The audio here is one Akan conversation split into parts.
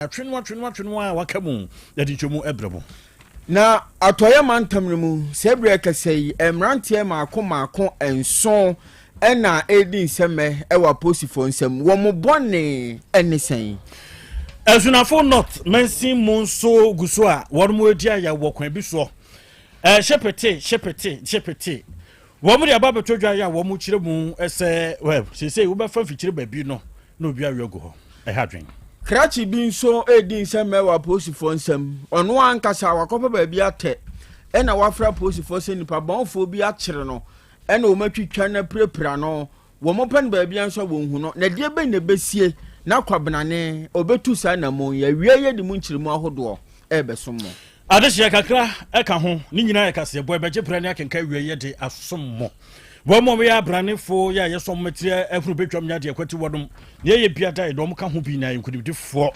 Atwenoa atwenoa atwenoa a waka mu yɛde nkyɛmu ɛbrɛ mo. Na Atɔeɛ mantam no mu, saa berɛ rekasa yi, mmeranteɛ mmaako mmaako nson na ɛredi nsɛmmɛ wɔ apolisifoɔ nsam. Wɔn bɔne ne sɛn? Asunafo North mansin mu nso gu so a wɔn redi ayaw wɔ kwan bi soɔ. Hyepete, hyepete, hyepete. Wɔn de aba abɛtɔ dwa yɛ a wɔn kyerɛ mu sɛ well seesei wobɛfa mfikyire baabi no na obi awe agu hɔ. Ɛha adwene. Krakye bi nso redi nsɛmmɛ wɔ apolisifoɔ nsam. Ɔno ankasa wakɔpɛ baabi atɛ ɛna wafrɛ apolisifoɔ sɛ nipa bɔnfoɔ bi akyere no ɛna wɔn atwitwa no apirapira no. Wɔpɛ no baabiara nso a wɔnhu no. Na ɛdeɛ bɛn na ɛbɛsie na Kwabenane ɔbɛtu saa anammɔn yi? Awieeɛ yɛde mu nkyerɛmu ahodoɔ rebɛsom mo. Adehyeɛ kakra ka ho, ne nyinaa yɛ kaseɛbɔ, ɛbɛgye berɛ ne akenkan awieeɛ de asom mo. Wɔn a wɔyɛ abranefo yɛ a yɛsɔ wɔn tiri ahuru bɛtwam nya deɛ kwati wɔnom, nea ɛyɛ biada yɛde wɔn ka ho bi na yɛ nkonimdifoɔ.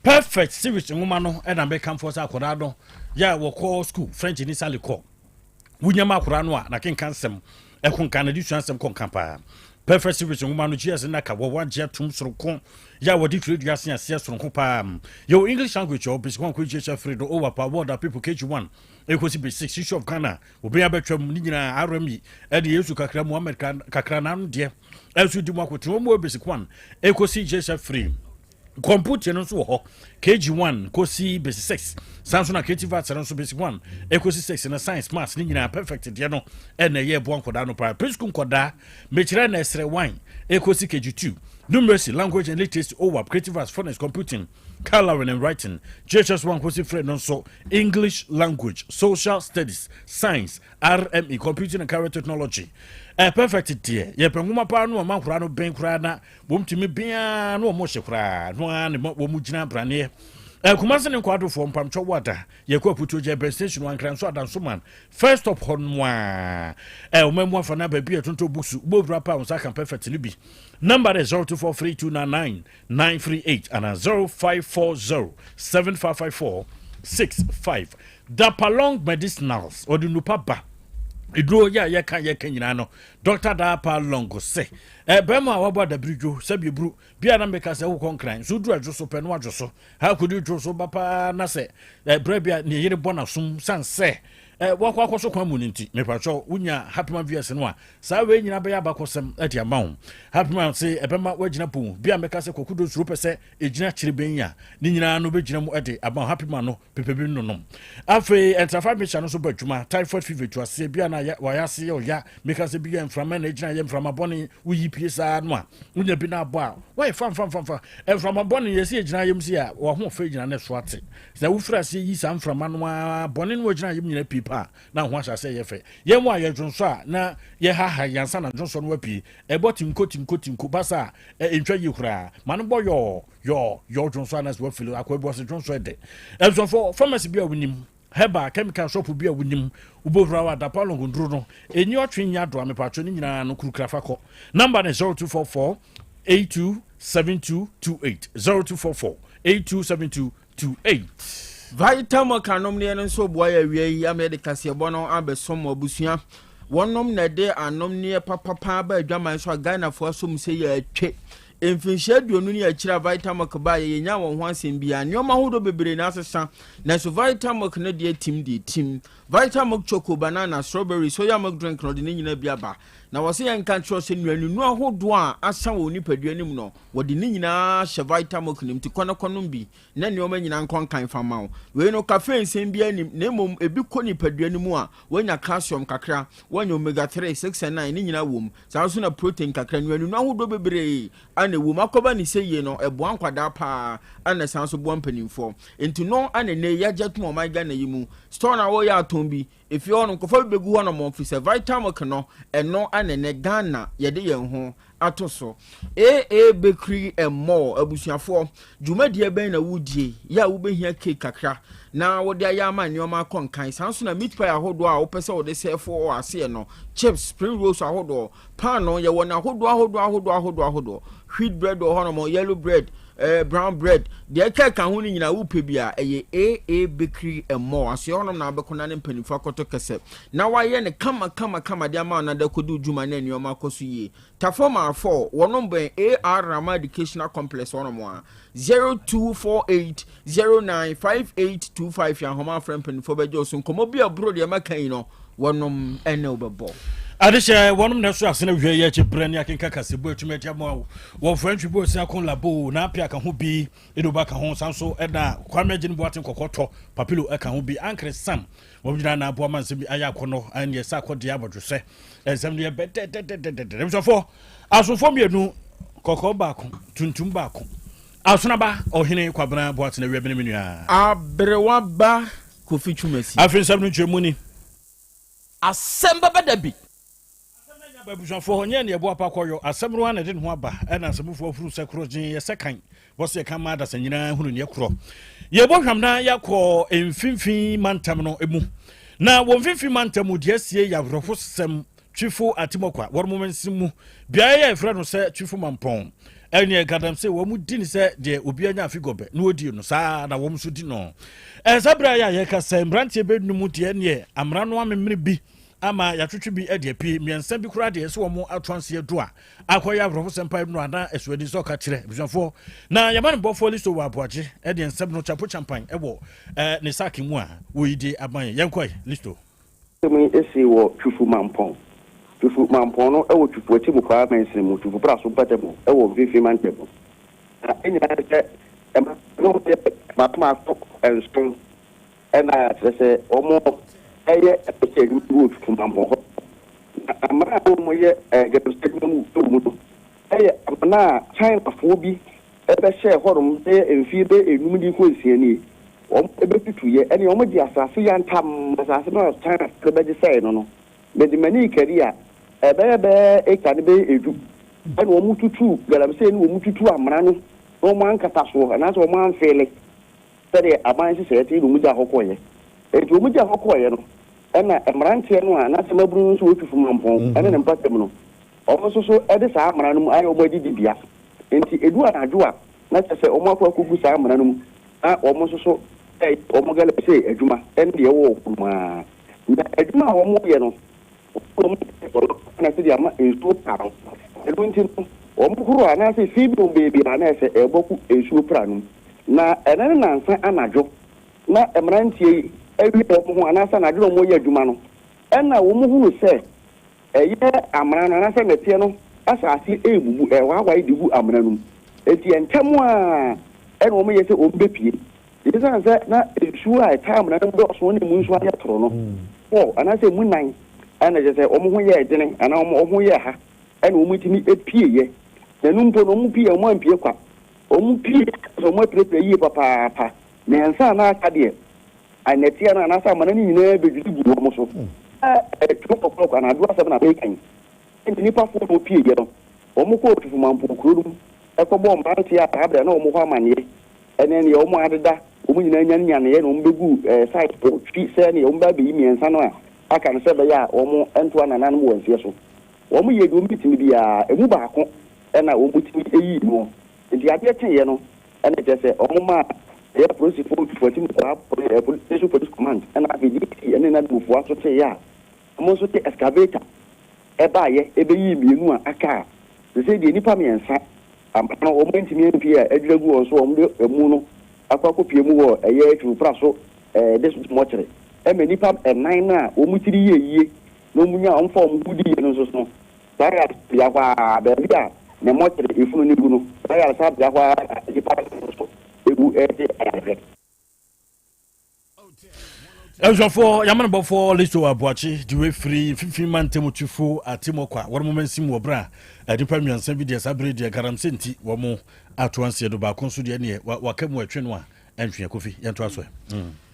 Perfect Series nwoma no na mekamfoɔ sɛ akwadaa no yɛ a wɔkɔ school French ne Sally kɔ. Wonya ma akwadaa no a, n'akenka nsɛm ɛko nka, n'adesua nsɛm kɔ nka paa. Perfect Series nwoma no GS Naka wɔ wɔagye atom soronko yɛ a wɔde twerɛdua ase aseɛ soronko paa. Yɛwɔ English language wɔ Basic 1 kɔ GHF 3 do OWAP Award a people KG1 ɛkɔsi Basic 6 Issue of Ghana obɛn abɛtwam ne nyinaa RME ɛne Yesu kakra Muhammad kakra n'ano deɛ ɛnso di mu akotene wɔn wɔ Basic 1 ɛkɔsi GHF 3. Kɔmputa no nso wɔ hɔ KG1 kɔsi basic 6 saa nso na creative arts no nso basic 1 ɛkɔsi 6 na science, maths ne nyinaa perfect deɛ no ɛna ɛyɛ ɛboa nkɔdaa no paa. Preschool nkɔdaa mekyerɛ na ɛsrɛ 1 ɛkɔsi KG2, numeracy, language and literacy, OWAP, creative arts, phonics, computing, coloring and writing. JHS 1 kɔsi 3 no nso English language, social studies, science, RME, computing and career technology. Perfect deɛ yɛpɛ nwoma paa no ɔma nkoraa no bɛn koraa na wɔmtumi bea na wɔn hyɛ koraa no ara ne wɔn gyina abraneɛ. Kumase ne nkwadofoɔ mpamkyɛ wada yɛkɔ aputuo gya bɛn station ankra nso adanso first stop hɔ no a wɔn mu afa na baabi a ɛtontɔn books wobɛwura pa a wɔn nsa ka perfect no bi. Number is 0243299938 ana 0540755465. Dapalong Medicinals ɔde nupa ba eduro yɛ a yɛka nyinaa no Dr. Dapalong sɛ bɛrima a wabɔ adabiridwo sɛbi eburu bia na meka sɛ wokɔ nkran nso duru adwo so pɛ no adwo so ha akɔdi dwo so ba paa na sɛ berɛ bi a ne yere bɔ n'asom san sɛ wakɔ akɔ so kwan mu no nti mepatwɛ wonya Happyman VS no a saa wei nyinaa bɛyɛ abakɔsɛm de ama wo. Happyman se ɛbɛma woagyina pon bi a mɛka sɛ kɔkodo suro pɛ sɛ ɛgyina kyerɛ bɛn a ne nyinaa no bɛgyina mu de ama wo. Happyman no pepɛ bi nonom. Afei ɛntrafa mehyɛ no nso ba adwuma typhoid fever tu aseɛ bi a na wayɛ ase yɛ ɔya meka sɛ bi yɛ mframa na ɛgyina yɛ mframa bɔne woyi pie saa no a wonya bi no abɔ a wɔyɛ famfamfamfa mframa bɔne yɛ sɛ yɛgyina yam si a wɔahoɔfɛ gyina ne so ate sɛ wofiri aseɛ yi saa mframa no a bɔne no wɔgyina yam nyina pii paa na ho ahyɛ aseɛ yɛ fɛ. Yɛn mu a yɛdwonsɔ a na yɛhaha yansa na dwonsɔ no apue ɛbɔ tinko tinko tinko basa a ɛntwa yie koraa ma no bɔ yɔɔ yɔɔ yɔɔ dwonsɔ anaasɛ wafili akɔ ebu ase dwonsɔ ɛdɛ. Abusuafo, pharmacy bi a wonim, herbal chemical shop bi a wonim, wobɛwura wɔ adapa lɔngonduro no ɛnyi ɔtwe nyi adoa mepatwo ne nyinaa no kurukura fa kɔ. Number ne 0244 827228, 0244 827228. Vitamilk anomneɛ no nso boa yɛ awia yi ama yɛde kaseɛbɔ no abɛsom abusua. Wɔnom na ɛde anomneɛ papapa ba adwaman so a Ghanafoɔ asom sɛ yɛatwe. Mfinhyia 20 ne akyiri a Vitamilk baeɛ, yɛnyaa wɔn ho asɛm biara. Nneɛma ahodoɔ bebree na asesa, nanso Vitamilk no deɛ tim deɛ tim. Vitamilk choco, banana, strawberry, soya milk drink no ɔde ne nyinaa bi aba. Na wɔsɛ yɛnka nkyerɛ sɛ nnuaninu ahodoɔ a asa wɔ nipadua no mu no, wɔde ne nyinaa hyɛ Vitamilk no mu, nti kɔ na kɔnom bi na nneɛma nyinaa nkɔ nkan fa ma wo. Wei no, caffeine nsɛm biara nnim, na mmom ebi kɔ nipadua no mu a, woanya calcium kakra, woanya omega 3, 6 and 9, ne nyinaa wɔ mu. Saa nso na protein kakra, nnuaninu ahodoɔ bebree ana ɛwɔ mu. Akɔba ne sɛ yie no, ɛboa nkwadaa paa, ana ɛsan so boa mpanimfoɔ. Nti no ana nnɛ yi yɛagye atom ɔman Ghana yi mu. Store no a wɔyɛ atɔn bi, efie hɔ no, nkurɔfoɔ bi bɛgu hɔ nom, ɛfiri sɛ Vitamilk no, ɛno ana nnɛ Ghana yɛde yɛn ho ato so. AA Bakery and More abusuafoɔ, dwumadie bɛn na wodie yɛ a wobɛhia cake kakra na wode ayɛ ama nneɛma akɔ nkan? Saa nso na meat pie ahodoɔ a wopɛ sɛ wode sɛɛfo wɔ aseɛ no, chips, spring rolls ahodoɔ, paano, yɛwɔ no ahodoɔ ahodoɔ ahodoɔ ahodoɔ ahodoɔ, wheat bread wɔ hɔnom, yellow bread, eh, brown bread, deɛ ɛka ɛka ho no nyinaa wopɛ bi a, ɛyɛ AA Bakery and More. Asoɛ hɔnom na wobɛkɔ na ne mpanimfoɔ akɔtɔ kɛsɛ na wayɛ no kama kama kama de ama wo na de akɔdi wo dwuma na nneɛma akɔ so yie. Tafo Maafo, wɔnom bɛn AR Rama Educational Complex hɔnom a, 0248 09 5825 yɛ ahoma afrɛ mpanimfoɔ bɛgye wo so nkɔmmɔ bi a ɛboro deɛ maka yi no wɔnom ɛne wo bɛbɔ. Adehyɛ wɔnom na ɛso asene hwɛ yɛ akyi berɛ ne akenka kasɛbu atumi adi ama wo wɔ French bo asia kon labo na apia ka ho bi edoba ka ho san so ɛna Kwame Agyen Boateng kɔkɔ tɔ papilo ɛka ho bi ankere sam wɔn nyinaa na aboa ma nsɛm bi ayɛ akɔnɔ ɛne ɛsɛ akɔdeɛ abɔdwesɛ nsɛm no yɛ bɛdɛdɛdɛdɛdɛ abusuafoɔ asomfoɔ mmienu kɔkɔɔ baako tuntum baako asonaba ɔhene Kwabena Boateng awia bene me nua Aberewa ba Kofi Twumasi. Afei nsɛm no nkyerɛmu ni. Asɛm bɛba da bi. Asɛm no anya aba abusuafoɔ hɔ, nyɛ nea ɛboa pa kɔyɔ. Asɛm no ara na ɛde ne ho aba, ɛna asɛmufo ahuru sɛ korɔ gyen yɛ sɛ kan. Bɔ sɛ yɛka ma adasa nyinaa hunu neɛ korɔ. Yɛbɔ hwam na yɛakɔ mfimfini mantam no mu. Na wɔ mfimfini mantam mu deɛ asie yɛ awerɛhosɛm Twifo Atimokwa, wɔn mansin mu beaeɛ a yɛfrɛ no sɛ Twifo Mampɔn. Ɛneɛ Galamsey wɔn di no sɛ deɛ obi anya afe gɔbɛ na ɔdi no saa na wɔn nso di no. Ɛsa berɛ a yɛka sɛ mmeranteɛ bɛnum deɛ neɛ amena no amemene bi ama yɛatwetwe bi de apue mmiɛnsa bi koraa deɛ ɛsɛ wɔn ato anseɛ do a akɔyɛ awerɛhosɛm pa no ana ɛsoani sɛ ɔka kyerɛ abusuafoɔ na yɛma no bɔfoɔ listo wɔ aboagye ɛdeɛ nsɛm no kyapo kyampan ɛwɔ ne sake mu a wɔyi de ama yɛn yɛnkɔe listo. Asɛm yi sii wɔ Twifo Mampɔn. Twifo Mampɔn no wɔ Twifo Akyemukwa mansini mu, Twifo Praso mpɔtam wɔ Mfinfini Mantam mu. Na ne nyinaa ne sɛ mmaa no yɛ mmaako mmaako nson na kyerɛ sɛ wɔyɛ galamsey adwuma bi wɔ Twifo Mampɔn hɔ. Na amena a wɔyɛ galamsey adwuma mu wɔ mu no yɛ amena a Chinafoɔ bi bɛhyɛɛ hɔnom bɛyɛ mfeɛ bɛyɛ enum de rekɔ nsia nie. Wɔbɛtutuiɛ, ɛnneɛ wɔgye asase yantam, asase no a Chinafoɔ no bɛgye sɛee no no. Mede m'ani rekari a, ɛbɛyɛ bɛyɛ eka no bɛyɛ edu, ɛna wɔtutuu galamsey no, wɔtutuu amena no na wɔankata soɔ anaasɛ wɔamfeele sɛdeɛ aban nhyehyɛeɛ te na wɔgyaa hɔ kɔeɛ. Enti wɔgyaa hɔ kɔeɛ no, ɛna mmeranteɛ no a anaasɛ mmabunu no nso wɔtu fam mampɔn ne ne mpɔtam no, wɔn nso so de saa amena no mu ayɛ wɔn adidibea. Enti ɛdu anadwo a, na kyerɛ sɛ wɔakɔ akɔgu saa amena no mu na wɔn nso so reyɛ wɔn galamsey adwuma ne deɛ ɛwɔ hɔ no ara. Na adwuma a wɔreyɛ no, wɔn na sɛdeɛ ama nsuo pra no. Ɛno nti no, wɔhoro anaasɛ fi bi wɔ baabi a na ɛsɛ ɛbɔ gu nsuo pra no mu. Na ɛnɛ ne nansa anadwo na mmeranteɛ yi awie wɔn ho anaasɛ anadwo na wɔreyɛ adwuma no, ɛna wɔhunu sɛ Ɛyɛ amena no anaasɛ nnɛteɛ no asase rebubu, ɛrewaewae de gu amena no mu. Enti ntɛm ara na wɔyɛ sɛ wɔbɛpue. Esiane sɛ na nsuo a ɛtaa amena no mu dɔɔso na emu nso ayɛ toro no, four anaasɛ emu nnan na kyerɛ sɛ wɔn ho yɛɛ dene anaa wɔn ho yɛɛ ha na wɔtumi pueeɛ. Na ɛno mpo no, wɔpueeɛ a wɔampue kwa. Wɔpueeɛ sɛ wɔapirapira yie papaapa. Mmiɛnsa a na aka deɛ, Nnɛteɛ no anaasɛ amana no nyinaa bɛdwiri guu wɔn so. Twelve o'clock anadwo asɛm na mereka yi. Ɛnna nnipa foɔ no pieeɛ no, wɔkɔɔ Tufumampɔn kuro no mu kɔbɔɔ mmeranteɛ a saa berɛ a na wɔn hɔ amanneɛ ne deɛ wɔn adeda, wɔn nyinaa nyanenyaneeɛ na wɔbɛguu site hɔ twi sɛ neɛ wɔbɛba abɛyi mmiɛnsa no a aka no sɛ ɛbɛyɛ a wɔntoa nananom wɔ nseɛ so. Wɔyɛɛ deɛ wɔbɛtumi biara, ɛmu baako na wɔtumi yii noɔ. Enti adeɛ kyeeɛ no, Ɛna kyerɛ sɛ wɔn maa ɛyɛ apolisifoɔ Mfati Mukwaa Station Police Command ɛna afei DC ɛne n'adwumfoɔ aso teeɛ a wɔn nso de excavator ɛbaeɛ ɛbɛyii mmienu a aka a sesei deɛ nnipa mmiɛnsa ampa no wɔn antumi ampue a adwiri agu wɔn so a wɔn de amu no akɔ akɔpue mu wɔ ɛyɛ Twifupra so district mɔkyere ɛma nnipa nnan no a wɔn tiri yɛɛ yie na wɔn nyaa wɔn fa wɔn ho diiɛ no nso so no Saa ayaresabea hɔ ara, baabi a ne mmɔkyere efunu no gu no, saa ayaresabea hɔ ara na nnipa no nso wu regye ayarehwɛ. Abusuafoɔ, Yamanbɔfoɔ Listo Aboakye de wei firi Mfimfini Mantam Twifo Atemɔkwa wɔn mo mansim wɔ berɛ a nnipa mmiɛnsa bi deɛ saa bere deɛ galamsey nti wɔn ato anseɛ do baako nso deɛ neɛ waka mu ɛtwe no a ɛntwe Kofi yɛntoa so ɛ.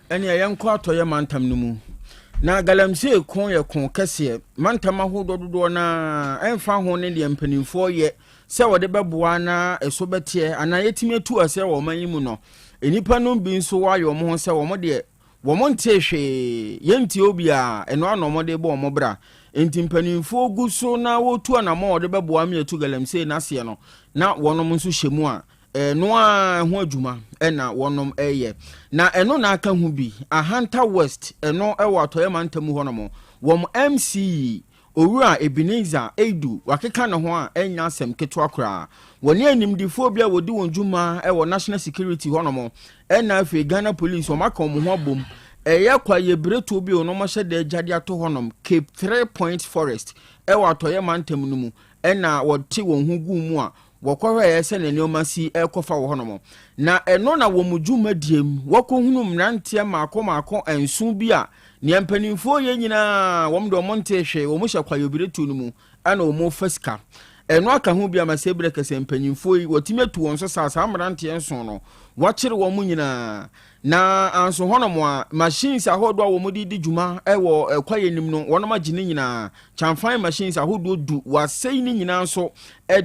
Ɛnneɛ yɛnkɔ atɔeɛ mantam no mu. Na galamsey ko yɛ ko kɛseɛ. Mantam ahodoɔ dodoɔ no ara, ɛmfa ho ne deɛ mpanimfoɔ yɛ sɛ wɔde bɛboa na ɛso bɛteɛ anaa yɛtumi atu aseɛ wɔ ɔman yi mu no, nnipa no bi nso ayɛ wɔn ho sɛ wɔn deɛ wɔn ntee hwee, yɛntie obiara, ɛno ara na wɔde bɔ wɔn bra. Enti mpanimfoɔ gu so na wɔtu anammɔn a wɔde bɛboa ama yɛatu galamsey no aseɛ no, na wɔnom nso hyɛ mu a. Ɛno ara ho adwuma na wɔnom reyɛ. Na ɛno na aka ho bi, Ahanta West, ɛno wɔ Atɔeɛ mantam mu hɔnom, wɔn MC yi, Owura Ebenezer Eidu, wakeka ne ho a ɛnyɛ asɛm ketewa koraa. Wɔne animdefoɔ bi a wɔdi wɔn dwuma wɔ National Security hɔnom, ɛna afei Ghana Police, wɔn aka wɔn ho abom. Ɛyɛ kwaeɛbiretuo bi a wɔn ahyɛ da agya de ato hɔnom, Cape Three Points Forest, ɛwɔ Atɔeɛ mantam no mu, ɛna wɔte wɔn ho guu mu a Wɔkɔhwɛeɛ sɛdeɛ nneɛma si rekɔ fa wɔ hɔnom, na ɛno na wɔn dwumadie mu wɔkɔhunu mmeranteɛ mmaako mmaako nson bi a nea mpanimfoɔ yɛ nyinaa wɔn deɛ wɔn ntee hwee, wɔn hyɛ kwaeɛbiretuo no mu ɛna wɔn refa sika. Ɛno aka ho bi ama sɛ berɛ kɛsɛ mpanimfoɔ yi wɔatumi atu wɔn so saa saa mmeranteɛ nson no wɔakyere wɔn nyinaa. Na anso hɔnom a machines ahodoɔ a wɔde di dwuma wɔ kwaeɛ no mu no wɔn agye ne nyinaa. Kyamfae machines ahodoɔ du, wɔasɛe ne nyinaa nso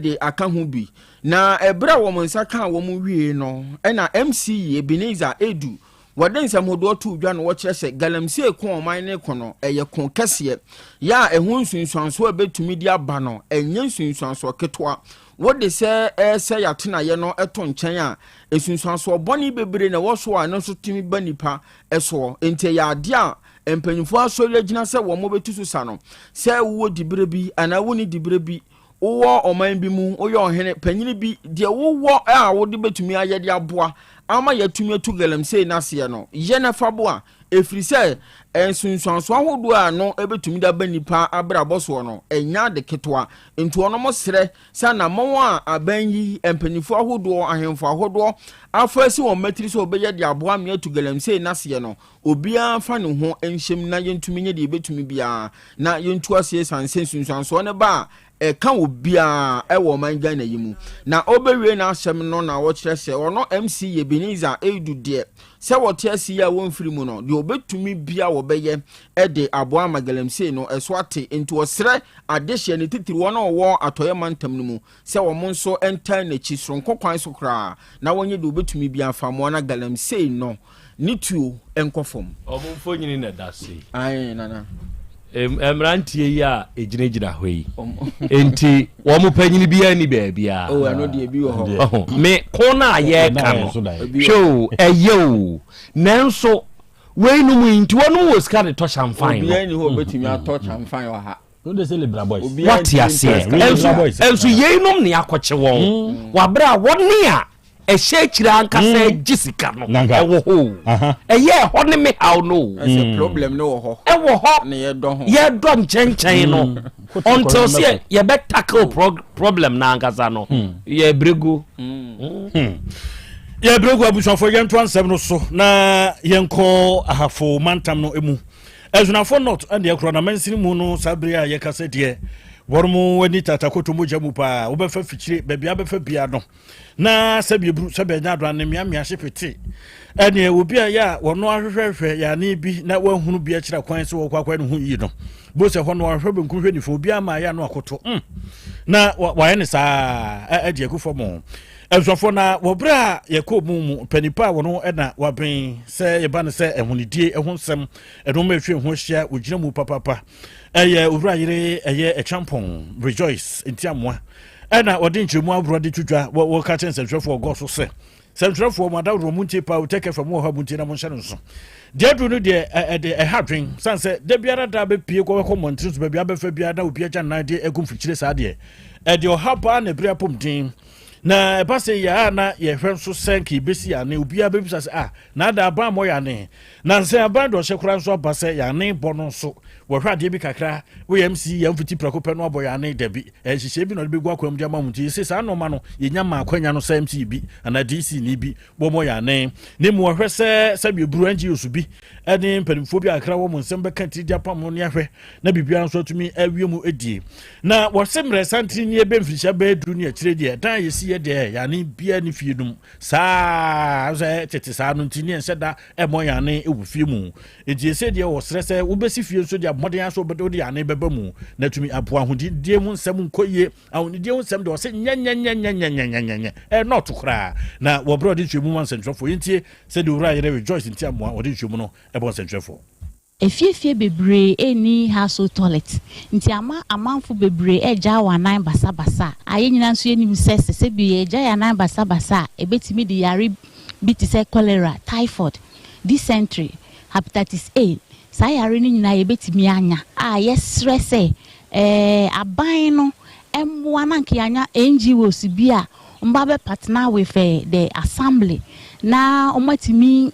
de aka ho bi. Na ɛberɛ a wɔn nsa kaa wɔn wiee no, ɛna MC Ebenezer Edu, wɔde nsɛm hodoɔ too dwa na wɔkyerɛ sɛ galamsey ko a ɔman no reko no, ɛyɛ ko kɛseɛ yɛ a ɛho nsunsuansoɔ a ɛbɛtumi de aba no, ɛnyɛ nsunsuansoɔ ketewa. Wode sɛ ɛresɛe atenaeɛ no to nkyɛn a, nsunsuansoɔ bɔne bebree na ɛwɔ so a ɛno nso tumi ba nnipa soɔ. Enti ɛyɛ adeɛ a Mpanyimfoɔ asɔre agyina sɛ wɔbɛtu so sa no, sɛ wowɔ diberɛ bi anaa wonni diberɛ bi, wowɔ ɔman bi mu, woyɛ ɔhene panyini bi, deɛ wowɔ a wode bɛtumi ayɛ de aboa ama yɛatumi atu galamsey no aseɛ no, yɛ na fa boa, ɛfiri sɛ nsunsuansoɔ ahodoɔ a ɛno bɛtumi de aba nnipa abrabɔ soɔ no, ɛnyɛ ade ketewa. Nti wɔnom srɛ sɛ anammɔn a aban yi, mpanyimfoɔ ahodoɔ, ahemfo ahodoɔ afa asi wɔn mmatiri sɛ wɔbɛyɛ de aboa ama yɛatu galamsey no aseɛ no, Obiara mfa ne ho nhyem na yɛntumi nyɛ deɛ yɛbɛtumi biara na yɛntu aseɛ ɛsiane sɛ nsunsuansoɔ no ba a ɛka obiara ɛwɔ ɔman Ghana yi mu. Na ɔbɛwie n'asɛm no na ɔkyerɛ sɛ ɔno MC Ebenezer Eidu deɛ sɛ wɔte ase yi a wɔmfiri mu no deɛ ɔbɛtumi bia wɔbɛyɛ de aboa ama galamsey no ɛso ate, nti ɔsrɛ adehyeɛ ne titiri wɔn a wɔwɔ atɔeɛ mantam no mu sɛ wɔn nso ntaa n'akyi soronko kwan so koraa na wɔnyɛ deɛ wɔbɛtumi biara mfa mmoa na galamsey no ne tuo nkɔ fam. Wɔn mfonini na ɛda so yi. Ae, nana. Mmeranteɛ yi a ɛgyinagyina hɔ yi, nti wɔn panyin biara ni baabiara. Oh, ɛno deɛ bi wɔ hɔ. Me ko no a yɛreka no, hwɛ o, ɛyɛ o, nanso weinom yi nti wɔnom wɔ sika de tɔ hyɛnfan no. Obiara ni hɔ obetumi atɔ kyɛnfan wɔ ha. Wate aseɛ? Nso yeinom ne akɔkye wɔn hmm. wabrɛ a wɔne a ɛhyɛ akyire ankasa hmm. gye sika no ɛwɔ hɔ o ɛyɛ ɛhɔ ne me haw no o hmm. problem no wɔ hɔ ɛwɔ hɔ yɛdɔ nkyɛnkyɛn no until sɛ yɛbɛ tackle problem no ankasa no yɛbrɛgu yɛbrɛgu abusuafoɔ yɛnto ansɛm no so na yɛnkɔ ahafo mantam no mu Asunafo North ɛne ɛkorɔ na mansini mu no saa bere a yɛkasa deɛ wɔn ani tatakoto mogya mu paa wobɛfa fikyire baabi abɛfa bia no na sɛbi eburu sɛbi ɛnya adora ne mmeammea hye pete ɛne obi a yɛ a wɔn ahwehwɛhwɛ yane bi na wɔahunu bi akyerɛ kwan sɛ wɔkɔ akɔ ne ho yie no bo sɛ hɔ no wɔahwehwɛ benkum hwɛ nifa obi ama ayɛ ano akoto mm na wɔayɛ ne saa ɛde agu fam Abusuafoɔ, na wɔ berɛ a yɛkɔɔ mu mu panipa a wɔn na waben sɛ yɛba no sɛ ahonidie ho nsɛm ɛnoma ɛtwa ho ahyia wɔgyina mu papapa ɛyɛ owura yere ɛyɛ ɛkyampɔn Rejoice Ntiamoa ɛna wɔde nkyerɛmu ahoroɔ de to dwa wɔka kyerɛ nsɛntwerɛfoɔ ɔgɔ so sɛ sɛntwerɛfoɔ mo adaworo mo ntie paa wotɛkɛ fam wɔ hɔ a mo ntie na mo nhyɛ no nso deɛ aduru no deɛ ɛde ɛha dwen sane sɛ da biara da bɛpie kɔ bɛkɔ mmɔntene so baabi abɛfa biara na obi agya nnan de agu mfikyire saa deɛ ɛde ɔha paa na ɛbere apɔmuden Na ɛba sɛ yɛ a na yɛhwɛ nso sɛ nka yɛbɛsi yɛn ane, obiara bɛbisa sɛ, ah, na ada aban mmɔ yɛn ane? Nansa yi aban de ɔhyɛ koraa nso aba sɛ yɛn ane bɔ no nso, wɔhwɛ adeɛ bi kakra, woyɛ MC yɛ mfiti prɛko pɛ no abɔ yɛn ane, dabi, ɛyɛ nhyehyɛe bi na ɔde bɛgu akwan mu de ama mo nti yɛse saa nnoɔma no yɛnya maa akwanya no sɛ MC bi anaa DC ni bi wɔmmɔ yɛn ane, na mmom wɔhwɛ sɛ sɛdeɛ ɛburu NGOs bi ne mpanimfoɔ bi akra wɔn nsɛm bɛka tiri de apam no ne ahwɛ na biribiara nso atumi awie mu adie. Na wɔse mmerɛ santene nie bɛ mfirihyia bɛyɛ duru ne akyire deɛ dan a yɛsi yɛ deɛ yɛane biara ne fie no mu saa sɛ tete saa no nti ne ɛnhyɛ da ɛmmɔ yɛane wɔ fie mu nti ɛsɛ deɛ wɔsrɛ sɛ wobɛsi fie nso deɛ mmɔden aso wode yɛane bɛba mu na atumi aboa ahodidie ho nsɛm nkɔ yie ahonidie ho nsɛm deɛ ɔse nyɛnyɛnyɛnyɛnyɛnyɛnyɛ ɛnɔɔto koraa na wɔbrɛ ɔde nsuomu ma nsɛntwerɛfoɔ yɛntie sɛdeɛ owura yere Rejoice Ntiamoa ɔde nsuomu no ɛbɔ nsɛntwerɛfoɔ. Afiefie bebree nni household toilet nti ama amanfo bebree regyae wɔn anan basabasa a yɛn nyinaa nso yɛnim sɛ sɛ sɛbi yɛgyae yɛn anan basabasa a ɛbɛtumi de yare bi te sɛ cholera, typhoid, dysentery, hepatitis A, saa yare no nyinaa yɛbɛtumi anya a yɛsrɛ sɛ ɛɛ aban no mmoa na anka yɛanya NGOs bi a wɔba bɛ partner with the assembly na wɔatumi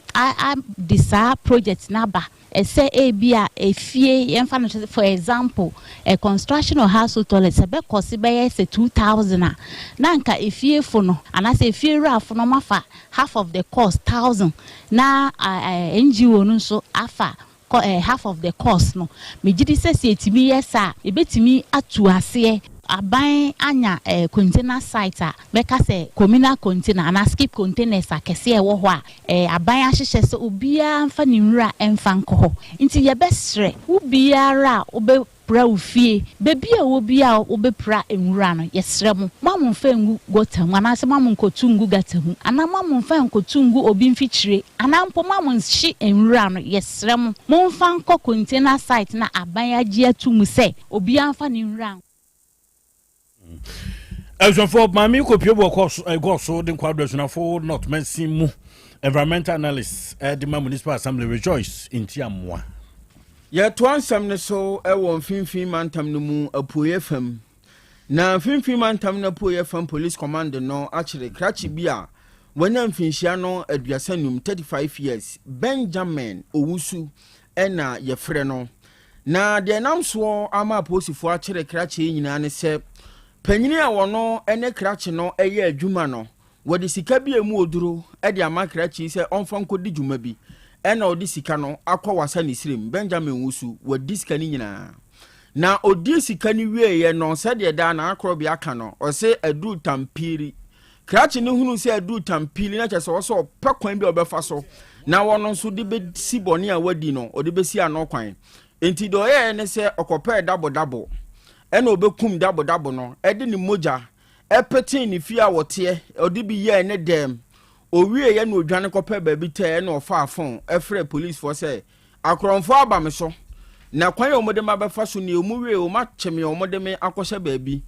de saa project no aba sɛ ebi a efie yɛmfa no for example a construction of household toilet sɛ bɛkɔse bɛyɛ sɛ 2000 a na anka efiefo no anaasɛ efiewurafo no wɔafa half of the cost 1000 na NGO no nso afa kɔ eh, half of the cost no. Megye di sɛ sɛ yɛtumi yɛ saa a, yɛbɛtumi atu aseɛ. Aban anya eh, container site a mɛka sɛ communal container anaa skip containers akɛseɛ a ɛwɔ hɔ a eh, aban ahyehyɛ sɛ obiara mfa ne nwura mfa nkɔ hɔ. Nti yɛbɛsrɛ wo biara a wobɛ Pra wo fie. Baabi a ɛwɔ biara a wobɛpra nwura no, yɛsrɛ mo, mma momfa ngu gɔta mu anaasɛ mma monnkɔtu ngu gata mu anaa mma momfa nnkɔtu ngu obi mfikyire anaa mpo mma monnhye nwura no. Yɛsrɛ mo, momfa nkɔ container site no a aban agye ato mu sɛ obiara mfa ne nwura nkɔ. Abusuafoɔ, maame yi kɔpie wɔ ɛgɔɔ so de nkɔ Aduasunafo North Mansin mu environmental analyst de ma Municipal Assembly Rejoice Ntiamoa. Yɛtoa nsɛm no so wɔ Mfimfini Mantam no mu apueeɛ fam. Na Mfimfini Mantam no apueeɛ fam Police Command no akyere krakye bi a wanya mfinhyia no 35, 35 years, Benjamin Owusu na yɛfrɛ no. Na deɛ ɛnam soɔ ama apolisifoɔ akyere krakye yi nyinaa ne sɛ, panyini a wɔno ne krakye no yɛ adwuma no, wɔde sika bi a ɛmu oduro de ama krakye yi sɛ ɔmfa nkɔdi dwuma bi, ɛna ɔde sika no akɔ wasa ne srem. Benjamin Wusu, wadi sika no nyinaa. Na ɔdii sika no wieeɛ no, sɛdeɛ daa n'akorɔbea ka no, ɔse aduru tampiiri. Krakye no hunuu sɛ aduru tampiiri na kyerɛ sɛ ɔwɔ sɛ ɔpɛ kwan bi a ɔbɛfa so na ɔno nso de bɛsi bɔne a wadi no, ɔde bɛsi ano kwan. Enti deɛ ɔyɛeɛ ne sɛ ɔkɔpɛɛ dabodabo, ɛna ɔbɛkum dabodabo no, ɛde ne mogya petee ne fie a ɔteɛ, ɔde bi yɛɛ ne dɛm. Ɔwieeɛ na ɔdwane kɔpɛɛ baabi tɛɛ ɛna ɔfaa fon frɛɛ polisfoɔ sɛ akorɔmfoɔ aba me so, na kwan a wɔde me abɛfa so nie, wɔwiee wɔakye me a wɔde me akɔhyɛ baabi.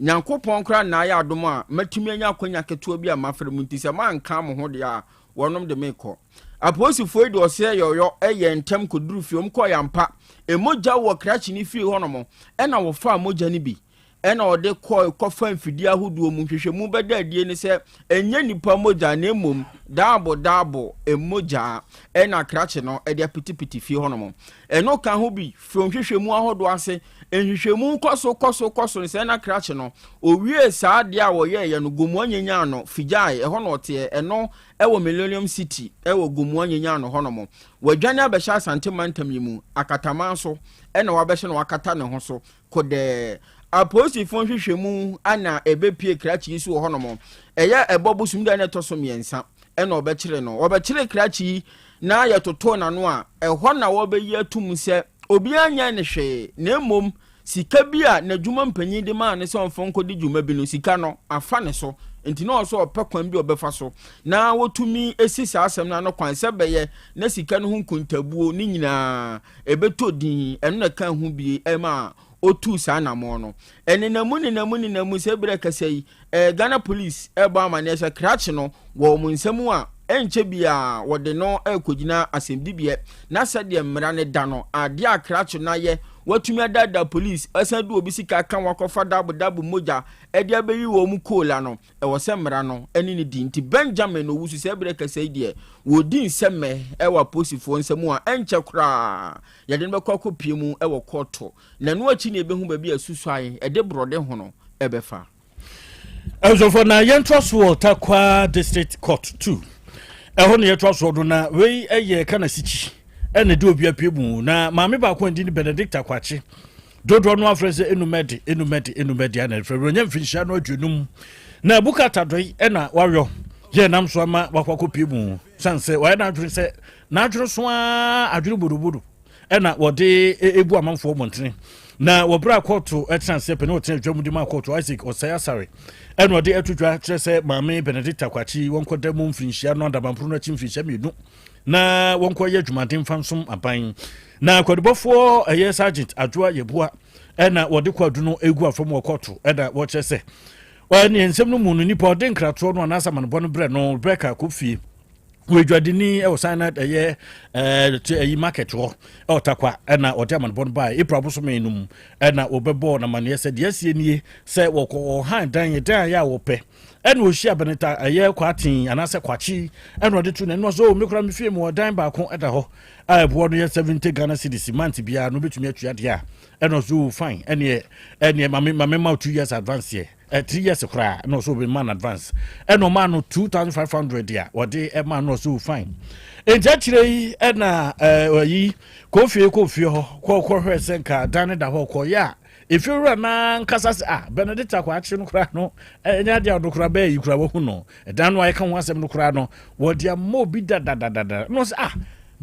Nyankopɔn koraa na ayɛ adom a matumi anya akwanya ketewa bi a mafrɛ mu nti sɛ manka mo ho deɛ a wɔnom de me kɔ. Apolisifoɔ yi de ɔsɛɛ yɔyɔ yɛɛ ntɛm kɔduru fie. Wɔn kɔɔeɛ ampa, mogya wɔ krakye no fie hɔnom ɛna wɔfaa mogya no bi ɛna ɔde kɔe kɔfa mfidie ahodoɔ mu. Nhwehwɛmu bɛda adie ne sɛ ɛnyɛ nnipa mogya na mmom daabo daabo mogya ɛna krakye no de apitipiti fie hɔnom. Ɛno ka ho bi firi nhwehwɛmu ahodoɔ ase Nhwehwɛmu kɔ so kɔ so kɔ so no, sɛɛ na krakye no, owiee saa adeɛ a wɔyɛeɛ no, Gomoa nyenyaa no, Figyae, ɛhɔ na ɔteɛ, ɛno wɔ Millennium City wɔ Gomoa nyenyaa no hɔnom. Wadwane abɛhyɛ Asante mantam yi mu, Akataman so na wabɛhyɛ na wakata ne ho so kodɛɛ. Apolisifoɔ nhwehwɛmu na ɛbɛpue krakye yi so wɔ hɔnom. Ɛyɛ ɛbɔ bosom da na ɛtɔ so mmiɛnsa na wɔbɛkyere no. Wɔbɛkyere krakye yi na yɛtotoo n'ano a, ɛhɔ na wɔbɛyi atum sɛ Obiara nyɛɛ no hwee, na mmom sika bi a n'adwuma mpanyin de maa no sɛ ɔmfa nkɔdi dwuma bi no, sika no, afa ne so. Enti na ɔwɔ sɛ ɔpɛ kwan bi a ɔbɛfa so na watumi asi saa asɛm no ano kwan sɛ ɛbɛyɛ na sika no ho nkontabuo no nyinaa ɛbɛtɔ din. Ɛno na ɛkaa ho bie maa ɔtuu saa anammɔn no. Ɛnenam mu nenam mu nenam mu sɛ berɛ kɛsɛ yi, Eh, Ghana Police rebɔ amaneɛ sɛ krakye no wɔ wɔn nsa mu a ɛnkyɛ biara wɔde no rekɔgyina asɛmdibeɛ na sɛdeɛ mmara no da no, adeɛ a krakye no ayɛ, watumi adaadaa police, asan de obi sika aka ho akɔfa dabo dabo mogya de abɛyi wɔn koola no, ɛwɔ sɛ mmara no ne no di. Nti Benjamin Owusu saa berɛ kɛsɛ yi deɛ wɔredi nsɛmmɛ wɔ apolisifoɔ nsa mu a ɛnkyɛ koraa yɛde no bɛkɔ akɔpie mu wɔ kɔɔto na ɛno akyi na yɛbɛhu baabi a susuae ɛde borɔde ho no ɛbɛfa. Abusuafoɔ na yɛntoa so wɔ Tarkwa District Court 2 ɛhɔ na yɛtoa soɔ do na wei ɛyɛ Kanasikyi ɛna ɛde obi apue mu na maame baako a ɛdi ne Benedicta Kwakye dodoɔ no afrɛ sɛ enumɛde enumɛde enumɛde ana ɛfrɛ wɔnya mfinhyia no 50 na abuka atadɔi ɛna wayɔ yɛ nam so ama wakɔ akɔpue mu sane sɛ wayɛ n'adwene sɛ n'adwene so ara adwene bodobodo ɛna wɔde ebu amanfoɔ mmɔntene. Na wɔ berɛ a kɔɔto tena aseɛ pɛ ne ɔtena adwa mu de maa kɔɔto Isaac Osei Asare ɛna ɔde ato dwa kyerɛ sɛ maame Benedicta Kwakye wɔnkɔda mu mfirinhyia no adabamporo no akyi mfirinhyia mmienu na wɔnkɔyɛ adwumaden mfa nsom aban. Na kwadubɔfoɔ ɛyɛ Sergeant Adwoa Yeboah ɛna wɔde kwadu no egu afam wɔ kɔɔto ɛna wɔkyerɛ sɛ ɛne nsɛm no mu no nipa ɔde nkratoɔ no anaasɛ amanebɔ no brɛ no Rebecca Kofie wɔadwadini ɛwɔ san na ɛyɛ ɛɛ ɛyi market hɔ ɛwɔ Takwa ɛna ɔde amanebɔ no baa April bosome no mu ɛna wɔbɛbɔɔ n'amaneɛ sɛ deɛ asie nie sɛ wɔkɔ ɔhan dan yɛ dan a yɛ a wɔpɛ ɛna ɔhyia Benita ɛyɛ Kwaten anaasɛ Kwakye ɛna ɔde to n'anim sɛ o me kora me fie mu ɔdan baako ɛda hɔ a ɛboɔ no yɛ 70 Ghana cedis month biara no wobɛtumi atua deɛ a ɛna ɔsɛ o fine ɛneɛ mame ma 2 years advance yɛ 3 years koraa ɛna ɔsɛ obi ma no advance ɛna ɔma no 2500 a wɔde ɛma no ɔsɛ o fine. Nti akyire yi ɛna ɛyi kɔfie kɔfie hɔ kɔhwɛ sɛ nka dan ne da hɔ kɔyɛ a efiewura nankasa sɛ ah, Benedicta Kwakye no koraa no ɛnyɛ adeɛ a ɔno koraa bɛyɛ yi koraa wahu no ɛdan no a yɛka ho asɛm no koraa no wɔde ama obi dadadadada na ɔsɛ ah,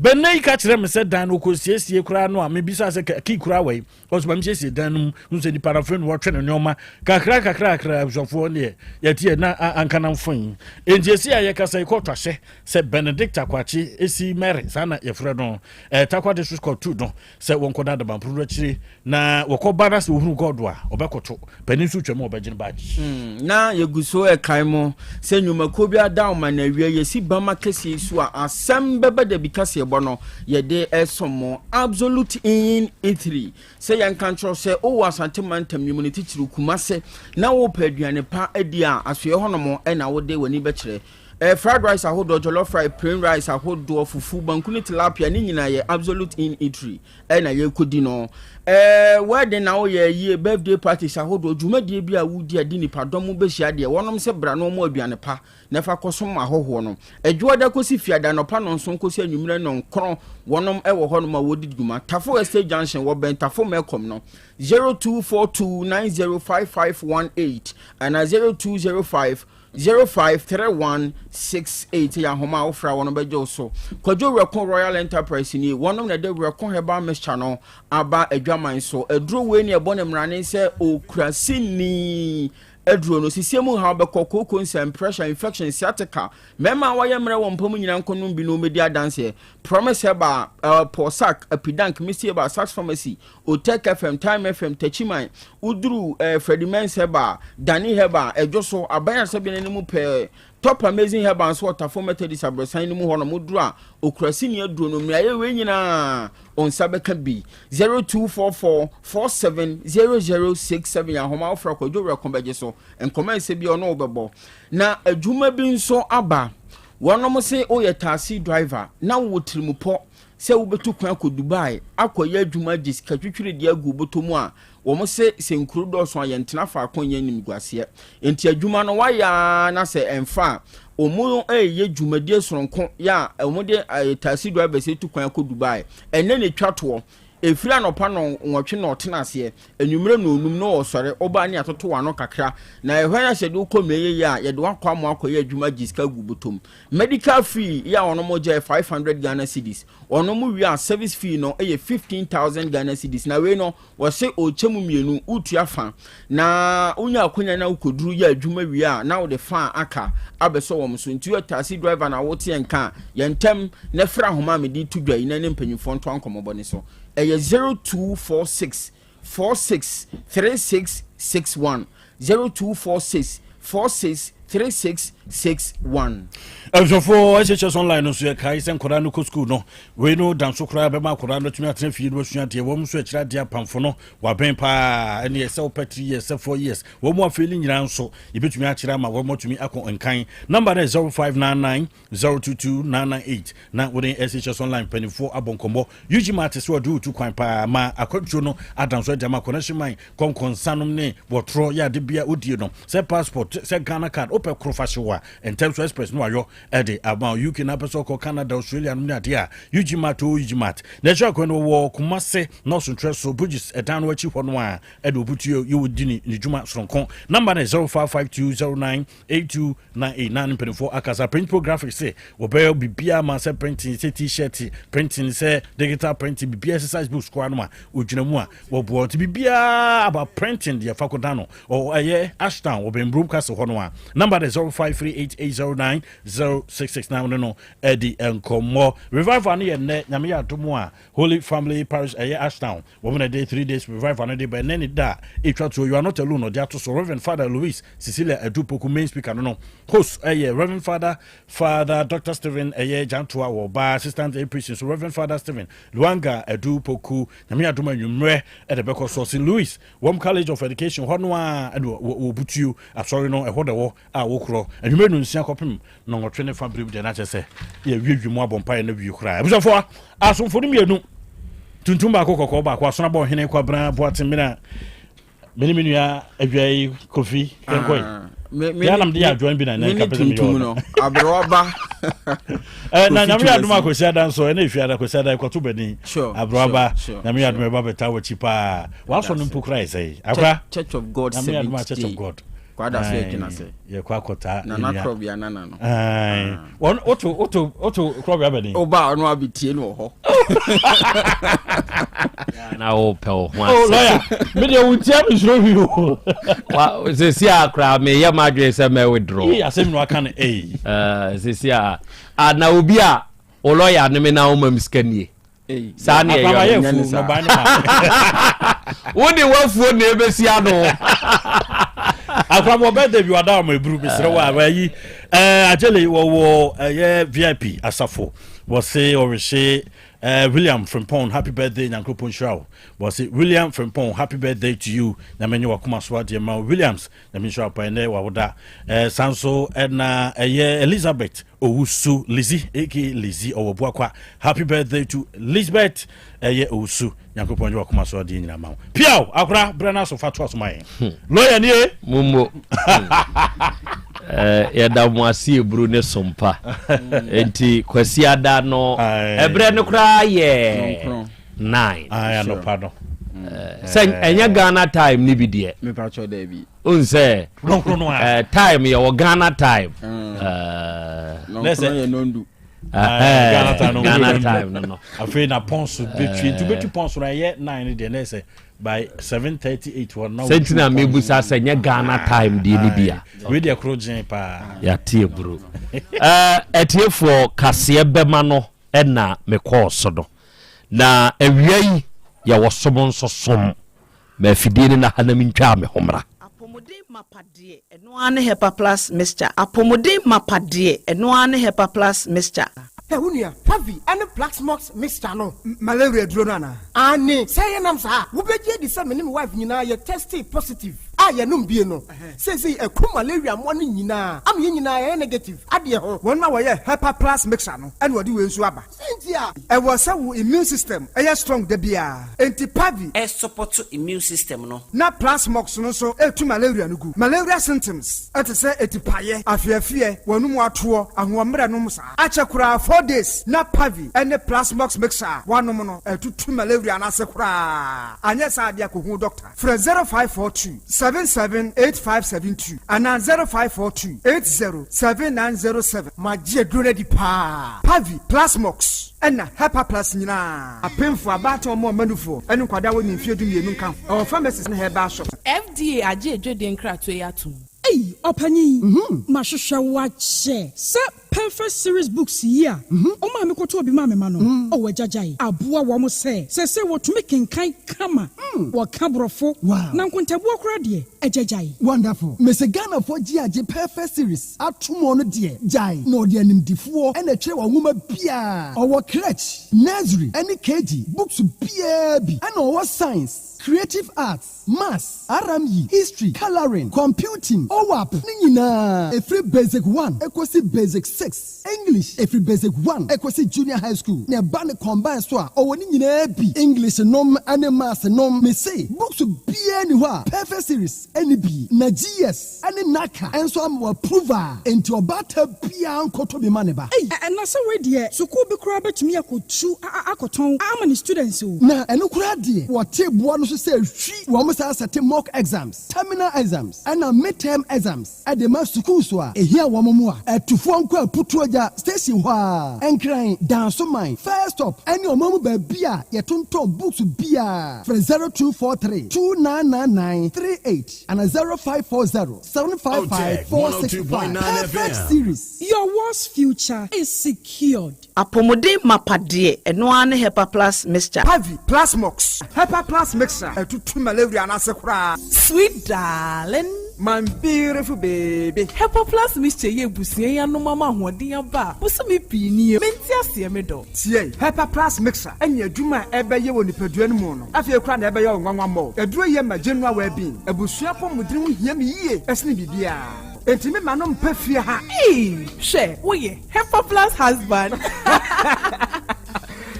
bɛnɛ yi ka kyerɛ me sɛ dan no kɔ koraa no a mebisa sɛ kii koraa wɔ yi ɔsɛ ma mesiesie dan no mu hu sɛ nipa no afei no wɔtwe ne nneɔma kakra kakra kakra. Abusuafoɔ deɛ yɛte yɛ na anka na mfo yi enti esi a yɛkasa yi kɔtɔ ahyɛ sɛ Benedicta Kwakye esi Mary saa na yɛfrɛ no Takwa District Court 2 no sɛ wɔnkɔda adabamporo no akyire na wɔkɔba no sɛ wɔhunu God a ɔbɛkoto panin nso twam a ɔbɛgyene baagye. Na yɛgu so ɛkae mo sɛ nnwumakuo bi ada wo ma no awia yɛsi bama kɛseɛ so a asɛm bɛba da bi kaseɛbɔ no yɛde ɛsom mo. Absolute Inn Eatery sɛ yɛnka nkyerɛw sɛ wowɔ Asante mantam yi mu no titiriw Kumase na wopɛ aduane pa adi a, asoɛ hɔnom ɛna wode w'ani bɛkyerɛ. Fried rice ahodoɔ, jollof rice, plain rice ahodoɔ, fufu, banku ne tilapia ne nyinaa yɛ Absolute Inn Eatery ɛna yɛkɔdi no. Wedding na woyɛ yie, birthday parties ahodoɔ, dwumadie bi a wodi a di nipadɔm bɛhyia deɛ, wɔnom sɛ bra no ɔmo aduane pa na fa kɔsom ahɔhoɔ no. Adwoada kɔsi Fiada nɔpa 7 kɔsi anwummerɛ 9 wɔnom ɛwɔ hɔnom a wɔdi dwuma. Tafo Estate Junction, wɔbɛn Tafo Melcom no. 0242905518 ana 0205053168 yɛ ahoma a wofra wɔn bɛgye wo so. Kwadwo Werɛko Royal Enterprise nie, wɔnom na ɛde Werɛko Herbal Mixture no aba adwaman so. Aduro wei ne ɛbɔ ne mmarane sɛ okura sini aduro no sisie mu ha bɛkɔ kooko nsɛm, pressure, infection, sciatica, mmarima a wɔyɛ mmerɛ wɔ mpam nyinaa nkɔnom bi no wɔbɛdi adanseɛ. Promise Herbal, Pɔsak, Apidank, Misty Herbal, Sax Pharmacy, Otek FM, Time FM, Tachiman, woduru Freddie Mens Herbal, Danny Herbal, ɛdwo so aban asɛbea no anim pɛɛ. Top Amazing Herbal nso wɔ Tafo Methodist aborɔsan no mu hɔ nom. Woduru a okura sini aduro no mmeaeɛ wei nyinaa nsa bɛka bi. 0244 470067 yɛ ahoma wofra Kwadwo Werɛ ko bɛgye so nkɔmɔ ɛsɛ bi ɔno wobɛbɔ. Na adwuma bi nso aba, wɔnom se woyɛ taxi driver na wowɔ tirimupɔ sɛ wobɛtu kwan akɔ Dubai akɔyɛ adwuma gye sika twitwiri de agu bɔtɔ mu a, wɔn se sɛ nkuro dɔɔso a yɛntena faako nyɛ nimguaseɛ nti adwuma no wayɛ a na sɛ ɛmfa a wɔn ɛyɛ dwumadie soronko yɛ a wɔn de taxi drivers etu kwan akɔ Dubai. Ɛnɛ na etwa toɔ efiri anɔpa 8 na ɔtena aseɛ enwummerɛ 5 na ɔsɔre ɔbaa ne atoto wano kakra na ɛhɔ yɛ sɛ de wokɔ mmea yie a yɛde wakɔ ama akɔyɛ adwuma gye sika gu bɔtɔm. Medical fee yɛ a wɔn mo gye 500 Ghana cedis, wɔn mo wie a service fee no yɛ 15,000 Ghana cedis. Na wei no wɔsɛ ɔkyɛ mu mmienu, wotua fa na wonya akonya na wokɔduru yɛ adwuma wie a na wode fa a aka abɛsɔ wɔn so. Nti yɛ taxi driver na wote yɛn ka yɛn ntɛm na frɛ ahoma a mede to dwa yi na ne mpanyinfoɔ nto ankɔmmɔbɔ ne so. Ɛyɛ 0246 46 36 61, 0246 46 36 61. Abusuafoɔ, SHS Online no nso yɛkae sɛ nkwadaa no kɔ school no wei no da nso koraa bɛma akwadaa no atumi atena fie no asua adeɛ. Wɔn nso akyerɛ adeɛ apamfo no wabɛn paa ɛne sɛ wopɛ 3 years sɛ 4 years wɔn mu afei no nyinaa nso yɛbɛtumi akyerɛ ama wɔn atumi akɔ nkan. Number no 0599 022 998 na wode SHS Online mpanimfoɔ abɔ nkɔmmɔ. UG Mart sɛ wɔde wotu kwan paa ma akwantuo no ada nso agya ma connection man kɔnkɔnsanom ne wɔtorɔ yɛ ade bia wodie no sɛ passport sɛ Ghana card wopɛ koro fa hyew a. a, ntɛm so express no wayɔ ɛde ama wo. UK na apɛ sɛ ɔkɔ Canada, Australia nom ne adeɛ a, UG Mart o UG Mart. Na ɛkyerɛ kwan no wɔ Kumase Nɔɔso Ntrɛ so, Bridges ɛdan no akyi hɔ no a ɛde obutuo yɛ wɔdi ne ne dwuma soronko. Number no 055209 8298 na ne mpanimfoɔ akasa. Print Pro Graphics se wɔbɛyɛ biribiara ma sɛ printing, sɛ t-shirt printing, sɛ digital printing, biribiara, exercise books koraa no ma wɔgyina mu a wɔboa nti biribiara aba printing deɛ fa kɔda no ɛyɛ Ashtown wɔ Bɛnbrom Castle hɔ no a number de 0538809066 ne no ɛdi nkɔmmɔ. Revival no yɛ nnɛ, Nyame yɛ adom a, Holy Family Parish ɛyɛ Ashtown wɔn na ɛde 3 days revival no de ba ɛnɛ ne da a ɛtwa toɔ. You are not alone ɔde ato so. Reverend Father Louis Cecilia Adu Poku main speaker no host ɛyɛ Reverend Father Dr Stephen ɛyɛ Gyantoa wɔ ba assistant a priest nso Reverend Father Stephen Luanga Adu Poku. Nyame adom anwummerɛ ɛde bɛkɔ so St Louis wɔm College of Education hɔ no a ɛne wɔbutuo asɔre no ɛhɔ da wɔ a wokorɔ anwummerɛ no 6 kɔpem 8 ne fa berɛ deɛ no akyɛ sɛ yɛwie dwom abɔ mpaeɛ no wie koraa. Abusuafoɔ, asomfo no mmienu, tuntum baako, kɔkɔɔ baako, asono abɔ ɔhene Kwabena Boatemena, mene me nua adwa yi Kofi yɛnkɔe. Yɛ anam de yɛ adwoan bi na nka pɛ sɛ meyɛ no aberewa ba. Na Nyame yɛ adom akɔsi ada nso ɛna ɛfi ada kɔsi ada ɛkɔto bani aberewa ba. Nyame yɛ adom ɛba bɛta wakyi paa wasɔ no mpo kora ɛsɛ yi akora. Church of God. Nyame yɛ adom a Church of God. Kwada so yɛdwena sɛ yɛkɔ akɔtaa. Nana Krɔbea nana no. Wɔn woto Krɔbea bɛni. Woba ɔno abɛtie no wɔ hɔ. Na wopɛ wo ho. Oh lawyer, me deɛ wo ntia me suro hwi o. Sɛsi a koraa meyɛ m'adwene sɛ mɛ withdraw. Ee, asɛm no aka no ee. Sɛsi a na obi a wo lawyer ne me na woma me sika nie saa ne ɛyɛ no wode wafuo na ɛbɛsi ano. Akwamɔ birthday bi wada ɔmɔ eburu mesrɛ wo a wayi agyele wɔwɔ ɛyɛ VIP asafo wɔse ɔrehye William Frimpong happy birthday, Nyankopɔn nhyira wo. Wɔse William Frimpong, happy birthday to you, Nyame nye wakoma so adeɛ ma wo. Williams, Nyame nhyira wo pa ɛnɛ wawoda. San so ɛna ɛyɛ Elizabeth Owusu Lizzy aka Lizzy ɔwɔ Buakwa, happy birthday to Elizabeth ɛyɛ Owusu, Nyankopɔn nye wakoma so adeɛ nyina ma wo. Piaw akora berɛ no aso fa to aso ma yɛn lawyer nie. Mummo yɛda mo ase eburu ne sompa nti Kwasi ada no ɛberɛ no koraa yɛ 9 anɔpa no. Sɛ ɛnyɛ Ghana time ni bi deɛ mepakyɛ daabi. N sɛ time yɛwɔ Ghana time. Nɔnkono yɛ nɔndu. Ghana time no. Ghana time no. Afei na pɔnso bɛtwi nti wobɛtwi pɔnso no ɛyɛ 9 no deɛ na ɛsɛ by 7:38 hɔ na. Sɛ nti na mebusa sɛ nyɛ Ghana time deɛ ni bi a. Wei deɛ koro gyen paa. Yɛate aburo. Atiefoɔ, kaseɛ bɛma no ɛna mekɔɔ so no na awia yi yɛwɔ som nso som ma afidie no na ha na mentwaa me ho mmra. Apɔmuden mapa deɛ, ɛno ara ne Hepa Plus Mixture. Apɔmuden mapa deɛ, ɛno ara ne Hepa Plus Mixture. Hɛ, wo nua, Pavi ne Plaxmox mixture no, malaria duro no anaa? Aane, sɛ ɛyɛ nam saa a, wobɛgye adi sɛ me ne me wife nyinaa yɛ testee positive a yɛnom bie no. Seesei ɛku malaria mmoa no nyinaa ama yɛn nyinaa yɛayɛ negative adeɛ ho. Wɔn a wɔyɛ Hepa Plus mixture no na wɔde wei nso aba. Sɛ nti a. Ɛwɔ sɛ wo immune system yɛ strong da biara. Enti Pavi. Ɛsupɔto immune system no. Na Plasmox no nso ɛtu malaria no gu. Malaria symptoms te sɛ atipaeɛ, afeafeɛ, w'anum atoɔ, ahoɔmmerɛ nom saa. Akyɛ koraa 4 days na Pavi ne Plasmox mixture a woanom no atutu malaria no ase koraa. Anyɛ saa adeɛ a kɔhu doctor. Frɛ 0542 778572 anaa 0542 807907. Magye aduro no adi paa. Pavi, Plasmox ɛna Hepa Plus nyinaa. Apemfo, abaatan, ɔmo ɔmanufoɔ ne nkwadaa a wɔnni mfeɛ 12 nka ho. Ɛwɔ pharmacies ne herbal shops. FDA agye adwadie nkratoɔ yi atom. Ei, ɔpanyin, mahwehwɛ wo akyɛ. Sɛ Perfect Series Books yi a ɔmaa mekɔtɔɔ bi maa me mma no, ɔwɔ agyagyae aboa wɔn sɛ seesei wɔtumi kenkan kama, wɔka Borɔfo, na nkontabuo koraa deɛ, agyagyae. Wonderful. Mese Ghanafoɔ gye agye Perfect Series ato mu ɔno deɛ gyae na ɔde animdifoɔ na ɛtwerɛ wɔn nwoma biara. Ɔwɔ crèche, nursery ɛne KG books biara bi ɛna ɔwɔ science, creative arts, maths, RME, history, colouring, computing, OWAP ne nyinaa ɛfiri basic 1 ɛkɔsi basic. 6, English, ɛfiri Basic 1 ɛkɔsi Junior High School, na ɛba no combine so a, ɔwɔ ne nyinaa bi, English nom ne Maths nom. Mese, books biara nni hɔ a Perfect Series nni bi, na GS ne NaCCA nso ama wɔ approve a, enti ɔbaatan biara nkɔtɔ bi ma ne ba. Ei! Na sɛ wei deɛ, sukuu bi koraa bɛtumi akɔtu akɔtɔn ama ne students o. Na ɛno koraa deɛ, wɔte boɔ no so sɛ hwi, wɔn san sɛte mock exams, terminal exams, ɛna mid-term exams de ma sukuus a ɛhia wɔn mmoa. Atufoɔ nkɔ Aputuogya station hɔ ara, Nkran, Dansoman, First Stop ne ɔman mu baabi a yɛtontɔn books biara. Frɛ 0243 2999 38 anaa 0540 755 Otec 465. 102.9 Perfect FM. Series. Your world's future is secured. Apɔmuden mapa deɛ, ɛno ara ne Hepa Plus Mixture. Pavi, Plasmox, Hepa Plus Mixture, ɛtutu malaria no ase koraa. Sweet darling. My beautiful baby. Hepa Plus Mixture yi abusua yi anom ama ahoɔden aba a bosome pii nie. Mente aseɛ me dɔ. Tie, Hepa Plus Mixture ne adwuma a ɛbɛyɛ wɔ nipadua no mu no, afei koraa na ɛbɛyɛ wo nwanwa mmɔ. Aduro yi ma general well-being. Abusua apɔmuden ho hia me yie sene biribiara. Enti me ma no mpa fie ha. Eii hwɛ woyɛ Hepa plus husband.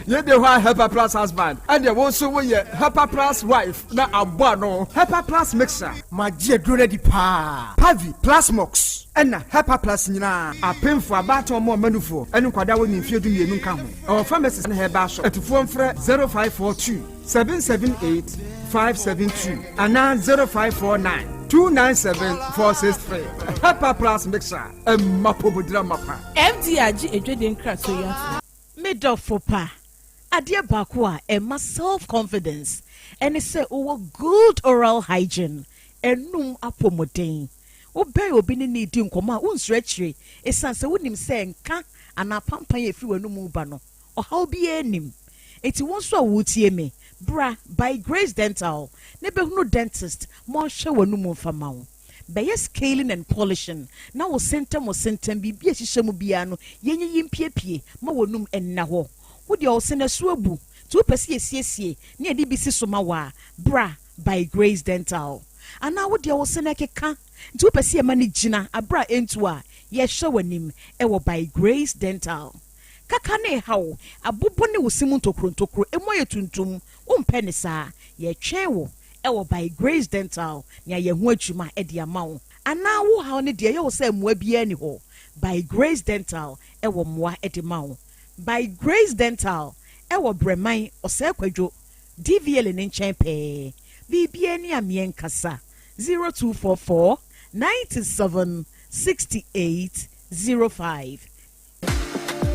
Yei de hɔ a Hepa plus husband ɛneɛ wo nso woyɛ Hepa plus wife na abɔ ano. Hepa plus mixer. Magye aduro no adi paa. Pavi, Plasmox ɛna Hepa plus nyinaa. Apemfoɔ, abaatan ɔmo ɔma nufoɔ ɛne nkwadaa a wɔnni mfeɛ 12 nka ho. Ɛwɔ pharmacies ne herbal shop. Atufoɔ mfrɛ 0542 778 572 anaa 0549 297 463. Hepa plus mixer ɛma pomodira mapa. FDA agye adwadie nkratoɔ yi atom. Me dɔfo pa, adeɛ baako a ɛma self confidence ɛne sɛ wowɔ good oral hygiene, anum apɔmuden. Wobɛn obi ne no redi nkɔmmɔ a wonsuro akyire ɛsiane sɛ wonim sɛ nka anaa pampan a ɛfiri w'anum reba no, ɔhaw biara nnim. Enti wo nso a woretie me, bra By Grace Dental na bɛhunu dentist ma ɔnhwɛ w'anum mfa ma wo. Bɛyɛ scaling and polishing na wo se ntam wo se ntam biribi a ɛhyehyɛ mu biara no yɛnyiyi mpiepie ma w'anum nna hɔ. Wo deɛ wo se no ɛso abu nti wopɛ sɛ yɛsiesie na yɛde bi si so ma wo a, bra By Grace Dental. Anaa wo deɛ wo se no ɛkeka nti wopɛ sɛ yɛma no gyina aberɛ a ɛntu a, yɛhwɛ w'anim wɔ By Grace Dental. Kaka no reha wo, abobo ne wo se mu ntokuro ntokuro, emu ayɛ tuntum, wompɛ no saa? Yɛretwɛn wo wɔ By Grace Dental na yɛayɛ ho adwuma de ama wo. Anaa wo haw no deɛ ɛyɛ wo sɛ mmoa biara nni hɔ? By Grace Dental wɔ mmoa de ma wo. By Grace Dental wɔ Brɛman, Ɔsɛe Kwadwo, DVLA no nkyɛn pɛɛ. Biribiara ni a meɛnkasa, 0244 97 68 05.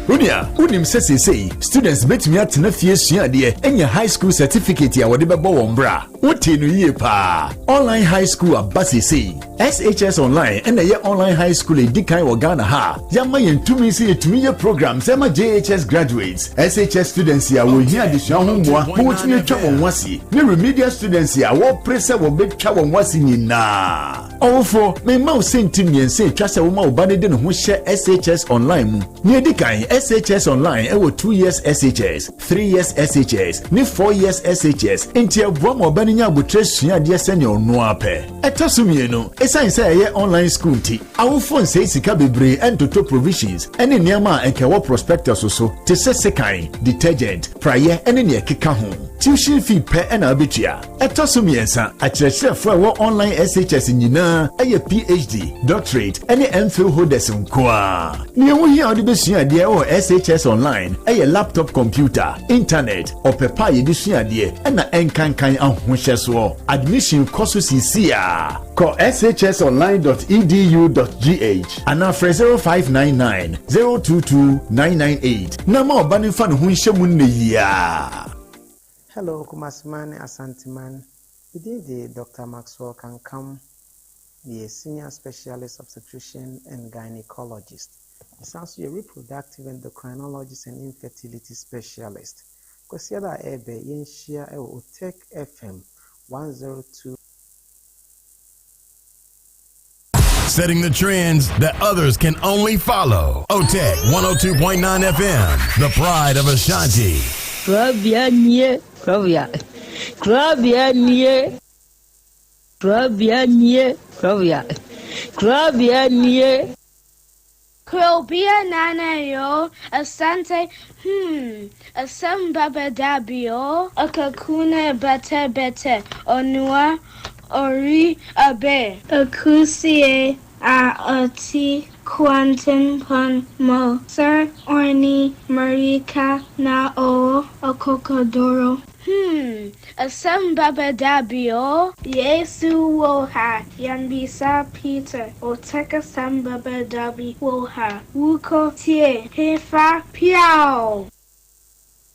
Onua, wonim sɛ seesei students betumi atena fie asua adeɛ anya high school certificate a wɔde bɛbɔ wɔn bra? Wotee no yie paa. Online high school aba seesei. SHS Online ɛna ɛyɛ online high school a ɛdi kan wɔ Ghana ha a yɛama yɛn tumi sɛ yɛtumi yɛ programs ɛma JHS graduates, SHS students a wɔhia adesua ho mmoa ma wɔtumi atwa wɔn ho ase, ne remedial students a wɔpere sɛ wɔbɛtwa wɔn ho ase nyinaa. Ɔwofo, memma wo sɛnti mmiɛnsa etwa sɛ woma wo ba no de ne ho hyɛ SHS Online mu. Nea edi kan, SHS Online wɔ 2 years SHS, 3 years SHS, ne 4 years SHS, enti ɛboa ma ɔba no nya abotrɛ sua adeɛ sɛnea ɔno ara pɛ. Ɛtɔ so mmienu, esiane sɛ ɛyɛ online school nti, awofo nsɛe sika bebree ntotɔ provisions ne nneɛma a anka ɛwɔ prospectus so te sɛ sekan, detergent, praeɛ ne nea ɛkeka ho. Tuition fee pɛ na wobetua. Ɛtɔ so mmiɛnsa, akyerɛkyerɛfo a ɛwɔ online SHS nyinaa yɛ PhD, doctorate, ne MPhil holders nko ara. Nea ɛho hia a wode besua adeɛ wɔ SHS online yɛ laptop computer, internet, ɔpɛ pa a yɛde sua adeɛ, ɛna ɛnkankan ahohyɛsoɔ. Admission kɔ so seesei ara. Kɔ shsonline dot edu dot gh anaa frɛ 0599 022 998 na ma ɔba no mfa ne ho nhyɛ mu nnɛ yi ara. Hello Kumasiman ne Asanteman, me din de Doctor Maxwell Kankam, meyɛ Senior Specialist Obstetrician and Gynecologist. Mesan nso yɛ Reproductive Endocrinologist and Infertility Specialist. Kwasiada a ɛreba yi, yɛnhyia wɔ Otec FM 102. Setting the trends that others can only follow. OTEC 102.9 FM, the pride of Ashanti. Korabea nie, korabea, korabea nie, korabea nie, korabea, korabea nie. Krobea Nana yoo, Asante hmm, asɛm ba bɛda bi oo. Akakuna bɛtɛ bɛtɛ, Onua ori abe. Akusie a ɔte kwantempɔn mu. Sir Orni mmirika na ɔwɔ akokoduro. Hmm, asɛm ba bɛda bi oo. Yesu wɔ ha, yɛmmisa Peter, Otec asɛm ba bɛda bi wɔ ha, wokɔ tie hefa piaw!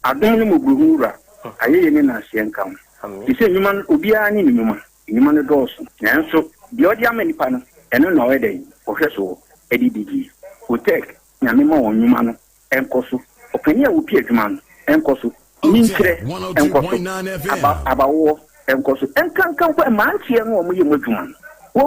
Adom ne mmɔborɔhunu Wura, ayɛyie ne nnaseɛ nka wo. Te sɛ nnwuma no, obiara ne ne nnwuma. Nnwuma no dɔɔso, nanso deɛ ɔde ama nnipa no, ɛno na ɔyɛ dɛn? Ɔhwɛ soɔ de di die. Otec, Nyame ma wɔn nnwuma no nkɔ so. Ɔpanin a ɔpi adwuma no nkɔ so. Nyinkyerɛ nkɔ so. Aba, abawoɔ nkɔ so. Nkanka mpo mmeranteɛ no a wɔyɛ mu adwuma no,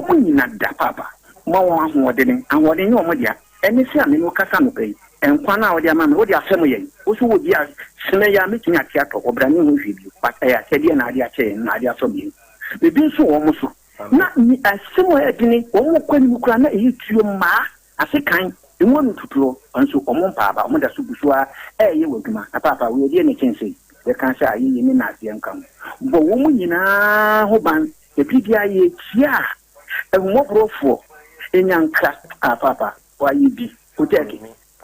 wɔn nyina da paapa. Ma wɔn ahoɔdene. Ahoɔden nyɛ wɔn dea. Ɛne sɛ a me ne wo kasa anɔpa yi, nkwa no a wode ama me, wode afɛm yɛn. Wo nso wɔ bi a, sene yi ara mɛtumi ate atɔ hɔ, bra menhu hwee bio. But ɛyɛ akyɛdeɛ na ade akyɛ yɛn, na ade asɔ yɛn. Biribi nso wɔ wɔn so. Na asɛm a ɛyɛ dene, wɔn kɔ anim koraa na ɛyɛ tuo mmaa. Ase kan, emu ano tutuɔ, nso wɔn mpaa aba, wɔn da so gu so ara reyɛ wɔ adwuma. Na paapa, wei ɛdeɛn na ɛkyɛn sei? Yɛka sɛ ayeyie ne nnaseɛ nka ho. Bɔ wɔn nyinaa ho ban, na biribiara yɛkyia a, ahummɔborɔfoɔ nya nkra. Ah, paapa, wɔayɛ bi. Otɛɛke,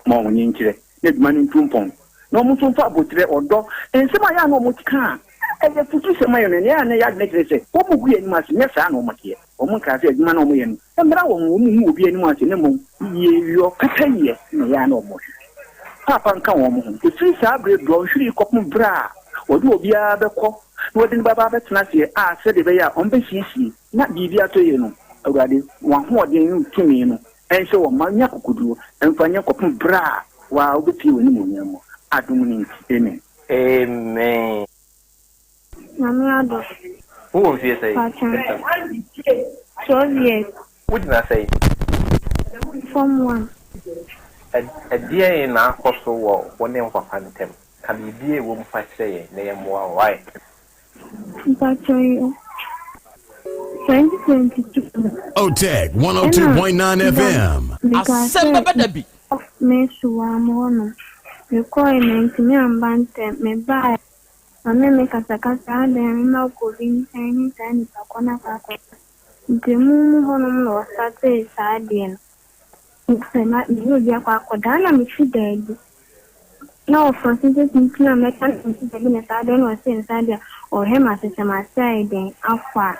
ma wɔn nkyerɛ, na adwuma no ntu mpɔn, na wɔn nso mfa aboterɛ, ɔdɔ, nsɛm a ɛyɛ a na wɔka a ɛyɛ afutusɛm ma yɛn no, ɛyɛ a na ɛyɛ adwene kyerɛ sɛ wɔgu yɛn anim ase, nyɛ saa na wɔteɛ. Wɔnkaa sɛ adwuma no a wɔyɛ no mmra wɔn ho, wɔnhu obi anim ase, na mmom yieyɔ, pɛpɛyɛ na ɛyɛ a na wɔhwehwɛ. Paapa nka wɔn ho. Ɛfiri saa berɛ dɔnhwere yi kɔpem berɛ a wɔde obiara bɛkɔ na wɔde no bɛba abɛtena aseɛ a sɛdeɛ ɛbɛyɛ a wɔbɛsiesie na biribi atɔ yie no, Awurade, w'ahoɔden ne wo tumi no nhyɛ wɔn ma nya akokoduo mfa nyɛ kɔpem berɛ a wo ara wobɛpue w'animuonyam mu. Adom no nti, amen. Amen. Nyame adom. Wo wɔ mfie sɛn? Paatwon. 12 years. Wo gyina sɛn? Form one. Ɛdeɛn na akɔ so wɔ wo ne wo papa ntam? Ka biribi a ɛwɔ mu fa kyerɛ yɛn na yɛmmoa wo, wai? Mpakyɛw yo. 2022 no. Otec 102.9 FM. Mekaa Asɛm sɛ bɛba da bi. me soa mo hɔ nom. Mekɔe mantumi amba ntɛm. Mebae Ɔne me kasakasa adɛn a mema ɔkɔ obi nkyɛn ne saa nipa kɔ no akɔ akɔsa. Nti emu mu hɔnom na ɔstartee saa adeɛ no. Sɛ na me ne obi akɔ akɔda na mese daabi. Na ɔfɔse sɛ tenten a mɛka na mese daabi na saa adeɛ na ɔse nsa deɛ ɔhwɛ m'ase sɛ m'ase ayɛ dɛn afɔ a.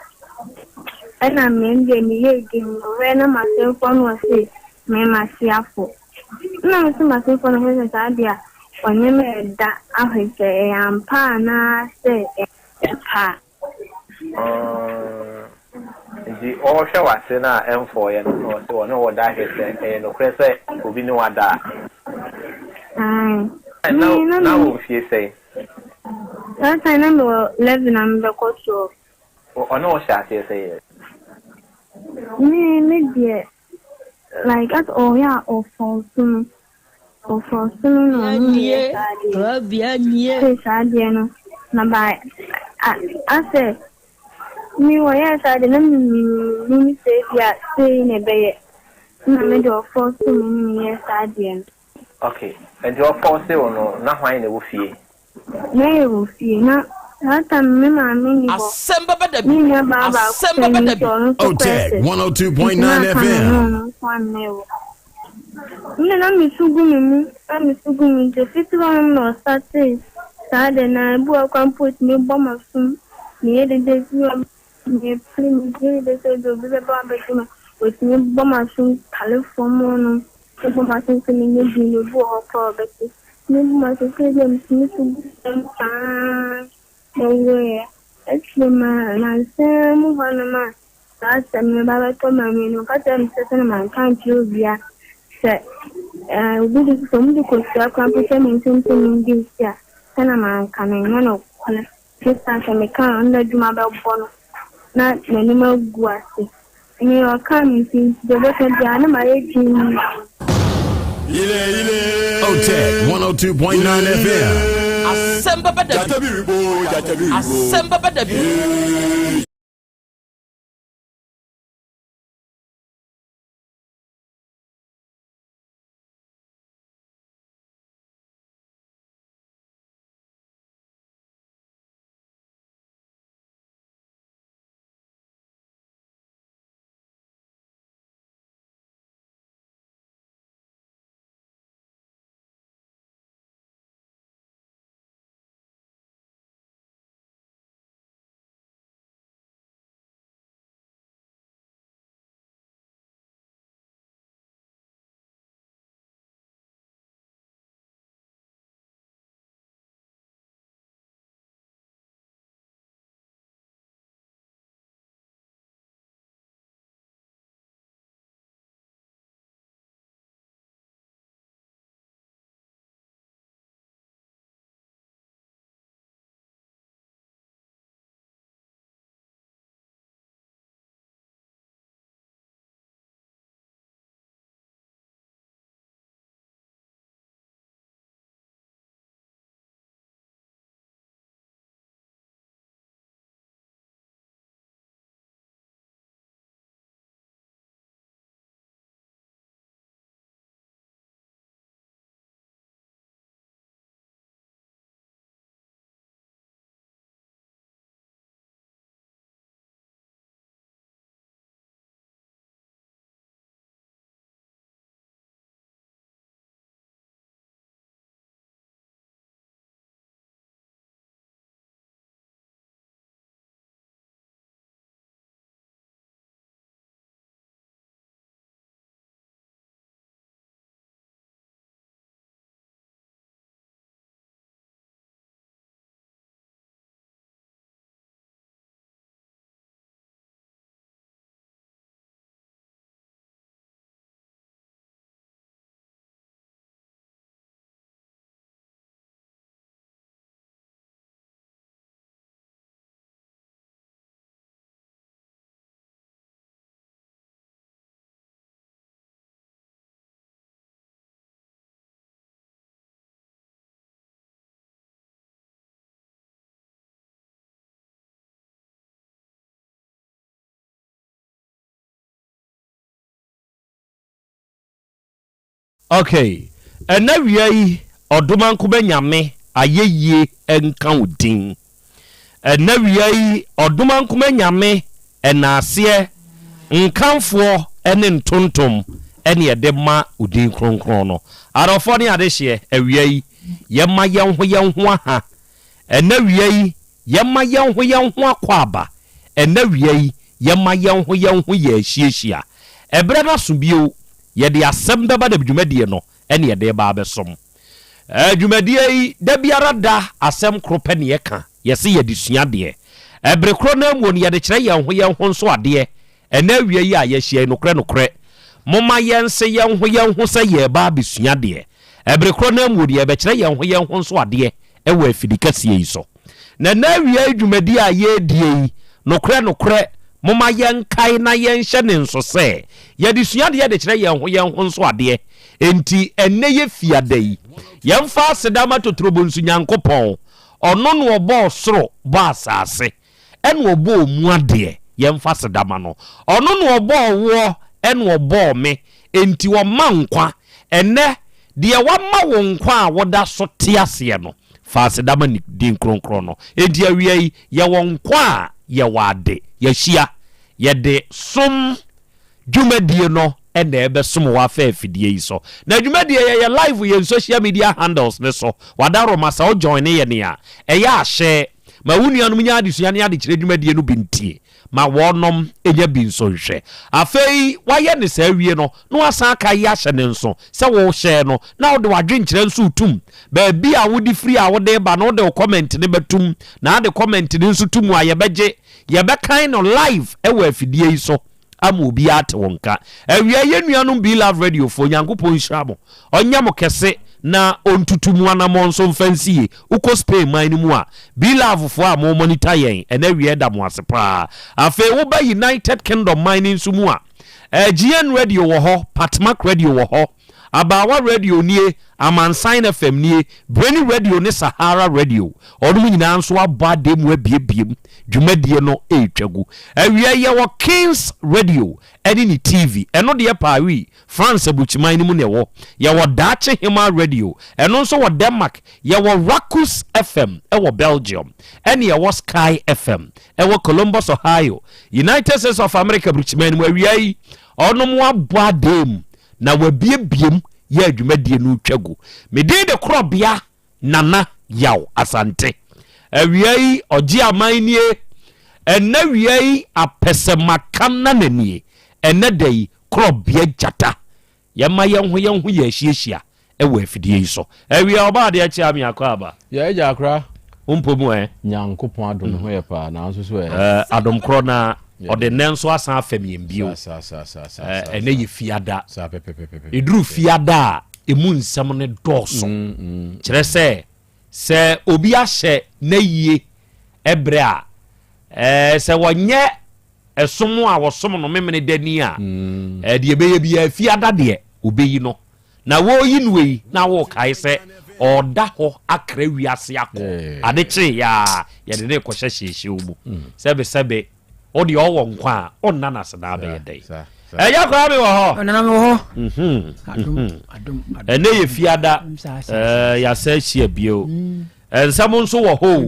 Ɛna me deɛ meyɛɛ dinn ɔhwɛ na m'asefoɔ na ɔse me m'ase afɔ. Nna mese m'asomfo no ho sɛ saa de a ɔnye me reda ahwɛ sɛ ɛyɛ ampa anaasɛ ɛnyɛ ampa a. Nti ɔrehwɛ w'ase no a ɛmfɔeɛ no na ɔse ɔne wo da ahwɛ sɛ ɛyɛ nokorɛ sɛ obi ne wo ada a. Ae. Na Me na na me. wɔ mfie sɛn? Saa time na mewɔ 11 a mebɛkɔ 12. Ɔne wo hyɛ aseɛ sɛn? Me me deɛ Like as ɔyɛ a ɔfɔɔso no ɔfɔɔso no na ɔno na yɛ saa adeɛ no sei saa adeɛ no na ba asɛ me wɔyɛ saa adeɛ na me menim sɛ ebi a sei na ɛbɛyɛ na me de ɔfɔɔso me ne me yɛ saa adeɛ no. Okay, nti ɔfɔɔse wo no na hwan na ɛwɔ fie? Na yɛwɔ fie na saa time no me maame nni hɔ. Asɛm bɛba da bi. Me nua baa baako Asɛm pɛ bɛba da nti bi. ɔno nso kɔ Otec SS. Nti na 102.9 aka me ne FM. ɔno nko ara na ɛwɔ hɔ. Nna na me su gu me mu, na me su gu me mu nti ofitsi hɔnom na ɔstartee saa de no ara, ebi wɔ hɔ koraa mpo otumi bɔ m'asom, meyɛ dede bi wɔ hɔ mepere meyɛ dede sɛ ebi obi bɛba abɛgye me a, otumi bɔ m'asom tale fam hɔnom. Mebɔ m'aso sɛ menyɛ bi na obi wɔ hɔ koraa a ɔbɛte. Mebɔ m'aso sɛ ebia metumi su gu fam saa na ɔwuiɛ. Akyire ma nansa mu hɔnom a saa asɛm no ba bɛtɔ m'ani no, ɔka kyerɛɛ me sɛ sɛdeɛ manka ankyerɛ obiara sɛ obi de sɛ wɔde kosua koraa mpo hyɛ me nsam sɛ mendi nsi a, sɛdeɛ manka no ɛnyɛ nokorɛ. Esiane sɛ mekaa ɔno n'adwuma bɛbɔ no na n'anim agu ase. Nea ɔkaa me nti, deɛ ɔbɛka biara na mayɛ dinn. Otec 102.9 FM. Asɛm bɛba da bi. Asɛm bɛba da bi. Ok, ɛnɛ awia yi Ɔdomankoma Nyame ayɛyie nka wo din. Ɛnɛ awia yi Ɔdomankoma Nyame ɛnaaseɛ, nkamfoɔ ne ntontom ɛne yɛde ma wo din kronkron no. Adɔfoɔ ne adehyeɛ, awia yi yɛma yɛn ho yɛn ho aha. Ɛnɛ awia yi Yɛma yɛn ho yɛn ho akwaaba. Ɛnnɛ awia yi, yɛma yɛn ho yɛn ho yɛ ahyiahyia. Ɛberɛ no aso bio, yɛde asɛm bɛba na dwumadie no ne yɛde reba abɛsom. Dwumadie yi, da biara da asɛm koro pɛ na yɛka, yɛse yɛde sua adeɛ. Ɛbere korɔ no ara mu no, yɛde kyerɛ yɛn ho yɛn ho nso adeɛ. Ɛnnɛ awia yi a yɛahyia yi, nokorɛ nokorɛ, momma yɛnse yɛn ho yɛn ho sɛ yɛreba abɛsua adeɛ. Ɛbere korɔ no ara mu no, yɛrebɛkyerɛ yɛn ho yɛn ho nso adeɛ wɔ afidi kɛseɛ yi so. Na ɛnnɛ awia yi dwumadie a yɛredie yi, nokorɛ nokorɛ, momma yɛnkae na yɛnhyɛ ne nso sɛ, yɛde sua adeɛ de kyerɛ yɛn ho yɛn ho nso adeɛ. Enti ɛnnɛ yɛ Fiada yi, yɛmfa aseda ma Totorobonsu Nyankopɔn, Ɔno na ɔbɔɔ soro bɔɔ asase. Ɛna ɔbɔɔ mu adeɛ, yɛmfa aseda ma no. Ɔno na ɔbɔɔ woɔ, ɛna ɔbɔɔ me, enti ɔma nkwa. Ɛnnɛ, deɛ wama wo nkwa a woda so te aseɛ no, fa aseda ma ne din kronkron no. Enti awia yi, yɛwɔ nkwa a yɛwɔ ade. Yɛahyia, yɛde som dwumadie no na ɛbɛsom wo afa afidie yi so. Na dwumadie yɛyɛ live yɛn social media handles no so. Wadaroma sɛ wo joine yɛn a, ɛyɛ a share Ma wo nuanom nya adesua ne adekyerɛ dwumadie no bi ntie. Ma wɔnom nya bi nso nhwɛ. Afei woayɛ no saa awie no, na woasan aka yi ahyɛ no nso sɛ wohyɛɛ no na wode w'adwenkyerɛ nso retum. Baabi a wode firi a wode reba no wode wo comment no bɛtum. Na ade comment no nso to mu a yɛbɛgye. Yɛbɛkan no live wɔ afidie yi so. ama obiara ate wo nka. Awia yɛn nuanom Be Love Radio foɔ Nyankopɔn nhyira mo, ɔnyɛ mo kɛse na ɔntutu mo anamɔn nso mfa nsi yie. Wokɔ Spain man no mu a, Be Love foɔ a mo monitor yɛn ɛnɛ awia yɛda mo ase paa. Afei woba United Kingdom man no nso mu a, eh, GN Radio wɔ hɔ, Patmak Radio wɔ hɔ, Abaawa Radio nie, Amansan FM nie, Breni Radio ne Sahara Radio. Wɔnom nyinaa nso abɔ adeɛ mu abiebiem, dwumadie no retwa gu. Awia yi yɛwɔ Kings Radio ne ne TV, ɛno deɛ Paris, France aburukyiman no mu na ɛwɔ. Yɛwɔ Daakye Hemaa Radio, ɛno nso wɔ Denmark. Yɛwɔ Rakus FM wɔ Belgium, ɛne yɛwɔ Sky FM wɔ Columbus, Ohio, United States of America aburukyiman no mu. Awia yi wɔnom abɔ adeɛ mu na wabiebiem yɛ adwumadie no retwa gu. Me din de Korɔbea Nana Yaw Asante. Awia yi ɔgye aman nie, ɛnnɛ awia yi apɛsɛmaka nana nie, ɛnnɛ da yi Korɔbea Gyata. Yɛma yɛn ho yɛn ho yɛ ahyiahyia wɔ afidie yi so. Awia ɔba adeɛ kye ame akɔ aba. Yɛ agya akora. Wo mpo mu ɛ? Nyankopɔn adom me ho yɛ paa nanso so ɛ? Ɛɛ adom korɔ na ɔde nnɛ nso asan afɛm yɛn bio. Ɛɛ ɛnɛ yɛ fiada. Ɛduru fiada a emu nsɛm no dɔɔso. Kyerɛ sɛ sɛ obi ahyɛ n'ayie ɛberɛ a ɛɛ sɛ wɔnyɛ ɛsom a wɔsom no memene dani a ɛɛ deɛ ɛbɛyɛ biara fiada deɛ obeyi no. Na wɔreyi no yi, na wɔrekae sɛ ɔreda hɔ akra wiase akɔ. Ade kyeeɛ a, yɛde no rekɔhyɛ hyeehyew mu. Sɛbesɛbe, wo deɛ ɔwɔ nkwa a, wonna no ase na abɛyɛ dɛn? Ɛyɛ koraa me wɔ hɔ. Nana me wɔ hɔ. Ɛnɛ yɛ fiada, yɛasa ahyia bio. Nsɛm nso wɔ hɔ o.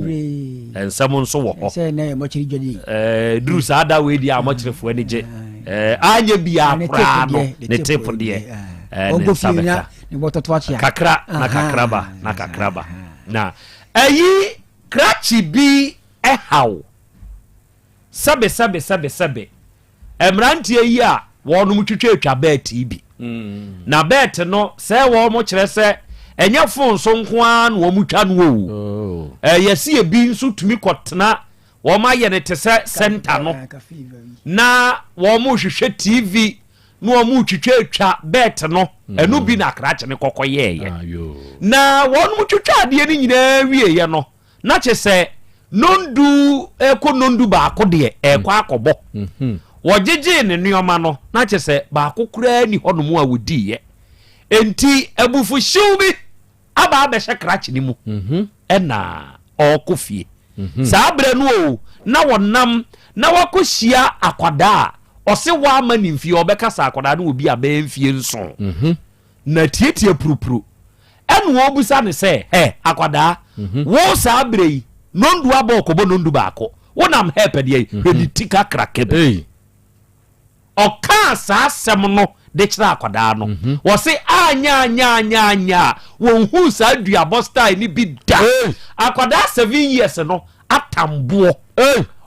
Nsɛm nso wɔ hɔ. Sɛ na yɛ mɔkyere dwa di. Ɛɛ duru saa da wei deɛ a mɔkyerefoɔ ani gye. Ɛɛ anyɛ biara koraa no ne tip deɛ. Ɛɛ ne nsa bɛka. Ne bɔtɔtɔ akyea. Kakra na kakra ba na kakra ba. Na ɛyi krakye bi ɛhaw. Sɛbe sɛbe sɛbe sɛbe mmeranteɛ yi a wɔnom twitwatwa bɛɛte yi bi. Na bɛɛte no sɛ wɔn kyerɛ sɛ ɛnyɛ fon so nko ara na wɔn twa no o. Oh. Yɛsi ebi nso tumi kɔtena wɔn ayɛ no te sɛ sɛnta no na wɔn hwehwɛ TV na wɔn twitwatwa bɛɛte no ɛno bi na akrakye no kɔkɔ yɛɛyɛ. Ah, na wɔn twitwa adeɛ no nyinaa wieɛ no. Na kyerɛ sɛ nondu rekɔ nondu baako deɛ ɛrekɔ akɔbɔ. Wɔgyegyee ne nneɛma no, na kyerɛ sɛ baako koraa ni hɔnom a wɔdiiɛ. Enti abufuhyew bi aba abɛhyɛ krakye no mu ɛna ɔrekɔ fie. Saa berɛ no o, na wɔnam na wakɔhyia akwadaa a ɔse wama ne mfie, ɔbɛka sɛ akwadaa no wɔ bi a bɛyɛ mfie nson. Na tietie purupuru. Ɛna wɔbisa no sɛ, Hɛ, akwadaa, mhm. wo saa berɛ yi, nondu abɔ ɔkɔbɔ nondu baako, wonam hɛ pɛdeɛ yi, hwɛ ne ti kakraka bi. Ɔkaa saa asɛm no de kyerɛ akwadaa no. Mhm. Wɔse anyaanyaanyaanya a wɔnhuu saa duabɔ style no bi da. Akwadaa 7 years no atam boɔ.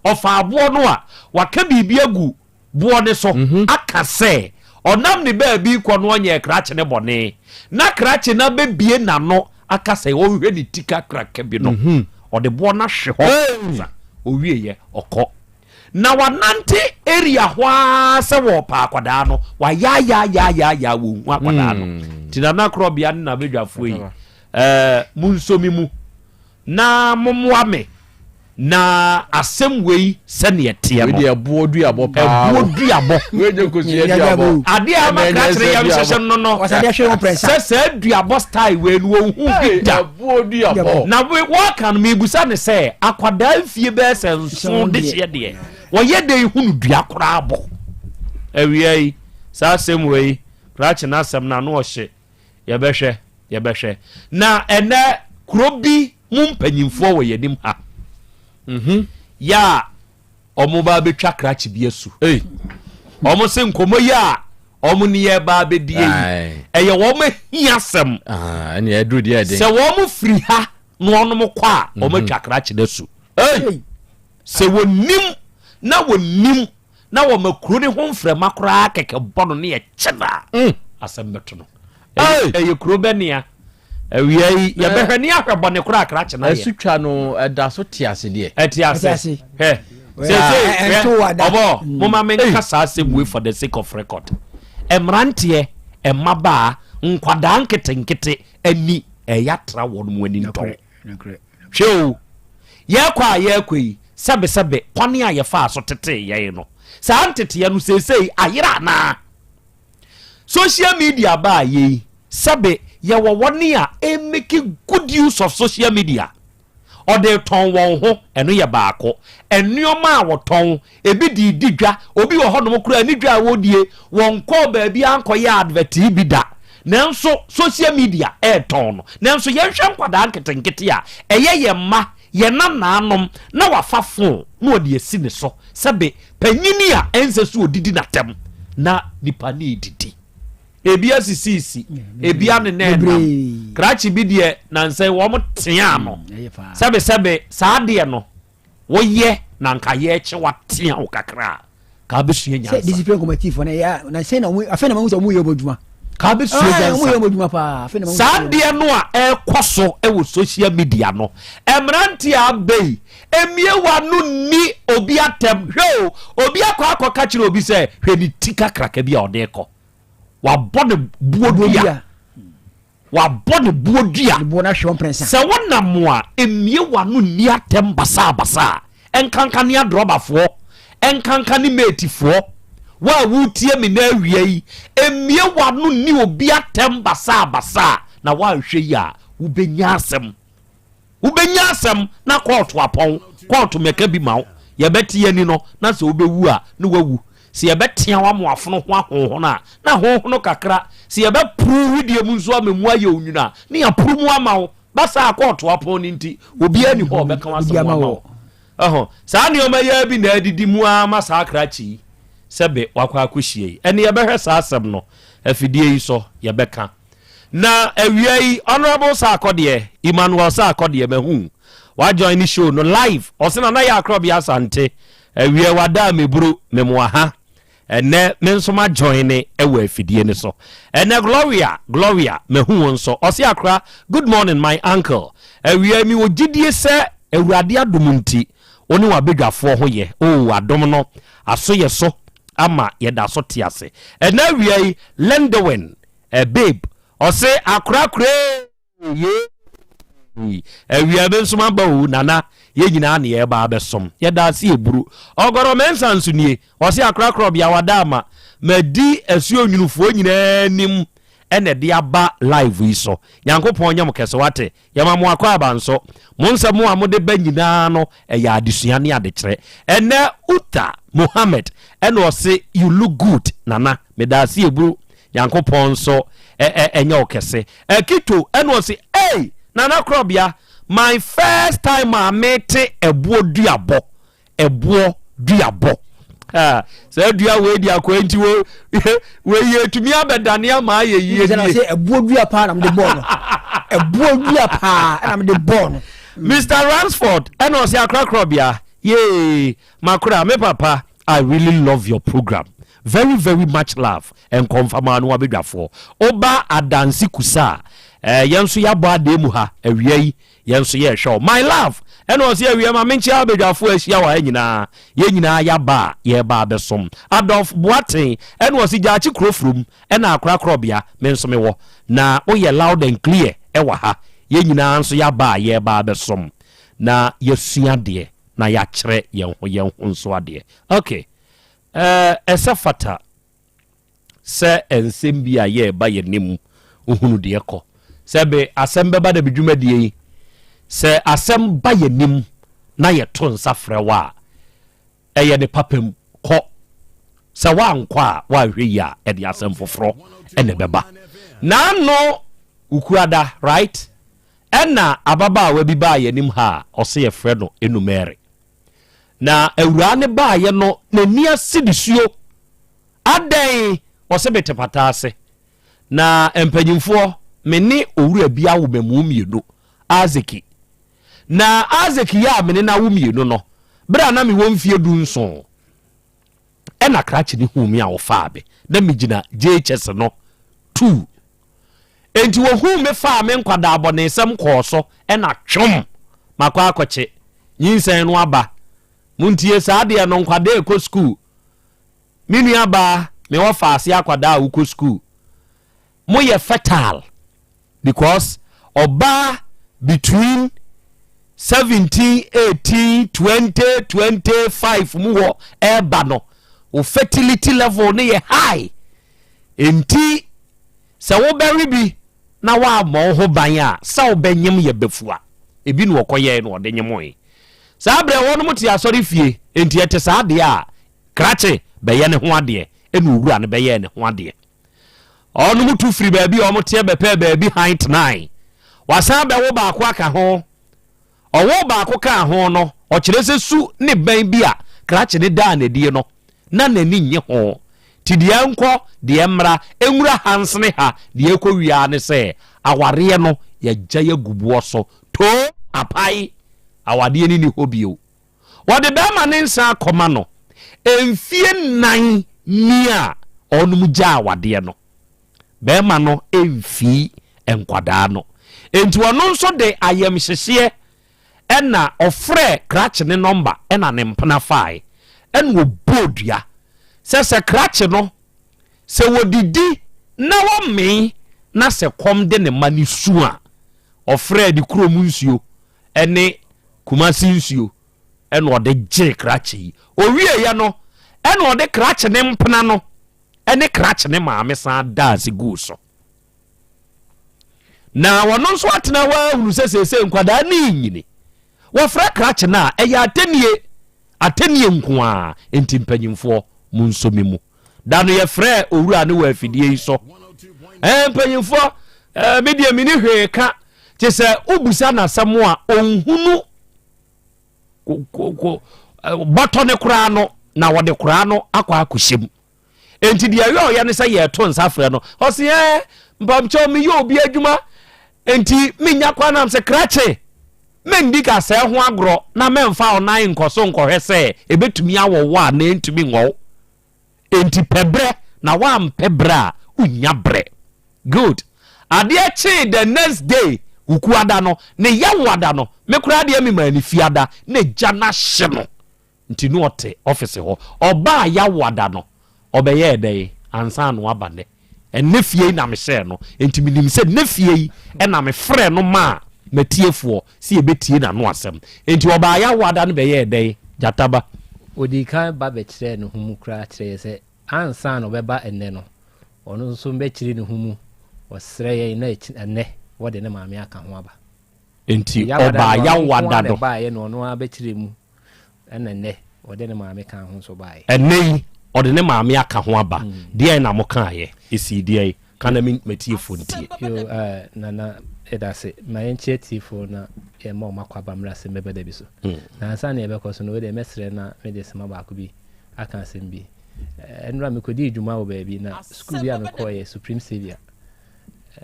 Ɔfa aboɔ no a waka biribi agu boɔ no so mhm. aka sɛ ɔnam ne baabi kɔ no ɔnyɛ krakye ne bɔne na krakye no abɛbie n'ano aka sɛ ɔnhwɛ ne ti kakraka bi no mhm. ɔde boɔ no ahwe hɔ owieɛ ɔkɔ na wanante area hɔ ara sɛ wɔrepa akwadaa no wayaayaayaayaa wɔnhu akwadaa no hmm. nti nana korɔbea ne n'abadwafoɔ yi ɛɛ monsomi mu na mommoa me na asɛm wei sɛdeɛ teɛ no ɛboɔ duabɔ paa ɛboɔ duabɔ adeɛ a ama krakyere yam hyehyɛ no no sɛ saa duabɔ style wei no wɔnhu bi da na wɔka no mebusa ne sɛ akwadaa mfie bɛyɛ sɛ nson de hyeɛ deɛ wɔyɛ dɛn hu no dua koraa bɔ awia yi saa asɛm wei krakye no asɛm no ano ɔhye yɛbɛhwɛ yɛbɛhwɛ na ɛnɛ kuro bi mu mpanyinfoɔ wɔ yɛn anim ha yɛ a wɔn ba abɛtwa krakye bi asu wɔn se nkɔmɔ yi a wɔn ne yɛ ba abɛdie yi ɛyɛ wɔn ahia asɛm sɛ wɔn firi ha na wɔn kɔ a wɔn mhm. atwa krakye no asu sɛ wɔnim na wɔnim na wɔma kuro ne ho mframa koraa kɛkɛ bɔ no ne yɛkyɛ no a mm. asɛm bɛto no ɛyɛ kuro bɛnea awia yi yɛbɛhwɛ ne ahwɛ bɔne koraa krakye no ayɛ asutwa no ɛda so te ase deɛ ɛte ase hwɛ sese hwɛ ɔbɔ mm. moma menka saa asɛm wei for the sake of record mmeranteɛ mmabaa nkwadaa nketenkete ani ɛyɛ atra wɔn mu ani ntɔn hwɛ o yɛkɔ a yɛkɔ yi sɛbesɛbe kwane a yɛfaa so tetee yɛn no saa nteteɛ no seesei ayera anaa social media baa yei sɛbe yɛwɔ wɔne a ɛmake good use of social media ɔde tɔn wɔn ho ɛno yɛ baako nneɛma a wɔtɔn ebi de di dwa obi wɔ hɔnom koraa ne dwa a wɔdie wɔn kɔɔ baabi ankɔyɛ advert bi da nanso social media ɛɛtɔn no nanso yɛnhwɛ nkwadaa nketenkete a ɛyɛ yɛn mma yɛn nanaanom na wafa phone na ɔde asi ne so sɛbe panyini a ɛnsɛ so odidi n'atɛm na nipa ne edidi ebi asisiisi ebi anenɛ nam krakye bi deɛ nansɛn wɔn tea no mm, sɛbesɛbe saa deɛ no woyɛ na nka yɛkye watea wo kakra ka abɛsua nyansa. Sɛ discipline committee fo no yɛ na sɛ na wɔn afei na wɔn sɛ wɔn yɛ wɔn adwuma. Ka abɛsua ah, nyansa. Wɔn yɛ wɔn adwuma paa afei na wɔn. Saa deɛ no a ɛrekɔ so wɔ social media no mmeranteɛ abɛ yi emie wa no ni obi atɛm hwɛ o obi akɔ akɔka kyerɛ obi sɛ hwɛ ne ti kakraka bi a ɔde kɔ wabɔ ne buo dua. Wabɔ ne boɔ dua. Sɛ wonam a, mmue w'ano nni atɛm basaabasaa. Ɛnkanka ne adrɔbafoɔ, ɛnkanka ne meetifoɔ. Wo a woretie me nnɛ awia yi, mmue w'ano nni obi atɛm basaabasaa, na woanhwɛ yie a, wobɛnya asɛm. Wobɛnya asɛm na kɔɔto apɔn, kɔɔto mmɛka bi ma wo. Yɛbɛte yɛn ani no, na sɛ wobɛwu a, na woawu. Sɛ yɛbɛtea wo ama w'afono ho ahonhono a, na ahonhono kakra. Sɛ yɛbɛporo wo wedeɛ mu nso ama mu ayɛ onwunu a, na yɛaporo mu ama wo. Ba saa kɔɔto apɔn no nti, obiara nni hɔ a ɔbɛka w'asɛm ama wo. Ɛho, saa nneɛma yi ara bi na adidi mu ara ma saa krakye yi sɛbe wakɔ akɔhyia yi. Ɛnne yɛbɛhwɛ saa asɛm no afidie yi so, yɛbɛka. Na awia yi Honourable Sarkodie, Emmanuel Sarkodie mahu wa join ne show no live ɔse Nana Yaa Krɔbea Asante awia wada a meburu memoa ha ɛnɛ me nso ma join ne ɛwɔ afidie no so ɛnɛ Gloria Gloria mahu wo nso ɔse akora good morning my uncle awia mi wɔ gyidie sɛ Awurade adom nti wo ne wabadwafoɔ ho yɛ oh adom no aso yɛ so ama yɛda so te ase ɛnɛ awia yi Lendewin Eh babe, ɔse akorakora ee, awia me nso maba o nana, yɛn nyinaa ne yɛreba abɛsom. Yɛda ase eburu. Ɔgɔrɔ Mensah nso nie, ɔse akorakora ɔbea wada ama madi asuo nwunufoɔ nyinaa anim ɛna ɛde aba live yi so. Nyankopɔn nyɛ mo kɛse wate. Yɛma mo akwaaba nso. Mo nsɛm a mode ba nyinaa no ɛyɛ adesua ne adekyerɛ. Ɛnɛ Utah Mohammed ɛna ɔse you look good nana. Meda ase eburu. Nyankopɔn nso ɛnyɛ wo kɛse. Akito ɛna ɔse ei Nana Korɔbea my first time a mete ɛboɔ duabɔ ɛboɔ duabɔ saa dua wei di akɔ nti wo wei yɛ tumi abɛdane ama ayɛ yie nie. Ɛboɔ dua paa na mede bɔɔ no ɛboɔ dua paa na mede bɔɔ no. Mr Ransford ɛna ɔse akora Korɔbea yee makora me papa I really love your program very very much love nkɔmfama no wabedwafoɔ woba adanse kusa a eh, yɛn nso yɛabɔ adeɛ mu ha awia yi yɛn nso yɛrehwɛ wo my love ɛna ɔsɛ awia ma menkyia abadwafoɔ ahyia wɔ ha nyinaa yɛn nyinaa yɛaba a yɛreba abɛsom Adolf Boateng ɛna ɔsɛ gyaakye kuro furum ɛna akorakorɔbea me nso mewɔ na woyɛ loud and clear ɛwɔ ha yɛn nyinaa nso yɛaba a yɛreba abɛsom na yɛasua adeɛ na yɛakyerɛ yɛn ho yɛn ho nso adeɛ. Ok, eh, ɛsɛ fata sɛ nsɛm bi a yɛreba yɛn anim wohunu deɛ ɛkɔ. Sɛ be asɛm bɛba da bi dwumadie yi, sɛ asɛm ba yɛn anim na yɛto nsa frɛ wo a, ɛyɛ ne papa mu kɔ. Sɛ woankɔ a, woanhwɛ yie a, ɛde asɛm foforɔ ɛna ɛbɛba. N'ano Wukuada, right? Ɛna ababaawa bi baa yɛn anim ha a ɔse yɛfrɛ no Enu Mary. Na awuraa no baeɛ no n'ani ase de suo. Adɛn? Ɔse mete pata ase. Na mpanyimfoɔ, me ne owura bi awo mamu mmienu, Azeki. Na Azeki yi a me ne no awo mmienu no, berɛ a na mewɔ mfeɛ 17, ɛna krakye no huu me a ɔfaa me. Na megyina JHS no tuu. Enti wɔhuu me faa me nkwadaaabɔnesɛm kɔɔ so na twom makɔ akɔkye nyinsɛn no aba. Montie saa deɛ no nkwadaa ɛkɔ sukuu. Me nua baa me wɔfaase akwadaa a wokɔ sukuu. Moyɛ fertile because ɔbaa between 17, 18, 20, 25 mu hɔ ɛɛba no wo fertility level no yɛ high. Enti sɛ wobɛwe bi na woammɔ wo ho ban a, sɛ wobɛnyem yɛ bafua. Ebi na ɔkɔyɛe na ɔde nyemoe. Saa berɛ wɔnom te asɔre fie, enti ɛte saa deɛ a, krakye bɛyɛ ne ho adeɛ, ɛna owura no bɛyɛɛ ne ho adeɛ. Wɔnom tu firi baabi a wɔteɛ bɛpɛɛ baabi hann tenae. Wasan bɛwo baako aka ho. Ɔwoo baako kaa ho no, ɔkyerɛ sɛ su ne bɛn bi a krakye no daa no adie no, na n'ani nnye ho. Nti deɛ ɛnkɔ, deɛ ɛmmra, ɛnwura ha nsene ha, deɛ ɛkɔwie ara ne sɛ awareɛ no yɛagyae agu boɔ so. Too apae! Awadeɛ no nni hɔ bio. Wɔde barima no nsa akɔma no mfie nnan ni a ɔnom gyaa awadeɛ no. Barima no mfii nkwadaa no. Enti ɔno nso de ayamhyehyeɛ ɛna ɔfrɛɛ krakye ne nɔmba ɛna ne mpena faae ɛna ɔbɔɔ dua sɛ sɛ krakye no sɛ wɔdidi na wɔmee na sɛ kɔm de ne mma no su a ɔfrɛɛ ne kurom nsuo ɛne Kumasi nsuo ɛna ɔde gyee krakye yi. Ɔwieeɛ no ɛna ɔde krakye ne mpena no ɛne krakye ne maame san daa ase guu so. Na ɔno nso atena hɔ ahunu sɛ seesei nkwadaa ne nyini. Wɔfrɛ krakye no a ɛyɛ atɛnie, atɛnie nko ara. Enti mpanyimfoɔ monsɔ me mu. Da no yɛfrɛɛ owura no wɔ afidie yi so. Ɛɛ mpanyimfoɔ, ɛɛ me deɛ menni hwee ka. Te sɛ wobusa no asɛm a ɔnhunu bɔtɔ no koraa no na wɔde koraa no akɔ akɔhyɛ mu. Enti deɛ ɛyɛ ɔyɛ ne sɛ yɛto nsa frɛ no. Ɔse ɛɛ mpamkyɛw meyɛ obi adwuma enti menya kwan nam sɛ krakye mendi kasɛɛ ho agorɔ na mɛmfa ɔnan nkɔ so nkɔhwɛ sɛ ɛbɛtumi awɔ wo a na ɛntumi nwɔ wo. Enti pɛ berɛ na woampɛ berɛ a wonnya berɛ. Good. Adeɛ kyee the next day Wukuada no, ne Yawoada no, me koraa deɛ memaa no Fiada na gya no ahye no nti na ɔte office hɔ. Ɔbaa Yawoada no, ɔbɛyɛɛ dɛn ansa na waba nnɛ? Ɛnnɛ fie yi na mehyɛɛ no, enti menim sɛ nnɛ fie yi na mefrɛɛ no maa m'atiefoɔ sɛ yɛbɛtie n'ano asɛm. Enti ɔbaa Yawoada no bɛyɛɛ dɛn, Gyata ba? Ɔdii kan ba bɛkyerɛɛ ne ho mu koraa kyerɛɛ yɛn sɛ ansa na ɔbɛba ɛnnɛ no, ɔno nso bɛkyerɛ ne ho mu, ɔsrɛ yɛn na ɛnnɛ wɔde ne maame aka ho aba. Enti ɔbaa Yawoada no. Ɔbaeɛ na ɔno ara bɛkyerɛ mu, ɛna nnɛ ɔde ne maame kaa ho nso baeɛ. Ɛnnɛ yi. Ɔde ne maame aka ho aba. Deɛn na mokaeɛ? Ɛsii deɛn? Ka na me m'atiefoɔ ntie. Yo, eh, Nana, yɛda ase. Ma yɛnkyia atiefoɔ na yɛmma wɔn akwaaba mmra asɛm bɛba da bi so. Na ansa na yɛbɛkɔ so no, wei deɛ mɛsrɛ na mede sima baako bi aka asɛm bi. Eh, nnora mekɔdii dwuma wɔ baabi na sukuu bi a mekɔeɛ, Supreme Saviour,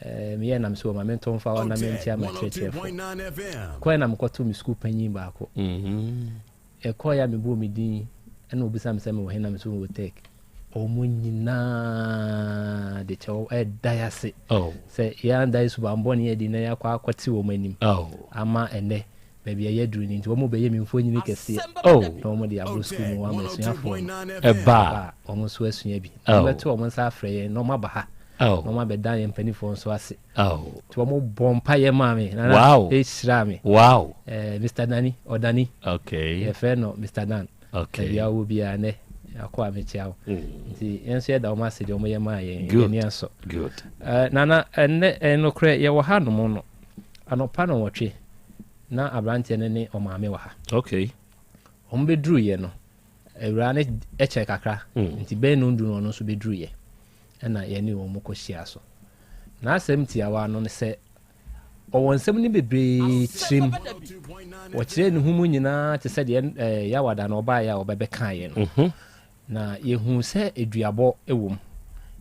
eh, meyɛɛ nam sɛ wɔma mentɔ mfa hɔ na menkyia m'akyerɛkyerɛfoɔ. Kɔɛ na mekɔtoo me sukuu panyin baako. Ɛkɔeɛ a mebɔɔ me din ɛna ɔbisaa me sɛ mewɔ he na me nso mewɔ Tech. Wɔn nyinaa de kyɛw ɛda yɛ ase oh. sɛ yɛanda yɛ subanbɔne adi na yɛakɔ akɔte wɔn anim oh. ama ɛnɛ baabi a yɛaduru no nti wɔn bɛyɛ me mfonini kɛseɛ oh. na wɔn de abɔ sukuu mu ama asuafoɔ no ɛba a wɔn nso asua bi na wɔbɛto wɔn nsa afrɛ yɛn na wɔn aba ha na wɔn abɛda yɛn mpanimfoɔ nso ase Oh. Nti wɔn bɔ mpaeɛ maa me. Nana wow. ɛhyira me. Wow. Eh, Mr. Dani, Ɔdani. Okay. Yɛfrɛ no Mr. Dan. Okay. Baabi a wɔ biara nɛ akɔ a mekyia wo. Mm. Nti yɛn nso yɛda wɔn ase deɛ wɔn yɛ maa yɛn. Good. Yɛn asɔ. Good. Eh, Nana ɛnɛ ɛnokorɛ yɛwɔ ha nom no anɔpa no wɔtwe na aberanteɛ no ne ɔmaame wɔ ha. Okay. Wɔn bɛduruiɛ no awuraa no kyɛ kakra mm. nti bɛyɛ no ndu no ɔno nso bɛduruiɛ. na yɛne wɔn kɔhyia so. N'asɛm tiawa no ne sɛ, ɔwɔ nsɛm no bebree tirim. Wɔkyerɛɛ ne ho mu nyinaa te sɛ deɛ eh, Yawada na ɔbaeɛ a ɔbɛbɛkaeɛ no. Mhm. Na yɛhuu sɛ aduabɔ wɔ mu.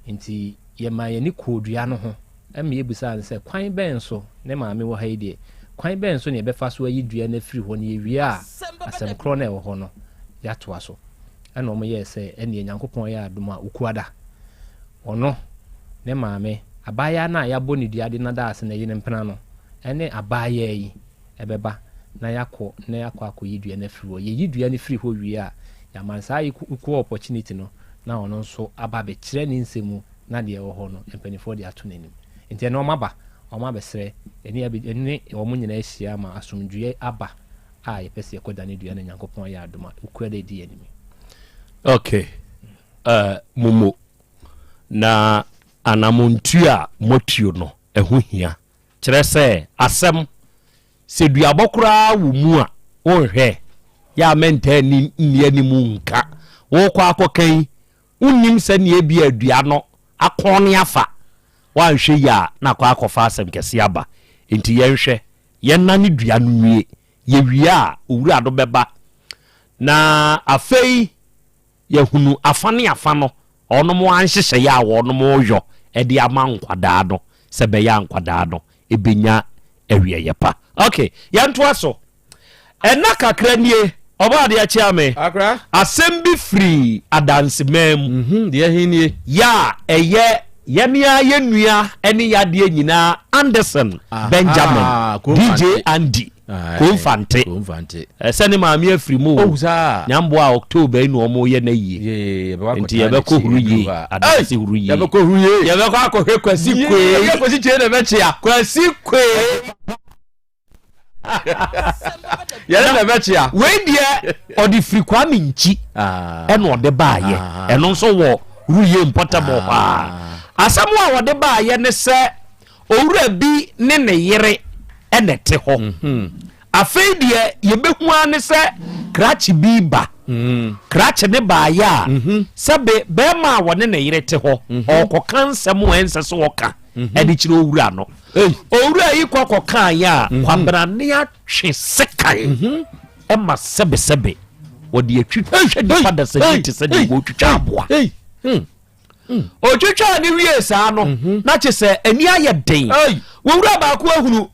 Nti yɛmaa yɛn ani kɔɔ dua no ho ma yɛbisaa no sɛ, kwan bɛn so, ne maame wɔ ha yi deɛ, kwan bɛn so na yɛbɛfa so ayi dua no afiri hɔ na yɛwie a, asɛm korɔ no a ɛwɔ hɔ no, yɛatoa so. Ɛna wɔn yɛɛ sɛ ɛneɛ Nyankopɔn yɛ adom a Okuada, ɔno, ne maame, abaayaa no a yɛabɔ ne dua de no ada ase no yere mpena no, ɛne abaayaa yi ɛbɛba na yɛakɔ na yɛakɔ akɔyi dua no afiri hɔ. Yɛyi dua no firi hɔ wie a, yɛama no saa equal opportunity no na ɔno nso aba abɛkyerɛ ne nsɛm mu na deɛ ɛwɔ hɔ no mpanimfoɔ de ato n'anim. Nti ɛnɛ wɔn aba, wɔn abɛsrɛ, yɛne yɛne wɔn nyinaa ahyia ama asomdwoeɛ aba a yɛpɛ sɛ yɛkɔ dane dua na Nyankopɔn ayɛ adom a okura dɛ di anim. Okay. Uh, momo na anamontuo a moatuo no ɛho hia kyerɛ sɛ asɛm sɛ duabɔ koraa wɔ mu a wonhwɛ yɛ a mɛntaa ni nni anim nka wokɔ akɔka yi wonnim sɛnea ebi a dua no akɔn ne afa woanhwɛ yi a na akɔ akɔfa asɛm kɛse aba nti yɛnhwɛ Yɛnnane dua no nwie. Yɛwie a, owura no bɛba. Na afei yɛahunu afa ne afa no, wɔnom ara nhyehyɛeɛ a wɔnom reyɔ de ama nkwadaa no, sɛ ɛbɛyɛ a nkwadaa no bɛnya awieeɛ pa. Ok, yɛntoa so. Ɛnna kakra nie, Ɔbɔadeɛ kyea me. Akra. Asɛm bi firi adanseman mu. Mhm, deɛ he nie? Yɛ a ɛyɛ yɛne ara yɛn nua ne yadeɛ nyinaa Anderson Benjamin, DJ Andy, Komfante. Komfante. Sɛ ne maame afiri mu o. Oh, saa. Nyamboa a October yi na wɔn yɛ n'ayie. Yee, yɛbɛkɔ akɔtaa Nti yɛbɛkɔ huru yie, adanse huru yie. Yɛbɛkɔ huru yie. Yɛbɛkɔ akɔhwɛ Kwasi Kwee. Yee, Kwasi Kyei na ɛbɛkyea. Kwasi Kwee. Yɛne na ɛbɛkyea. Wei deɛ ɔde firi Kwame Nkyi ah. ɛna ɔde baayɛ ah. ɛno nso wɔ Ruye mpɔtam hɔ paa. Ah. Asɛm a ɔde baayɛ ne sɛ owura bi ne ne yere ɛna ɛte hɔ. Mhm. Afei deɛ yɛbɛhu ara ne sɛ krakye bi ba. Mhm. Krakye ne baayɛ a mhm. sɛbe bɛrima a wɔne ne yere te hɔ ɔrekɔka nsɛm a ɛnsɛ sɛ ɔka. ɛde kyerɛ owura no owura yi kɔ kɔkaeɛ a mhm. kwabrane atwe sekan mhm. ɛma sɛbesɛbe wɔde atwitwa nipa dasani te sɛ deɛ wɔtwitwa aboa hmm. hmm. otwitwa ne wie saa no mhm. na kye sɛ ani ayɛ den wɔwura baako ahunu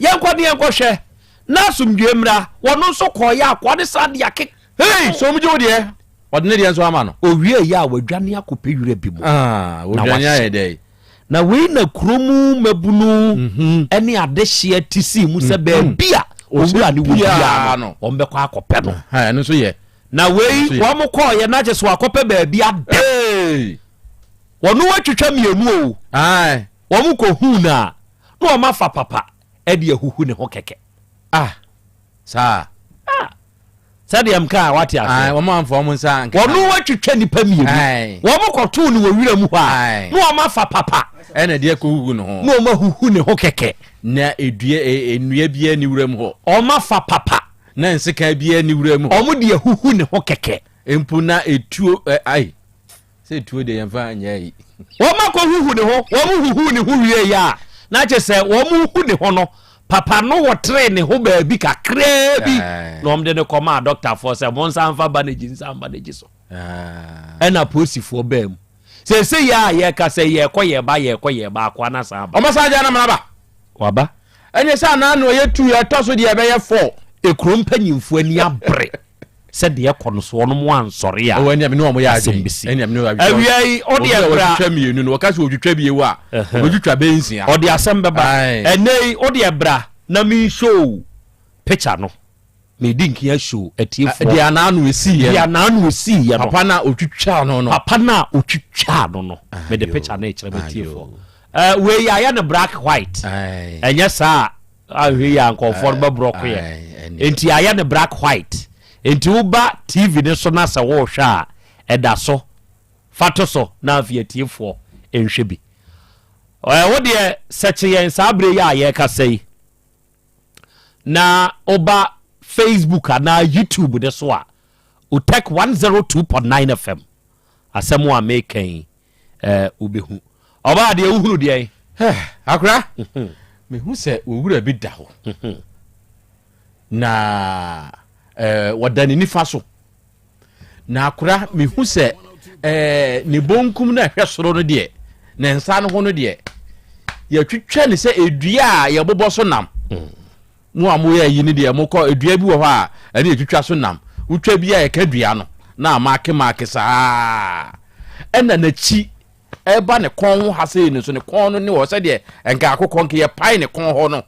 yɛnkɔ ne yɛnkɔhwɛ na asomdwe mmra wɔno nso kɔɔyɛ akoa ne saa de ake Hey, so ɔmo gye wo deɛ? Ɔde ne deɛ nso ama no. Owie yɛ a wadwane akɔpɛ wira bi mu. Ah, wadwane ayɛ dɛ. Na wei na kuro mu mmabunu mhm. ne adehyeɛ te sii mu sɛ mhm. baabi a owura ne wɔ biara no wɔn bɛkɔ akɔpɛ no. Ɛno nso yɛ. Na wei wɔn kɔɔyɛ na kyɛ sɛ wakɔpɛ baabi ada. Wɔn atwitwa mmienu o. Wɔn kɔ hu na na wɔn afa papa ɛde ahuhu ne ho kɛkɛ. Ah, saa. Ah. Sɛdeɛ mka a wate aseɛ. Wɔn amfa wɔn nsa anka. Wɔn atwitwa nipa mmienu. Wɔn kɔtoo no wɔ wira mu hɔ a. Na wɔn afa papa. Ɛna ɛde akɔhuhu ne ho. Na wɔn ahuhu ne ho kɛkɛ. Na edua e, nnua biara ni wura mu hɔ. Wɔn afa papa. Na nsekan biara ni wura mu hɔ. Wɔn de ahuhu ne ho kɛkɛ. Mpo na etuo ɛ ai. Sɛ tuo deɛ yɛmfa nyɛ ayi. Wɔn akɔ huhu ne ho, wɔn huhu ne ho wie yɛ a, na kyerɛ sɛ wɔn hu ne ho no, papa no wɔtree ne ho baabi kakraa bi na wɔn de no kɔmaa dɔktafoɔ sɛ mo nsa nfa bandage nsa nfa bandage so. Ɛna polisifoɔ baa mu. Sese yɛ a yɛka sɛ yɛkɔ yɛba yɛkɔ yɛba akoa na san ba. Wɔn san gya na mena ba. Waba. Ɛnyɛ sɛ anaa na ɔyɛ tu ɛtɔ so deɛ ɛbɛyɛ fɔ. Ekuro mpanyinfoɔ ani abere. Sɛ deɛ ɛkɔ no so wɔnom ansɔre a, asɛm bɛsi. Awia yi, ɔde ɛbra. Ɔtwitwa mmienu no, wɔka sɛ ɔtwitwa bio a, ɔbɛtwitwa bɛyɛ nsia. Ɔde asɛm bɛba. Ɛnɛ yi, ɔde ɛbra na me show picture no. Medi nkia show atiefoɔ. Deɛ anaano ɛsiiɛ no. Deɛ anaano ɛsiiɛ no. Papa no a ɔtwitwaa no no. Papa no a ɔtwitwaa no no. Mede picture no rekyerɛ m'atiefoɔ. Wei yɛayɛ no black white. Ɛnyɛ saa a. Anhwɛ yie a nkurɔfoɔ no bɛborɔko yɛ. Enti ayɛ no black white. Enti woba TV no so na sɛ worehwɛ a, ɛda so. Fa to so na afei atiefoɔ nhwɛ bi. Ɛɛ wo deɛ sɛkye yɛn saa berɛ yi a yɛrekasa yi na woba Facebook anaa YouTube no so a, Otec 102.9 FM. Asɛm a meka yi ɛɛ wobɛhu. Ɔbaa deɛ wohunu deɛn? Akora, mehu sɛ owura bi da hɔ na ɛɛ wɔda ne nifa so. Na akora mehu sɛ ɛɛ ne bonkum na ɛhwɛ soro no deɛ, ne nsa no ho no deɛ, yɛtwitwa ne sɛ edua a yɛbobɔ so nam. Mm. Mo a moyɛ ayi no deɛ mokɔ dua bi wɔ hɔ a ɛne yɛtwitwa so nam. Wotwa bi a ɛka dua no na amaake maake saa. Ɛna n'akyi ɛba ne kɔn ho ha sei no so ne kɔn no ne hɔ sɛdeɛ nka akokɔ nka yɛpae ne kɔn hɔ no.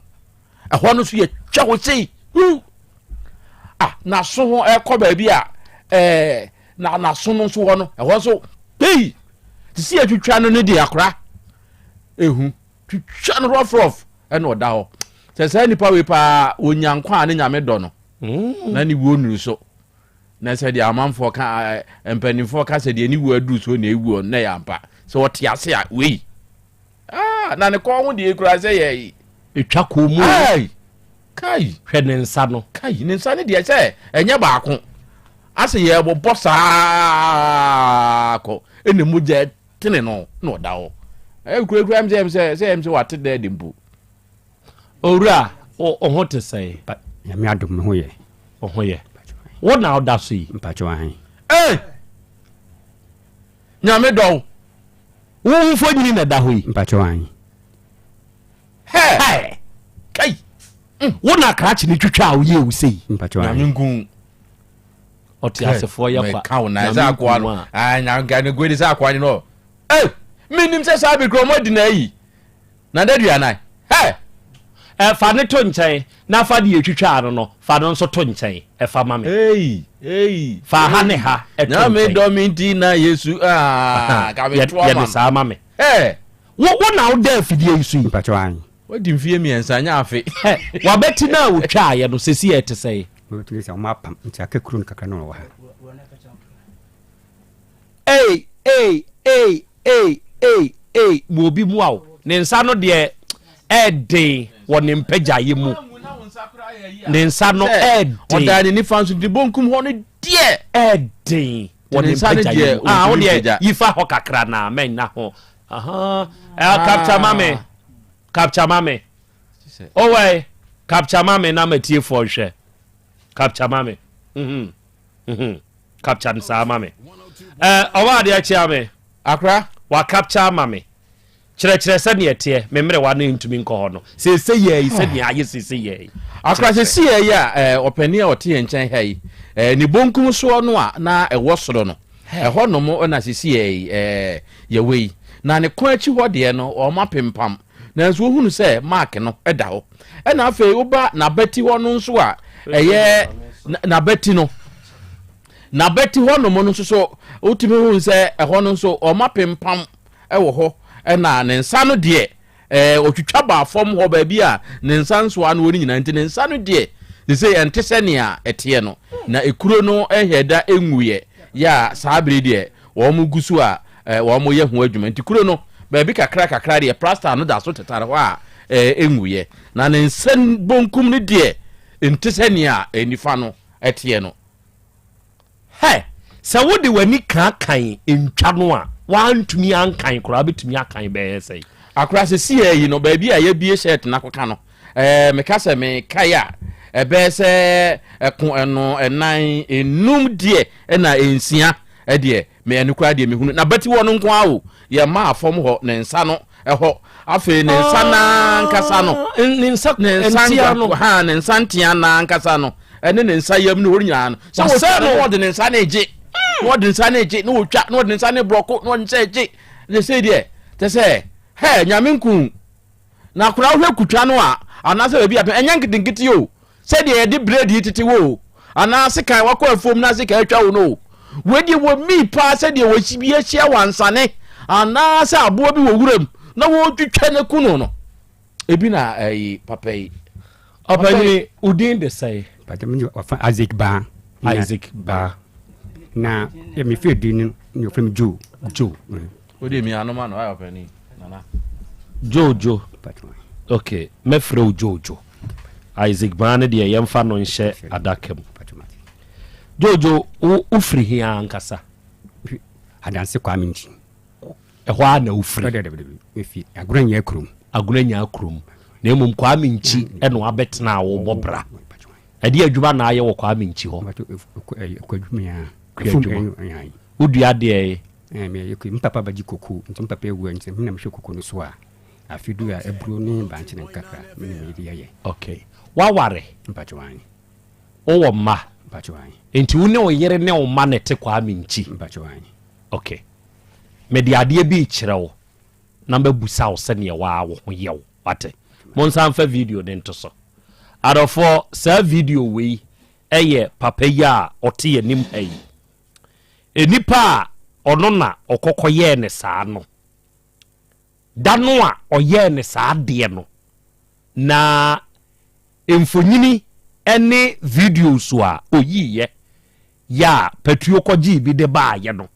Ɛhɔ no so yɛtwa hɔ sei. Huu! Ah, n'aso ho ɛkɔ baabi a ɛɛ na n'aso no nso hɔ no ɛhɔ nso pei te sɛ yɛtwitwa no ne deɛ akora ehu. Twitwa no rough rough ɛna ɔda hɔ. Sɛ saa nipa wei paa onya nkwa a ne nyame dɔ no mm. na ne wuo nuru so. Na sɛ deɛ amanfoɔ ka mpanimfoɔ ka sɛ deɛ ne wuo aduru so na ewuo na ɛyɛ ampa. Sɛ ɔte ase a wei ah, na ne kɔn ho deɛ ekura sɛ yɛ yi. Etwa kɔn mu. Ai kai. Hwɛ ne nsa no. Kai ne nsa no deɛ sɛ ɛnyɛ baako. Asɛ yɛ bɔbɔ saa kɔ ɛna mogya tene no na ɔda hɔ ɛyɛ kurakura m sɛ m sɛ sɛ m sɛ wate dɛ de mpo. Owura wo ho te sɛn? Nyame adom me ho yɛ. Wo ho yɛ. Wo na woda so yi? Mpakyɛw ahe. Ee! Nyame dɔ wo. Wo mfonyini na ɛda hɔ yi? Mpakyɛw ahe. Hɛɛ! Kai! Wo na krakye no twitwa a woyɛɛ wo sei? Mpakyɛw ahe. Nyame nku. Ɔte asefoɔ yɛ kwa. Meka wo na sɛ akoa no. Ah, nyanka ne gwe de sɛ akoa no. Eh, menim sɛ saa bi kura ɔmo adi na ayi. Na da duanan. Hɛ! Eh, fa ne to nkyɛn na fa deɛ etwitwaa no no, fa no nso to nkyɛn. Ɛfa ma me. Ei, ei. Fa ha ne ha ɛto nkyɛn. Nyame dɔ me nti na Yesu ah, ka me to ama. Yɛ ne saa ma me. Hɛ! Wo, wo na woda afidie yi so yi. Mpakyɛw ahe. Wadi mfeɛ mmiɛnsa nyɛ afe. Hɛ, w'abati no a wotwaaeɛ no, seesei ɛte sɛn? Mabati no sɛ wɔn apam nti aka kuro no kakra na wɔwɔ ha. Ei ei ei ei ei ei ma obi mua wo. Ne nsa no deɛ ɛɛden wɔ ne mpagyaeɛ mu. Ne nsa no ɛɛden. Ɔdaa ne nifa nso ne bonkum hɔ no deɛ. Ɛɛden wɔ ne mpagyaeɛ mu. Ah, wo deɛ yi fa hɔ kakra na mɛnna ho. Aha, eh, capture ma me. Capture ma me. Owai, capture ma me na matiefoɔ nhwɛ. Capture ma me. Mhm. Mhm. Capture no saa ma me. Eh, ɔwɔ adeɛ kyea me. Akora. Wa capture ama me. Kyerɛkyerɛ sɛdeɛ ɛteɛ, me mmerewa no ntumi nkɔ hɔ no. Seesei yɛ yi sɛdeɛ ayɛ seesei yɛ yi. Akora seesei yɛ yi a, eh, ɔpanin a ɔte yɛn nkyɛn ha yi, eh, ne bonkum soɔ no a na ɛwɔ soro no, ɛhɔ nom na seesei yɛ yi, eh, yɛwɔ yi. Na ne kɔn akyi hɔ deɛ no, wɔn apempam. Nanso wohunu sɛ mark no da hɔ. Ɛna afei woba n'abati hɔ no nso a, ɛyɛ n'abati no. N'abati hɔ nom no nso so, wotumi hu sɛ ɛhɔ no nso wɔn apempam wɔ hɔ. Ɛna ne nsa no deɛ, ɛɛ ɔtwitwa baa fam hɔ baabi a ne nsa nsoa no wɔ no nyinaa nti ne nsa no deɛ sɛ ɛnte sɛ nea ɛteɛ no. Na ekuro no ɛhɛ da enwuiɛ yɛ a saa bere deɛ wɔn gu so a wɔyɛ ho adwuma nti kuro no baabi kakra kakra deɛ plaster no da so tetare hɔ a ɛnwuiɛ na ne nsa bonkum no deɛ nte sɛ nea nifa no teɛ no. Hɛ! Sɛ wode w'ani kaakan ntwa no a, woantumi ankan koraa wobɛtumi akan bɛyɛ sɛn? Akora sesiaa yi no baabi a yɛabie shirt no akɔka no ɛɛ meka sɛ mekae a ɛbɛyɛ sɛ ɛko ɛno ɛnan enum deɛ ɛna nsia ɛdeɛ me ɛno koraa deɛ mehunu na bɛti hɔ no nko ara o yɛ maa fam hɔ ne nsa no ɛhɔ afei ne nsa n'ankasa no ne nsa ne nsa ntia no ha ne nsa ntia n'ankasa no ɛne ne nsa yam ne hɔ nyinaa no sɛ wɔtwa no na wɔde ne nsa no egye na wɔde ne nsa no egye na wɔtwa na wɔde ne nsa no borɔko na wɔde ne nsa egye ne sɛ deɛ kyɛ sɛ hɛ nyame nku na akora wohwɛ kutwa no a anaasɛ baabi a ɛnyɛ nketenkete o sɛdeɛ yɛde brɛd yi tete wo o anaa sekan wakɔ afuom na sekan atwa wo no o wei deɛ wɔ mii paa sɛdeɛ wɔsi bi ahyia wansane anaasɛ aboa bi wɔ wuram na wɔretwitwa no ku no no ebi na ɛyi papa yi. Ɔpanyini, wo din de sɛn? Pàtó mi wɔfa Isaac Baa. Isaac Baa. Na mi fi di no ni wɔfrɛ mi Joe. Joe. O de mi anoma no ayɛ ɔpɛni nana. Joe Joe. Ok, mɛfrɛ wo Joe Joe. Isaac Baa no deɛ yɛmfa no nhyɛ adaka mu. Joe Joe, wo wofiri he ankasa? Adanse Kwame Nkyi. Ɛhɔ ara na wofiri? Mefi Agona Nyaa kurom. Agona Nyaa kurom. Na mmom Kwame Nkyi na wabɛtena a wobɔ bra. Ɛdeɛ adwuma na ayɛ wɔ Kwame Nkyi hɔ? Kuadwuma. Wodua deɛ? Me papa bɛgye koko nti me papa awu nti me na mehwɛ koko no so a afe du a aburo ne bankye ne nkakra me na mede yɛyɛ. Okay. Waware? Mpakyɛ ae. Wowɔ mma? Mpakyɛ ae. Nti wo ne wo yere ne wo mma na ɛte Kwame Nkyi? Mpakyɛ ae. Okay. Mede adeɛ bi rekyerɛ wo na mabisa wo sɛdeɛ waa wo ho yɛ wo. Wate? Monsan mfa video no nto so. Adɔfoɔ, saa video wei yɛ papa yi a ɔte yɛn anim ha yi. Nnipa a ɔno na ɔkɔkɔyɛɛ ne saa no, da no a ɔyɛɛ ne saa adeɛ no, na mfonini ne videos a ɔyiiɛ yɛ a Patuo kɔgyee bi de baeɛ no,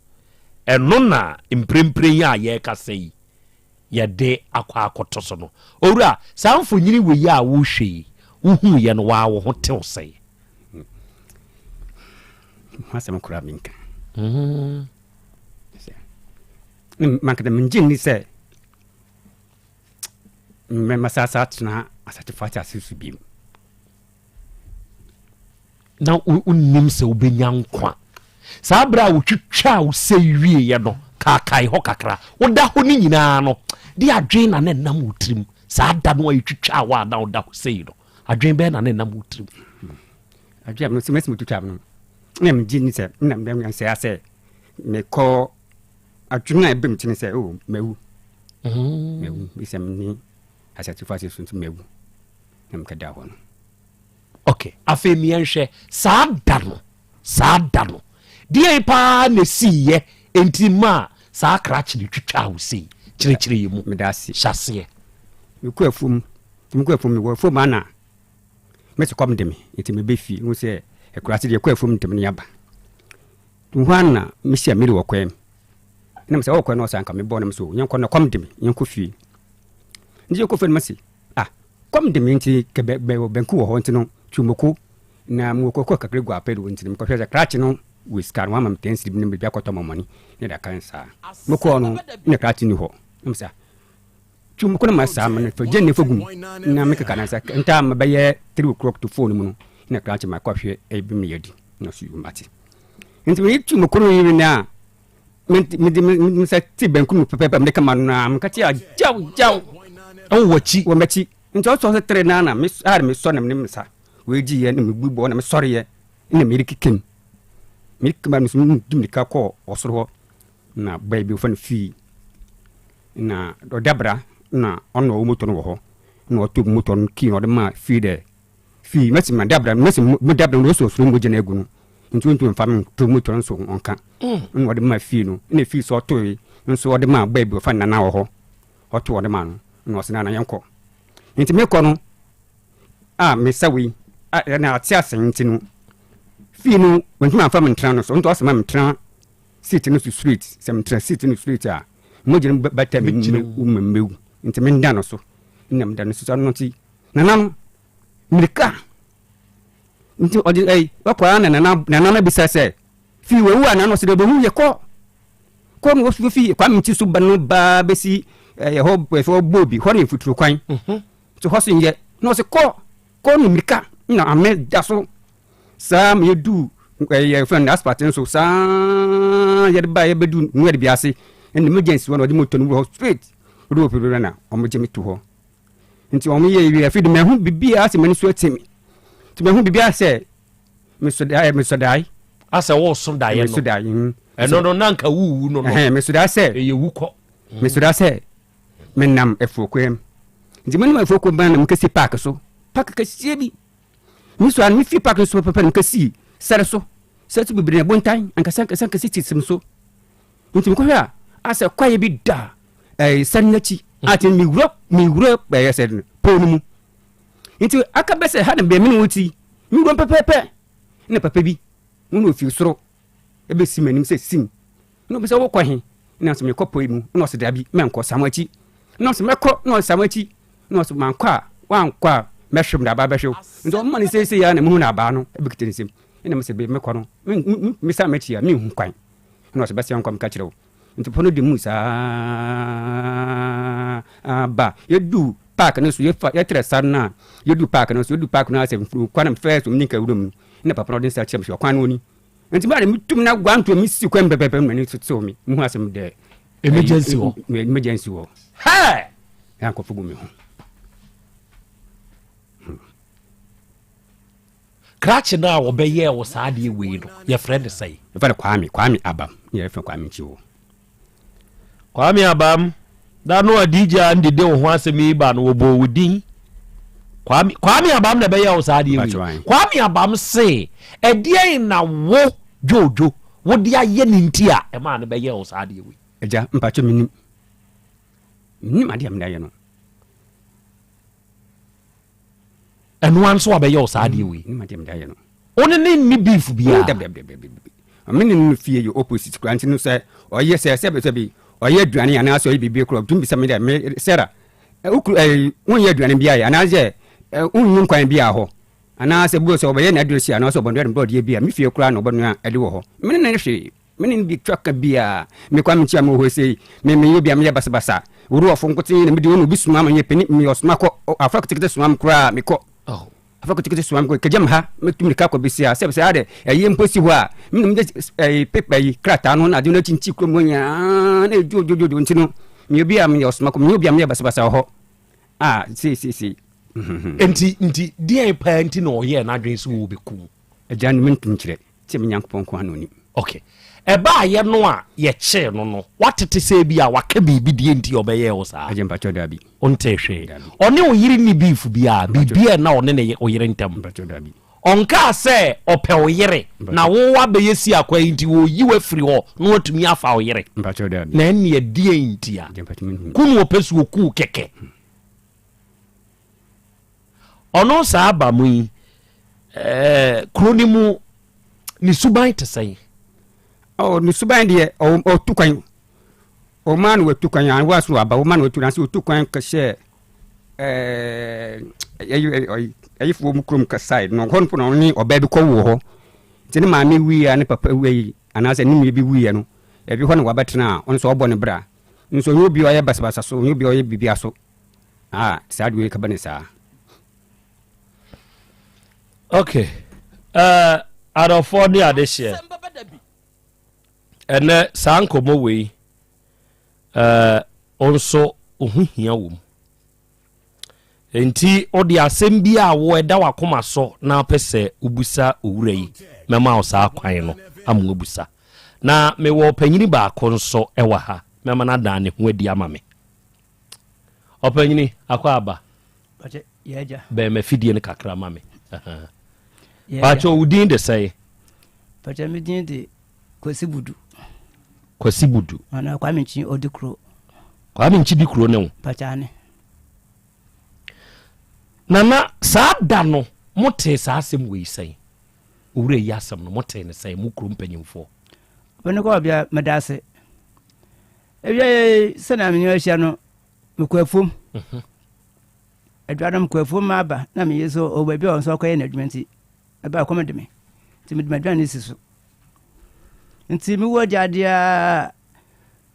ɛno na mprempren yi a yɛrekasa yi, yɛde akɔ akɔto so no. Owura, saa mfonini wei a worehwɛ yi, wohuiɛ no, waa wo ho tew sɛn? Ho asɛm koraa menka. Mm. Mankata mengye nni sɛ mɛsa sa atena asatefo asase so bio. na wonnim sɛ wobɛnya nkwa. Saa berɛ a wotwitwaa wo sɛ wieeɛ no, kaakae hɔ kakra. Woda hɔ no nyinaa no, de adwene na na ɛnam wo tirim. Saa da no a yɛtwitwaa wo a na woda hɔ sei no, adwene bɛn na na ɛnam wo tirim? Adwene a mese mɛsɛ motwitwaa no, na megye ni sɛ na mɛsɛ asɛ mekɔ adwene a ɛbɛ me ti ne sɛ oh mawu. Mm. Mawu, mesɛ mene asatefo ase so nti mawu. Na mekɛda hɔ no. Ok, afei miɛnhwɛ saa da no, saa da no, deɛn paa na ɛsiiɛ enti maa saa krakye no twitwaa wo sei? Kyerɛkyerɛ yɛ mu. Meda ase. Hyɛ aseɛ. Mekɔ afuom, nti mekɔ afuom, mewɔ afuom a na mese kɔm de me, nti mebɛ fie, wohu sɛ akuraase deɛ yɛkɔ afuom ntɛm na yɛaba. Nti hɔ a na mehyia Mary wɔ kwan mu, na mesɛ ɔwɔ kwan no ɔsɛ anka mebɔɔ no, mese o yɛnkɔ na kɔm de me, yɛnkɔ fie. Nti yɛkɔ fie no mese Ah, kɔm de me nti kɛ bɛ bɛ banku wɔ hɔ nti no twi moko na mewɔ koko kakra gu apɛ do nti no mekɔhwɛ sɛ krakye no wɔ sika no wama me ten cedi bi na mede akɔtɔ mɔmɔne ne da kan saa. Mokɔɔ no na krakye ni hɔ na mesa twi moko no ma saa ma no fa gye ne fa gum na mekeka na sɛ ntaa ma bɛyɛ 3 o'clock to 4 no mu no na krakye ma kɔhwɛ ebi me yɛdi na so mate nti me twi moko no yi na mede me nsa ti banku mu pɛpɛɛpɛ mede kama no na meka kyerɛ gyaw gyaw ɛwɔ w'akyi wɔ m'akyi nti ɔsɔ sɛ tere na na a mesɔ na mene me nsa wɔagyi yɛ na mebu bɔ na mesɔreyɛ na merekekam merekekam a mesɛ medi mirika kɔɔ ɔsoro hɔ na baa bi wɔfa no fii na ɔda bra na ɔno ɔwɔ moto no wɔ hɔ na ɔtɔ moto no kii na ɔde maa fii dɛ Fii mɛsi ma dabra mɛsi mo dabra no osu osoro mogya no agu no nti ontumi mfa me nto mu tɔ nso ɔnka mm. na ɔde ma fii no na fii so ɔtoe nso ɔde ma baa bi ɔfa nana wɔ hɔ ɔto ɔde ma no na ɔse nana yɛnkɔ nti mekɔ no a mesa wei a na ate ase nti no fii no wɔntumi amfa me ntena no so nti ɔse ma mentena seat no so straight sɛ mentena seat no straight a mogya no bɛtɛ me mu mɛwu nti menda no so na meda no so so no nti Nana no mmirika nti ɔde ɛyi ɔkɔ ara na nana nana no bisa sɛ Fii wawu a na ɔsɛ dɛ ɔbɛhu yɛ kɔ kɔ no wɔsu fi Kwame nti so ba no baa bɛsi ɛyɛ hɔ ɛfɛ ɔbɔ bi hɔ ne mfuturo kwan mhm. nti hɔ so nyɛ na ɔsɛ kɔ kɔ no mmirika na ame da so saa ma yɛdu ɛyɛ fɛn no asphalt nso saa yɛde ba yɛbɛdu nwɛde bi ase ɛna emergency hɔ na ɔde moto no wɔ hɔ straight ɔde wɔ pɛpɛpɛ na wɔn gye me to hɔ nti wɔn yɛ wie afei de mɛho biribiara sɛ m'ani so ate me nti mɛho biribiara sɛ Meso daeɛ, meso daeɛ. Asɛ woso daeɛ no. Meso daeɛ. Mm. Ɛno no na nka wuwu no no. Ɛhɛn, meso daeɛ sɛ. Ɛyɛ wu kɔ. Mm. Meso daeɛ sɛ menam afuo kwan mu. Nti menam afuo kwan mu na mekɛsi paaki so. Paaki kɛseɛ bi. Meso a mefi paaki so pɛpɛpɛ na mekɛsi sɛre so. Sɛre so bebree na bontan ankasa ankasa ankasa sisi me so. Nti mekɔhwɛ a asɛ kwaeɛ bi da ɛɛ sɛre no akyi. Ati mewura mewura ɛyɛ sɛ pɔn no mu. Nti aka bɛ sɛ ha na bɛ mene wo ti, me wuram pɛpɛɛpɛ. Na papa bi, wo na ofiri soro bɛsi m'anim sɛ sim. Na ɔbisa wokɔ he? Na ɔsɛ mekɔ pɔi mu. Na ɔsɛ dabi, mɛnkɔ, san w'akyi. Na ɔsɛ mɛkɔ, na ɔsɛ san w'akyi. Na ɔsɛ mankɔ a, woankɔ a, mɛhwe wo, na abaa bɛhwe wo. Nti ɔma no seisei ara na mehu na abaa no bɛkita ne nsam. Ɛna mesɛ bɛ mekɔ no, mesan m'akyi a, menhu kwan. Na ɔsɛ bɛsɛ nkɔ meka kyerɛ wo. Nti pɔ no di mu saa ba yɛdu park no so yɛfa yɛtrɛ sar no a yɛdu park no so yɛdu park no asɛ kwan no first ɔmo nika wura mu na papa no ɔde nsa kyerɛ me sɛ ɔkwan no ni nti baa metum na guanto me si kwan pɛpɛpɛ m'ani so tew me muhu asɛm dɛ emergency hɔ emergency hɔ hɛ na nkɔfo gu me ho. Krakye no a wɔbɛyɛɛ wo saa adeɛ wei no, yɛfrɛ no sɛn? Yɛfrɛ no Kwame, Kwame Abam. Ne yɛfrɛ no Kwame Nkyiwo. Kwame Abam, da no a DJ Andy de wo ho asɛm yi ba no, wɔbɔɔ wo din. Kwame, Kwame Abam na ɛbɛyɛɛ wo saa adeɛ wei. Kwame Abam se, ɛdeɛn na wo, Jojo, wode ayɛ ne nti a ɛmaa no bɛyɛɛ wo saa adeɛ wei? Agya, mpakyɛ mennim. Mennim adeɛ a mede ayɛ no. Ɛno ara nso wabɛyɛ wo saa adeɛ wei. Wo ne ne nni beef biara. Me ne no fie yɛ opposite koraa nti no sɛ ɔyɛ sɛ sɛ sɛ bi ɔyɛ aduane anaasɛ ɔyɛ biribi koraa ɔtumi bisa me dɛ me Sarah wokuru ɛɛ wonyɛ aduane bi ayɛ anaasɛ wonni nkwan bi a hɔ anaasɛ bi wɔ sɛ ɔbɛyɛ n'aduane si anaasɛ ɔbɛnoa bɔdeɛ bi a me fie koraa na ɔbɛnoa ɛde wɔ hɔ me ne no hwee Me ne no di twaka biara. Me kwa mekyia me wɔ hɔ sei. Me meyɛ obi a meyɛ basabasa. Worɔfo nkotsee na medi wɔn obi soma me yɛ panyin meyɛ ɔsoma kɔ afra ketekete soma me koraa mekɔ. Afra ketekete soma me kɔ kagya me ha metu mirika kɔ besia sɛ sɛ adɛ ɛyɛ mpo si hɔ a me na mede ɛyi pepa yi krataa no na ade no akyinkyi kurom hɔ nyinaa na edwodwodwo nti no meyɛ obi a meyɛ ɔsoma kɔ meyɛ obi a meyɛ basabasa wɔ hɔ a sei sei sei. Nti nti deɛn paa nti na ɔyɛɛ n'adwene sɛ ɔrebɛku wo? Agya no mentumi nkyerɛ. Sɛ me Nyankopɔn nko ara na onim. Ok. Ɛbaayɛ no a yɛkyee no no, woatete sɛ ebia waka biribi deɛ nti a ɔbɛyɛɛ wo saa? Agye mpakyɛw daabi. Wontee hwee? Daabi. Ɔne wo yere nni beef biara? Mpakyɛw. Biribiara nna ɔne ne wo yere ntam? Mpakyɛw daabi. Ɔnkaa sɛ ɔpɛ wo yere na Mpakyɛw. wo woabɛyɛ siakwa yi nti ɔreyi wo afiri hɔ na watumi afa wo yere? Mpakyɛw daabi. Na ɛnneɛ deɛn ntia? Agye mpakyɛw menhunu. Ku na ɔpɛ sɛ ɔku wo kɛkɛ. Ɔno saa aba mu yi, ɛɛ kuro no mu ne suban te sɛn? Oh, ne suban deɛ ɔtu kwan ɔma no watu kwan a waso aba ɔma no watu nanso ɔtu kwan kɔhyɛ ɛɛ ɛyifoɔ mu kurom side no hɔ no na ɔne ɔbaa bi kɔ wɔ hɔ nti ne maame wuiɛ a ne papa wuiɛ anaasɛ ne nua bi wuiɛ no ebi hɔ na wabɛtena a ɔno nso ɔbɔ ne bra nso ɔnyɛ obi a ɔyɛ basabasa so ɔnyɛ obi a ɔyɛ biribi so Ah, saa de wei kaba ne saa. Okay. Uh, adɔfoɔ ne adehyeɛ. Ɛnɛ saa nkɔmmɔ wei uh, nso ho hia wɔ mu. Nti wode asɛm bi a wo ɛda wakoma so na wopɛ sɛ wobusa owura yi mɛma wo saa kwan no ama woabusa. Na mewɔ ɔpanyini baako nso ɛwɔ ha mɛma no adan ne ho adi ama me. Ɔpanyini, akɔ aba. Bɛn m'afidie no kakra ma me. Pakyɛ wo din de sɛe? Pakyɛ me din de Kwasi Budu. Kwasi Budu. Ana Kwame Nkyi odi kuro. Kwame Nkyi di kuro ne wo? Pakyɛ ane. Nana, saa da no motee saa asɛm wei sɛn? Owura yi asɛm no motee ne sɛn mo kuro mpanyimfoɔ? Ɔpɛni kɔ ɔbea meda ase. Ewiei sɛnea me ne ahyia no, mekɔ afuom. Mhm. Adwa no mekɔ afuom ma aba na meyɛ so ɔwɔ baabi a ɔno nso ɔkɔyɛ n'adwuma nti ɛba kɔm de me nti mede m'aduane si so. Nti mewɔ gyadeɛ a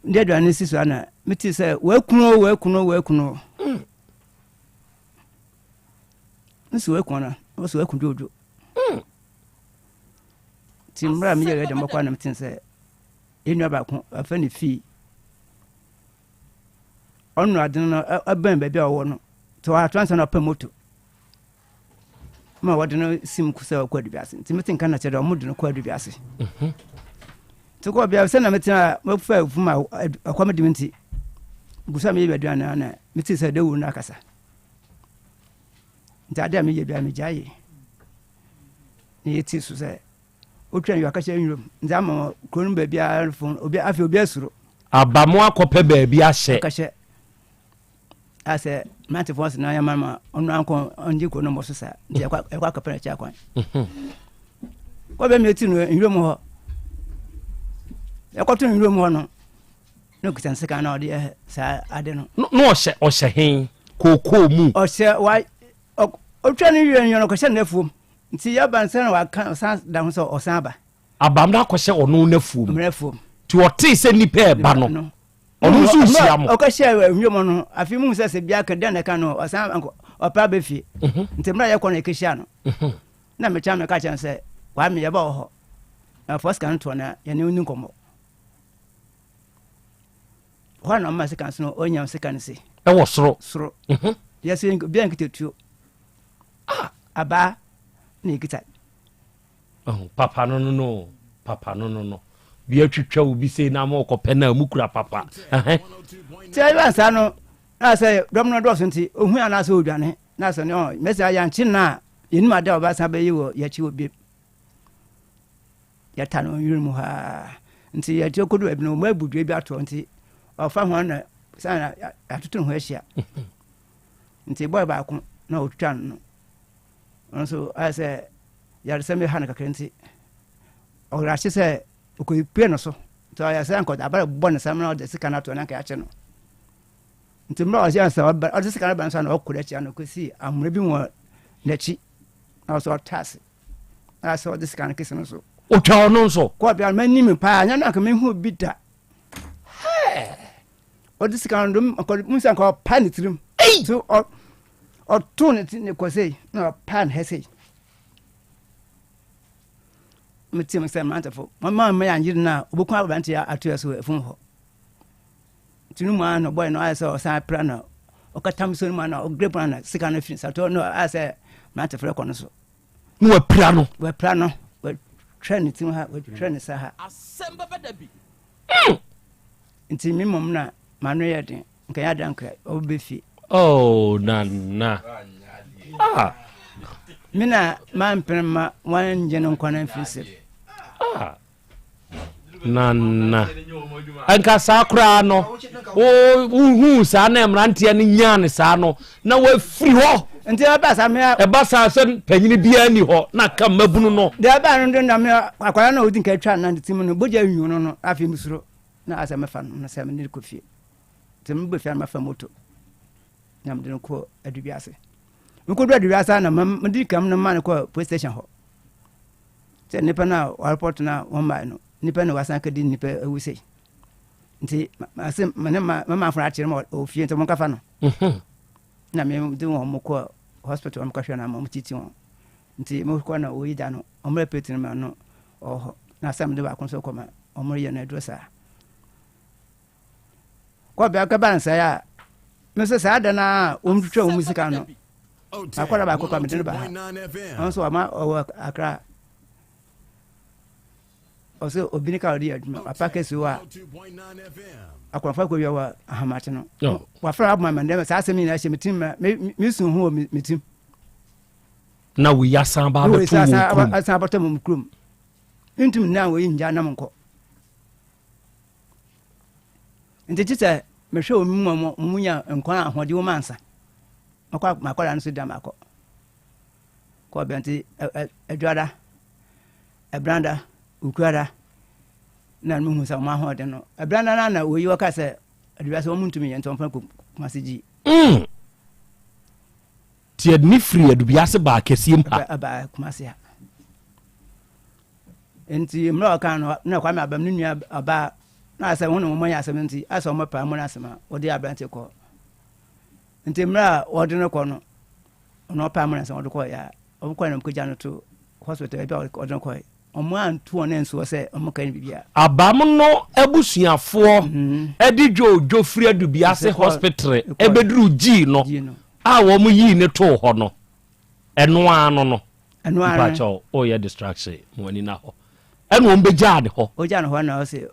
mede aduane si so a na mete sɛ wakunu o wakunu o wakunu o. Mm. Nso waku ana? Ɔsɛ waku dwodwo. Mm. Nti mmerɛ a meyɛ yɛ dɛm bɔkɔ a na mete sɛ yɛn nua baako afɛ ne fii ɔno ade no ɛbɛn baabi a ɔwɔ no nti ɔato ansa na ɔpɛ moto ma wɔde no sim sɛ ɔkɔ adubi ase nti mete nka na kyerɛ dɛ ɔmo de no kɔ adubi ase mhm. nti kɔ bia sɛ na mete a mafa afum a ɛkɔm de me nti gu so a meyɛ aduane a na mete sɛ dawuro no akasa nti ade a meyɛ bia megya yɛ na yɛti so sɛ wotwa no akɛhyɛ nwuram nti ama kuro no baabiara fo obi afei obi asuro aba mo akɔpɛ baabi ahyɛ akɛhyɛ asɛ mmerantefoɔ sɛ na yɛma ma ɔno ankɔ ɔngye kuro no mmɔ so saa nti ɛkɔ akɔpɛ no akyi akwan mhm. kɔbɛ mi ti no nwuram hɔ ɛkɔto nwuram hɔ no na ɔkuta nsekan na ɔde yɛ saa ade no na ɔhyɛ ɔhyɛ he kookoo mu ɔhyɛ wa ɔtwa no wie no ɔkɔhyɛ n'afuom Nti yɛba no sɛ na waka ɔsan da ho sɛ ɔsan aba. Abam no akɔhyɛ ɔno n'afuom. N'afuom. Nti ɔtee sɛ nnipa ɛba no, ɔno nso nhyia mo. Ɔkɔhyɛ nwuram no, afei mu sɛ sɛ bia ka dɛn na ɛka no, ɔsan ankɔ ɔpɛ aba fie. Mhm. Nti mmerɛ a yɛkɔ no yɛkɔhyia no. Mhm. Na mekyia meka kyerɛ no sɛ Kwame yɛba wɔ hɔ. Na fa sika no toɔ na yɛne wo ni nkɔmmɔ. Hɔ na ɔma sika so no ɔnya sika no se. Ɛwɔ soro. Soro. Mhm. Yɛsɛ obiara nkita tuo. Ah, abaa na ekita. Oh, papa no no no, papa no no no. Bi atwitwa obi sei na ama ɔkɔpɛ na mu kura papa. Tí a yɛ saa no, na sɛ dɔm no dɔɔso nti, ohun anaasɛ odwane, na sɛ no, mɛsɛ ayankye na yɛnim ade a ɔbɛsan bɛyɛ wɔ yɛakyi wɔ biem. Yɛta no nwere mu haa. Nti yɛte kodu baabi no, wɔn abu dua bi ato nti ɔfa ho na san na atoto ne ho ahyia. Nti bɔɔl baako na ɔtwitwa no no, ɔno nso ayɛ sɛ yaresɛm bi ha no kakra nti ɔwerɛ sɛ ɔkɔpue no so nti ɔyɛ sɛ nkɔda abara bɔ ne sam na ɔde sika no ato na nka yɛakye no nti mmerɛ ɔhyɛ sɛ ɔde sika no ba no so na ɔkɔ n'akyi ano kɔsi amena bi wɔ n'akyi na ɔsɛ ɔta ase na sɛ ɔde sika no kesi no so ɔtwa ɔno nso kɔɔ bia m'anim paa nyɛ no anka mehu bi da ɔde sika no dom nkɔ mu sɛ nka ɔpa ne tirim so ɔto ne ti ne kɔ sei na ɔpa ne ha sei metie mu sɛ mmerantefo mama mma yɛ anyere no a ɔbɛku aberante ato yɛ so afum hɔ nti no mu a na ɔbɔe no ayɛ sɛ ɔsan pra na ɔkatam so no mu a na ɔgrep no na sika no firi sato no ayɛ sɛ mmerantefo rekɔ no so na wapira no wapira no watwa ne tirim ha watwa ne sa ha Mm. Nti me mmom na m'ano yɛ den, nka yɛ ada nka ɔbɛbɛ fie. Oh, nana. Ah. Me na mampene ma wɔangye no nkwa no amfiri nsam. Ah. Nana. Nka saa koraa no, wohuu saa na mmeranteɛ no nyaa ne saa no, na wafiri hɔ. Nti ɛba saa me. Ɛba saa sɛ panyini biara ni hɔ na ka mmabunu no. Deɛ ɛba no de na me akwadaa na ɔdi nka atwa na ne ti mu no bogya nwu no no afei mesuro na asɛ mefa no na sɛ mene kɔ fie. Nti mebɛ fie na mafa moto na mede no kɔ adubiase. Mekɔdu adubiase na mede kam no ma no kɔ police station hɔ. Sɛ nnipa no a wɔarepɔto no a wɔmmae no nnipa na wɔasan akɔdi nnipa awu sei. Nti mase mene ma mama afo akyerɛ ma wɔ fie nti wɔnkafa no. Mhm. Na me de wɔn kɔ hospital wɔn kɔhwɛ no ama wɔn titi wɔn. Nti mo kɔ na wɔyi da no wɔn repete no ma no ɔwɔ hɔ. Na asɛm de baako nso kɔ ma wɔn yɛ no aduro saa. Kɔ bia kɛba nsɛe a me nso saa da no a wɔn twitwa wɔn sika no akɔda baako kɔ mede no ba ha. Ɔno nso wɔma ɔwɔ akra. Ɔsɛ obi ne kaa ɔde yɛ adwuma papa kɛse hɔ a akɔnfo akɔwia wɔ ahamakye no wafra aboma ma ndɛm saa asɛm nyinaa hyɛ me tirim ma mesu ho wɔ me tirim na wei asan ba abɛto wɔ kurom asan abɛtɔ mo kurom ntum nna wei ngya nam nkɔ nti kye sɛ mehwɛ wɔ mu ma mu nya nkwa ahoɔden wɔ mansa makɔ makɔda no so da makɔ kɔ bɛnti adwada Ɛbrada, Okuada, na no hu sɛ wɔn ahoɔden no. Ɛbrada no na wɔyi wɔka sɛ aduasa sɛ wɔn ntumi yɛ nti wɔn fa Kumasi gyi. Mm. Ti ɛde ne firi Adubiase baa kɛseɛ mu ha. Ɛbaa Kumasi ha. Nti mmerɛ a ɔka no na Kwame Abam ne nua ɔbaa na asɛ wɔn na wɔn yɛ asɛm nti asɛ wɔn paa mu no asɛm a wɔde aberante kɔ. Nti mmerɛ a wɔde no kɔ no ɔno ɔpaa mu no asɛm wɔde kɔ yɛ a wɔn kɔ na wɔn kɔgya no to hospital baabi a wɔde no kɔɛ. Wɔn anto wɔn ansuo sɛ wɔn ka no biribiara. Abam no abusuafoɔ de dwoodwo firi Adubiase hospital bɛduruu Gyii no a wɔn yii no too hɔ no, ɛno ara no no. Ɛno ara no. Mpakyɛw, ɔyɛ distraction, mo ani na hɔ. Ɛna wɔn bɛgyaa ne hɔ. Wɔgyaa ne hɔ na ɔse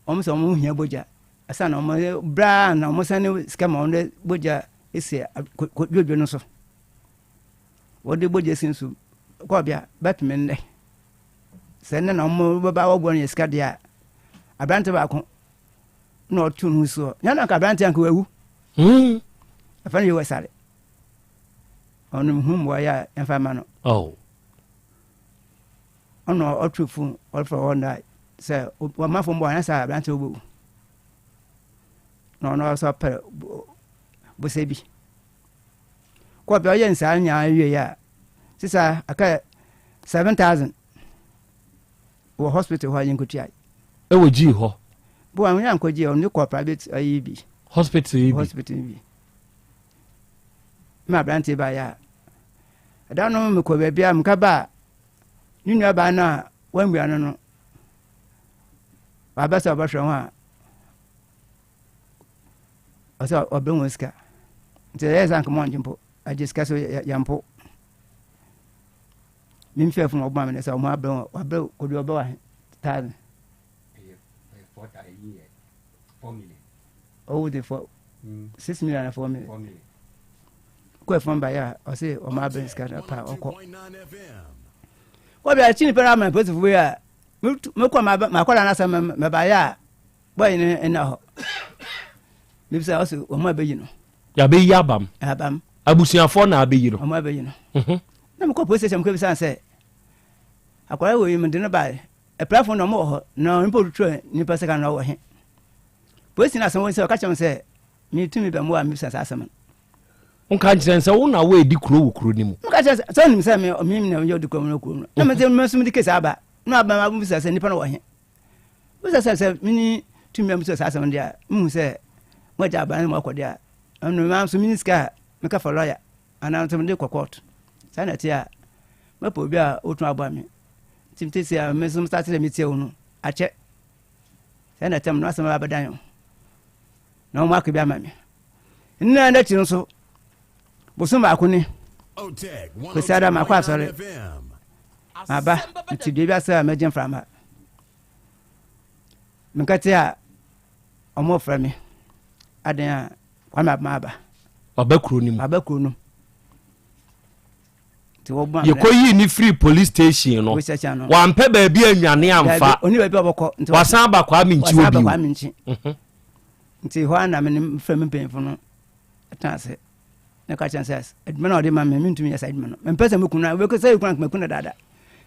wɔn sɛ wɔn hia bogya. Ɛsan na wɔn braa na wɔn sane sika ma wɔn de bogya esi dwoodwo no so. Wɔde bogya si nso kɔɔbea bɛpem nnɛ. Sɛ nnɛ na wɔn bɛba wɔboa no yɛ sika deɛ a, aberante baako na ɔto ne ho soɔ. Nyɛ na nka aberante anka wawu. Hmm. Ɛfɛ no yɛ wɔ sare. Ɔno hu mmoa yɛ a ɛmfa ma no. Oh. Ɔno ɔto fon ɔfrɛ wɔn da sɛ wɔmafo mmoa anyɛ sɛ aberante wobɛwu. Na ɔno ɔsɛ ɔpɛ bosɛ bi. Kɔ bia ɔyɛ nsaa nyinaa wie a sisa aka 7000 wɔ hospital hɔ a yɛnkɔtua. Ɛwɔ gyii hɔ. Bo a wɔn ankɔ gyii ɔno kɔ private ayi bi. Hospital yi bi. Hospital bi. Ma aberanteɛ baeɛ a ɛda no mekɔ baabi a meka ba a ne nua baa no a wɔamua no no waba sɛ ɔbɛhwɛ ho a ɔsɛ ɔbrɛ wɔn sika nti ɛyɛ sɛ anka mɔngye mpo agye sika so yɛmpo memfɛ fo ɔbɔ me ne sɛ ɔmo abrɛ wɔn wabrɛ kɔdu ɔbɛ wa thousand ɔwo de fɔ 6 million na 4 million kɔ ɛfɔm ba yɛ a ɔsɛ ɔmo abrɛ sika na pa ɔkɔ kɔbi akyi nipa na ama polisi fo yi a mekɔ makɔla n'asɛm mɛba yɛ a bɔyi no nna hɔ mebisa ɔsɛ ɔmo abɛyi no. Yabɛyi abam. Abam. Abusuafoɔ na abɛyi no. Ɔmo abɛyi no. Na mekɔ police station mekɔ bisa sɛ akwadaa wɔ yi mede no baeɛ apirafo na ɔmo wɔ hɔ na onipa otwitwa nipa sika na ɔwɔ he. Polisi no asɛm wɔ sɛ ɔka kyerɛ me sɛ metumi bɛ mmoa a mebisa saa asɛm no. Nka nkyerɛ sɛ wo na woadi kuro wɔ kuro no mu. Nka kyerɛ sɛ ɔnim sɛ me me na meyɛ odi kuro no kuro no. Na me nso mede case aba na aba ma bisa sɛ nipa no wɔ he. Bisa sɛ sɛ mene tumi a mesɛ saa asɛm no deɛ a mehu sɛ moagya aba no moakɔ deɛ a ɛno ma nso mene sika a meka fa lɔya anaa nso mede kɔ court saa na ɛte a mɛpɛ obi a ɔtumi aboa me nti mete sɛ a me nso mesate sɛ metie wo no akyɛ saa na ɛtɛm no asɛm abɛdan o na wɔn aka bi ama me nna n'akyi nso bosom baako ni kwesi ada makɔ asɔre maba nti dua bi ase a mɛgye mframa menkate a ɔmo frɛ me adan a Kwame Abema aba. Ɔba kuro no mu. Ɔba kuro no mu. Nti wɔbɔ yɛkɔ yii ne firi police station no wampɛ baabi anwane amfa. Oni baabi a ɔbɛkɔ. Nti wasan aba Kwame Nkyi wɔ bio. Wasan aba Kwame Nkyi. Nti hɔ a na me ne frɛ me mpanyinfo no tena ase. Na ka kyerɛ sɛ adwuma na ɔde ma me mentumi nyɛ saa adwuma no. Mempɛ sɛ meku no a wobɛkɔ sɛ yɛkunu anka maku no dada.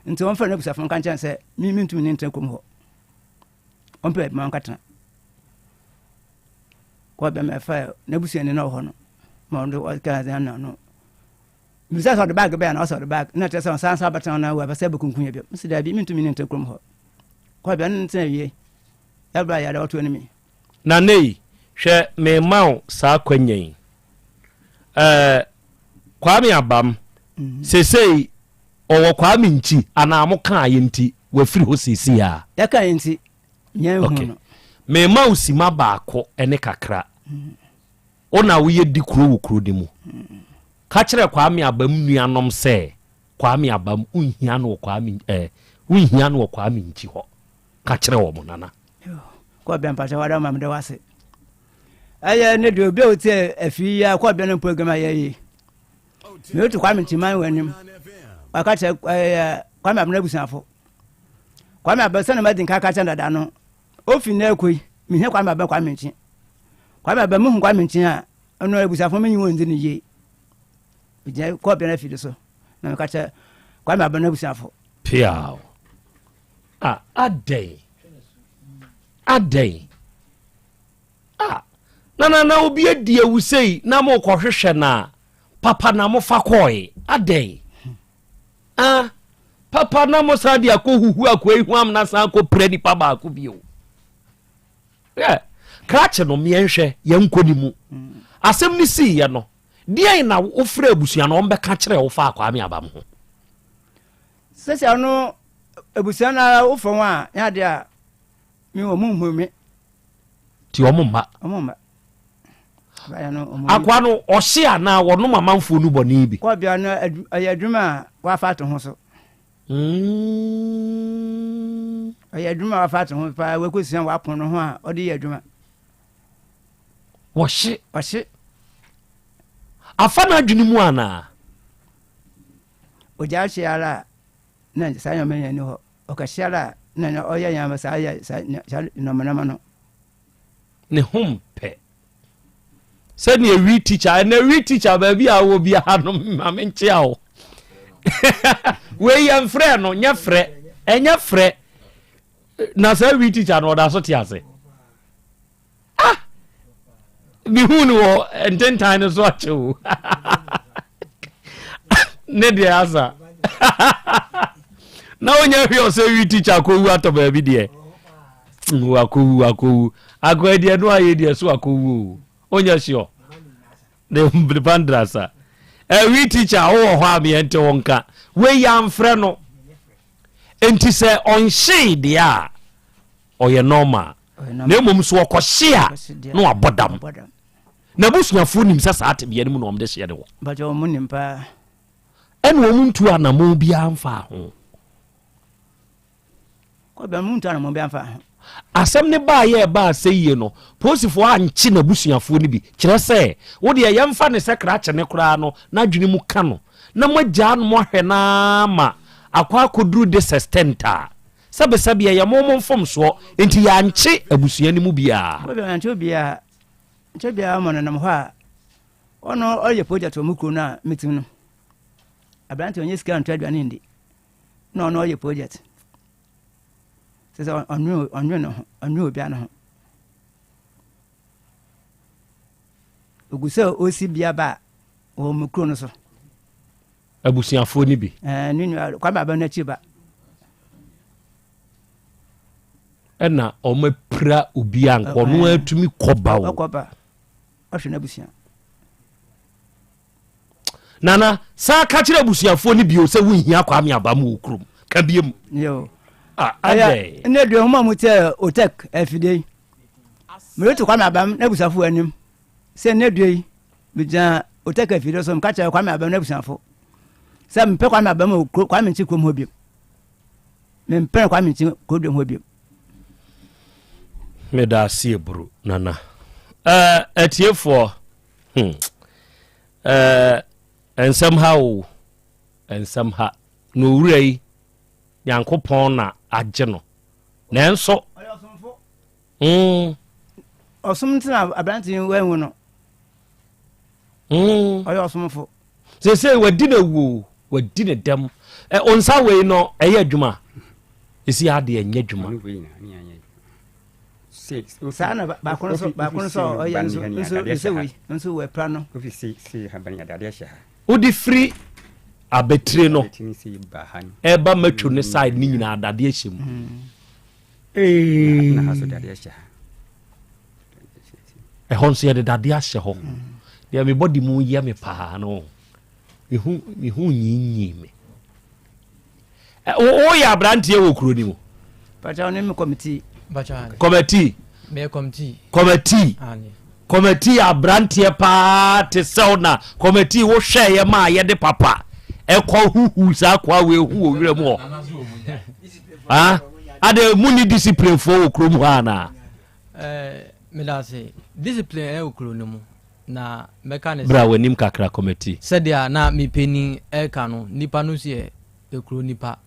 Nti wɔmfrɛ no abusuafo nka nkyerɛ sɛ me mentumi ne ntena kurom hɔ. Ɔmpɛ baabi ma ɔnkɔtena. Kɔ bɛma ɛfa n'abusuani na ɔwɔ hɔ no ma ɔno ɔka sɛ na no. Bisa sɛ ɔde baage bɛyɛ na ɔsɛ ɔde baage na kyerɛ sɛ ɔsan san abɛtena na wɔ sɛ bɛkunkum yɛ bio. Mese daabi mentumi ne ntena kurom hɔ. Kɔ bɛn no ntena wie. Yɛbra yɛde ɔto anim. Na nei, hwɛ mema wo saa kwanya yi. Ɛɛ, Kwame Abam, seesei ɔwɔ Kwame Nkyi anaa mo kaa yɛ nti wafiri hɔ seesei a? Yɛka yɛ nti, yɛn hu Okay. no. Mema wo sima baako ne kakra. Wo na woyɛ di kuro wɔ kuro no mu. Ka kyerɛ Kwame Abam nuanom sɛ Kwame Abam wonhia no wɔ Kwame ɛɛ wonhia no wɔ Kwame Nkyi hɔ. Ka kyerɛ wɔn nana. Kɔbea mpakyɛ wada ma meda wase. Ɛyɛ ne deɛ obi a ɔtie afiri yi a kɔbea no program a yɛyɛ. Meretu Kwame Ntiman wɔ anim. Waka kyerɛ ɛyɛ Kwame Abena abusuafo. Kwame Abena sɛnea madi nka aka kyerɛ dada no, ofi nnɛ rekɔ yi, mehia Kwame Abena Kwame Nkye. Kwame Abena mehu Kwame Nkye a, ɛno abusuafo menyi wɔn ndi no yie. Megyina kɔbea no afiri so na meka kyerɛ Kwame Abena abusuafo. Piaw. Ah, adɛn? Adɛn? Ah, na na na obi adi awu sei na mokɔhwehwɛ no a, papa na mofa kɔe. Adɛn? Ah, Papa na mo san de akɔ huhu akoa yi ho amena san akɔ pira nipa baako bio. Yɛ krakye no meɛnhwɛ yɛnkɔ ne mu. Asɛm no siiɛ no, deɛn na wofrɛ abusua no wɔmbɛka kyerɛ wo faa Kwame Abam ho? Sɛsɛ ɔno abusua no ara wofrɛ wɔn a, nyɛ adeɛ a me wɔn nhu me. Ti wɔn mma. Wɔn mma. Akoa no ɔhye anaa wɔnom amanfoɔ no bɔne bi. Kɔbea no ɛyɛ adwuma a wafa ato ho so. Ɔyɛ adwuma a wafa ato ho paa wakɔsua wapɔn no ho a ɔde yɛ adwuma. Wɔhye. Ɔhye. Afa n'adwene mu anaa? Ogya hye ara a na saa nneɛma nyɛ ni hɔ. Ɔkɛse ara a na ɔyɛ nneɛma saa yɛ saa nneɛma nneɛma no. Ne ho mpɛ. Sɛdeɛ wi teacher ɛnɛ wi teacher baabi a wɔ biara no ma me nkyea wo. Wei yɛ mfrɛ no nyɛ frɛ ɛnyɛ frɛ na saa wi teacher no ɔda so te ase. Ah! Mehu no wɔ ntentan no so akyɛ o. Ne deɛ asa. Na wonya hwɛ ɔsɛ wi teacher akɔwu atɔ baabi deɛ. Wakɔwu akɔwu. Akɔɛ deɛ no ayɛ deɛ so akɔwu o. Wonya sure. Ne pandrasa. Ɛwi teacher wowɔ hɔ a meɛnte wo nka. Wei yɛamfrɛ no. Enti sɛ ɔnhyee deɛ a ɔyɛ normal. Na mmom so ɔkɔhye a na wabɔ dam. N'abusuafoɔ nim sɛ saa tebea no mu na wɔde hyeɛ no wɔ. Bàtɛ wɔn nim paa. Ɛna wɔn ntu anamɔn biara mfaa ho. Kɔbea wɔn ntu anamɔn biara mfaa ho. Asɛm no baa yɛ ɛbaa sɛ yie no, polisifoɔ ankye n'abusuafoɔ no bi. Kyerɛ sɛ, wo deɛ yɛmfa no sɛ krakye no koraa no, n'adwene mu ka no, na moagyaa no moahwɛ no ara ma akɔ akɔduru this extent a, Sɛbesɛbe ɛyɛ mo mo mfomsoɔ nti yɛankye abusua no mu biara. Kɔ biara yɛankye obiara. Nkyɛ biara ma ɔnenam hɔ a ɔno ɔyɛ project wɔ mo kuro no a metim no. Aberante ɔnyɛ sika nto aduane ndi na ɔno ɔyɛ project. Sɛ sɛ ɔnwe ɔnwe ne ho ɔnwe obiara ne ho. Ogu sɛ ɔsi bia ba wɔ mo kuro no so. Abusuafoɔ no bi. Ɛɛ ne nua Kwame Abɛn n'akyi ba. Ɛna wɔn apira obi a nka ɔno atumi kɔba o. Ɔkɔba ɔhwɛ n'abusua. Nana saa ka kyerɛ abusuafoɔ no bio sɛ wonhia Kwame Abam wɔ kurom ka bie mu. Yo. Ah, adɛn. Ɛnɛ deɛ ɔmo a mo tɛ otek afidie yi. Mereto Kwame Abam n'abusuafoɔ anim sɛ ɛnɛ dua yi Megyina Oteka afidie so meka kyerɛ Kwame Abam n'abusuafo sɛ mempɛ Kwame Abam wɔ kuro Kwame Nkyi kurom hɔ bio. Mempɛ Kwame Nkyi kurodwom hɔ bio. Meda ase eburu nana. Ɛɛ atiefoɔ hmm ɛɛ nsɛm ha o nsɛm ha na owura yi Nyankopɔn na agye no nanso. Mm. Ɔsom nti na aberante yi wanwu no. Mm. Ɔyɛ ɔsomfo. Sese wadi na wuo, wadi ne dɛm. Ɛ onsa wei no ɛyɛ adwuma. Esi adeɛ ɛnyɛ adwuma. Saa na baako no so baako no so ɔyɛ nso nso nso wei nso wɔ ɛpra no. Wode firi abɛtire no ɛba matwo ne side ne nyinaa dadeɛ hyɛ mu. Mm. Ɛhɔ nso yɛde dadeɛ ahyɛ hɔ. Deɛ me body mu yɛ me paa no, mehu mehu nyinyii me. Woyɛ aberanteɛ wɔ kuro ni mu? Pakyɛ ne me kɔmitii. Kɔmitii. Kɔmitii. Kɔmitii aberanteɛ paa te sɛw na kɔmitii wohwɛeɛ ma a yɛde papa ɛkɔ huhu saa kwa wei hu wɔ wura mu hɔ. Ah, ade mu ni discipline foɔ wɔ kurom hɔ anaa? Eh, medase. Discipline ɛwɔ kuro no mu na mɛka ne sɛ. Bra w'anim kakra committee. Sɛdeɛ na me panin ɛreka no, nipa no nso yɛ ekuro nipa.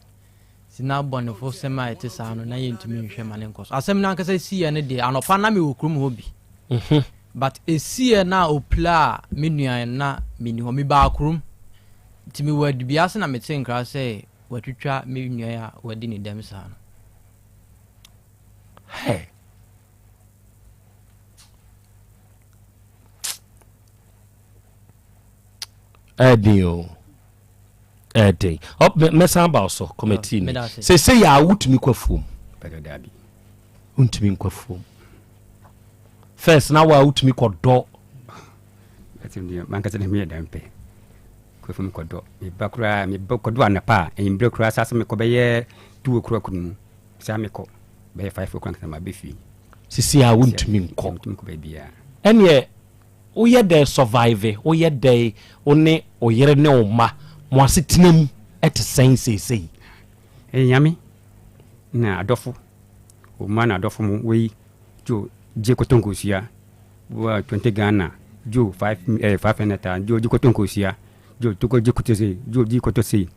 Nti na bɔnefo sɛm a ɛte saa no na yɛntumi nhwɛ ma ne nkɔ so. Asɛm no ankasa siiɛ no deɛ anɔpa na mewɔ kurom hɔ bi. Mhm. But ɛsiiɛ no a ɔpilaa me nua no na menni hɔ. Mebaa kurom. Nti mewɔ adibea ase na mete nkra sɛ watwitwa me nua a wadi ne dɛm saa no. Hey. Ɛden o. Ɛden mɛsan aba wo so committee ni sese yɛ a wotumi kɔ afuom? Wontumi nkɔ afuom. First na wa wotumi kɔdɔ. Mankasa ne meyɛ dan pɛ kɔ afuom kɔdɔ. Meba koraa meba kɔdɔ anapa a anwummerɛ koraa saa sɛ mekɔ bɛyɛ 2 o'clock no mu saa mekɔ bɛyɛ 5 o'clock na mabɛ fie. Sisi a wontumi nkɔ. Wontumi nkɔ baabiara. Ɛneɛ Woyɛ dɛn survive? Woyɛ dɛn wo ne wo yere ne wo mma mo asetena mu te sɛn seesei? Ɛyɛ Nyame na adɔfo, wo mma na adɔfo mo wei jo gye kɔtɔ nkosua wa 20 Ghana jo 5 eh 500 thousand jo gye kɔtɔ nkosua jo tokɔ gye kɔtɔ sei jo gye kɔtɔ sei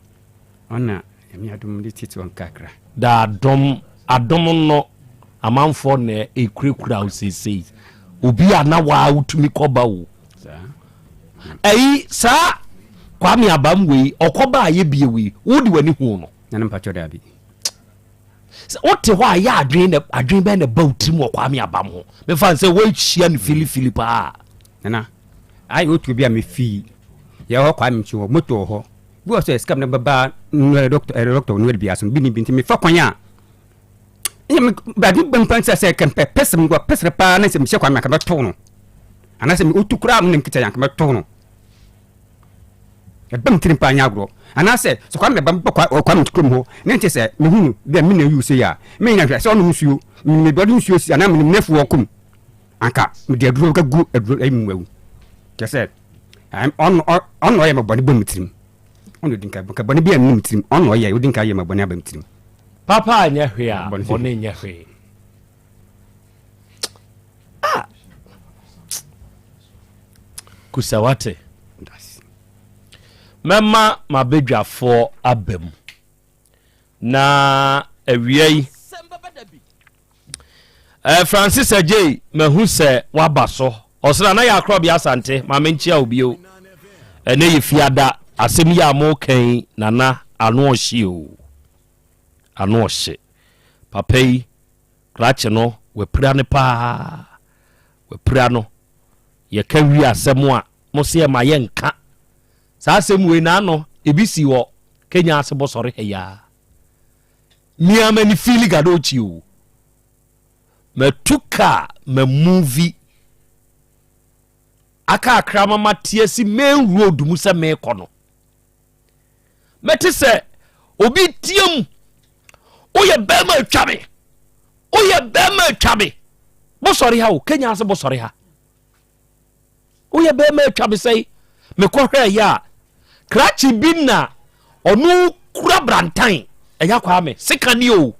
ɔna Nyame adom de tete wɔn kakra. Da adom adom no amanfoɔ na ɛkurakura wo seesei obi a na waa wotumi kɔba o ɛyi saa Kwame Abam wei ɔkɔba a yɛ bie wei wode w'ani hu no. Nana mpakyɛ daabi. Sɛ wote hɔ a yɛ adwene na adwene bɛn na ɛba wo tirim wɔ Kwame Abam ho mefa sɛ woahyia no filifili paa. Nana ayɛ otu bi a mefii yɛ hɔ Kwame nkyi hɔ moto wɔ hɔ Bi wɔ sɛ sika na bɛba nnua dɔkta ɛɛ dɔkta nnua bi ase bi ne bi nti mefa kwan a ɛnyɛ me bade bɛ mpa sɛ sɛ kɛmpɛ pɛsɛ mu pɛsɛ paa na sɛ mehyɛ kwan anka mɛtow no anaasɛ me otu koraa mu na mekita anka mɛtow no ɛbɛm tirim paa nyɛ agorɔ anaasɛ sɛ kwan mɛba mebɔ kwa kwa me kurom hɔ ne nkyɛ sɛ mehunu bi a me na yiw sɛ yɛ a menyina hwɛ sɛ ɔnom nsuo menim bɛde nsuo si anaa menim nafuo ɔkom anka mede aduro bɛgu aduro ayi mu awu kyɛ sɛ ɔno ɔno ɔyɛ ma bɔne bɔ me tirim ɔno odi nka nka bɔne bi a nni me tirim ɔno ɔyɛ odi nka yɛ ma bɔne aba me tirim. Papa anyɛ hwee a bɔne nyɛ hwee. Ah. Kusawate. Mɛma m'abadwafoɔ aba mu. Na awia yi eh, Francis Adjei mahu sɛ waba so. Ɔsena na yɛ akorɔbea Asante ma menkyea wo bio. Ɛnɛ yɛ fiada asɛm yi a moka yi nana ano ɔhye o. Ano ɔhye. Papa yi krakye no wapira no paa. Wapira no. Yɛka wie asɛm a mo se ɛma yɛnka. Saa asɛm wei na ano ebi si wɔ Kenya ase bɔsɔre ha yi ara. Me ara m'ani feeli gadokyi o. Matu kaa ma movie aka akra ma mate asi main road mu sɛ meekɔ no. Mɛte sɛ obi team woyɛ bɛrima atwa me woyɛ bɛrima atwa me bɔsɔre ha o Kenya ase bɔsɔre ha. Woyɛ bɛrima atwa me sɛe. Mekɔhwɛɛ yɛ a, krakye bi na ɔno kura brantan. Ɛyɛ akwaa me sika ni o.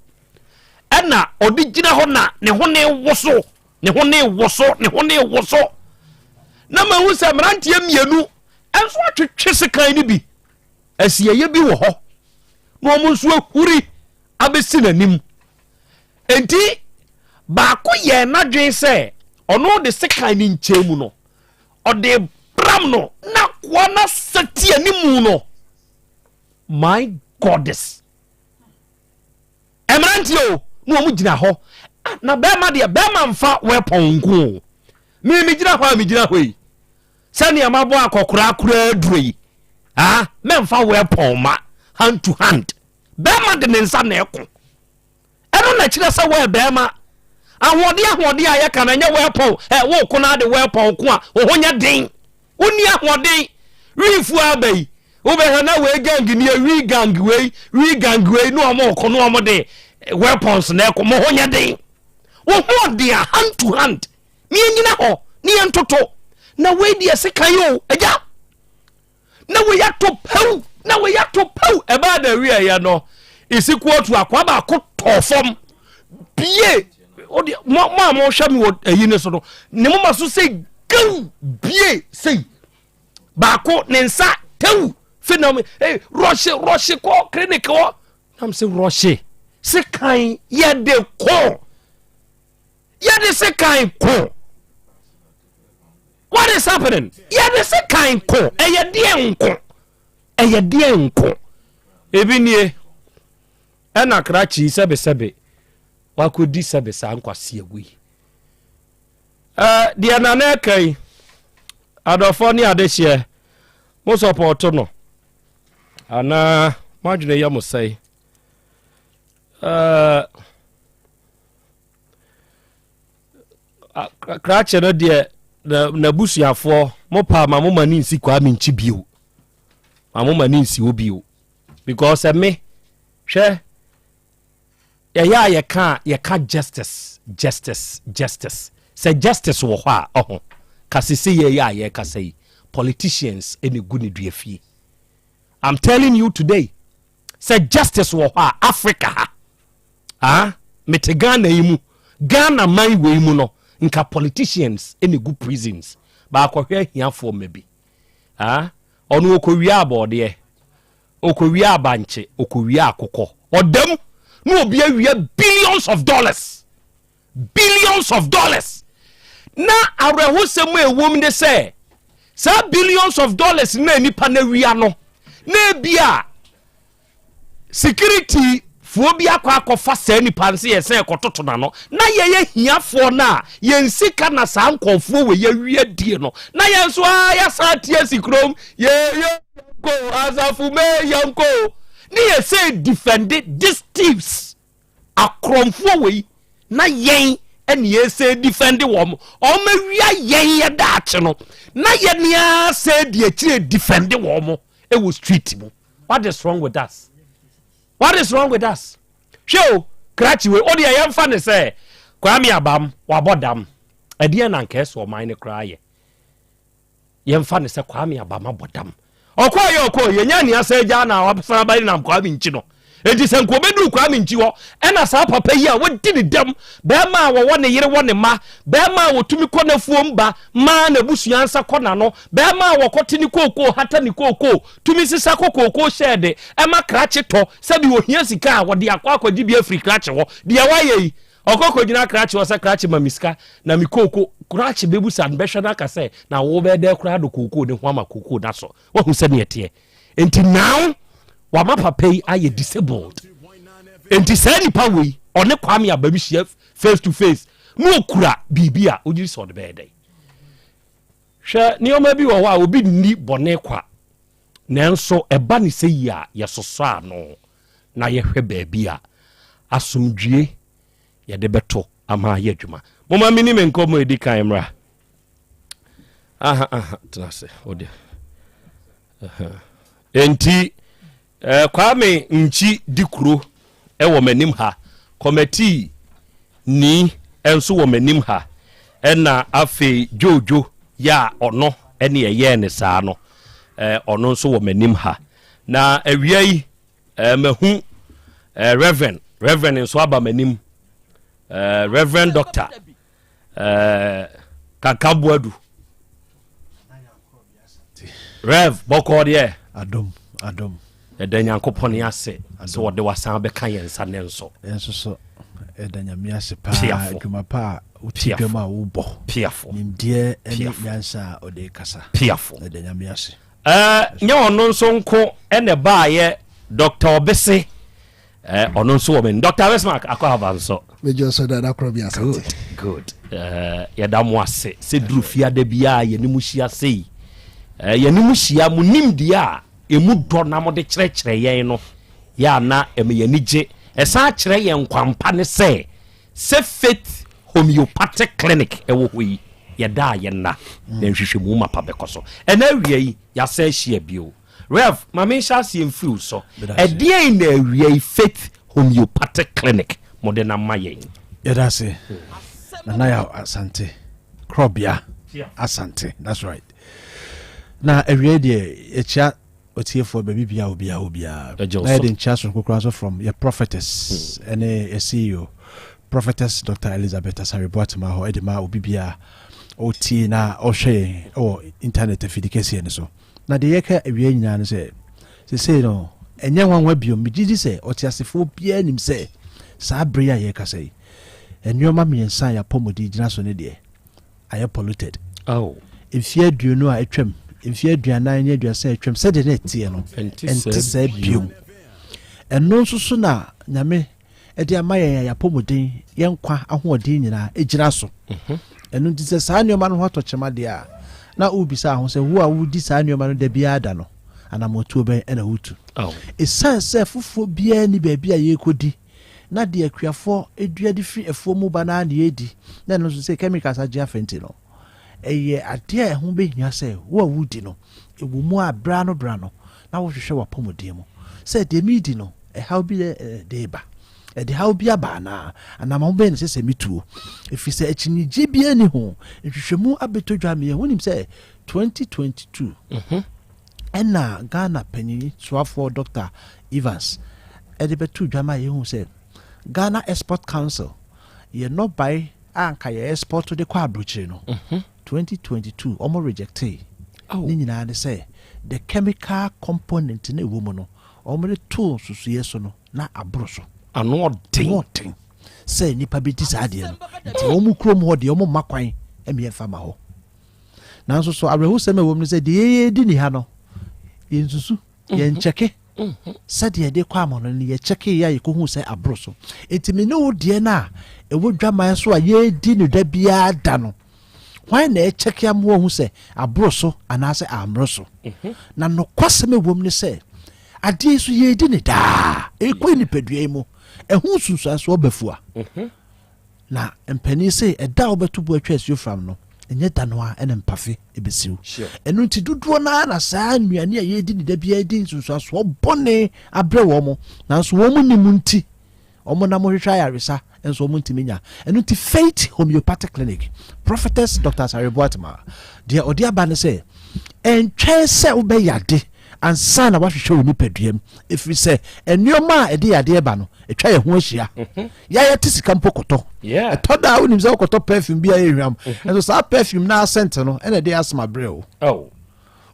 Ɛna ɔde gyina hɔ na ne ho ne woso, ne ho ne woso, ne ho ne woso. Na mahu sɛ mmeranteɛ mmienu nso atwetwe sekan no bi. Asieeɛ bi wɔ hɔ na wɔn nso ahuri abɛsi n'anim. Enti baako yɛɛ n'adwene sɛ ɔno de sekan ne nkyɛn mu no, ɔde bram no na akoa no asɛte animu no. My goddess. Mmeranteɛ o, na wɔn gyina hɔ. Ah, na bɛrima deɛ, bɛrima mfa weapon nko o. Me megyina hɔ a megyina hɔ yi, sɛnea mabɔ akɔkoraa koraa duro yi, ah, mɛmfa weapon ma hand to hand. Bɛrima de ne nsa na ɛko. Ɛno na ɛkyerɛ sɛ woyɛ bɛrima. Ahoɔden ahoɔden a yɛka no ɛnyɛ wɛpɔn ɛ woko no ade wɛpɔn ko a wo ho nyɛ den. Wonni ahoɔden. Wiifoɔ aba yi wobɛhwɛ na wei gang nie wii gang wei wii gang wei ne wɔn ko ne wɔn de weapons na ɛko mo ho nyɛ den. Wo ho ɔden a hand to hand ne yɛnyina hɔ ne yɛntoto na wei deɛ sekan o agya. na wei ato pɛw na wei ato pɛw ɛbaa na awieɛ no esi kootu akoa baako tɔɔ fam bie ɔde mo mo a mohwɛ mi wɔ ayi ne so no ne moma so sɛ gew bie sei baako ne nsa tew fi na ee rɔhye rɔhye kɔ clinic hɔ nam sɛ rɔhye sekan yɛde kɔ yɛde sekan ko. What is happening? Yɛde sekan ko. Ɛyɛ deɛ nko. Ɛyɛ deɛ nko. Ebi nie. Ɛna krakye sɛbesɛbe wakɔdi sɛbe saa nkwaseagu yi. Ɛɛ deɛ nana ɛka yi adɔfoɔ ne adehyeɛ mo sɔpɔɔto no. Anaa mo adwene yɛ mo sɛe? Ɛɛ, krakye no deɛ n'abusuafoɔ mo paa ma mo ma ne nsi Kwame nkyi bio ma mo ma ne nsi hɔ bio because ɛme hwɛ yɛyɛ a yɛka a yɛka justice justice justice sɛ justice wɔ hɔ a ɔho kasese yɛyɛ a yɛkasa yi politicians ɛna gu ne dua fie. I'm telling you today sɛ justice wɔ hɔ a Africa ha ah mete Ghana yi mu Ghana man wei mu no nka politicians ɛna gu prisons baakɔhwɛ ahiafoɔ mma bi ah ɔno ɔkɔwia abɔɔdeɛ ɔkɔwia abankye ɔkɔwia akokɔ ɔdam na obi awia billions of dollars billions of dollars na awerɛhosɛm a ɛwom ne sɛ saa billions of dollars na nipa no awia no na ebi a security foɔ bi akɔ akɔfa saa nipa no sɛ yɛsɛ ɛkɔtoto n'ano na yɛyɛ hiafoɔ no a yɛn sika na saa nkɔfoɔ wɔ yɛawia die no na yɛn nso a yɛasa ate asi kurom yɛyɛ yɛnko asafo mɛ yɛnko ne yɛsɛ defend these thieves Akorɔmfoɔ wei na yɛn ɛne yɛsɛ defend wɔn, wɔn awia yɛn yɛ daakye no na yɛn ara sɛ di akyire defend wɔn ɛwɔ street mu. What is wrong with us? What is wrong with us? Hwɛ o, krakye wei, o deɛ yɛmfa ne sɛ Kwame Abam wabɔ dam, ɛdeɛ na nka ɛsɛ ɔman no koraa yɛ. Yɛmfa no sɛ Kwame Abama bɔ dam. Ɔkɔɔ yɛ ɔkɔɔ yɛ nya nea sɛ agya na wasan aba nam Kwame nkyi no. Enti sɛ nka obɛduru Kwame nkyi hɔ ɛna saa papa yi a wadi ne dɛm, bɛrima a wɔwɔ ne yere wɔ ne mma, bɛrima a wɔtumi kɔ n'afuom ba ma n'abusua nsa kɔ n'ano, bɛrima a wɔkɔte ne kookoo hata ne kookoo tumi sesa kɔ kookoo hyɛɛde ɛma krakye tɔ sɛbi ohia sika a wɔde akɔ akɔgye bi afiri krakye hɔ. Deɛ wayɛ yi Ɔkɔ kɔgyina krakye hɔ sɛ krakye ma me sika na me kooko. Krakye bɛbusa no bɛhwɛ no aka sɛ na wo bɛyɛ dɛn koraa de kooko ne ho ama kooko no asɔ. Wahu sɛdeɛ ɛteɛ. Enti now wama papa yi ayɛ disabled. Enti saa nipa wei ɔne Kwame Abam hyia face to face na ɔkura biribi a wogye sɛ ɔde bɛyɛ dɛn. Hwɛ nneɛma bi wɔ hɔ a obi nni bɔne kwa nanso ɛba ne sɛ yi a yɛsosɔ ano. na yɛhwɛ baabi a asomdwie yɛde bɛto ama ayɛ adwuma. Momma mini me nkɔmmɔ ɛdi kan mmra. Aha, aha, tena ase, wode. Enti, eh, Kwame Nkyi di kuro ɛwɔ m'anim ha, kɔmɛtii ni nso wɔ m'anim ha, ɛna afei Jojo yɛ a ɔno ɛne ɛyɛɛ ne saa no, eh, ɔno nso wɔ m'anim ha. Na awia yi eh, mahu eh, reverend reverend nso aba m'anim eh, reverend doctor eh, kankamboadu rev bɔkɔɔ deɛ adom adom ɛda nyankopɔn ase sɛ wɔde wasan bɛka yɛn nsa ne nso nso so ɛda nyame ase paa adwuma pa a wote dwam a wobɔ piafo nimdeɛ ne nyansa a ɔde kasa piafo ɛda nyame ase Ɛɛ nyɛ ɔno nso nko ɛna ɛbaayɛ Doctor Obese ɛɛ ɔno nso wɔ mɛ Doctor Bismarck akɔ aba nso. Mejɔ sɔ dada korɔ bi asante. Good good ɛɛ yɛda mo ase sɛ duru fiada biara yɛne mo hyia sei ɛɛ yɛne mo hyia mo nimdeɛ a emu dɔ na mo de kyerɛkyerɛ yɛn no yɛ a na ɛma yɛn ani gye ɛsan kyerɛ yɛn kwampa ne sɛ Sɛ Faith Homeopathic Clinic wɔ hɔ yi, yɛda a yɛnna, na nhwehwɛmu mapa bɛkɔ so. Ɛnnɛ awia yi, yɛasan ahyia bio. Rev, ma menhyɛ aseɛ mfiri wo so. Ɛdeɛn na awia yi Faith Homeopathic Clinic mode no ama yɛn? Yɛda ase, Nana Yaw Asante, Korɔbea Asante, that's right. Na awia yi deɛ, yɛkyia Otiefoɔ baabi biara obiara wɔ biara Ɛgye wo na yɛde so. nkyia soronko koraa nso from yɛ prophetess ɛne yɛ CEO prophetess Dr. Elizabeth Asare Boatema hɔ ɛde ma obi biara ɔtie na ɔhwɛ yɛn ɛwɔ internet afidi kɛseɛ no so na deɛ yɛka awia nyinaa no sɛ sesei no ɛnyɛ nwanwa biom megye di sɛ ɔteasefoɔ biara nim sɛ saa bere yi a yɛkasa yi nneɛma mmiɛnsa a yɛapɔmuden gyina so ne deɛ ayɛ polluted. Oh. Mfeɛ aduonu a atwam, mfeɛ aduanan ne aduasa a atwam, sɛdeɛ na ɛteɛ no, ɛnte saa bio. Ɛno nso so na Nyame ɛde ama yɛn a yɛapɔmuden, yɛn nkwa ahoɔden nyinaa ɛgyina so. Mhm. Ɛno nti sɛ saa nneɛma no ho atɔ kyema deɛ a, na wobisa ho sɛ wo a wodi saa nneɛma no da biara da no, Anammɔntuo bɛn na wotu? Ɛsiane sɛ foforɔ biara nni baabi a yɛrekɔdi, na deɛ akuafoɔ dua de firi afuo mu ba no ara na yɛredi, na ɛno nso sɛ chemicals agye afa nti no, ɛyɛ adeɛ a ɛho bɛhia sɛ wo a woredi no, ɛwɔ mu a berɛ ano berɛ ano na wohwehwɛ w'apɔmuden mu sɛ deɛ meredi no, ɛhaw bi na ɛde reba. Ɛde haw bi aba anaa? Anammɔn bɛn na ɛsɛ sɛ metuo? Ɛfiri sɛ akyinnyegyeɛ biara nni ho. Nhwehwɛmu abɛtɔ dwa ama yɛn. Wonim sɛ 2022 ɛna Ghana panyin soafoɔ Dɔkta Evans ɛde bɛto dwa ma yɛhu sɛ Ghana Export Council yɛ nnɔbae a nka yɛ export de kɔ aburokyire no 2022 wɔn rejectee ne nyinaa ne sɛ the chemical component na ɛwɔ mu no wɔn de too nsusuiɛ so no na aboro so. Ano ɔden. Ano ɔden sɛ nnipa bɛdi saa adeɛ no nti wɔn kurom hɔ deɛ wɔn mma kwan mmiɛnfa ma hɔ. Nanso so awerɛhosɛm a ɛwɔ mu ne sɛ deɛ yɛredi ni ha no, yɛnsusu, mhm. yɛnkyɛke mhm. sɛdeɛ yɛde kɔ amɔno no yɛkyɛke yɛ a yɛkɔhu sɛ aboro so. Enti me ne wo deɛ no a ɛwɔ dwaman so a yɛredi no da biara da no, hwan na ɛkyɛke ama wahu sɛ aboro so anaasɛ ammoro so? Mhm. Na nokwasɛm ɛwɔ mu ne sɛ adeɛ yi so yɛredi ne daa, ɛkɔ nipadua yi mu, ɛho nsunsuansoɔ bɛfua. Na mpanin se ɛda a wobɛto bo atwa asuo fram no, ɛnyɛ da no ara na mpafe bɛsiw. Ɛno nti dodoɔ no ara na saa nnuane a yɛredi ne da biara di nsunsuansoɔ bɔne abrɛ wɔn, nanso wɔn nnim nti wɔn nam hwehwɛ ayaresa nso wɔn ntumi nya. Ɛno nti Faith Homeopathic Clinic, Prophetess Dr. Asare Boatema, deɛ ɔde aba ne sɛ, ɛntwɛn sɛ wobɛyade ansa na woahwehwɛ wo nipadua mu, ɛfiri sɛ nneɛma a ɛde yadeɛ ba no, atwa yɛn ho ahyia. Mhm. Yɛayɛ te sika mpo kɔtɔ. Ɛtɔ da a wonim sɛ wokɔtɔ perfume bi a ɛyɛ hwam. Mhm. Ɛnso saa perfume no asɛnte no ɛna ɛde asoma brɛ wo. Oh.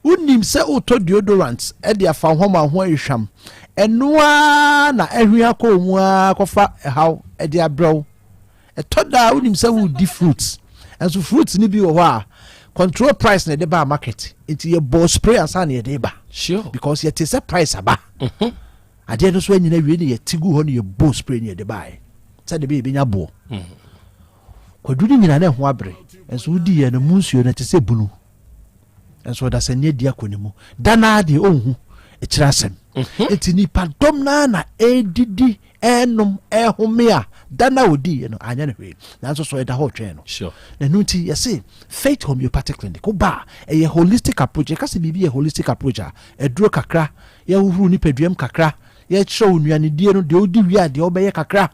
Wonim sɛ wotɔ deodorant de afa ho ma ho ayɛ hwam. Ɛno ara na ahwia kɔ mu ara kɔfa ɛhaw de abrɛ wo. Ɛtɔ da a wonim sɛ wodi fruits. Ɛnso fruits no bi wɔ hɔ a control price na ɛde ba market. Nti yɛbɔ spray ansa na yɛde ba. Sure. Because yɛte sɛ price aba. Mm -hmm. Adeɛ no nso anyini awie ne yɛte gu hɔ ne yɛbɔ spray ne yɛde baeɛ sɛdeɛ ɛbɛyɛ yɛbɛnya boɔ. Kwadu no nyina na ɛho abere nso wodi yɛ no mu nsuo no ɛte sɛ bunu nso ɔdasani adi akɔ ne mu da no ara deɛ ɔnhu ɛkyerɛ asɛm. Mhm. Nti nipadɔm no ara na ɛredidi ɛrenom ɛrehome a da no a ɔdiiɛ no anyɛ no hwee nanso so ɛda hɔ retwɛn no. Na ɛno nti yɛse Faith Homeopathic Clinic woba a ɛyɛ holistic approach. Yɛka sɛ biribi yɛ holistic approach a aduro kakra Yɛhohoro nipaduam kakra, yɛkyerɛ wo nnuanedie no, deɛ wodi wie a deɛ wobɛyɛ kakra,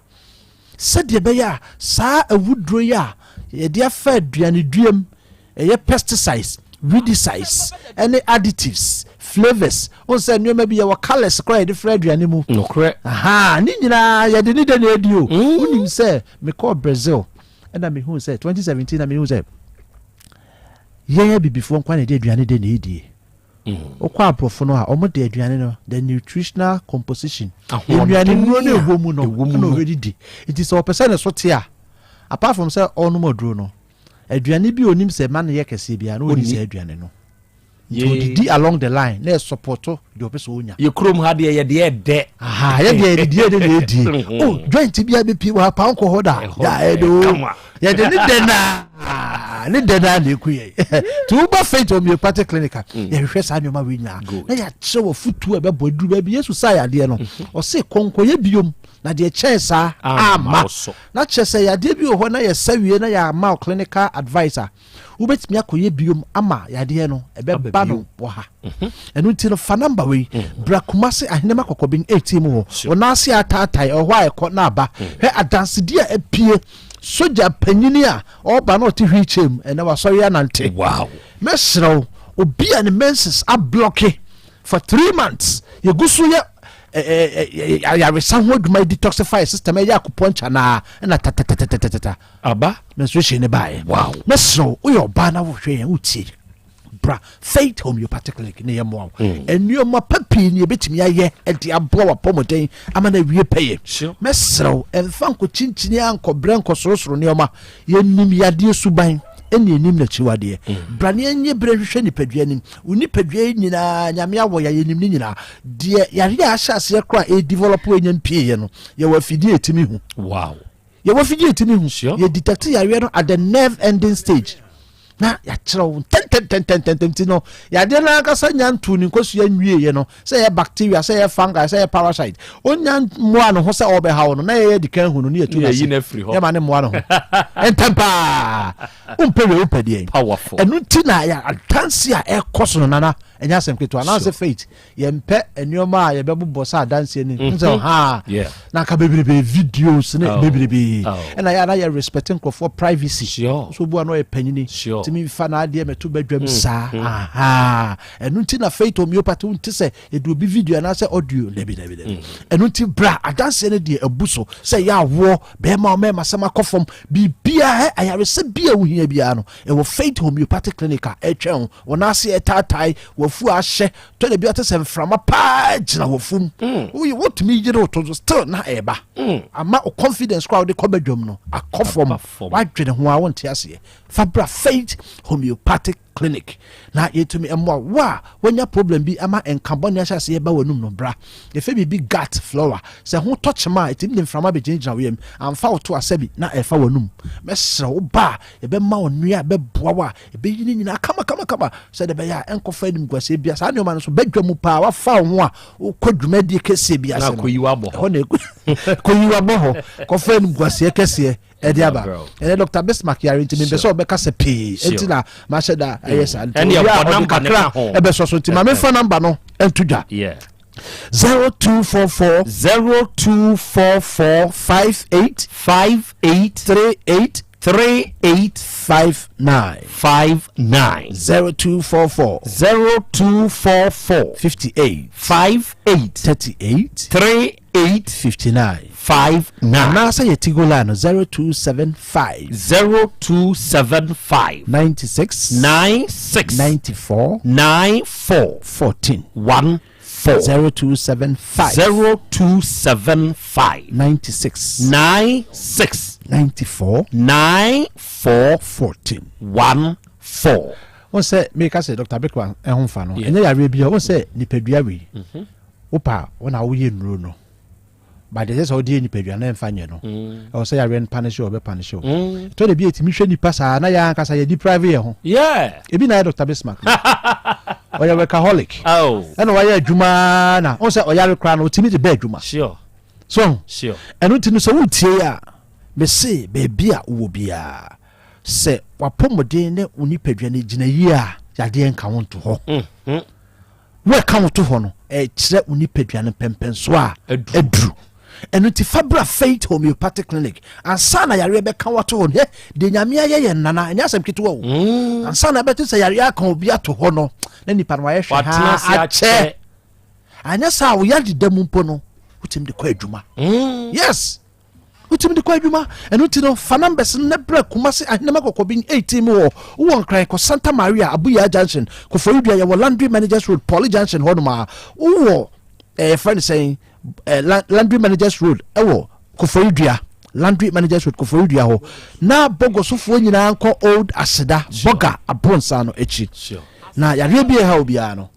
sɛdeɛ ɛbɛyɛ a saa awuduro yi a yɛde afa aduaneduam, ɛyɛ pesticides, weedicides, ɛne additives, flavours, wohu sɛ nneɛma bi yɛwɔ colours koraa yɛde fra aduane mu. Nokorɛ. Aha, ne nyinaa yɛde ne dɛ na adi o. Mm. Wonim sɛ mekɔɔ Brazil ɛna mehuu sɛ 2017 na mehuu sɛ yɛn abibifoɔ nkwa na yɛde aduane dɛ na ɛdie. Wokɔ aborɔfo no a, wɔn de aduane no, the nutritional composition, nnuane nnuro no ɛwɔ mu no, ɛna ɔredi di. Nti sɛ ɔpɛ sɛ ne so te a, apart from sɛ ɔnom aduro no, aduane bi a onim sɛ ɛma no yɛ kɛseɛ biara na ɔnni saa aduane no. Nti ɔdidi along the line na ɛsɔpɔto deɛ ɔpɛ sɛ ɔnya. Yɛ kurom ha deɛ yɛ deɛ ɛdɛ. Aha, yɛ deɛ yɛde deɛ ɛdɛ na ɛdie. Oh, joint bi a bɛpie wɔ ha, pa nkɔ hɔ da. Ya ɛdɛ o. Yɛde ne dɛ naa. Ne dɛ naa na ɛku yɛn. Nti woba Faith Homeopathic Clinic a, mm. yɛhwehwɛ saa nneɛma wei nyinaa. Na yɛakyerɛ wɔ fotuo a ɛbɛbɔ aduru baabi Yesu saa yadeɛ no. Mhm. Ɔse kɔnkɔyɛ biom na deɛ kyɛn saa ama. Na kyerɛ sɛ yadeɛ bi wɔ hɔ na yɛsa wie na yɛama clinical advice a, wobɛtumi akɔyɛ biom ama yadeɛ no ɛbɛba no wɔ ha mhm. ɛno nti no fa namba wei mhm. bra Kumase ahenema kɔkɔben 18 mu hɔ wɔn ase ataatae ɛwɔ hɔ a ɛkɔ na aba mhm. hwɛ adansedi a apue sogya panyini a ɔba na ɔte wheelchair mu ɛnɛ wasɔre anante mɛsrɛ wo obi a ne menses ablɔke for 3 months yɛgu so yɛ ayaresa ho adwuma detoxify system ɛyɛ akopɔnkya naa ɛna tatatatatata Aba. Menstruation ne baeɛ. Wow. Mɛsrɛ wo, woyɛ ɔbaa na wohwɛ yɛn, wotie. Bra Faith Homeopathic Clinic ne yɛmmoa wo. Mm. Nneɛma pa pii ne yɛbɛtumi ayɛ de aboa w'apɔmuden ama no awie pɛyɛ. Sure. Mɛsrɛ wo, ɛmfa nkɔkyinkyini a nkɔbrɛ nkɔsorosoro nneɛma. Yɛnim yadeɛ suban ɛne yɛnim n'akyiwadeɛ. Mm. Bra ne yɛnyɛ berɛ nhwehwɛ nipadua anim. Wo nipadua yi nyinaa, Nyame awɔ yɛ, yɛnim ne nyinaa. Deɛ yareɛ a ahyɛ aseɛ koraa ɛdevelop ɛnya mpieeɛ no, yɛwɔ afidie a ɛtumi hu. Wow. Yɛwɔ afidie a ɛtumi hu. Yɛ detect yareɛ no at the nerve ending stage. Na yɛakyerɛ wo ntɛntɛntɛntɛntɛm nti no yadeɛ no ankasa nya ntuu ne nkosua nwieɛ no sɛ ɛyɛ bacteria sɛ ɛyɛ fungi sɛ ɛyɛ parasite ɔnya mmoa ne ho sɛ ɔbɛha wo no na yɛyɛ di kan hu no ne yɛtu no ase yɛma ne mmoa ne ho ntɛm paa wompɛ wei wompɛ deɛ ɛno nti na yɛ adanse a ɛkɔ so no nana ɛnyɛ asɛm ketewa anaasɛ faith yɛmpɛ nneɛma a yɛbɛbobɔ sɛ adanseɛ ni mm-hmm. sɛ ha na nka bebrebe videos ne oh. bebrebe oh. ɛna yɛ ana yɛ respect nkurɔfoɔ privacy so bu ano yɛ panyini tumi nfa n'adeɛ mɛto badwam mm, saa mm. aha ɛno nti na faith homeopathy nti sɛ yɛde obi video anaasɛ audio dabi dabi dabi mm. ɛno nti bra adanseɛ no deɛ abu so sɛ yɛ awoɔ bɛrima ɔmɛɛma sɛm akɔ fam biribiara ayaresɛ bi a wohia biara no ɛwɔ faith homeopathic clinic a ɛtwɛn wɔn ase ɛtaatae wafu ahyɛ tɔ da bi ɔte sɛ mframa paa gyina wafum mm. woyɛ wotumi yere wo to so still na ɛba mm. ama o confidence koraa wode kɔ badwam no akɔ fam wadwene ho a wonte aseɛ fa bra faith homeopathic clinic na yɛtumi mmoa wo a wanya problem bi ama nka bɔne ahyɛ aseɛ ba w'anum no bra yɛfɛ biribi gut flora sɛ ho tɔ kyema a ɛtumi de mframa bɛgyinagyina wo yam amfa wo to asɛ bi na ɛfa w'anum mɛsrɛ wo ba a yɛbɛma wo nnua a ɛbɛboa wo a Ɛbɛyi ne nyinaa kama kama kama sɛdeɛ ɛbɛyɛ a ɛnkɔfa animguaseɛ bia saa nneɛma no so bɛdwa mu paa wafa wo ho a wokɔ dwumadie kɛseɛ bi ase no ɛhɔ na kɔyi wabɔ hɔ kɔfa animguaseɛ kɛseɛ ɛde aba ɛnɛ Dr. Bismarck yare nti mempɛ sɛ ɔbɛka sɛ pii ɛnti na mahyɛ da ɛyɛ saa nti obi a ɔde kakra ɛbɛsɔ so nti ma memfa namba no ɛnto dwa 0244 0244 58 58 38 38 59 59 0244 0244 58 58 38 38 59 59 anaasɛ yɛ Tigo line no 0275 0275 96 96 94 94 14 14 0275 0275 96 96 94 94 14 14. Wohu sɛ meka sɛ Dr. Beckman ho mfa no, ɛnyɛ yareɛ bi a wohu sɛ nipadua wei mhm. wopɛ a wo na woyɛ nnuro no but ɛsɛ sɛ wode yɛ nipadua na ɛmfa nyɛ no mm. ɛwɔ sɛ yareɛ no panehye wɔ bɛpanehye wo mm. ɛtɔ da bi ɛtumi hwɛ nipa saa na yɛ ankasa yɛ deprive yɛ ho ebi na yɛ Dr. Bismarck ɔyɛ workaholic oh. ɛna wayɛ adwuma na ɔn sɛ ɔyare koraa no ɔtumi de bɛ adwuma so ɛno nti no sɛ wotie a mese baabi a wowɔ biara sɛ wapɔmuden ne wo nipadua no gyina yie a yadeɛ nka wo nto hɔ mm, Wo a ɛka wo to hɔ no, ɛkyerɛ wo nipadua no mpɛmpɛnsoɔ a aduru. Ɛno nti fa bra Faith Homeopathic Clinic ansa na yareɛ bɛka wo ato hɔ no. Hɛ, deɛ Nyame ayɛ yɛn nana, ɛnyɛ asɛm ketewa o. Mm. Ansa na ɛbɛte sɛ yareɛ aka obi ato hɔ no, na nipa no wayɛ hwɛ ha akyɛ. Anyɛ saa a, wo yare deda mu mpo no, wotumi de kɔ adwuma. Mm. Yes. Wotumi de kɔ adwuma. Ɛno nti no, fa numbers no na bra Kumasi Ahenema Kɔkɔbin 18 mu hɔ. Wowɔ Nkran, kɔ Santa Maria, Abuya Junction, Koforidua, yɛwɔ Landry Managers Road, Poly Junction hɔnom a. Wowɔ eh, yɛfrɛ no sɛn, eh, Landry Managers Road ɛwɔ Koforidua. Landry Managers Road, Koforidua hɔ. Na Bogosofoɔ nyinaa nkɔ Old Aseda, Boga Abronsan no akyi. Na yareɛ bi a ɛha obiara no,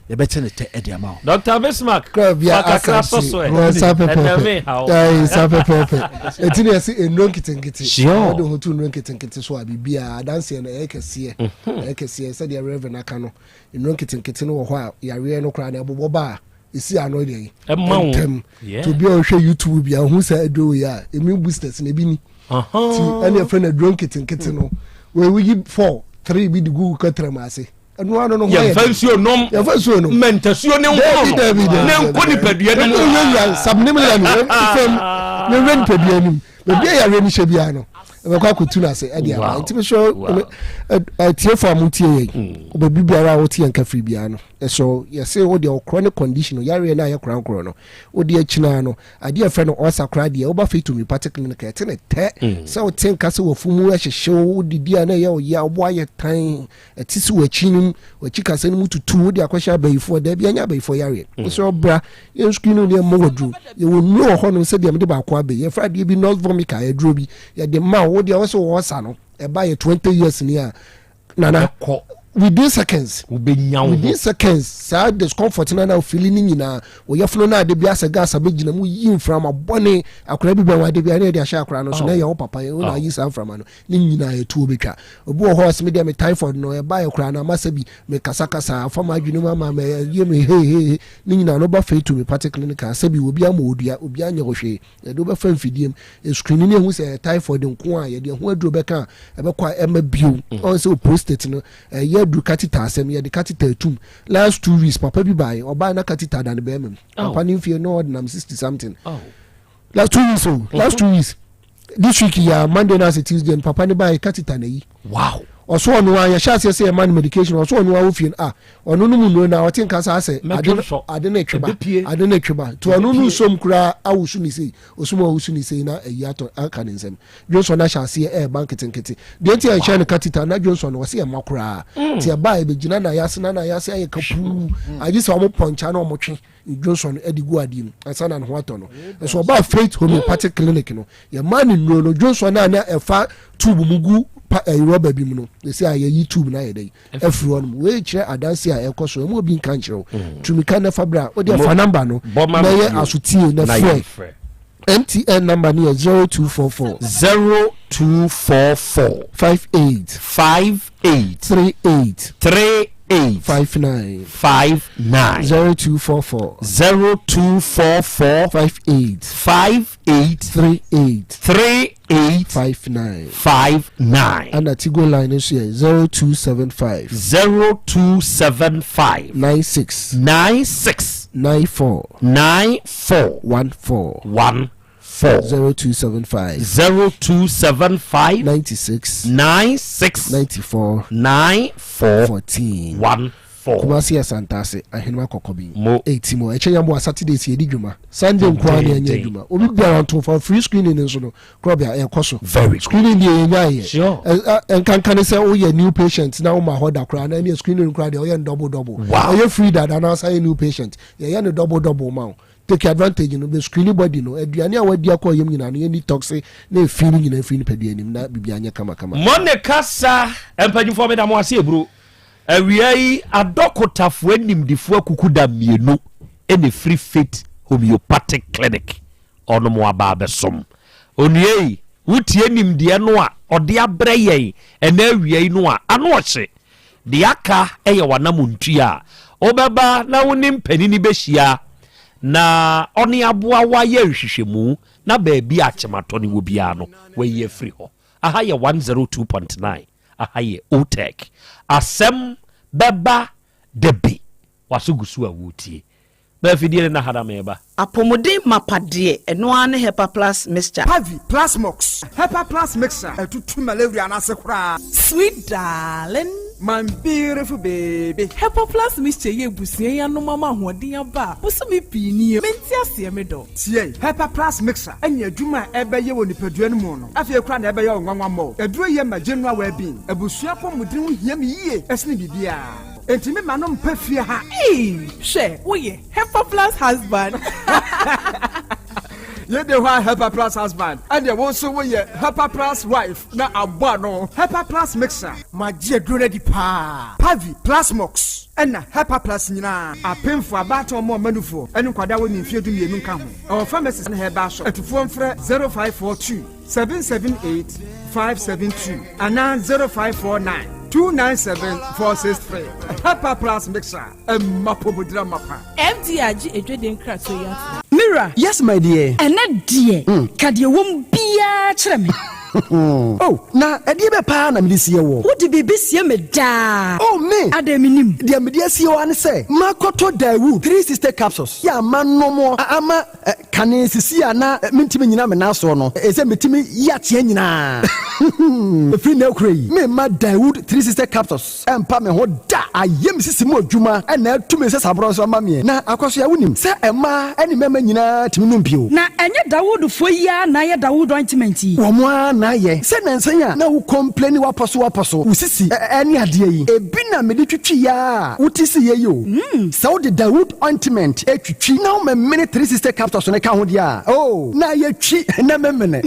yɛbɛte ne tɛ de ama wo. Dr. Bismarck, fa kakra sɔ so ɛ. Sa pɛpɛɛpɛ. Ɛɛ sa pɛpɛɛpɛ. Eti na yɛsi nnuro nketenkete. Sure. Wɔde ho to nnuro nketenkete so a biribiara adanseɛ no ɛyɛ kɛseɛ. Mhm. Ɛyɛ kɛseɛ sɛdeɛ Reverend aka no. Nnuro nketenkete no wɔ hɔ a yareɛ no koraa na ɛbobɔ ba a esi ano deɛ yi. Ɛma wo. Ntɛm. To obi a ɔhwɛ YouTube bi a ohun sɛ aduro yi a immune boosters na ebi ni. Ti ɛna yɛfrɛ no aduro nketenkete no. Wɔyi 4 3 bi de gu kɛtɛrɛm ase. ɛno ano no ho ayɛ yɛmfa nsuo nom yɛmfa nsuo nom mma ntasuo ne nkono no ne nkɔ nipadua no mu yɛwura subliminal no fam ne wura nipadua no mu baabi a yareɛ no hyɛ biara no ɛbɛkɔ akɔtu no ase ɛde aba nti mesrɛ atiefo a motie yɛn mm. baabi biara a wote yɛn kafiri biara no ɛsɛ yɛse wo deɛ ɔkorɔ ne condition yareɛ no a yɛ korankorɔ no wode akyinaa no adeɛ ɛfrɛ no ɔsa koraa deɛ woba fei to homeopathic clinic ɛte ne tɛ mm. sɛ wote nka sɛ wafu mu ɛhyehyew wodidi a na ɛyɛ ɔyɛ a wobo ayɛ tan Ɛte sɛ w'akyi no mu, w'akyi kasa no mu tutu, wode akɔhyɛ abayifoɔ, daabi ɛnyɛ abayifoɔ yareɛ. Mm. Wosɛ ɔbra, yɛn screen no yɛn mmɔ waduro. Yɛwɔ nnuro wɔ hɔ nom sɛdeɛ mede baako abɛ. Yɛfrɛ adeɛ bi nurse vomica, aduro bi. Yɛde ma wo, deɛ wɔsɛ wɔsa no, ɛba yɛ 20 years ni a, nana. Within seconds. Wobɛnya wo ho. Within seconds saa discomfort no na ofili ne nyinaa oyɛfono no ade bi asɛ gas abɛgyina mu yi mframa bɔne akwadaa bi bɛn wɔ ade bi a na yɛde ahyɛ akwadaa no so na ɛyɛ wo papa yɛ wo na ayi saa mframa no ne nyinaa ɛtuo bɛtwa. Obi wɔ hɔ ɔse me deɛ me typhoid no ɛbaeɛ koraa na ama sɛ bi me kasakasa afa m'adwene mu ama me ɛyɛ me hehehe ne nyinaa no ba fei to me party clinic a sɛ bi obi ama odua obi anyɛ wo hwee yɛde wobɛfa mfidie mu screen ne ehu sɛ ɛyɛ typhoid nko a yɛde ɛho aduro bɛka a ɛbɛkɔ a ɛma bio mm. Ɔn sɛ o prostate no ɛyɛ aduro catheter asɛm yɛde catheter atum last 2 weeks papa bi baeɛ ɔbaeɛ na catheter da ne bɛrima mu oh. Papa ne mfie no ɔdenam 60 something oh. Last 2 weeks o oh. Last 2 weeks this week ya Monday na ase Tuesday no papa ne baeɛ catheter na yi. Wow. Ɔso ɔno a yɛhyɛ aseɛ sɛ yɛma no medication ɔso ɔno a wofie no a ɔno no mu nnuro na ɔte nka saa sɛ ade no etwe ba ade no etwe ba nti ɔno no nsom koraa awosu ne sei osum awosu ne sei na ayi atɔ aka ne nsam dwonsɔ no ahyɛ aseɛ ɛɛba nketenkete deɛ nti a yɛhyɛ no catheter na dwonsɔ no ɔse ɛma koraa mm. Nti ɛba a ɛbɛgyina na yɛase na na yɛase ayɛ kapuu mm. Agye sɛ ɔmo pɔnkya na ɔmo twe dwonsɔ no de gu adeɛ mu ansa na ne ho atɔ no. Nso ɔbaa Faith Homeopathic Clinic no, yɛmaa no nnuro no, dwonsɔ no a na ɛfa tube mu gu pa ɛyi eh, rɔba bi mu no, yɛsi a yɛyi tube no ayɛ dɛ afiri hɔ nom. Wei kyerɛ adanse a ɛkɔ so, ɛmu obi nka nkyerɛ wo. Mm. Tumi ka na fa bra, wode afa namba no na yɛ asotie na frɛ. MTN number no yɛ 0244. 0244. 58. 58. 38. 38. 59. 59. 0244. 0244. 58. 58. 38. 38. 59. 59. Ɛna Tigo line no nso yɛ 0275. 0275. 96. 96. 94. 94. 14. 14. 0275. 0275. 96. 96. 94. 94. 14. 14. Kumasi yɛ Santase ahenema kɔkɔ bi. Mo. Eti mo ɛkyɛ yɛn bo a Saturdays yɛdi dwuma. Sunday nko ara na yɛnyɛ adwuma. Obi biara nto fa free screening nso no korɔbea ɛkɔ so. Very good. Screening deɛ yɛnya yɛ. Sure. Nkanka ne sɛ woyɛ new patient na woma hɔ da koraa na ɛne screening koraa deɛ ɔyɛ no double double. Wow. Ɛyɛ free dada na asa yɛ new patient. Yɛyɛ no double double ma wo. Take advantage no bɛ screen body no aduane a wadi akɔ yam nyinaa no yɛn detox na efi no nyinaa firi nipadua anim na biribi anyɛ kama kama. Mo ne kasa mpanyinfoɔ meda mo ase eburo. Awia yi adɔkotafoɔ animdefoɔ akukuda mmienu na ɛfiri Faith Homeopathic Clinic ɔnom aba abɛsom. Onua yi, wotie nimdeɛ no a ɔde abrɛ yɛn ɛnɛ awia yi no a, ano ɔhye. Deɛ aka yɛ w'anamontua a wobɛba na wo ne mpanini bɛhyia na ɔne aboa wo ayɛ nhwehwɛmu na baabi a kyematɔ no wɔ biara no wayi afiri hɔ. Aha yɛ 102.9, aha yɛ OTEC. Asɛm bɛba da bi, w'aso gu so a woretie. Ma afidie no nna ha na mereba. Apɔmuden mapa deɛ ɛno ara ne Hepa Plus mixture. Pavi, Plasmox, Hepa Plus Mixture, ɛtutu malaria no ase koraa. Sweet darling. My beautiful baby. Hepa Plus mixture yi abusua yi anom ama ahoɔden aba a bosome pii nie mente aseɛ me dɔ. Tie, Hepa Plus Mixture ne adwuma a ɛbɛyɛ wɔ nipadua no mu no afei koraa na ɛbɛyɛ wo nwanwa mmɔ. Aduro yi yɛ ma general well-being. Abusua apɔmuden ho hia me yie ɛsene biribiara. Enti me ma no mpa fie ha. Eii hwɛ woyɛ Hepa Plus husband. Yei de hɔ a Hepa Plus husband ɛneɛ wo nso woyɛ Hepa Plus wife na abɔ ano. Hepa Plus mixer. Magye aduro no adi paa. Pavi, Plasmox ɛna Hepa Plus nyinaa. Apemfoɔ, abaatan ɔmo ɔma nufoɔ ɛne nkwadaa a wɔnni mfeɛ 12 nka ho. Ɛwɔ pharmacies ne herbal shop. Atufoɔ mfrɛ 0542 778 572 anaa 0549 297 463. Hepa Plus mixer ɛmma pomodira mapa. FDA agye adwadie nkratoɔ yi atom. Me wura. Yes my dear. Ɛnɛ deɛ, ka deɛ ɛwɔ mu biara kyerɛ me. Oh, na ɛdeɛ bɛ paa na mede sie woɔ? Wode biribi sie me daa. Oh, me! Adɛn mennim? Deɛ mede asie wo ara ne sɛ, makɔtɔ Daewoo 360 capsules yɛ a manom a ama kane sisi a na mentumi nnyina me nan soɔ no, ɛsɛ metumi yi ateɛ nyinaa. Ɛfiri nnɛ rekora yi, meremma Daewoo 360 capsules ɛmpa me ho da. Ayɛ me sisi mu adwuma na atu me nsasaborɔ nso ama meɛ. Na Akwasoa, wonim sɛ mmaa ne mmarima nyinaa tumi nom bio? Na ɛnyɛ Dawoodfoɔ yi ara na ayɛ Dawood ointment yi? Wɔn ara na. na ayɛ sɛ nansa yi a na wo complaini wapɔ so wapɔ so, wo sisi ɛne adeɛ yi, ebi na mede twitwi yɛ a wote si yɛ yi o. Sɛ wode Dawood ointment twitwi na womemene 360 capsules no ka ho deɛ a, oh, na ayɛ twi na memene.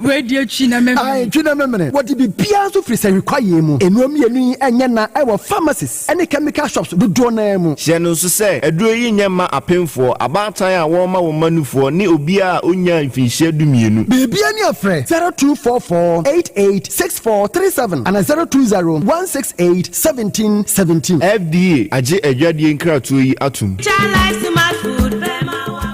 Wei deɛ twi na memene. Ae, twi na memene. Wɔde biribiara nso firi sahwi kwaeɛ mu. Nnuro mmienu yi nyɛ na ɛwɔ pharmacies ne chemical shops dodoɔ no ara mu. Hyɛ no nso sɛ, aduro yi nyɛ mma apemfoɔ, abaatan a wɔrema wɔn mma nufoɔ ne obiara a ɔnnyaa mfinhyia dumienu. Biribiara ni a frɛ 0244 88 6437 anaa 020 168 1717. FDA agye adwadie nkratoɔ yi atom.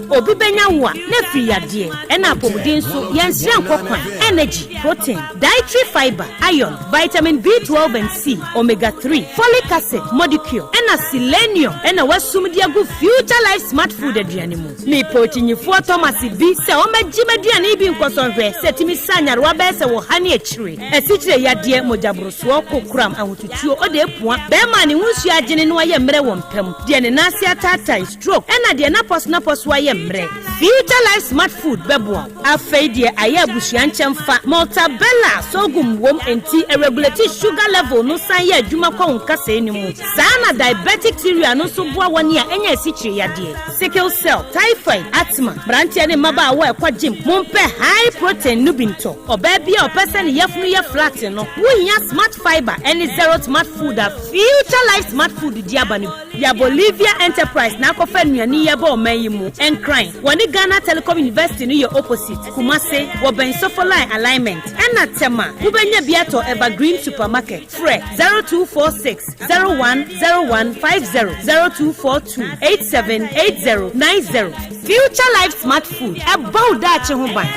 Obi bɛnya wo a, na afiri yadeɛ, ɛna apɔmuden nso, yɛnsrɛ nkɔ kwan, energy, protein, dietary fibre, iron, vitamin B12 and C, omega 3, folic acid, modicure, ɛna selenium ɛna wasum de agu Future Life Smart Food aduane mu. Mepɛ okyinyifoɔ Thomas bi sɛ ɔmmɛgye m'aduane yi bi nkɔsɔ nhwɛ sɛ ɛtumi sa nyarewa bɛyɛ sɛ ɔha ne akyire, asikyire yadeɛ, mogyaborosoɔ, kokoram, ahotutuo, ɔde apua, bɛrima a ne ho nsuo agyene na wayɛ mmerɛ wɔ mpa mu, deɛ ne nan ase ataatae, stroke, ɛna deɛ n'apɔso-n'apɔso ayɛ mmerɛ. Future Life Smart Food bɛboa wo. Afei deɛ ayɛ abusua nkyɛmfa, Maltabella sorghum wom enti ɛregulate sugar level no san yɛ adwuma kɔ wo nkasɛɛ no mu. Saa na diabetic cereal no nso boa wɔn a anya asikyire yadeɛ, sickle cell, typhoid, asthma. Mmeranteɛ ne mmabaawa a ɛkɔ gym, mompɛ high protein no bi ntɔ. Ɔbaa bi a ɔpɛ sɛ ne yafunu yɛ flat no, wohia Smart Fibre ne Zero Smart Food a Future Life Smart Food de aba no bi. Ya Bolivia Enterprise na akɔfa nnuane yi aba ɔman yi mu. Nkran, wɔne Ghana Telecom University no yɛ opposite. Kumase, wɔbɛn Sofoline Alignment. Ɛna Tema, wobɛnya bi atɔ Evergreen Supermarket. Frɛ 0246 01 01 50, 0242 87 80 90. Future Life Smart Food, ɛbɔ wo daakye ho ban.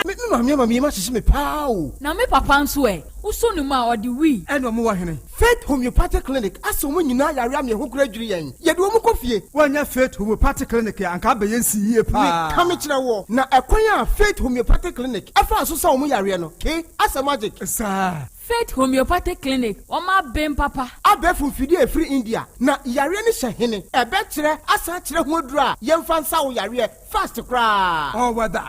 Me maame ama me yam ahyehye me paa o. Na me papa nso ɛ? Wosɔ ne mu a, ɔde wii. Ɛna ɔmo wɔ hene? Faith Homeopathic Clinic asɛ wɔn nyinaa yare ama ɛho koraa dwiri yɛn. Yɛde wɔn kɔ fie. Woannya Faith Homeopathic Clinic a, anka abɛyɛ nsi yie paa. Meka mekyerɛ woɔ, na ɛkwan a Faith Homeopathic Clinic faa so sa wɔn yareɛ no, ke, asɛ magic. Saa. Faith Homeopathic Clinic, wɔn aben papa. Abɛɛfo mfidie a ɛfiri India, na yareɛ no hyɛ hene? Ɛbɛkyerɛ asan akyerɛ ho aduro a yɛmfa nsa wo yareɛ fast koraa. All weather.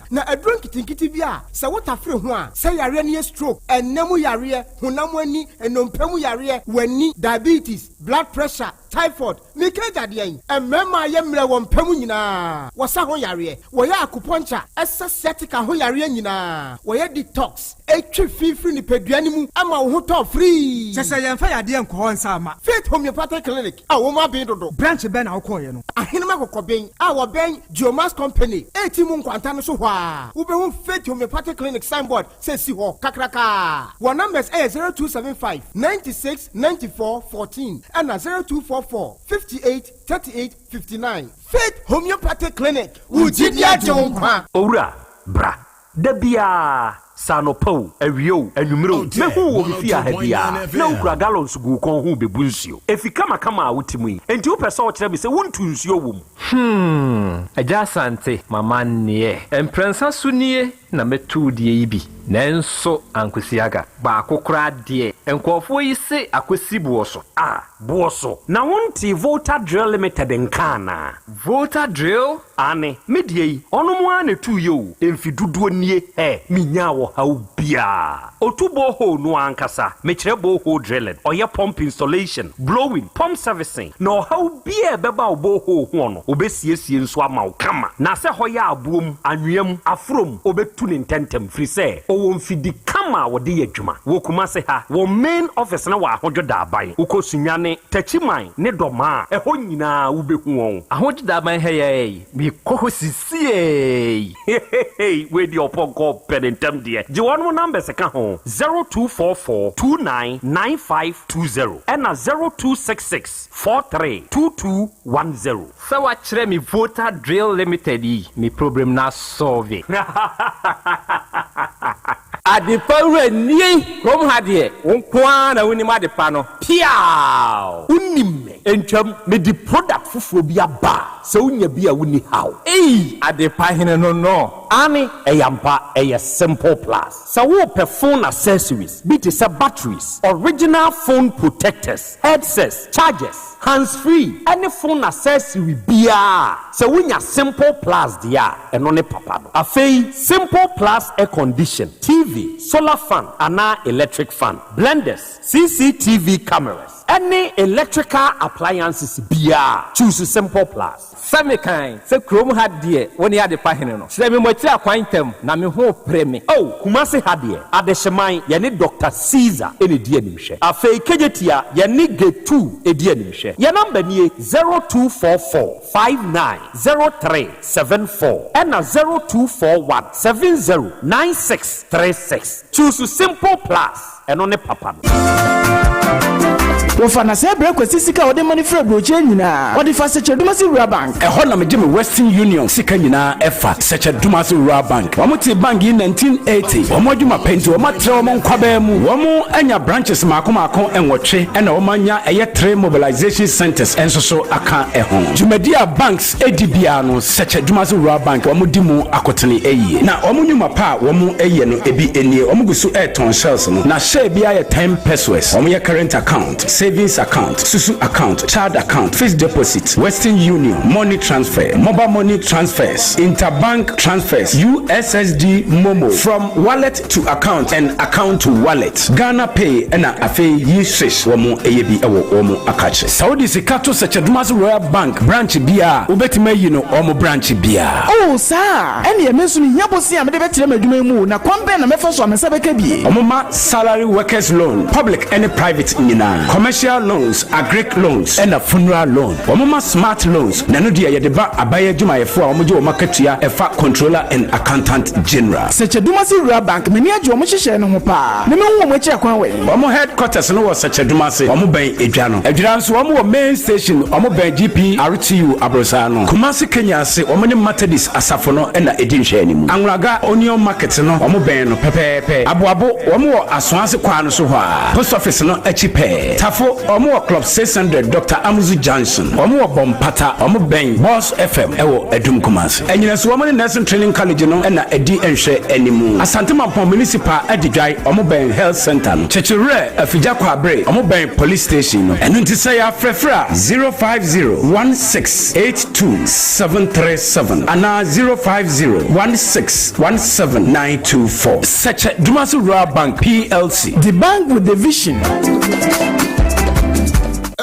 Na aduro nketenkete bi a sɛ wotafere ho a, sɛ yareɛ no yɛ stroke, ɛnna mu yareɛ, honam ani, nnompe mu yareɛ, w'ani, diabetes, blood pressure, typhoid, meka agya deɛn? Mmarima a yɛ mmerɛ wɔ mpa mu nyinaa, wɔsa ho yareɛ, wɔyɛ acupuncture, ɛsa sciatica ho yareɛ nyinaa, wɔyɛ detox, ɛtwe fi firi nipadua no mu ma wo ho tɔ firii. Kyɛ sɛ yɛmfa yadeɛ nkɔ hɔ nsa mma. Faith Homeopathic Clinic a wɔn aben dodo. Branch bɛn na wokɔeɛ no? Ahenem Akokɔben a wɔbɛn Geomax Company eti mu nkwanta no so hɔ ara, wobɛhu Faith Homeopathic Clinic signboard sɛ si hɔ kakraka. Wɔn numbers yɛ 0275 96 94 14 ɛna 0244 58 38 59. Faith Homeopathic Clinic, wo gyidi agye wo nkwa. Owura, bra. Da biara, sɛ anɔpa o, awia o, anwummere o, mehu wo wɔ me fie ha biara, na wokura gallons gu wo kɔn ho rebebu nsuo. Efi kamakama a wote mu yi, enti wopɛ sɛ wokyerɛ me sɛ wontu nsuo wɔ mu? Hmm, Agya Asante, m'amanneɛ. Mprɛnsa so nie na mɛtu wo deɛ yi bi, nanso ankosi aga. Baako koraa deɛ, nkurɔfoɔ yi se akɔsi boɔ so. Ah, boɔ so? Na wontee Volta Drill Limited nka anaa? Volta Drill? Aane, me deɛ yi, ɔnom ara na ɛtuiɛ o, mfe dodoɔ nie, hɛ, menyaa ɔhaw biara. Ɔtu borehole no ara ankasa, mekyerɛ borehole drilling, ɔyɛ pump installation, blowing, pump servicing, na ɔhaw biara a ɛbɛba wo borehole hoɔ no, ɔbɛsiesie nso ama wo kama. Na sɛ hɔ yɛ aboɔ mu, anwea mu, aforɔ mu, ɔbɛtu no ntɛntɛm, firi sɛ ɔwɔ mfidi kama a wɔde yɛ adwuma. Wɔ Kumase ha, wɔn main office no wɔ Ahodwo Daaban. Wokɔ Sunyani, Techiman, ne Dɔmaa, ɛhɔ nyinaa wobɛhu wɔn. Ahodwo Daaban ha yi ara yi, mekɔ hɔ sisiei. Hehehe wei deɛ ɔpɔnkɔ pɛ ne ntɛm deɛ gye wɔnom numbers ka ho 0244 29 9520 ɛna 0266 43 2210. Sɛ wakyerɛ me Volta Drill Limited yi me problem no asɔlve. Adepa wura nie kurom ha deɛ wo nko ara na wonim adepa no. Piaaww! Wonim me ntwam mede product foforɔ bi aba a sɛ wonya bi a wonni haw. Ei! Adepa hene no no. Aane ɛyɛ ampa ɛyɛ simple plus. Sɛ worepɛ phone accessories bi te sɛ batteries, original phone protectors, headsets, chargers, Hands free ne phone accessory biara a, sɛ wonya Simple Plus deɛ a, ɛno ne papa no. Afei Simple Plus air condition, TV, solar fan anaa electric fan, blenders, CCTV cameras, ne electrical appliances biara a, choose Simple Plus. Sɛ mekan sɛ kurom ha deɛ wone adepa hene no, kyerɛ me mo akyiri akwan ntɛm, na me ho repere me. Oh, Kumasi ha deɛ, Adehyeman, yɛne Doctor Caesar na ɛdi animhwɛ. Afei Kejetia, yɛne Getu di animhwɛ. Yɛn number nie, 0244 59 03 74 ɛna 0241 70 96 36. Choose Simple Plus. Ɛno ne papa no. Wɔfa na sɛɛ brɛ Kwasi sika a ɔde ma no firi aburokyire nyinaa. Ɔde fa Sɛkyɛ Dumasi Rural Bank. Ɛhɔ na megye me Western Union sika nyinaa ɛfa, Sɛkyɛ Dumasi Rural Bank. Wɔn tee bank yi 1980. Wɔn adwuma pɛ nti wɔn atrɛ wɔn nkwabaa mu. Wɔn anya branches maako maako nwɔtwe ɛna wɔn anya ɛyɛ three mobilization centers nso so aka ɛho. Dwumadi a banks di biara no Sɛkyɛ Dumasi Rural Bank wɔn di mu akotene yie. Na wɔn nnwuma pa a wɔn yɛ no ebi nie, wɔn gu so retɔn shells no, na share biara yɛ ten pesewas. Wɔn yɛ current account, savings account, susu account, child account, fixed deposit, Western Union, money transfer, mobile money transfers, interbank transfers, USSD MoMo, from wallet to account and account to wallet, Ghana Pay ɛna afei yi swish wɔn yɛ bi wɔ wɔn akakye. Sɛ wode sika to Sɛkyɛ Dumasi Royal Bank branch biara a, wobɛtumi ayi no wɔn branch biara. Oh, saa a? Ɛnneɛ me nso mehia bosea a mede bɛtrɛ m'adwuma yi mu o, na kwan bɛn na mɛfa so a me nsa bɛka bi? Wɔma salary workers loan, public ne private nyinaa, commercial loans, agric loans, ɛna funeral loan. Wɔma smart loans, na ɛno deɛ yɛde ba aban adwumayɛfoɔ a wɔgye wɔn akatua ɛfa Controller and Accountant General. Sɛkyɛ Dumasi Rural Bank, m'ani agye wɔn nhyehyɛe no ho paa, na mehu wɔn akyiri akwan wɛn? Wɔn headquarters no wɔ Sɛkyɛ Dumase, wɔn bɛn Edwa no. Adwira nso wɔn wɔ main station, wɔn bɛn GPRTU aborosaa no. Kumasi Kenya ase, wɔn ne Methodist asafo no na ɛdi nhwɛanimu. Anwraga Onion Market no, wɔn bɛn no pɛpɛɛpɛ. Aboabo, wɔn wɔ Asoase kwan no so hɔ ara, Post Office no akyi pɛɛ. Tafo, wɔn wɔ Club 600 Doctor Amuzu Junction. Wɔn wɔ Bompata, wɔn bɛn Boss FM wɔ Adum Kumasi. Anyinaso, wɔn ne Nursing Training College no na ɛdi nhwɛanimu. Asante Mampong Municipal Adidwae, wɔn bɛn Health Centre no. Kyekyewerɛ, Afigya Kwaabere, wɔn bɛn Police Station no. Ɛno nti sɛ yɛafrɛfrɛ a, 050 16 82 737 anaa 050 16 17 924. Sɛkyɛ Dumasi Rural Bank PLC. The bank with the vision.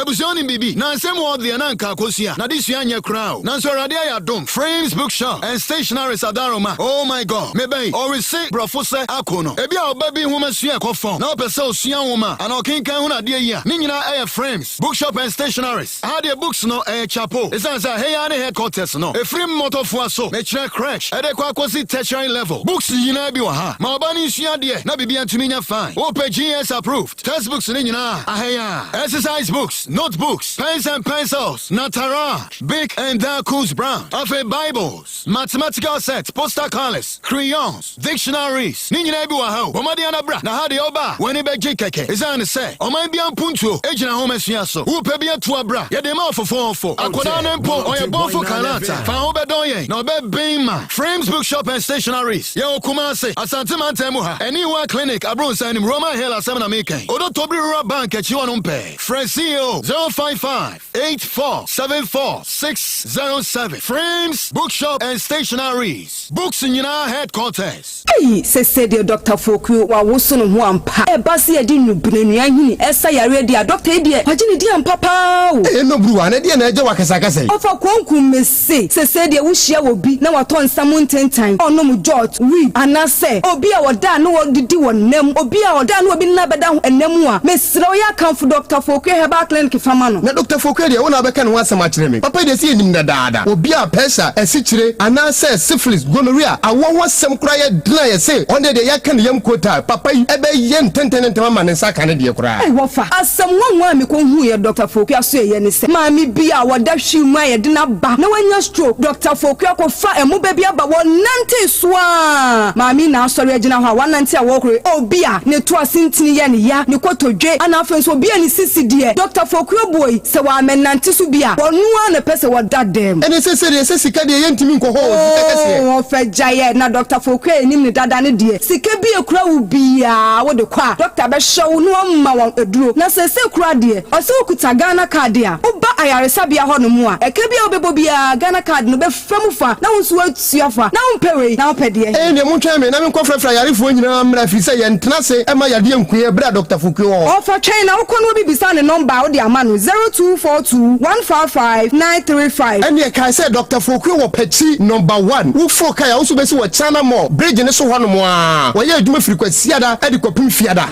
Abusua wonim biribi? Na nsɛm wɔ deɛ na anka akosua n'adesua nyɛ koraa o. Nanso Awurade ayɛ adom, Frames Bookshop and Stationaries Adaroma, oh my God, mebɛn, ɔrese brɔfo sɛ ako no. Ebia ɔba bi nwoma sua ɛkɔ fam na ɔpɛ sɛ osua nwoma anaa ɔkenkan hunu adeɛ yi a, ne nyinaa ɛyɛ Frames Bookshop and Stationaries. Aha deɛ books no ɛyɛ chapo, esiane sɛ ɛha yi ara ne headquarters no. Ɛfiri mmɔtɔfoa so, mekyerɛ crèche, ɛde kɔ akɔsi tertiary level, books nyinaa bi wɔ ha. Ma ɔba no nsua adeɛ na biribiara ntumi nyɛ fine. Wopɛ GS approved textbooks no nyinaa a, aha yi ara. Exercise books, notebooks, pens and pencils, Nataraj, Bic and Darkus Brown, afei Bibles, mathematical sets, poster colours, crayons, dictionaries, ne nyinaa bi wɔ ha o. Bɔ mmɔden ara bra, na ha deɛ woba a, w'ani bɛgye kɛkɛ. Esiane sɛ ɔman biara mpuntuo gyina nhomasua so, wopɛ bi atu a bra, yɛde ma wo fofoofo. Akwadaa no mpo, ɔyɛ bɔnfo kanata, fa ho bɛdɔn yɛn na ɔbɛben ma. Frames Bookshop and Stationaries, yɛwɔ Kumasi, Asante Mantam mu ha, Aniwa Clinic, Abronssan anim, Roman Hill asɛm na meka yi. Odotobiri Rural Bank akyi hɔnom pɛɛ. Frɛ CEO 055 84 74 607. Frames Bookshop and Stationaries, books nyinaa headquarters. Ei sese deɛ Doctor Fokuo wawoso ne ho ampa. Ɛba sɛ yɛde nnubena nnua nhini ɛsa yareɛ deɛ a Doctor yi deɛ wagye ne din ampa paa o. Ei Nobruwa na ɛdeɛn na ɛgye wo akasakasa yi? Ɔfa konkum me se sesei deɛ wohyia obi na watɔ nsa mu ntentan, ɔnom jot, weed, anasɛ obi a ɔda a na ɔdidi wɔ nna mu, obi a ɔda a na obi nna bɛda ho nna mu a, mesrɛ wo yɛ akamfo Doctor Fokuo Herbal Clinic fa ma no. Na Doctor Fokuo deɛ wo na wobɛka ne ho asɛm akyerɛ me. Papa yi deɛ sɛ yɛnim dadaada. Obi a pressure, asikyire, anaasɛ syphilis, gonorrhea, awoɔ ho asɛm koraa yɛ den a yɛse ɔno deɛ yɛaka ne yam kootaa. Papa yi ɛbɛyɛ ntɛntɛn ne ntɛm ama ne nsa aka ne deɛ koraa. Ei wɔfa! Asɛm nwanwa a mekɔhuuiɛ Dɔkta Fokuo asoɛeɛ ne sɛ, maame bi a ɔda wheel mu a yɛde no aba na wanya stroke, Dɔkta Fokuo akɔfa ɛmo ba bi aba, wɔnantee so ara, maame yi na asɔre agyina hɔ a wanante a wɔrekɔ, obi a ne to ase ntini yɛ no ya, ne kotodwe, ana afei nso obi a ne sisi deɛ, Dɔkta Fokuo boi, sɛ wammɛnante so bi a, ɔno ara na ɛpɛ sɛ ɔda dɛm. Ɛne sɛ sɛdeɛ sɛ sika deɛ yɛntumi nkɔ hɔ o, sika kɛseɛ. Oo, ɔfɛ gyaeɛ, na Dɔkta Fokuo a yɛnim no dada no deɛ, Sika bi a ekura wo biaa wode kɔ a doctor bɛhwɛ wo na wama wo aduro. Na seesei koraa deɛ ɔse wo kuta Ghana card a woba ayaresabea hɔnom a, ɛka biara a wobɛbɔ biara, Ghana card no bɛfa mu fa na wo nso woatua fa. Na wompɛ wei, na wopɛ deɛn? Ɛnneɛ montwɛn me na menkɔfrɛfrɛ ayarefoɔ nyinaa mmra, ɛfiri sɛ yɛntena ase mma yadeɛ nku yɛn berɛ a Dɔkta Fukue wɔ hɔ. Ɔfa twɛn na wokɔ na obi bisa ne nɔmba a, wode ama no, 0242 155 935. Ɛnneɛ kae sɛ Dɔkta Fokue wɔ Pakyi Nɔmba One. Woforo kae a, wo nso bɛsi wɔ China Mall bridge no so hɔnom ara. Wɔyɛ adwuma firi Kwasiada de kɔpem Fiada.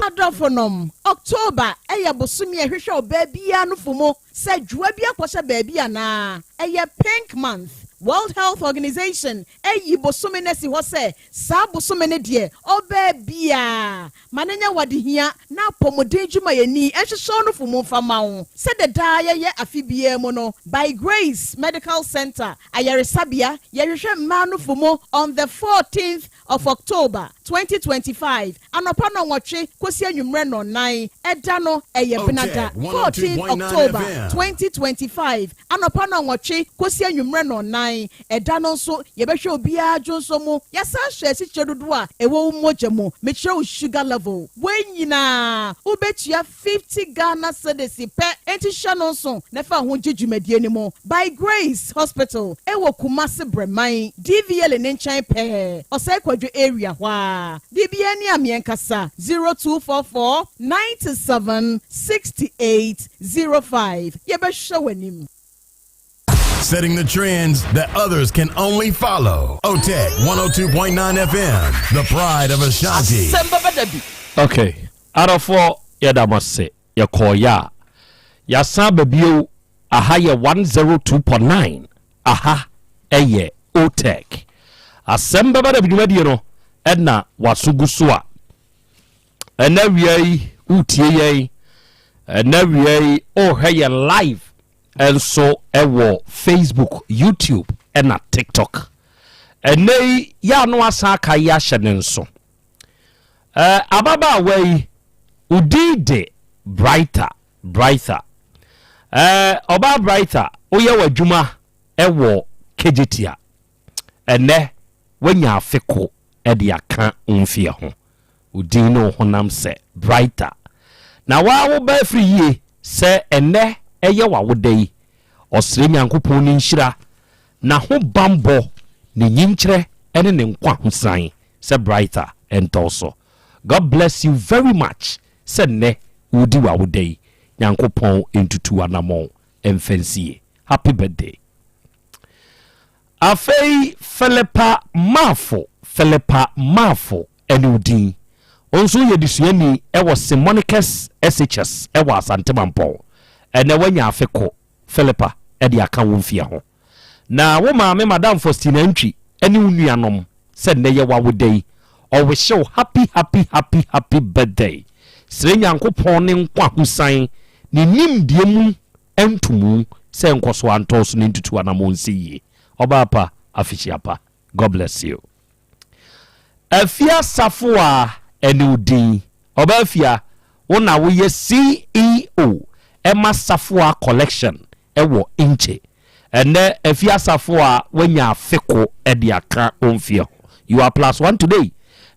Adɔfonom, October yɛ bosome a ɛhwehwɛ ɔbaa biara nufu mu sɛ dwoa bi akɔhyɛ baabi anaa. Ɛyɛ Pink Month. World Health Organization ayi bosome no asi hɔ sɛ saa bosome no deɛ ɔbaa biara ma no nyɛ w'adehia na apɔmuden dwumayɛni nhwehwɛ wo nufu mu mfa ma wo. Sɛdeɛ daa yɛyɛ afe biara mu no, By Grace Medical Center Ayaresabea, yɛhwehwɛ mmaa nufu mu on the 14th of October, 2025, anɔpa nnɔnwɔtwe kɔsi anwummerɛ nnɔnnan. Ɛda no, ɛyɛ Benada, 14 October, 2025, anɔpa nnɔnwɔtwe kɔsi anwummerɛ nnɔnnan. Ɛda no nso, yɛbɛhwɛ obiara dwonsɔ mu. Yɛasan hwɛ asikyire dodoɔ a ɛwɔ wo mogya mu, mekyerɛ wo sugar level. Wei nyinaa, wobɛtua 50 Ghana cedis pɛ. Enti hyɛ no nso na fa wo ho gye dwumadie no mu. By Grace Hospital ɛwɔ Kumasi Brɛman, DVLA no nkyɛn pɛɛ, Ɔsɛe Kwadwo area hɔ ara. Biribiara ni a meɛnkasa, 0244 97 68 05. Yɛbɛhwɛ w'anim. Setting the trends that others can only follow. OTEC 102.9 FM, the pride of Ashanti. Okay, adɔfoɔ yɛda mo ase yɛkɔɔyɛ a yɛasan aba bio aha yɛ 102.9 aha ɛyɛ OTEC asɛm bɛba da bi dwumadie no ɛna waso gu so a ɛnɛ wia yi wotie yɛn ɛnɛ wia yi wohwɛ yɛn live nso wɔ Facebook, YouTube ɛna TikTok. Ɛnɛ yi yɛ ano asan aka yi ahyɛ ne nso. Ɛɛ ababaawa yi odin de Brighter Brighter. Ɛɛ ɔbaa Brighter woyɛ w'adwuma ɛwɔ Kejetia. Ɛnɛ woanya afe ko de aka wo mfeɛ ho. Wo din ne wo honam sɛ Brighter. Na woa wo ba afiri yie sɛ ɛnnɛ ɛyɛ w'awoda yi. Ɔsrɛ Nyankopɔn ne nhyira, n'ahobanbɔ, ne nyinkyerɛ ne ne nkwahosan sɛ Brighter ntɔ wo so. God bless you very much sɛ nnɛ woredi w'awoda yi. Nyankopɔn ntutu w'anamɔn mfa nsie. Happy birthday. Afei Philippa Marfo, Philippa Marfo ne wo din. Wo nso woyɛ desuani wɔ St. Monica's SHS wɔ Asante Mampɔn. Ɛnnɛ woanya afe ko, Philippa, de aka wo mfeɛ ho. Na wo maame Madam Faustina Antwi ne wo nuanom sɛ nnɛ yɛ w'awoda yi, ɔwehye wo happy happy happy happy birthday. Srɛ Nyankopɔn ne nkwahosan, ne nimdeɛ mu ntomu sɛ nkɔso antɔ so ne ntutu anamɔn nsi yie. Ɔbaa pa, afehyia pa. God bless you. Afia Safoa ɛne wo din. Ɔbaa Afia, wo na woyɛ CEO ɛma Safoa Collection ɛwɔ Nkye. Ɛnɛ Afia Safoa wanya afe ko ɛde aka wo mfeɛ ho. You are plus one today.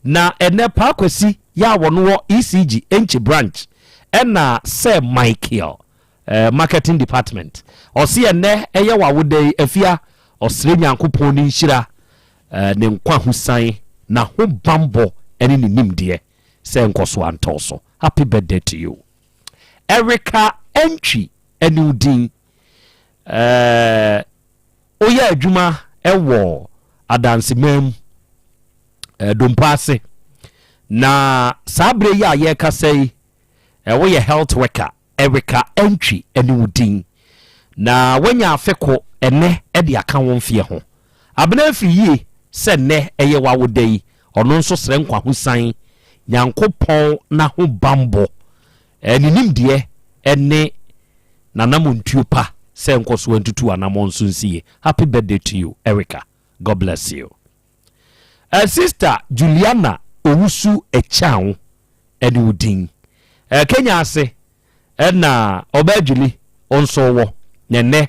Na ɛnɛ Paa Kwasi yɛ a wɔno wɔ ECG Nkye branch ɛna Sir Michael eh, marketing department. Ɔse ɛnɛ ɛyɛ w'awoda yi Afia, ɔsrɛ Nyankopɔn ne nhyira, eh, ne nkwahosan, n'ahobanbɔ ɛne ne nimdeɛ sɛ nkɔso antɔ so. Happy birthday to you. Erica Antwi ɛne wo din. Eh, woyɛ adwuma ɛwɔ adanseman mu, eh, dompo ase. Na saa berɛ yi a yɛrekasa yi, eh, woyɛ health worker. Erica Antwi ne wo din. Na woanya afe ko ɛnnɛ de aka wo mfeɛ ho. Abena afiri yie sɛ nnɛ ɛyɛ w'awoda yi, ɔno nso srɛ nkwahosan, Nyankopɔn n'ahobanbɔ, ne nimdeɛ ne n'anamontuo pa sɛ nkɔso ntutu w'anamɔn nso nsi yie. Happy birthday to you Erica. God bless you. Uh, Sister Juliana Owusu Ekyang ɛne wo din. Uh, Kenya ase ɛna ɔbaa Julie nso wɔ na ɛnɛ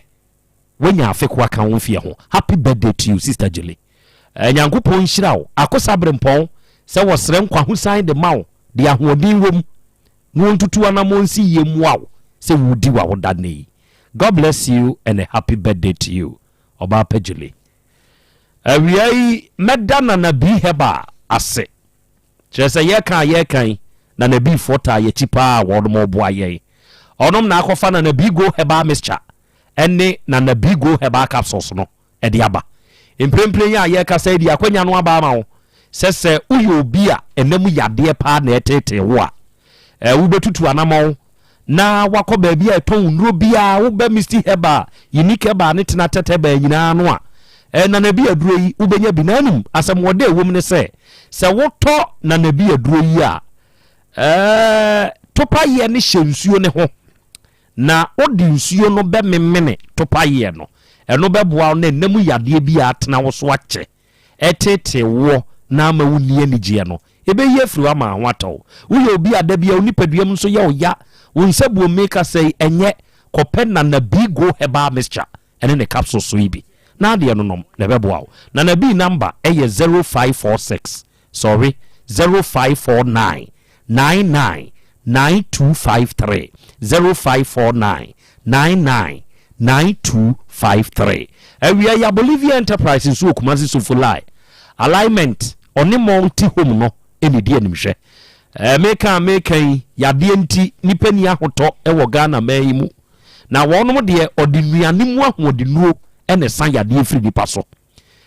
woanya afe ko aka wo mfeɛ ho. Happy birthday to you Sister Julie. Uh, Nyankopɔn nhyira wo. Akosa Berempɔn sɛ wɔsrɛ nkwahosan de ma wo de ahoɔden wom. na wɔntutu anammɔn nsi yie mmoa wo sɛ woredi w'awoda nnɛ yi. God bless you and a happy birthday to you, Ɔbaa Pa Julie. Awia yi mɛda Nana B Herbal ase. Kyerɛ sɛ yɛka a yɛka yi, Nana B foɔ taa yɛakyi paa a wɔnom ɔboa yɛn. Ɔnom na akɔfa Nana B Go Herbal Mixture ɛne Nana B Go Herbal Capsules no de aba. Mprempren yi a yɛrekasa yi deɛ akwanya no aba ama wo sɛ sɛ woyɛ obi a ɛna mu yadeɛ paa na ɛreteetee wo a, wobɛtutu anamɔn na wakɔ baabi a ɛtɔn nnuro biara, wobɛ Misty Herbal, Unique Herbal ne Tena Tɛt Herbal nyinaa no a, Nanabi aduro yi wobɛnya bi. Na anim asɛm wɔda ɛwom ne sɛ, sɛ wotɔ Nanabi aduro yi a, topayeɛ no hyɛ nsuo ne ho. Na wode nsuo no bɛmemene topaeɛ no. Ɛno bɛboa wo na nna mu yadeɛ bi a atena wo so akyɛ, ɛreteetee woɔ na ama wonni anigyeɛ no, ɛbɛyi afiri hɔ ama ho atɔ wo. Woyɛ obi a da biara wo nipaduam nso yɛ wo ya, wo nsa buo mekasa yi, ɛnyɛ, kɔpɛ Nana Bigo Herbal Mixture ne ne capsules so yi bi na adeɛ no nom na ɛbɛboa wo. Nana Bii number yɛ 0546 sɔre 0549 99 9253 0549 99 9253. Awia yi a Bolivia Enterprise nso wɔ Kumasi Sofolai Alignment ɔne Multi Home no na ɛdi animhwɛ. Ɛɛ meka a meka yi yadeɛ nti nipa ni ahotɔ wɔ Ghana man yi mu. Na wɔnom deɛ ɔde nnuane mu ahoɔdennuro na ɛsa yadeɛ firi nipa so.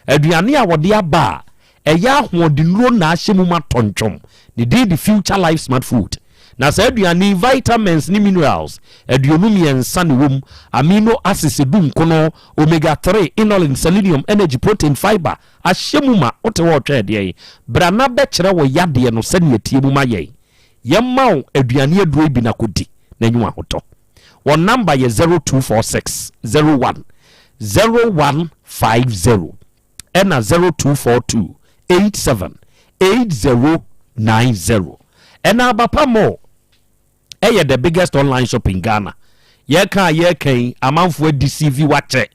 Aduane a wɔde aba a ɛyɛ ahoɔdennuro na ahyɛ mu ma tɔntwom. Ne din de Future Life Smart Food. Na saa aduane yi vitamins ne minerals 23 na ɛwɔ mu, amino acids dunkono, omega 3, inulin, selenium, energy, protein, fiber ahyɛ mu ma. Wote hɔ retwɛn deɛn? Bra na bɛkyerɛ wo yadeɛ no sɛnea ɛteɛ mu ma yɛn. Yɛmma wo aduane aduro yi bi na kɔdi na nya w'ahotɔ. Wɔn namba yɛ 0246 01 0150 ɛna 0242 87 8090. Ɛna Abapa Mall ɛyɛ the biggest online shop in Ghana. Yɛka a yɛka yi amanfoɔ adeceive wakyɛ.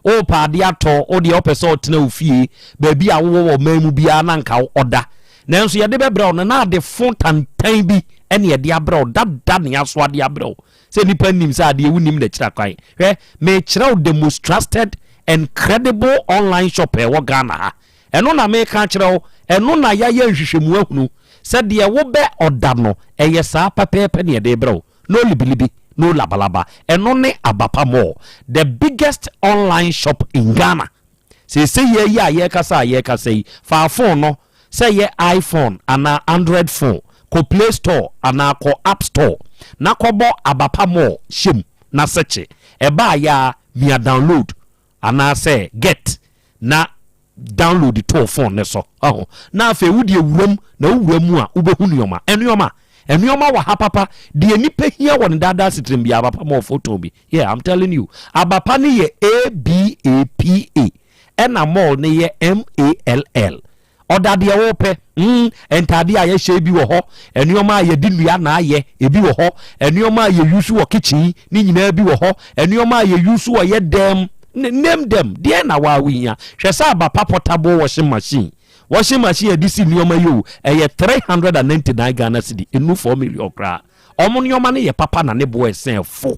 Wopɛ adeɛ atɔ, wo deɛ wopɛ sɛ ɔtena wo fie, baabi a wowɔ wɔ ɔman mu biara na nka ɔda. Nanso yɛde bɛbrɛ wo no na ade fo tantan bi ɛne yɛde abrɛ wo, dada ne aso ade abrɛ wo. Sɛ nipa nnim sɛ adeɛ wonim n'akyiri akwan. Hwɛ, mekyerɛ wo the most trusted and credible online shop ɛwɔ Ghana ha. Ɛno na meka akyerɛ wo, ɛno na yɛayɛ nhwehwɛmu ahunu sɛ deɛ wobɛ ɔda no ɛyɛ saa pɛpɛɛpɛ ne yɛde brɛ wo. No libilibi, no labalaba. Ɛno ne Abapa Mall, the biggest online shop in Ghana. Seesei yɛ yi a yɛrekasa a yɛrekasa yi, fa phone no, sɛ ɛyɛ iPhone anaa Android phone, kɔ Play Store anaa kɔ App Store na kɔbɔ Abapa Mall hyɛ mu na sɛkye. Ɛbaa yɛ a, mia download anaasɛ get na download to wo phone no so. Ɔho. Na afei wo deɛ wura mu, na wo wura mu a, wobɛhu nneɛma. Nneɛma. Nneɛma wɔ ha papa. Deɛ nipa hia wɔ ne daadaa sitirim biara, abapa ma ɔfo tɔn bi. Yeah, I'm telling you. Abapa no yɛ A-B-A-P-A. Ɛna mall no yɛ M-A-L-L. Ɔda deɛ wopɛ. Mm, ntadeɛ a yɛhyɛ bi wɔ hɔ, nneɛma a yɛde nnua na ayɛ ebi wɔ hɔ, nneɛma a yɛyusu wɔ kitchen ne nyinaa bi wɔ hɔ, nneɛma a yɛyusu wɔ yɛ dɛm, name them, deɛ na waa wohia. Hwɛ sɛ aba pa portable washing machine, washing machine yɛde si nneɛma yi o, ɛyɛ 399 Ghana cedi, ɛnu 4 million koraa. Wɔn nneɛma no yɛ papa na ne boɔ ɛsɛn fo.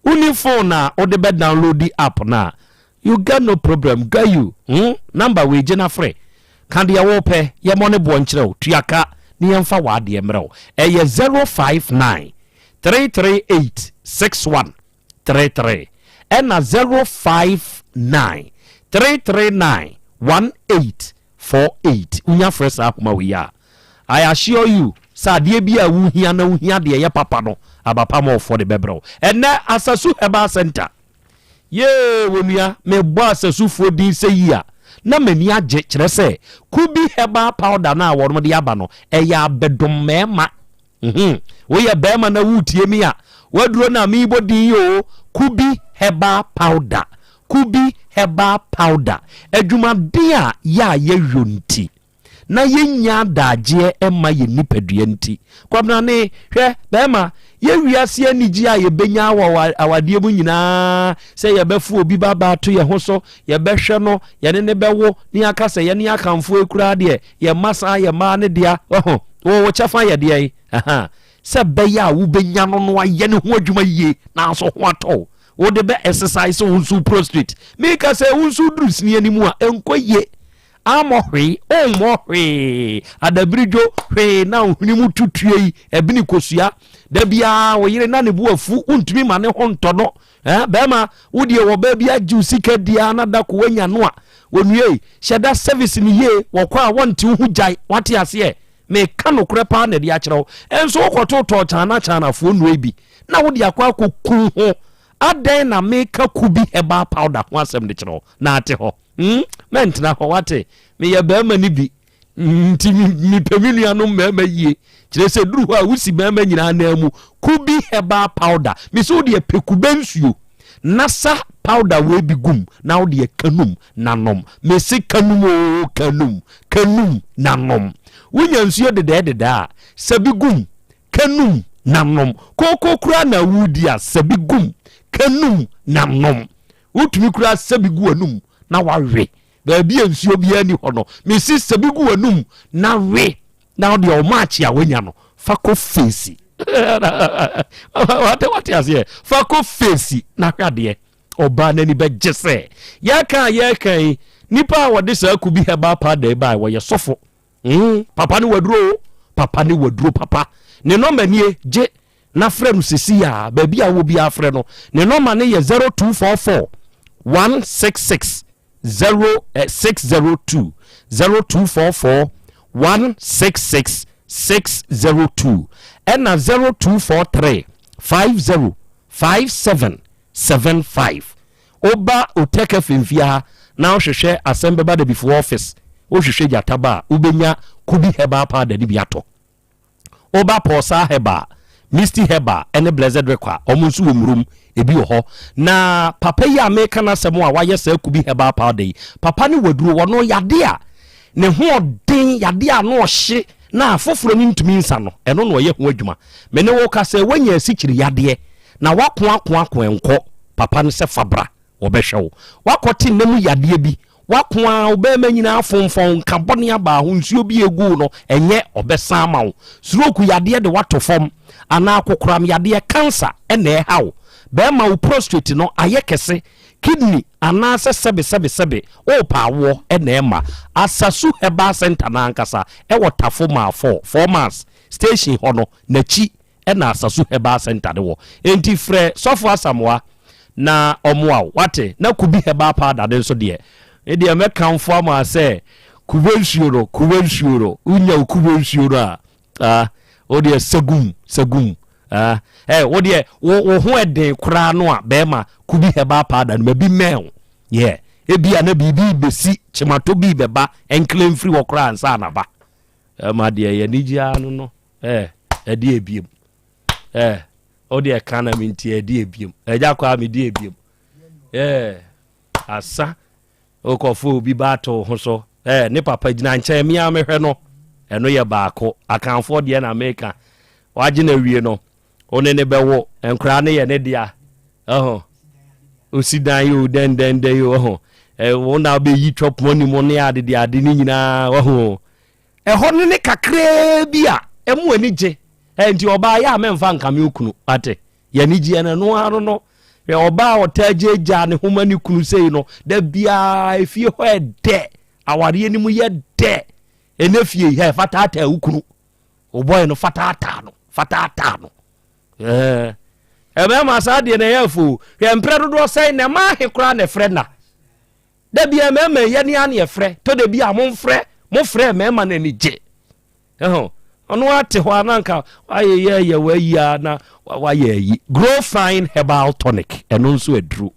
Wonni phone a wode bɛ downloadi app no a, you get no problem, get you hmm, number wei gye na frɛ, ka deɛ wopɛ, yɛmmɔ ne boɔ nkyerɛ wo, tua ka na yɛmfa w'adeɛ mmerɛ wo. Ɛyɛ 059 338 6133 ɛna 059 339 18 48 wonya frɛ saa ahoma wei a, I assure you sɛ adeɛ bi a wohia na wohia deɛ ɛyɛ papa no, aba pa ma ɔfoɔ de bɛbrɛ wo. Ɛnnɛ Asasu Herbal Center, yee onua, mebɔ Asasufoɔ din sɛ yi a, na m'ani agye, kyerɛ sɛ Kubi Herbal Powder no a wɔn de aba no, ɛyɛ abɛdom mmarima. Mhm. Woyɛ bɛrima na woretie me a, waduro no a merebɔ din yi o, Kubi Herbal Powder. Kubi Herbal Powder. Adwumaden a yɛ a yɛyɔ nti, na yɛnnya adagyeɛ mma yɛn nipadua nti. Kwabena ne, hwɛ, bɛrima, yɛ wiase anigyeɛ a yɛbɛnya wɔ awadeɛ mu nyinaa, sɛ yɛbɛfo obi ba baato yɛn ho so, yɛbɛhwɛ no, yɛne ne bɛwo, ne yɛaka sɛ yɛne akamfoɔ yi koraa deɛ, yɛn mma saa yɛn mmaa ne dea, wahu, wo wo kyɛfa yɛ deɛn? Aha. sɛ ɛbɛyɛ a wobɛnya no no ayɛ ne ho adwuma yie nanso ho atɔ wo. Wode bɛ exercise wo nso prostrate. Meka sɛ wo nso duru sini anim a ɛnkɔ yie. Ammɔ hwee, wommɔ hwee. Adabiridwo hwee na wo hwene mu tutue yi, ɛbene kosua. Da biara wo yere na ne bo afu, wontumi ma ne ho ntɔ no. Eh, bɛrima, wo deɛ wɔ baa bi agye wo sika di ara na da ko woanya no a, onua hyɛ da service no yie, wɔkɔ a wɔnte wo ho gyae, wate aseɛ? Meka nokorɛ paa na ɛde akyerɛ wo. Nso wokɔtotɔɔ kyaana kyaanafoɔ nnua bi na wode akɔ akɔku ho. Adɛn na meka kubi herbal powder ho asɛm de kyerɛ wo na ate hɔ? Hmm? Mɛntena hɔ, wate? Meyɛ barima no bi, nti mepɛ me nuanom mmarima yie. Kyerɛ sɛ duru hɔ a wosi mmarima nyinaa nan mu. Kubi herbal powder. Mese wo deɛ pɛ kube nsuo na sa powder wei bi gum na wo deɛ kanum na nom. Mese kanum oo kanum, kanum na nom. Wonya nsuo dedɛɛ dedɛɛ a, sa bi gum, kanum na nom. Kooko koraa na wodi a, sa bi gum, kanum na nom. Wotumi koraa sɛ bi gu w'anum na wawe. Baabi a nsuo biara ni hɔ no, mesi sɛ bi gu w'anum na we na wode ɔmaakye a wanya no fa kɔ feesi. Wate wate aseɛ fa kɔ feesi na hwɛ adeɛ. Ɔbaa n'ani bɛgye sɛ yɛka a yɛka yi nipa a wɔde saa kubi herbal powder yi bae wɔyɛ sɔfo. Mm, papa ne waduro papa ne waduro papa. Ne nɔmba nie gye na frɛ no sesei a, baabi a wowɔ biara frɛ no. Ne nɔma no yɛ 0244 166 0 602 0244 166 602 ɛna 0243 50 57 75. Woba Otec FM fie ha na wohwehwɛ Asɛm Bɛba Dabifoɔ office, wohwehwɛ Gyata Ba a, wobɛnya Kubi Herbal Powder no bi atɔ. Woba Pulsar Herbal, Misty Herbal ne Blessed Requa, wɔn nso wɔ Murum, ebi wɔ hɔ. Na papa yi a meka n'asɛm a wayɛ saa Kubi Herbal Powder yi, papa no waduro, ɔno yade a ne ho ɔden, yade a ano ɔhye na afoforɔ no ntumi nsa no, ɛno na ɔyɛ ho adwuma. Me ne wo ka sɛ woanya asikyiri yadeɛ na woako ako ako ɛnkɔ, papa no sɛ fa bra. Wɔbɛhwɛ wo. Woakɔte nna mu yadeɛ bi. Woako ara, wo barima nyinaa afonfɔn wo, nka bɔne aba ho, nsuo bi a ɛgu wo no, ɛnyɛ, ɔbɛsan ama wo. Stroke yadeɛ de woato fam, anaa kokoram yadeɛ, cancer, na ɛreha wo. Barima, wo prostrate no ayɛ kɛse, kidney, anaasɛ sɛbesɛbesɛbe, worepɛ awoɔ na ɛmma. Asasu Herbal Centre no ankasa wɔ Tafo Mile 4, 4 miles, station hɔ no, n'akyi na Asasu Herbal Centre no wɔ. Enti frɛ Sɔfo Asamoah na ɔmmoa wo. Wate? Na Kubi Herbal Powder no nso deɛ, me deɛ mɛkamfo ama sɛ kube nsuo no, kube nsuo no, wonya wo kube nsuo no a, ah, wo deɛ sagum, sagum. Ah, eh, wo deɛ, wo, wo ho ɛden koraa no a, bɛrima, Kubi Herbal Powder no, ma bi mmɛn wo. Yeah. Ebia na biribi bɛsi, kyemato bi bɛba, ɛnkele mfiri hɔ koraa ansa na ba. Ɛma deɛ yɛn ani gye ara no no. Eh, ɛde ebiem. Eh, o deɛ ka na mi nti ɛde ebiem. Ɛgya kɔ a mi di ebiem. Eh, asa okɔfo obi ba ato ho so. Eh, ne papa gyina nkyɛn mi a mehwɛ no. Ɛno yɛ baako. Akanfoɔ deɛ na meka. Wagye na wie no. Wo ne ne bɛwo. Nkoraa no yɛ ne dea. Ɛho. Osi dan yi o dɛn dɛn dɛn yi o. Ɛho. Eh, wo na wobɛyi twɔpɔn ne mu ne adede ade ne nyinaa. Ɛho. Ɛhɔ no ne kakraa bi a ɛmu ani gye. Enti ɔbaa yɛ a mɛmfa nkame okunu. Wate? Yɛ anigyeɛ no ɛno ara no. Hwɛ ɔbaa a ɔtaa gyaagyaa ne ho ma ne kunu sei no, da biara efie hɔ ɛdɛ. Awareɛ no mu yɛ dɛ. Ɛnɛ fie yi, hɛ, fa taataa wo kunu. Wo bɔe no, fa taataa no. Fa taataa no. Ɛɛ, mmarima saa deɛ na ɛyɛ afo. Hwɛ mprɛ dodoɔ sɛn na ɛma ahe koraa na ɛfrɛ na. Da bia mmarima yɛ ne ara na yɛfrɛ tɔ da bi a momfrɛ mofrɛ mmarima no ani gye ɛho ɔno ate hɔ a na nka wayɛ yɛ yɛ wayi a na wayɛ ayi grow fine herbal tonic ɛno nso aduro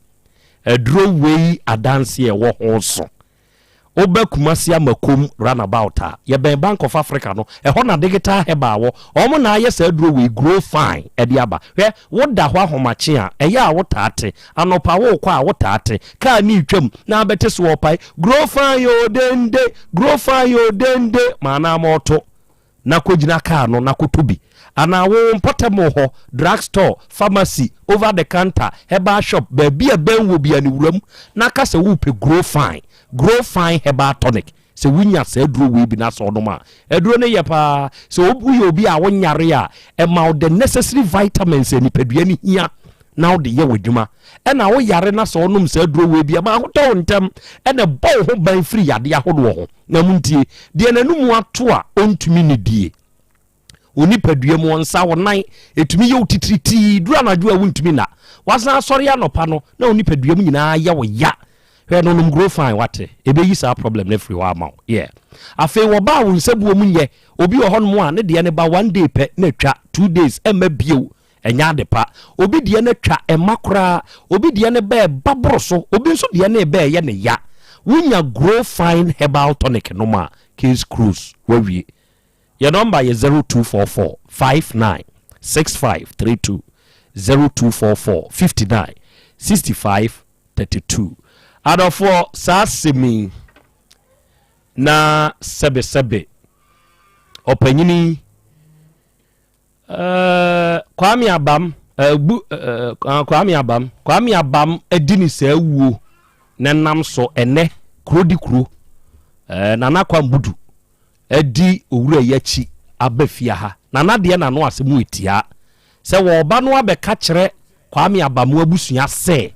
aduro wei adanse ɛwɔ ho so Woba Kumasi Amakom runabout a, yɛbɛn Bank of Africa no, ɛhɔ na Digital Herbal wɔ. Wɔn na ayɛ saa aduro wei, Grow Fine, de aba. Hwɛ, woda hɔ ahomakye a, ɛyɛ a wotaa te. Anɔpa worekɔ a, wotaa te. Kaa no retwam na abɛte so ɔrepae, Grow Fine o dende, Grow Fine o dende, ma anaa ma ɔto. Na kɔgyina kaa no na kɔtɔ bi. Anaa wo mpɔtam hɔ, drug store, pharmacy, over the counter, herbal shop, baabi a bɛn wɔ biara no wura mu na ka sɛ worepɛ Grow Fine, Grow Fine Herbal Tonic. Sɛ wonya saa aduro wei bi na sɛ ɔnom a, aduro no yɛ paa. Sɛ woyɛ obi a wonyare a, ɛma wo the necessary vitamins a nipadua no hia na wode yɛ w'adwuma. Ɛna woyare na sɛ ɔnom saa aduro wei bi a, ɛma ahotɔ wo ntɛm ɛna ɛbɔ wo ho ban firi yadeɛ ahodoɔ ho. Na montie, deɛ n'anomu ato a ɔntumi nnidie, wo nipadua mu, wo nsa, wo nan, ɛtumi yɛ wo titiritii duru anadwo a wontumi nna. Wasan asɔre anɔpa no na wo nipadua mu nyinaa yɛ wo ya. Hwɛ no nom grow fine wate. Ɛbɛyi saa problem no afiri hɔ ama wo. Yeah. Afei wɔba a wo nsa buo mu nyɛ. Obi wɔ hɔnom a ne deɛ no ba one day pɛ na atwa, 2 days ɛmma bio. Ɛnyɛ ade pa. Obi deɛ no atwa ɛmma koraa. Obi deɛ no ba ɛba boro so. Obi nso deɛ no ɛba ɛyɛ ne ya. Wonya grow fine herbal tonic nom a, case close. Wawie. Yɛ nɔmba yɛ 0244 59 65 32, 0244 59 65 32. Adɔfoɔ, saa asɛm yi na sɛbesɛbe ɔpanyini eh, Kwame Abam eh, bu, eh, eh, Kwame Abam Kwame Abam adi ne saa wuo na nam so ɛnɛ kuro di kuro eh, Nana Kwambudu adi owura yi akyi aba fie ha. Nana deɛ n'ano asɛm ɛtia sɛ wɔreba no abɛka kyerɛ Kwame Abamu abusua sɛ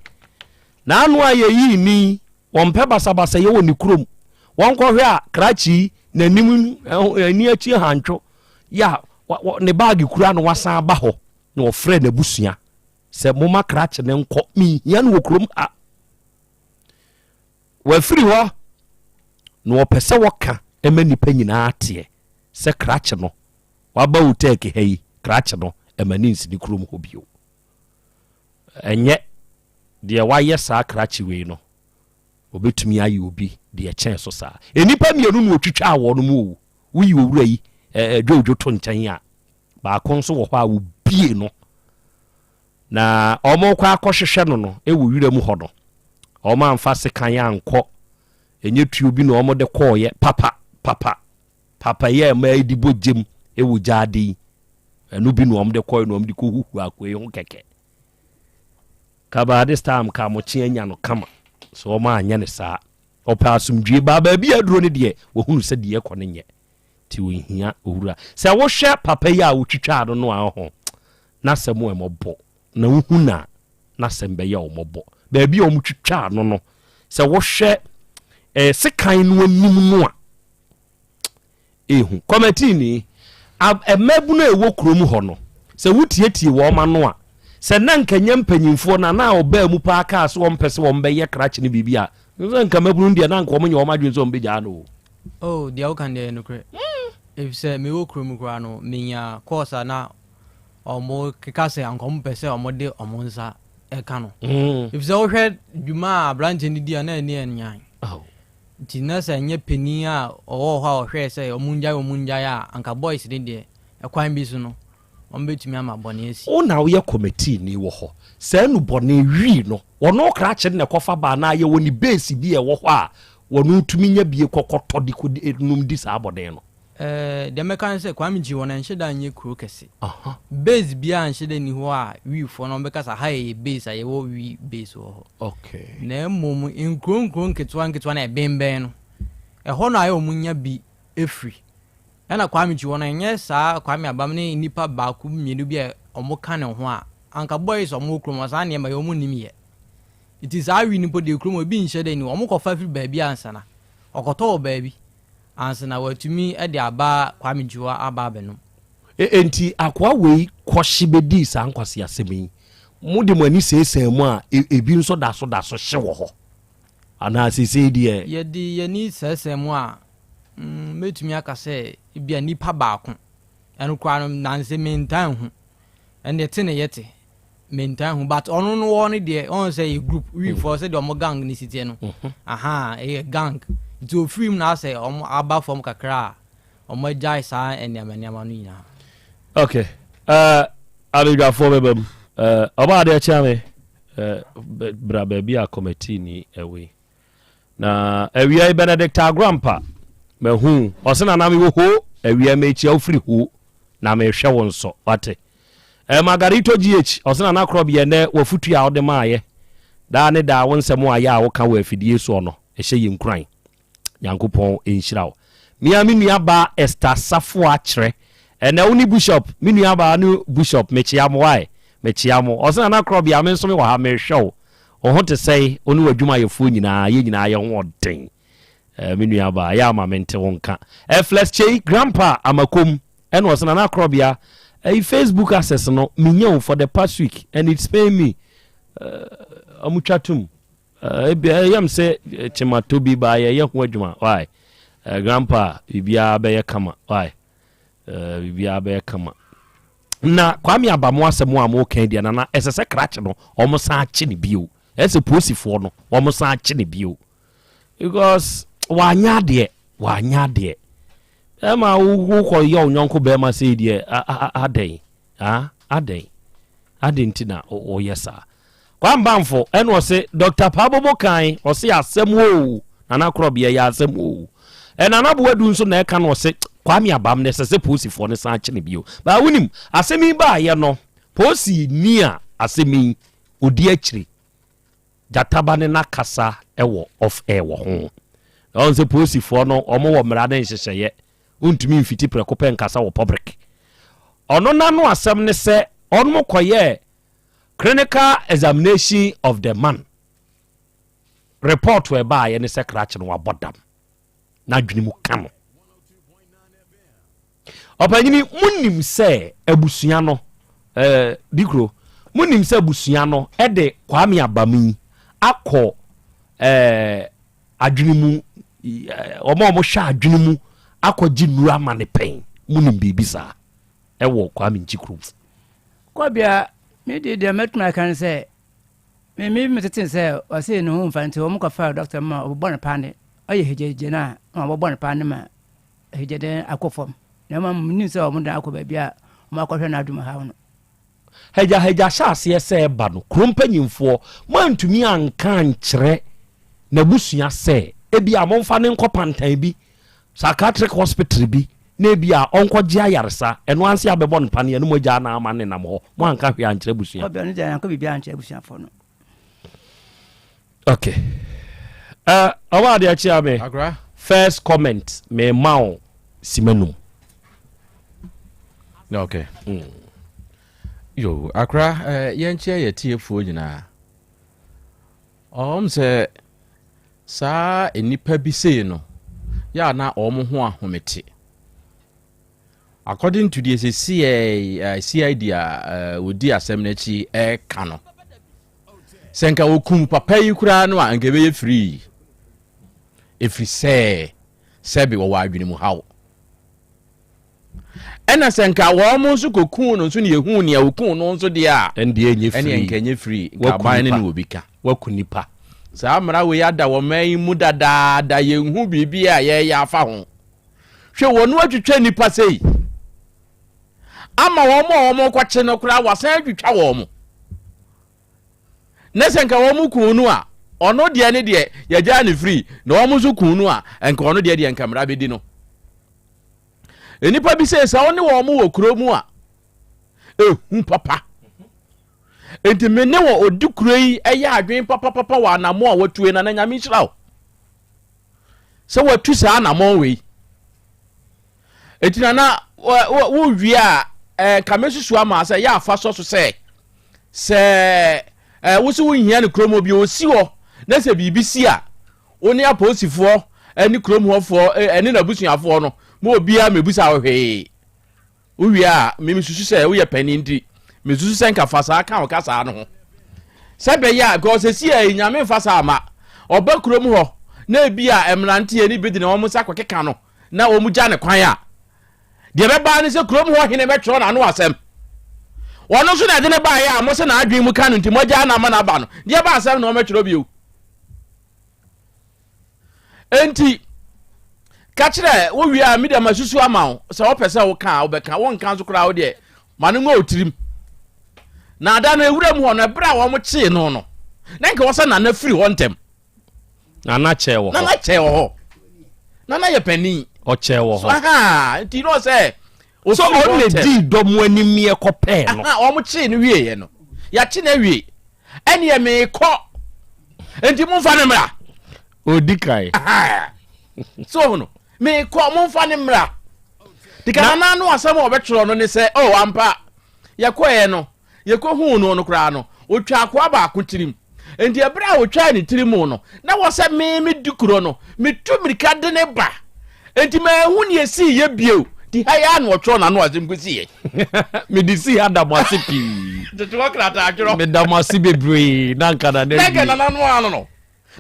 n'ano a yɛyii ni wɔmpɛ basabasayɛ wɔ ne kurom. Wɔnkɔhwɛ a krakye yi n'anim ani akyi hantwo yɛ a ne baage kura no wasan aba hɔ na wɔfrɛ n'abusua sɛ moma krakye no nkɔ, menhia no wɔ kurom ha. Wafiri hɔ na wɔpɛ sɛ wɔka ma nnipa nyinaa teɛ sɛ krakye no waba wo tɛɛke ha yi, krakye no ɛma ne nsi ne kurom hɔ bio. Ɛnyɛ deɛ wayɛ saa krakye wei no ɔbɛtumi ayɛ obi deɛ ɛkyɛn so saa. Nnipa mmienu na wɔtwitwaa wɔn mu o. Woyi owura yi dwodwo to nkyɛn a, baako nso wɔ hɔ a wɔbie no na wɔrekɔ akɔhwehwɛ no no wɔ wira mu hɔ no, wɔamfa sekan ankɔ, ɛnyɛ tuo bi na wɔde kɔɔeɛ, papa papa papa yi a ɛma ɛdi bɔ gyam wɔ gyaade yi, ɛno bi na wɔde kɔɔeɛ na wɔde kɔhuhu akoa yi ho kɛkɛ. Kaba this time ka mokye anya no kama, so wɔn anyɛ ne saa. Ɔpɛ asomdwie baa baabi a aduro no deɛ wɔhunu sɛ deɛ ɛkɔ no nyɛ nti ɔnhia owura. Sɛ wohwɛ papa yi a wotwitwaa no no a ɔho n'asɛm ɛmɔbɔ na wohu no a n'asɛm bɛyɛ wo mmɔbɔ. Baabi a wɔtwitwaa no no sɛ wohwɛ eh, sekan no anim no a ehu. Kɔmɛtiini, mmabunu a ɛwɔ kurom hɔ no, sɛ wotietie wɔn ano a, sɛ na nka nyɛ mpanyinfoɔ no anaa ɔbaa mu paa kaa sɛ wɔmpɛ sɛ wɔbɛyɛ krakye no biribi a, sɛ nka mmabunu no deɛ na nka wɔnyɛ wɔn adwene sɛ wɔbɛgyaa no o. Oh, deɛ woka no deɛ ɛyɛ nokorɛ. Efisɛ mewɔ kurom koraa no, menya course a na wɔkeka sɛ anka wɔpɛ sɛ wɔde wɔn nsa ka no. Efisɛ wohwɛ dwuma a aberanteɛ no di a na ani ɛnyan. Nti na sɛ ɛnyɛ panin a ɔwɔ hɔ a ɔhwɛɛ sɛ wɔn ngyae wɔn ngyae a, anka boys no deɛ ɛkwan bi so no wɔn bɛtumi ama bɔne asi. Wo na woyɛ committee ni wɔ hɔ, saa nnubɔne wii no wɔno krakye no na ɛkɔfa ba anaa yɛwɔ ne base bi a ɛwɔ hɔ a wɔno tumi nya bie kɔ kɔtɔ de kɔ nom di saa bɔne no? Ɛɛ, deɛ mɛka ne sɛ Kwame Nkyiri hɔ no ɛnhyɛ da nyɛ kuro kɛse. Base biara nhyɛ da nni hɔ a Wiifoɔ no wɔbɛka sɛ ha yɛ yɛ base a yɛwɔ Wii base wɔ hɔ. Okay. Na mmom nkuro nkuro nketewa nketewa no a ɛbɛnbɛn no, ɛhɔ na ayɛ wɔn nya bi firi. Ɛna Kwame Nkyiri hɔ no ɛnyɛ saa Kwame Abam ne nnipa baako mmienu bi a wɔka ne ho a, anka boys a wɔwɔ kurom hɔ saa nneɛma yi wɔn nnim yɛ. Nti saa wii no mpo deɛ kurom hɔ ebi nhyɛ da nni hɔ. Wɔkɔfa firi baabi ansa na wɔkɔtɔ wɔ baabi. Ansa na watumi de aba Kwame Ntiwa aba abɛnom. Enti akoa wei kɔhye bɛdii saa nkwaseasɛm yi, mode mo ani seesɛɛ mu a, ebi nso da so da so hye wɔ hɔ anaa seesei deɛ? Yɛde yɛn ani sɛesɛɛ mu a, mɛtumi aka sɛ ebia nipa baako, ɛno koraa no nanse mentaa nhu, ɛnde te ne yɛte. Mentaa hu but ɔno no wɔ no deɛ ɔn sɛ yɛ group wifoɔ sɛ deɛ ɔmo gang ne si teɛ no aha ɛyɛ gang nti ofiri mu na asɛ ɔmo aba fam kakra a ɔmo agyae saa nneɛma nneɛma no nyinaa. Okay uh, abadwafoɔ bɛba mu uh, ɔba adeɛ kyea me uh, bra baabi a committee ni ɛwɔ yi na awia yi Benedict Agrampa mahu ɔse nana mewɔ hoo awia mekyia wo firi hoo. Na mehwɛ wo nso wate. Eh, Margarito GH, ɔse Nana Korɔbea ɛnɛ wafutu a wode maayɛ daa ne daa wo nsɛm a yɛ a woka wɔ afidie soɔ no ɛhyɛ yɛ nkuran. Nyankopɔn nhyira wo. Me ara me nua baa Esther Safoa kyerɛ ɛnɛ wo ne Bushop, me nua baa ne Bushop mekyea mo wae, mekyea mo. Ɔse Nana Korɔbea me nso me wɔ ha mehwɛ wo. Wo ho te sɛn? Wo ne w'adwumayɛfoɔ nyinaa, yɛn nyinaa yɛ ho ɔden. Eh, me nua baa, yɛ ama mente wo nka. Eh, Flex Kyei, Grandpa Amakom, ɛna ɔsɛ Nana Akorɔbea, eh, Facebook access no, menya o for the past week, and it's pain me. Eh, ɔmo twa tom. Eh, ebi, eh, yam sɛ eh, kyemato bi baa yɛyɛ ho adwuma, why? Eh, Grandpa, biribiara bɛyɛ kama, why? Eh, biribiara bɛyɛ kama. Na Kwame Aba mo asɛm a mo kan deɛ nana ɛsɛ sɛ krakye no wɔn san akye ne bio. Ɛsɛ polisifoɔ no wɔn san akye ne bio. Because wanyɛ adeɛ, wanyɛ adeɛ. Ɛma wokɔ yɛ wo nyɔnko bɛrima sei deɛ adɛn? Ah, adɛn? Adɛn nti na woyɛ saa? Kwame Bamfo ɛna ɔse Dr. Pabobo kan ɔse asɛm oo Nana Korɔbea yɛ asɛm oo. Nana Boadu nso na ɛka no ɔse Kwame Abam no ɛsɛ sɛ polisifoɔ no san kye no bio. Baa wonim asɛm yi baayɛ no polisi ni a asɛm yi ɔdi akyiri Gyataba ne n'akasa wɔ off air wɔ ho. Na ɔn sɛ polisifoɔ no wɔn wɔ mmara ne nhyehyɛeɛ wontumi mfiti prɛko pɛ nkasa wɔ public. Ɔno n'ano asɛm ne sɛ ɔnom kɔyɛɛ Clinical examination of the man report a ɛbaeɛ ne sɛ krakye no wabɔ dam n'adwene mu ka no. Ɔpanyini monim sɛ abusua no eh, dikuro monim sɛ abusua no ɛde Kwame Abam yi akɔ eh, adwene mu eh, wɔn a wɔhwɛ adwene mu akɔgye nnuru ama ne pɛn monim biribi saa ɛwɔ Kwame Nkyi kurom. Kɔbea, me deɛ deɛ mɛtumi aka ne sɛ, me me metete sɛ ɔse ne ho mfa nti wɔn kɔfa dɔkta ma ɔbɛbɔ no paane, ɔyɛ hegyehegye no a na wɔbɛbɔ no paane ma hegyede akɔ fam. Na mmom menim sɛ wɔn de akɔ baabi a wɔn akɔhwɛ n'adwuma haw no. Hagyahagya hyɛ aseɛ sɛ ɛba no, kuro mpanyimfoɔ, moantumi anka ankyerɛ n'abusua sɛ ebia momfa no nkɔ pantan bi, psychiatric hospital bi, na ebia ɔnkɔgye ayaresa, ɛno ara nso yɛabɛbɔ no paneɛ na moagyaa no ama no nenam hɔ, moanka hwee ankyerɛ abusua. Kɔbea no deɛ yɛanka biribiara ankyerɛ abusuafoɔ no. Okay. Uh, ɔwɔ adeɛ akyia me. Akra. First comment me ma wo sima num. Okay. Mm. Yo, akra, uh, yɛnkyia yɛ tiefoɔ nyinaa. Ɔm sɛ saa nnipa bi sei no, yɛ a na wɔn ho ahomete. According to deɛ sɛ CID a wɔdi asɛm no akyi ɛka no, sɛ nka wɔkum papa yi koraa no a nka ɛbɛyɛ firii ɛfiri sɛ sɛbe wɔwɔ adwene mu haw ɛna sɛ nka wɔn nso kɔkuu no nso ne yɛhuu nea wɔkuu no nso deɛ a ɛndeɛ ɛnyɛ ɛneɛ nka ɛnyɛ firii nka aban no ne obi ka waku nipa saa mmara wei ada wɔ man yi mu dadaada yɛnhu biribi a yɛyɛ afa ho hwɛ wɔn atwitwa nipa sei ama wɔn a wɔn kɔkye no koraa wasan atwitwa wɔn na sɛ nka wɔn kun no a ɔno deɛ ne deɛ yɛgyaa ne firi na wɔn nso kun no a nka ɔno deɛ deɛ nka mmara bɛdi no nnipa bi sɛ sɛ wɔne wɔn wɔ kuro mu a ehu papa nti me ne wɔ odi kuro yi ɛyɛ adwene papapapa wɔ anamo a wɔatue na na nyame nhyira wo sɛ wɔatu saa anamɔn wei Enti na na wowie a, nka mɛsusu ama sɛ yɛ afa sɔ so sɛ sɛ wo sɛ wonhia no kurom obi ɔsi hɔ na sɛ biribi si a wo ne apolisifoɔ ne kurom hɔfoɔ ne n'abusuafoɔ no ma obiara mɛbusa wo hwee wowie a memesusu sɛ woyɛ panin nti mesusu sɛ nka fa saa ka wo kasaa no ho sɛ bɛyɛ a because ɛsi a nyame mfa saa ma ɔba kurom hɔ na ebi a mmeranteɛ ne bi de ne wɔn nsa kɔkeka no na wɔgya no kwan a, deɛ ɛbɛba ne sɛ kurom hɔ hene bɛtwerɛ n'ano asɛm. Ɔno nso na ɛde no baeɛ a mo sɛ n'adwene mu ka no nti moagyaa no ama no aba no, deɛ ɛba asɛm na wɔmɛtwerɛ bio. Enti ka kyerɛ wowie a media masusu ama wo sɛ wopɛ sɛ woka a wobɛka wonka nso koraa wo deɛ ma no ngɔ wo tirim. Na ada no ewura mu hɔ no ɛberɛ a wɔn kyee no no na nka wɔ sɛ nana firi hɔ ntɛm. Nana kyɛɛ wɔ hɔ. Nana kyɛɛ wɔ hɔ. Nana yɛ panin. Ɔkyɛɛ wɔ hɔ. So aha nti no sɛ. So ɔno na dii dɔm anim yɛ kɔpɛɛ no. Wɔn kyee no wieɛ no, yɛakye no awie, ɛneɛ meekɔ, nti momfa no mmra. Ɔdi kan. So ɔho no, meekɔ, momfa no mmra. Dika nana no asɛm a ɔbɛtwerɛ no ne sɛ, oh ampa, yɛkɔɛ no, Yɛkɔhuu no no koraa no, ɔtwaa akoa baako tirim. Enti ɛberɛ a ɔtwaa ne tiri mu no, na wɔ sɛ me medi kuro no, metu mmirika de ne ba. Enti manhu deɛ ɛsiiɛ bio. Nti ha yi ara na ɔtwerɛ n'ano asɛm kɔsiiɛ. Mede sii ha da mo ase pii. Tete hɔ krataa twerɛ. Meda mo ase bebree na anka Nana Na anka awie. Nana no ano no.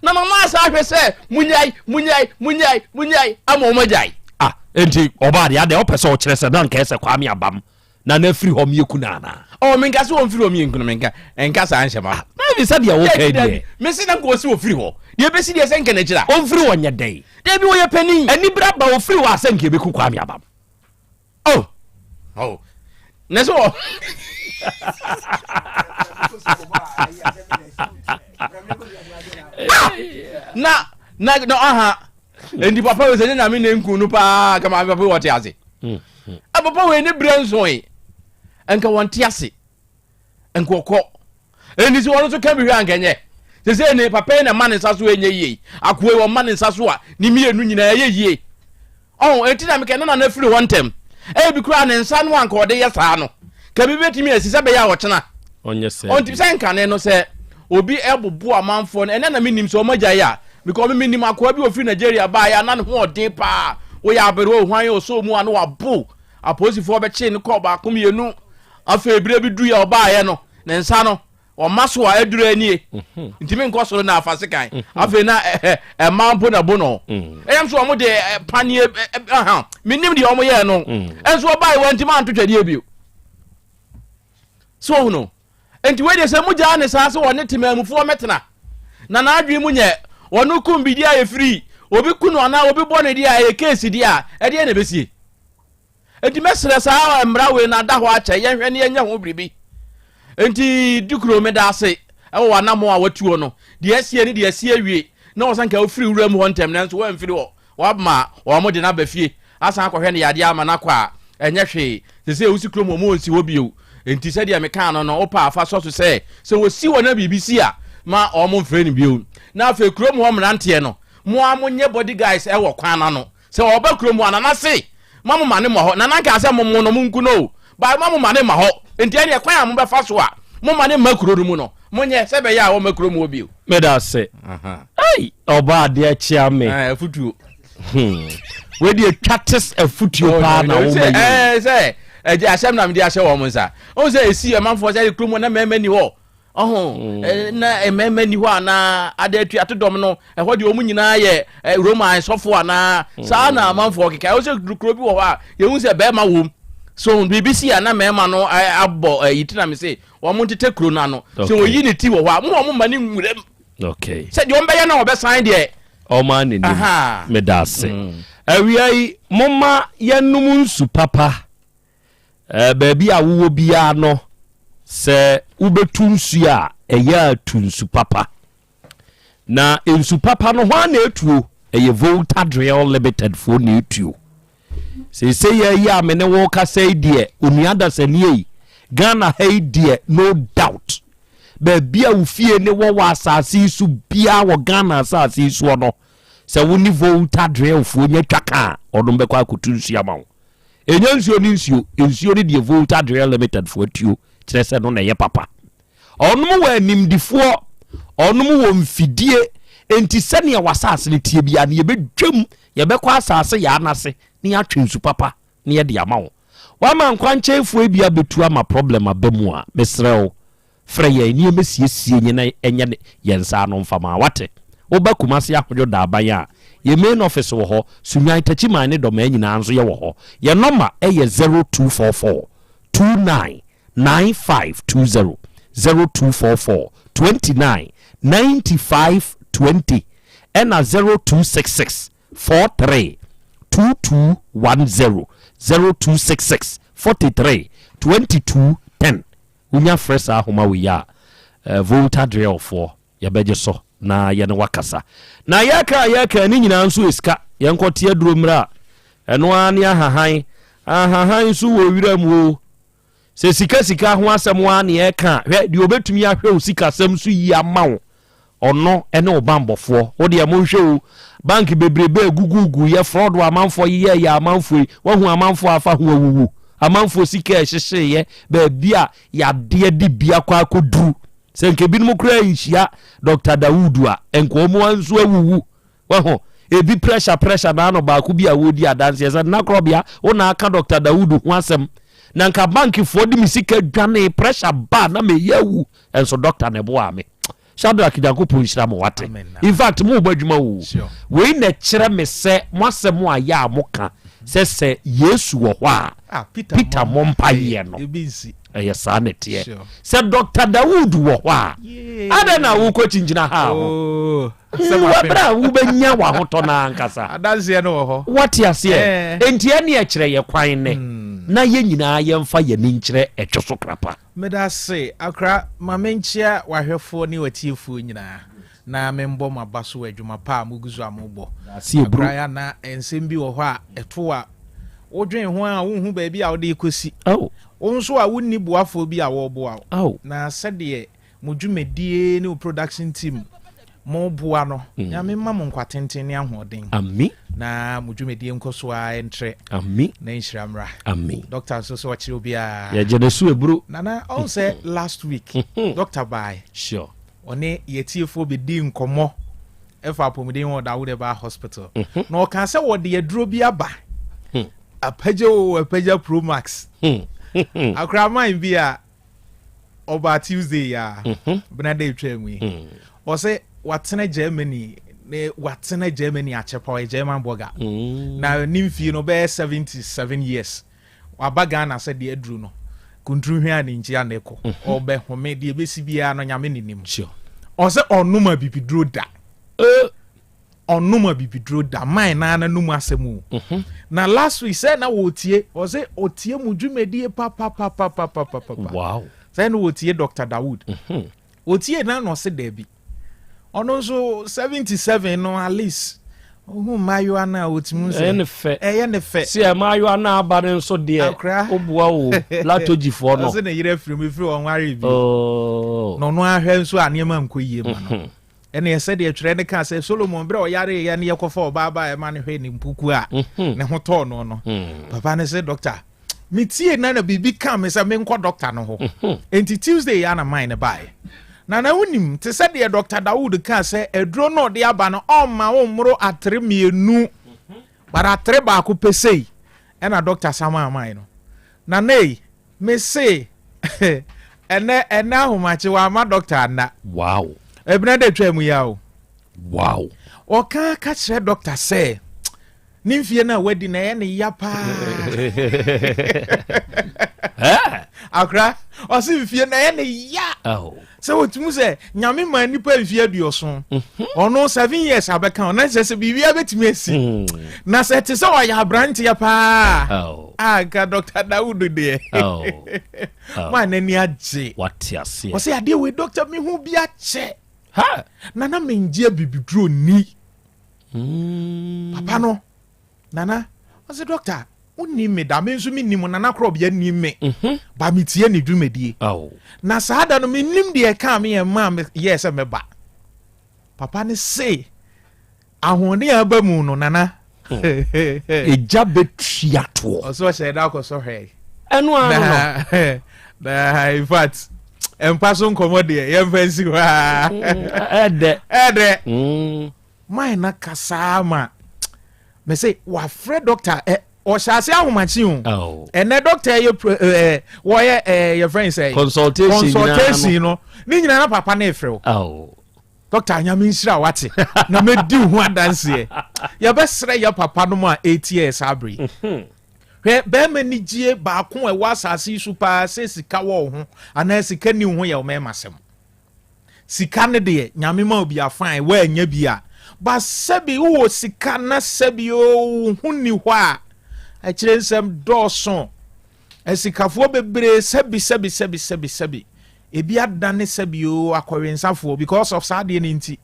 Na Nana asan ahwɛ sɛ monyae, monyae, monyae, monyae ama wɔn agyae. Ah, enti ɔbaa deɛ adɛn ɔpɛ sɛ ɔkyerɛ sɛ na anka ɛsɛ Kwame Abam na na afiri hɔ mmiɛku no anaa? Oh, menka sɛ wɔmfiri hɔ mmiɛnku no, menka, nka saa nhyɛ ma. Ah, dabi, sɛdeɛ woka yi deɛ. Mese na nka ɔsi wɔfiri hɔ. Deɛ ɛbɛsi deɛ sɛ nka n'akyiri a. Ɔmfiri hɔ nyɛ dɛn? Dabi, ɔyɛ panin. Anibere aba ɔfiri hɔ a sɛ nka ɛbɛku Kwame Abam. Oh, oh, na sɛ wɔ. Ah! Na, na, na, aha. Enti papa wei sɛ nyɛ nyame na nku no paa kama papa wei wɔte ase. A ah, papa wei ne berɛ nsoe. Nka wɔnte ase. Nka ɔkɔ. Enti sɛ wɔn nso ka bi hwɛ anka nyɛ. Sɛ sɛ ne papa yi na ma ne nsa so ɛnyɛ yie. Akoa yi wɔma ne nsa so a ne mmienu nyinaa ɛyɛ yie. Ɔho, enti na mekɛ ne nana firi hɔ ntɛm. Ebi koraa ne nsa no anka ɔde yɛ saa no, ka bi bɛtumi asi sɛ bɛyɛ a ɔkyena. Ɔnyɛ sɛ. Ɔnti sɛ nkane no sɛ obi ɛbobo amanfoɔ no, ɛnɛ na menim sɛ ɔmo agyae a, because me menim akoa bi ofiri Nigeria baeɛ a na ne ho ɔden paa, woyɛ aberewa ohwan ɔsɔɔ mu a na wabo, apolisifoɔ bɛkyee no kɔɔ baako mmienu, afei berɛ bi duiɛ a ɔbaeɛ no, ne nsa no, ɔma so a aduru anie mhm. ntumi nkɔ soro na afa sekan mhm. afei na ɛma mpo na bo no mm. ɛyam so wɔn de paneɛ ɛha menim deɛ wɔn yɛɛ no mm. ɛnso ɔbaa yi wɔn ntumi anto twɛdeɛ bio so ohun nti wei deɛ sɛ mu gyaa ne saa sɛ wɔne temamufoɔ mɛtena na n'adwene mu nyɛ wɔn kum bi deɛ a yɛfiri obi kunu anaa obi bɔ ne deɛ a ɛyɛ keesi deɛ a ɛdeɛ na ɛbɛsie Enti mɛsrɛ saa mmara wei no ada hɔ akyɛ, yɛnhwɛ na yɛnyɛ ho biribi. Enti Dukuro, meda ase wɔ w'anammɔn a watuo no. Deɛ asie ne deɛ asi awie, na wɔ sɛ nka wofiri wuram hɔ ntɛm, nanso woamfiri hɔ. Woama wɔde no aba fie, asan akɔhwɛ no yadeɛ ama no akɔ a, ɛnyɛ hwee. Seesei wosi kurom hɔ, wɔnsi hɔ bio. Enti sɛdeɛ mekaa no no, wopɛ a fa sɔ so sɛ, sɛ wɔsi hɔ na biribi si a, mma wɔmmfrɛ no bio. Na afei kurom hɔ mmeranteɛ no, mo ara monyɛ body guys wɔ kwan no ano. Sɛ ɔba kurom hɔ a, Nana se, Ma mo ma no mmɔ hɔ. Nana nkaa sɛ mo mo no monku no o, but ma mo ma no mma hɔ. Nti ɛneɛ kwan a mobɛfa so a momma no mma kuro no mu no, monyɛ sɛ ɛbɛyɛ a ɔmma kurom hɔ bio. Meda ase. Ei, ɔba adeɛ kyea me. Ah, afutuo. Hmm. Wei deɛ twa tes afutuo paa na woma yi. Ɛɛ sɛ ɛgye asɛm na mede ahyɛ wɔn nsa. Ɔhu sɛ ɛsi ɛmanfoɔ sɛ kurom hɔ na mmarima ni hɔ. Ɔho mm. na mmarima ni hɔ anaa ada atuato dɔm no ɛhɔ deɛ wɔn nyinaa yɛ Roma asɔfo anaa mm. saa na amanfoɔ keka ɛwɔ sɛ kuro bi wɔ hɔ a yɛhu sɛ bɛrima wom so biribi si a na mmarima no abɔ ayi ti na me se wɔn ntete kuro no ano sɛ wɔyi ne ti wɔ hɔ a mo wɔn mma ne nwuram sɛ deɛ wɔn bɛyɛ na wɔbɛsan deɛ ɔma ne nim meda ase mm. awia yi momma yɛnom nsu papa Eh, baabi a wowɔ biara no, sɛ wobɛtu nsuo a, ɛyɛ a tu nsu papa. Na nsu papa no, hwan na ɛtuo? Ɛyɛ Volta Drill Limited foɔ na ɛtuo. Seesei yɛ yi a me ne wo kasa yi deɛ, onua dasani yi, Ghana ha yi deɛ, no doubt. Baabi a wo fie ne wɔ wɔ asase yi so biara wɔ Ghana asase yi soɔ no, sɛ wo ne Volta Drill foɔ nya twa ka a, ɔnom bɛkɔ akɔtu nsuo ama wo. Ɛnyɛ nsuo ne nsuo, nsuo no deɛ Volta Drill Limited foɔ atuo kyerɛ sɛ no na ɛyɛ papa. Ɔnom wɔ animdifoɔ, ɔnom wɔ mfidie, enti sɛnea w'asase no teɛ biara no yɛbɛdwam, yɛbɛkɔ asase yaa no ase na yɛatwe nsu papa na yɛde ama wo. Wama nkwankyɛnfoɔ bi abɛtu ama problem aba mu a, mesrɛ wo, Frɛ yɛn na yɛmmɛsiesie nye na ɛnyɛ yɛn nsa ano mfama. Wate? Woba Kumasi Ahodwo Daaban a, yɛn main office wɔ hɔ, Sunyani, Takyiman ne Dɔmaa nyinaa nso yɛwɔ hɔ. Yɛn nɔma yɛ 0244 29 9520, 0244 29 95 20 ɛna 0266 43 2210, 0266 43 22 10. Wonya frɛ saa ahoma wei a, Volta Drill foɔ, yɛbɛgye so na yɛne wo akasa. Na yɛka a yɛka ne nyinaa nso yɛ sika. Yɛnkɔte aduro mmerɛ a, ɛno ara ne ahahan. Ahahan nso wɔ wiram o. Sɛ sika sika ho asɛm ara na yɛreka a, hwɛ, deɛ ɔbɛtumi ahwɛ wo sikasɛm so yie ama wo, ɔno ne wo banbɔfoɔ. Wo deɛ monhwɛ o, bank bebrebe a ɛguguguiɛ, fraud a amanfoɔ yeyɛɛyɛ amanfoɔ yi, woahu amanfoɔ a afa ho awuwu, amanfoɔ sika a ɛhyehyeeɛ, baabi a yadeɛ de bi akɔ akɔduru. Sɛ nka ebinom koraa nhyia Dr. Dawood a, nka wɔn nso awuwu. Wahu? Ebi pressure pressure na ano baako bi a wɔredi adanseɛ sɛ nna korɔbea wo na aka Dr. Dawood ho asɛm na nka bankfoɔ de me sika dwanee pressure ba na meyɛ awu nso doctor na ɛboaa me. Shadrack Nyankopɔn nhyira mo wate. In fact mo bɔ adwuma o. Wei na ɛkyerɛ me sɛ mo asɛm a yɛ a mo ka sɛ sɛ Yesu wɔ hɔ a ah, Peter mmɔ mpaeɛ no. Ɛyɛ saa na ɛteɛ. Sɛ Dr. Dawood wɔ hɔ a adɛn na wokɔ kyinkyina ha ho? Oh. Wɔ berɛ a wobɛnya w'ahotɔ no ankasa. Adanseɛ no wɔ hɔ. Wate aseɛ? Enti ɛne ɛkyerɛ yɛ kwan nnɛ hmm. na yɛn nyinaa yɛmfa yɛn ani nkyerɛ ɛtwo so krapa. Meda ase akora ma menkyea w'ahwɛfoɔ ne w'atiefoɔ nyinaa na membɔ mo aba so wɔ adwuma pa a mogu so a mobɔ. Akora ya na nsɛm bi wɔ hɔ a ɛto a wodwen ho a wonhu baabi a wode kɔsi. Wo nso a wonni boafoɔ bi a wɔreboa wo. Na sɛdeɛ Mo dwumadie ne wo production team mo boa no mm. Nyame mma mo nkwa tenten ne ahoɔden. Ami. Na mo dwumadie nkɔ so ara ntrɛ. Ami. Na nhyira mmra. Ami. Doctor nso sɛ ɔkyerɛ obiara. Yɛgye ne so eburo. Nana ɔn sɛ last week mm-hmm. doctor bae. Sure. Ɔne yɛtiefoɔ bɛdi nkɔmmɔ ɛfa apɔmuden wɔ Dawood Herbal Hospital. Mm-hmm. Na ɔka sɛ wɔde aduro bi aba. Hmm. Apagya o apagya Pro Max. Hmm. Akoraman bi a ɔbaa Tuesday yi a mhm. bena da etwa mu yi mm. ɔsɛ watena Germany ne watena Germany akyɛ pa ɔyɛ German burger mm. na ne mfie no bɛyɛ 77 years waba Ghana sɛ deɛ aduru no kunturu hwɛ a ne nkyi a na ɛkɔ mhm. ɔbɛhome deɛ ɛbɛsi biara no nyame ne nim ɔsɛ ɔnom abibiduro da eh. Ɔnnom abibiduro da mine naa n'anum asɛm o. Mhm. Na last week sɛ na wɔtie ɔsɛ ɔtie mu dwumadie papapapapapapa. Wow. Sɛ na wɔtie Dr. Dawood. Mhm. Ɔtie na na ɔsɛ daabi. Ɔno nso 77 no at least ohun mmaayewa no a ɔtumi sɛ ɛyɛ ne fɛ ɛyɛ ne fɛ. Sɛ mmaayewa no aba no nso deɛ woboa o latogyifoɔ no. Ɔsɛ ne yere afiri mu efiri wɔn ware bi. Oh. Na ɔno ahwɛ nso a nneɛma nkɔ yie ma no. Mhm. Ɛnneɛ sɛdeɛ twerɛ no kaa sɛ, Solomon berɛ a ɔyareeɛ no yɛkɔfa ɔbaa baeɛ ma no hwɛɛ ne mpukuo a mhm. ne ho tɔɔ no no. Mhm. Papa no sɛ, dɔkta, metie na na biribi ka me sɛ menkɔ dɔkta no hɔ. Mhm. Enti Tuesday yɛ na man no baeɛ. Na na wonim, te sɛ deɛ Dr. Dawood kaa sɛ aduro no ɔde aba no ɔmma wo mmoro atere mmienu but atere baako pɛ sei ɛna dɔkta sama amae no. Na nei Me se ɛnɛ ɛnɛ ahomakye wama doctor anna. Wow. Ebina de twa mu ya o. Wow. Ɔka ka kyerɛ doctor sɛ ne mfie no a wadi na ɛyɛ ne ya paa. Akora ɔse mfie na ɛyɛ ne ya. Oh. Sɛ wɔtumi sɛ nyame ma nnipa mfie aduɔson mhm. ɔno seven years abɛka ɔna kyerɛ sɛ biribia bɛtumi asi mm. na sɛ te sɛ ɔyɛ aberanteɛ paa oh. a nka dr dawood deɛ oh. Oh. ma n'ani agye ɔsɛ adeɛ wei dɔkta mehu bi akyɛ na na mengye abibiduro ni mm. papa no Nana, ɔse doctor, wonnim me da, me nso mennim wo, Nana Korɔbea nnim me, mhm. ba metie ne dwumadie. Oh. Na saa da no mennim deɛ ɛkaa me yɛ maa yɛɛ sɛ mɛba. Papa ne se, ahoɔden a aba mu no, Nana. Hmm. Egya bɛtua toɔ. Ɔsɛ ɔhyɛ da akɔsɔ hwɛ. Ɛno ano no. Na in fact, mpa so nkɔmmɔ deɛ yɛmfa nsi hɔ a. Hmm, ɛdɛ. Ɛdɛ. Hmm. Man na kasaa ma me se wafrɛ doctor ɛ ɔhyɛ ase ahomakye o oh. ɛnɛ doctor yɛ ɛ wɔyɛ ɛ yɛ fɛn sɛ consultation consultation no ne nyinaa na papa ne efrɛ o oh. doctor nyame nhyira wate na medi ho adanseɛ yɛbɛsrɛ yɛ papa no mu a ɛtie yɛ saa bere mhm. hwɛ bɛrima nigyie baako a ɛwɔ asase yi so paa sɛ sika wɔ wo ho anaa sika ni wo ho yɛ wo mɛrima sɛm Sika no deɛ Nyame ma obi a fine woannya bi a but sɛbi wowɔ sika na sɛbi oo wo ho nni hɔ a akyire nsɛm dɔɔso asikafoɔ bebree sɛbi sɛbi sɛbi sɛbi sɛbi ebi adane sɛbi oo akɔwensafoɔ because of saa adeɛ no nti.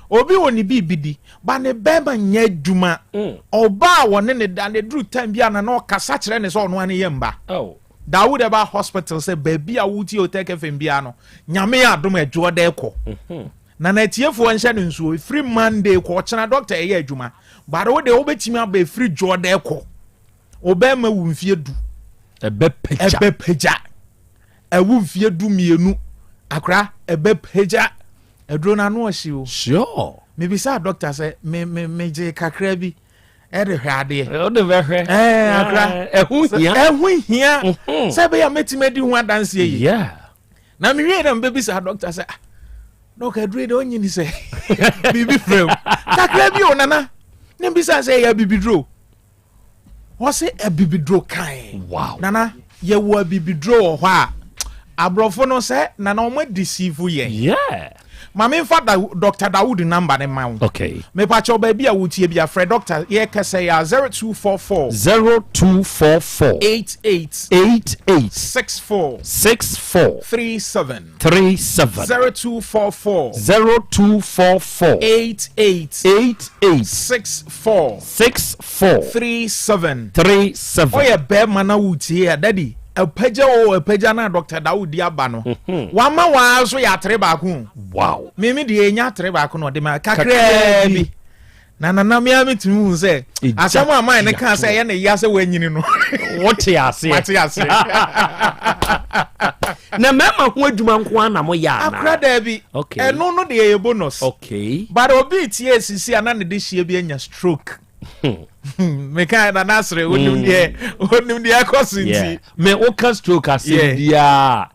Obi wɔ ne biribi di, ba ne bɛrima nyɛ adwuma. Ɔbaa a wɔne ne da ne duru time bi a na na ɔkasa kyerɛ ne sɛ ɔno ano yɛ mba. Oh. Dawood ɛba hospital sɛ baabi a wotie Otec FM biara no, Nyame yɛ adom adwoɔ dɛ kɔ. Na na atiefoɔ nhyɛ no nsuo, ɛfiri Monday kɔ, ɔkyena doctor ɛyɛ adwuma. But wo deɛ wobɛtumi aba ɛfiri dwoɔ dɛ kɔ. Wo bɛrima wu mfeɛ du. Ɛbɛpagya. Ɛbɛpagya. Ɛwu mfeɛ 12. Akora, ɛbɛpagya. Aduro no ano ɔhye o. Sure. Mebisaa doctor sɛ me me megye kakra bi ɛde hwɛ adeɛ. Wode bɛhwɛ. Ɛɛ akora. Ɛho hia. Ɛho hia. Sɛ ɛbɛyɛ a mɛtumi adi ho adanseɛ yi. Yeah. Na mewie na mebɛbisa doctor sɛ ah dɔk aduro yi deɛ ɔnyini sɛ biribi frɛ mu kakra bi o nana ne mbisa sɛ ɛyɛ abibiduro. Wɔse abibiduro kan. Wow. Nana yɛwɔ abibiduro wɔ hɔ a aborɔfo no sɛ nana wɔn adeceive yɛn. Yeah. Ma memfa da, Dr. Dawood number ne ma wo. Okay. Mepakyɛw baabi a wotie bi afrɛ doctor yɛ kɛsɛ yɛ a 0244 0244 88 88 64 64 37 37 0244 0244 88 88 64 64 37 37. Ɔyɛ bɛrima na wotie a daddy apagya o apagya na Dr. Dawood aba no. Wama waa so yɛ atere baako. Wow. Mimi deɛ ɛnya atere baako na ɔde ma kakraa bi. Na nana me a metumi hu sɛ asɛm a man ne kaa sɛ ɛyɛ ne ya sɛ woanyini no. Wote aseɛ. Mate aseɛ. Na mmarima ho adwuma nko ara na moyɛ anaa? Akora daabi. Okay. Ɛno no deɛ ɛyɛ bonus. Okay. But obi tie sisi a na ne de hyia bi anya stroke. Meka nana asere onim deɛ onim deɛ ɛkɔ so nti. Me woka stroke asɛm biara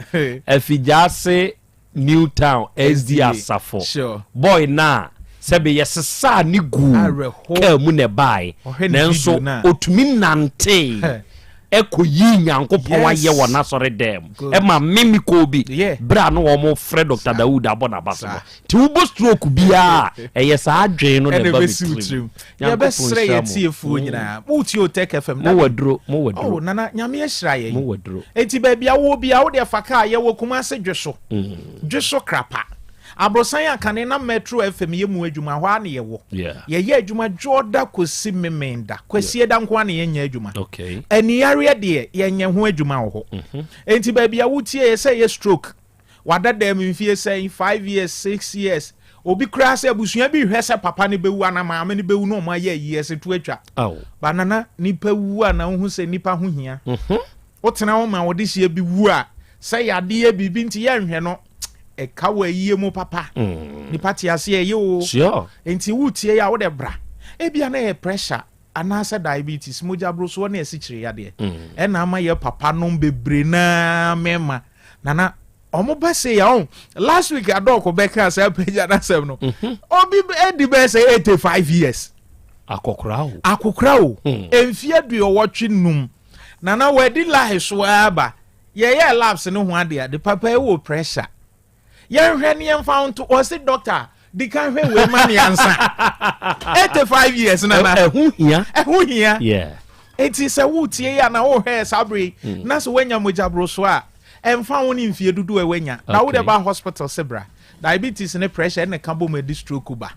afigya New Town SD Asafo sure. Boy no a sɛbe yɛsesaa ne guu kaa mu na ɛbaeɛ nanso ɔtumi nantee ɛkɔyii Nyankopɔn ayɛ wɔ n'asɔre dɛm ɛma me mekɔɔ bi berɛ a na wɔn frɛ Dr. Dawood abɔ n'aba so no nti wobɔ stroke biara ɛyɛ saa adwene no na ɛba me tirim. Yɛbɛsrɛ yɛ tiefoɔ nyinaa motie Otec FM mowɔ duro mowɔ duro oh nana Nyame ahyira yɛn mowɔ duro enti baabi a wowɔ biara wodeɛ fa kaa yɛwɔ Kumase Dweso Dweso Krapa aborosan a kane na Metro FM yɛ mu adwuma hɔ ara na yɛwɔ yɛyɛ adwuma dwoɔda kɔsi Memenda Kwasieda nko ara na yɛnyɛ adwuma aniyareɛ deɛ yɛnyɛ ho adwuma wɔ hɔ enti baabi a wotie yɛ sɛ yɛ stroke Wada dɛm mfie sɛn? Five years, 6 years. Obi koraa sɛ abusua bi hwɛ sɛ papa no bɛwu anaa maame no bɛwu na ɔmo ayɛ ayi ɛsɛ to atwa. Ba nana nipa wu a na wohu sɛ nipa ho hia. Wotena hɔ ma wɔde hyia bi wu a sɛ yadeɛ biribi nti yɛnhwɛ no ɛka wɔ ayie mu papa. Nipa te ase ɛyɛ o. Sure. Nti wotie yɛ a wode bra. Ebia na ɛyɛ pressure anaasɛ diabetes, mogya borosoɔ ne asikyire yadeɛ. Ɛna ama yɛ papa nom bebree naa mmarima. Nana ɔmo bɛ se ya ɔn last week adɔɔko bɛka sɛ apagya n'asɛm no obi edi bɛyɛ sɛ 85 years. Akɔkora o. Akɔkora o. Mfie 85 nana wadi lahe so aba yɛyɛ labs ne ho adeɛ de papa ɛwɔ pressure yɛnhwɛ ne yɛmfa nto ɔsi doctor di kan hwɛ wei ma ne ansa 85 years nana. Ɛho hia. Ɛho hia. Yeah. Eti sɛ wotie yi a na wohwɛ saa bere yi na sɛ woanya mogya boroso a ɛmfa wo ne mfie dodo a woanya na wode ba hospital sɛ bra diabetes ne pressure ɛna ka bɔ mu adi stroke ba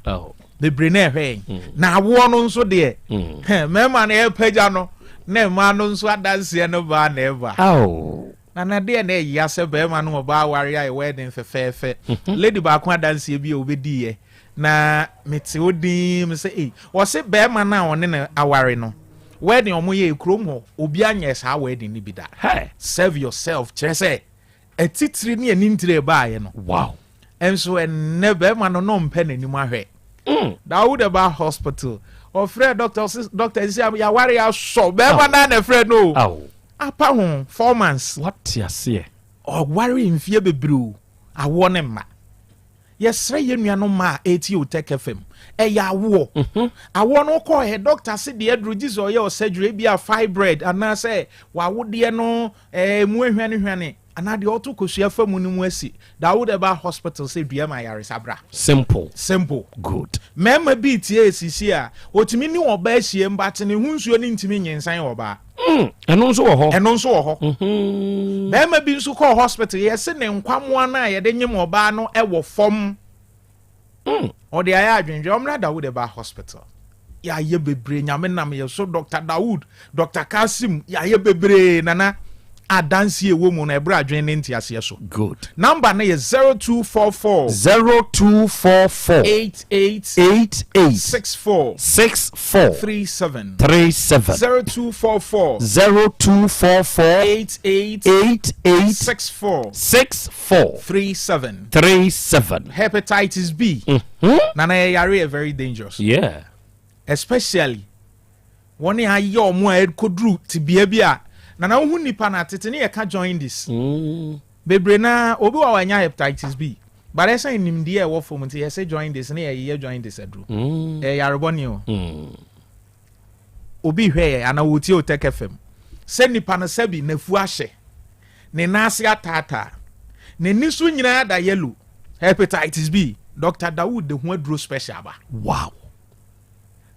bebree na ɛhwɛ yɛn na awoɔ no nso deɛ mmarima no ɛpagya no na mmaa no nso adanseɛ no baa na ɛba na na deɛ na ɛyia sɛ bɛrima no ɔbaa aware a ɛwɔ ɛden fɛfɛɛfɛ lady baako adanseɛ bi a obɛdiiɛ na mete o din me sɛ ei wɔse bɛrima no a ɔne no aware no wedding ɔmo yɛ kurom hɔ obi anyɛ saa wedding no bi da. Serve yourself kyerɛ sɛ atitiri ne anintire baayɛ no. Wow. Ɛnso ɛnnɛ bɛrima no no mpɛ n'anim ahwɛ. Dawood ba hospital ɔfrɛ doctor ɔse doctor nsi yaware asɔ bɛrima naa na ɛfrɛ no o apa ho 4 months. Wate aseɛ. Ɔware mfie bebree o awoɔ ne mma yɛsrɛ yɛn nuanom ma a ɛtie Otec FM ɛyɛ awoɔ awoɔ no kɔɔ doctor se deɛ aduro gye sɛ ɔyɛ ɔsurgery bi a fibroid anaasɛ wawodeɛ no ɛɛ mu ehwane anaa deɛ ɔto kosua fa mu no mu asi Dawood ba hospital sɛ dua ma ayaresa bra. Simple. Simple. Good. Mmarima bi tie esisi a otumi ne ɔbaa ahyia mu but ne ho nsuo ne ntumi nyensan ɔbaa. Ɛno nso wɔ hɔ. Ɛno nso wɔ hɔ. Bɛrima bi nso kɔɔ hospital yɛsi ne nkwamoa no a yɛde nyem ɔbaa no ɛwɔ fam. Ɔde ayɛ adwendwen, ɔmmra Dawood Herbal Hospital. Yɛayɛ bebree, Nyame nam yɛ so, Dr. Dawood, Dr. Kasim, yɛayɛ bebree, Nana. Adanseɛ ɛwɔ mu no, ɛbrɛ adwene ne nteaseɛ so. Good. Number no yɛ 0244. 0244. 88. 88. 64. 64. 37. 37. 0244. 0244. 88. 88. 64. 64. 37. 37. Hepatitis B. Nana, ɛyɛ yare yɛ very dangerous. Especially wɔn a ayɛ wɔn a ɛkɔduru tebea bi a nana wohu nipa na tete ne yɛka jaundice. Bebree na obi wɔ wanya hepatitis B. But ɛsɛn nimdeɛ a ɛwɔ fam nti yɛsɛ jaundice ne yɛyɛ jaundice aduro. Ɛyɛ yarebɔne o. Obi hwɛ yɛ ana wɔtie Otec FM. Sɛ nipa no sɛbi n'afu ahyɛ, ne nan ase ataataa, n'ani so nyinaa da yellow. Hepatitis B, Dr. Dawood de ho aduro special ba.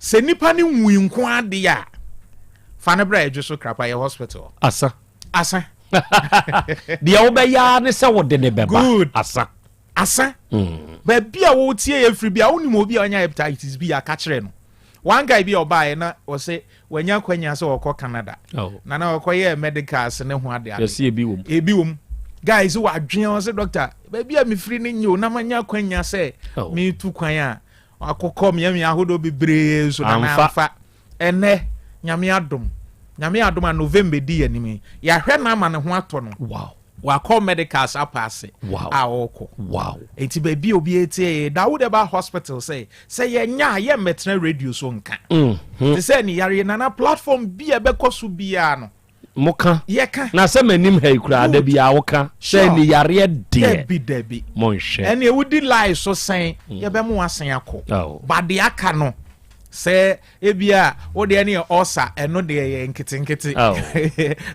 Sɛ nipa ne nwui nko ade a, fa ne bra Adwo so Krapa yɛ hospital. Asa. Asa. Deɛ wobɛyɛ ara ne sɛ wode ne bɛba. Good. Asa. Asa. Baabi a wotie yɛ firi bi a wonim obi a ɔnya hepatitis B aka kyerɛ no. One guy bi a ɔbaeɛ na ɔsɛ wanya kwanya sɛ ɔkɔ Canada. Na na ɔkɔyɛ medicals ne ho ade ade. Yɛsi ebi wɔ mu. Ebi wɔ mu. Guy sɛ wadwene ɔsɛ doctor baabi a mefiri ne nye o na manya kwanya sɛ metu kwan a akokɔ mmeammea ahodoɔ bebree so na namfa. Ɛnɛ Nyame adom. Nyame adom a November di yɛn anim yi. Yɛahwɛ no ama ne ho atɔ no. Wakɔ medicals apaase a ɔrekɔ. Enti baabi a obi etie yɛ Dawood Herbal Hospital sɛ sɛ yɛnya a yɛmmɛtena radio so nka. Te sɛ ne yareɛ nana platform bi a ɛbɛkɔ so biara no. Moka. Yɛka. Na sɛ m'anim ha yi koraa da bi a woka sɛ ne yareɛ deɛ. Dabi dabi. Monhwɛ. Ɛne ewudi lie so sɛn yɛbɛmo asen akɔ. Ba deɛ aka no sɛ ebia wo deɛ ne yɛ ulcer ɛno deɛ yɛ nketenkete.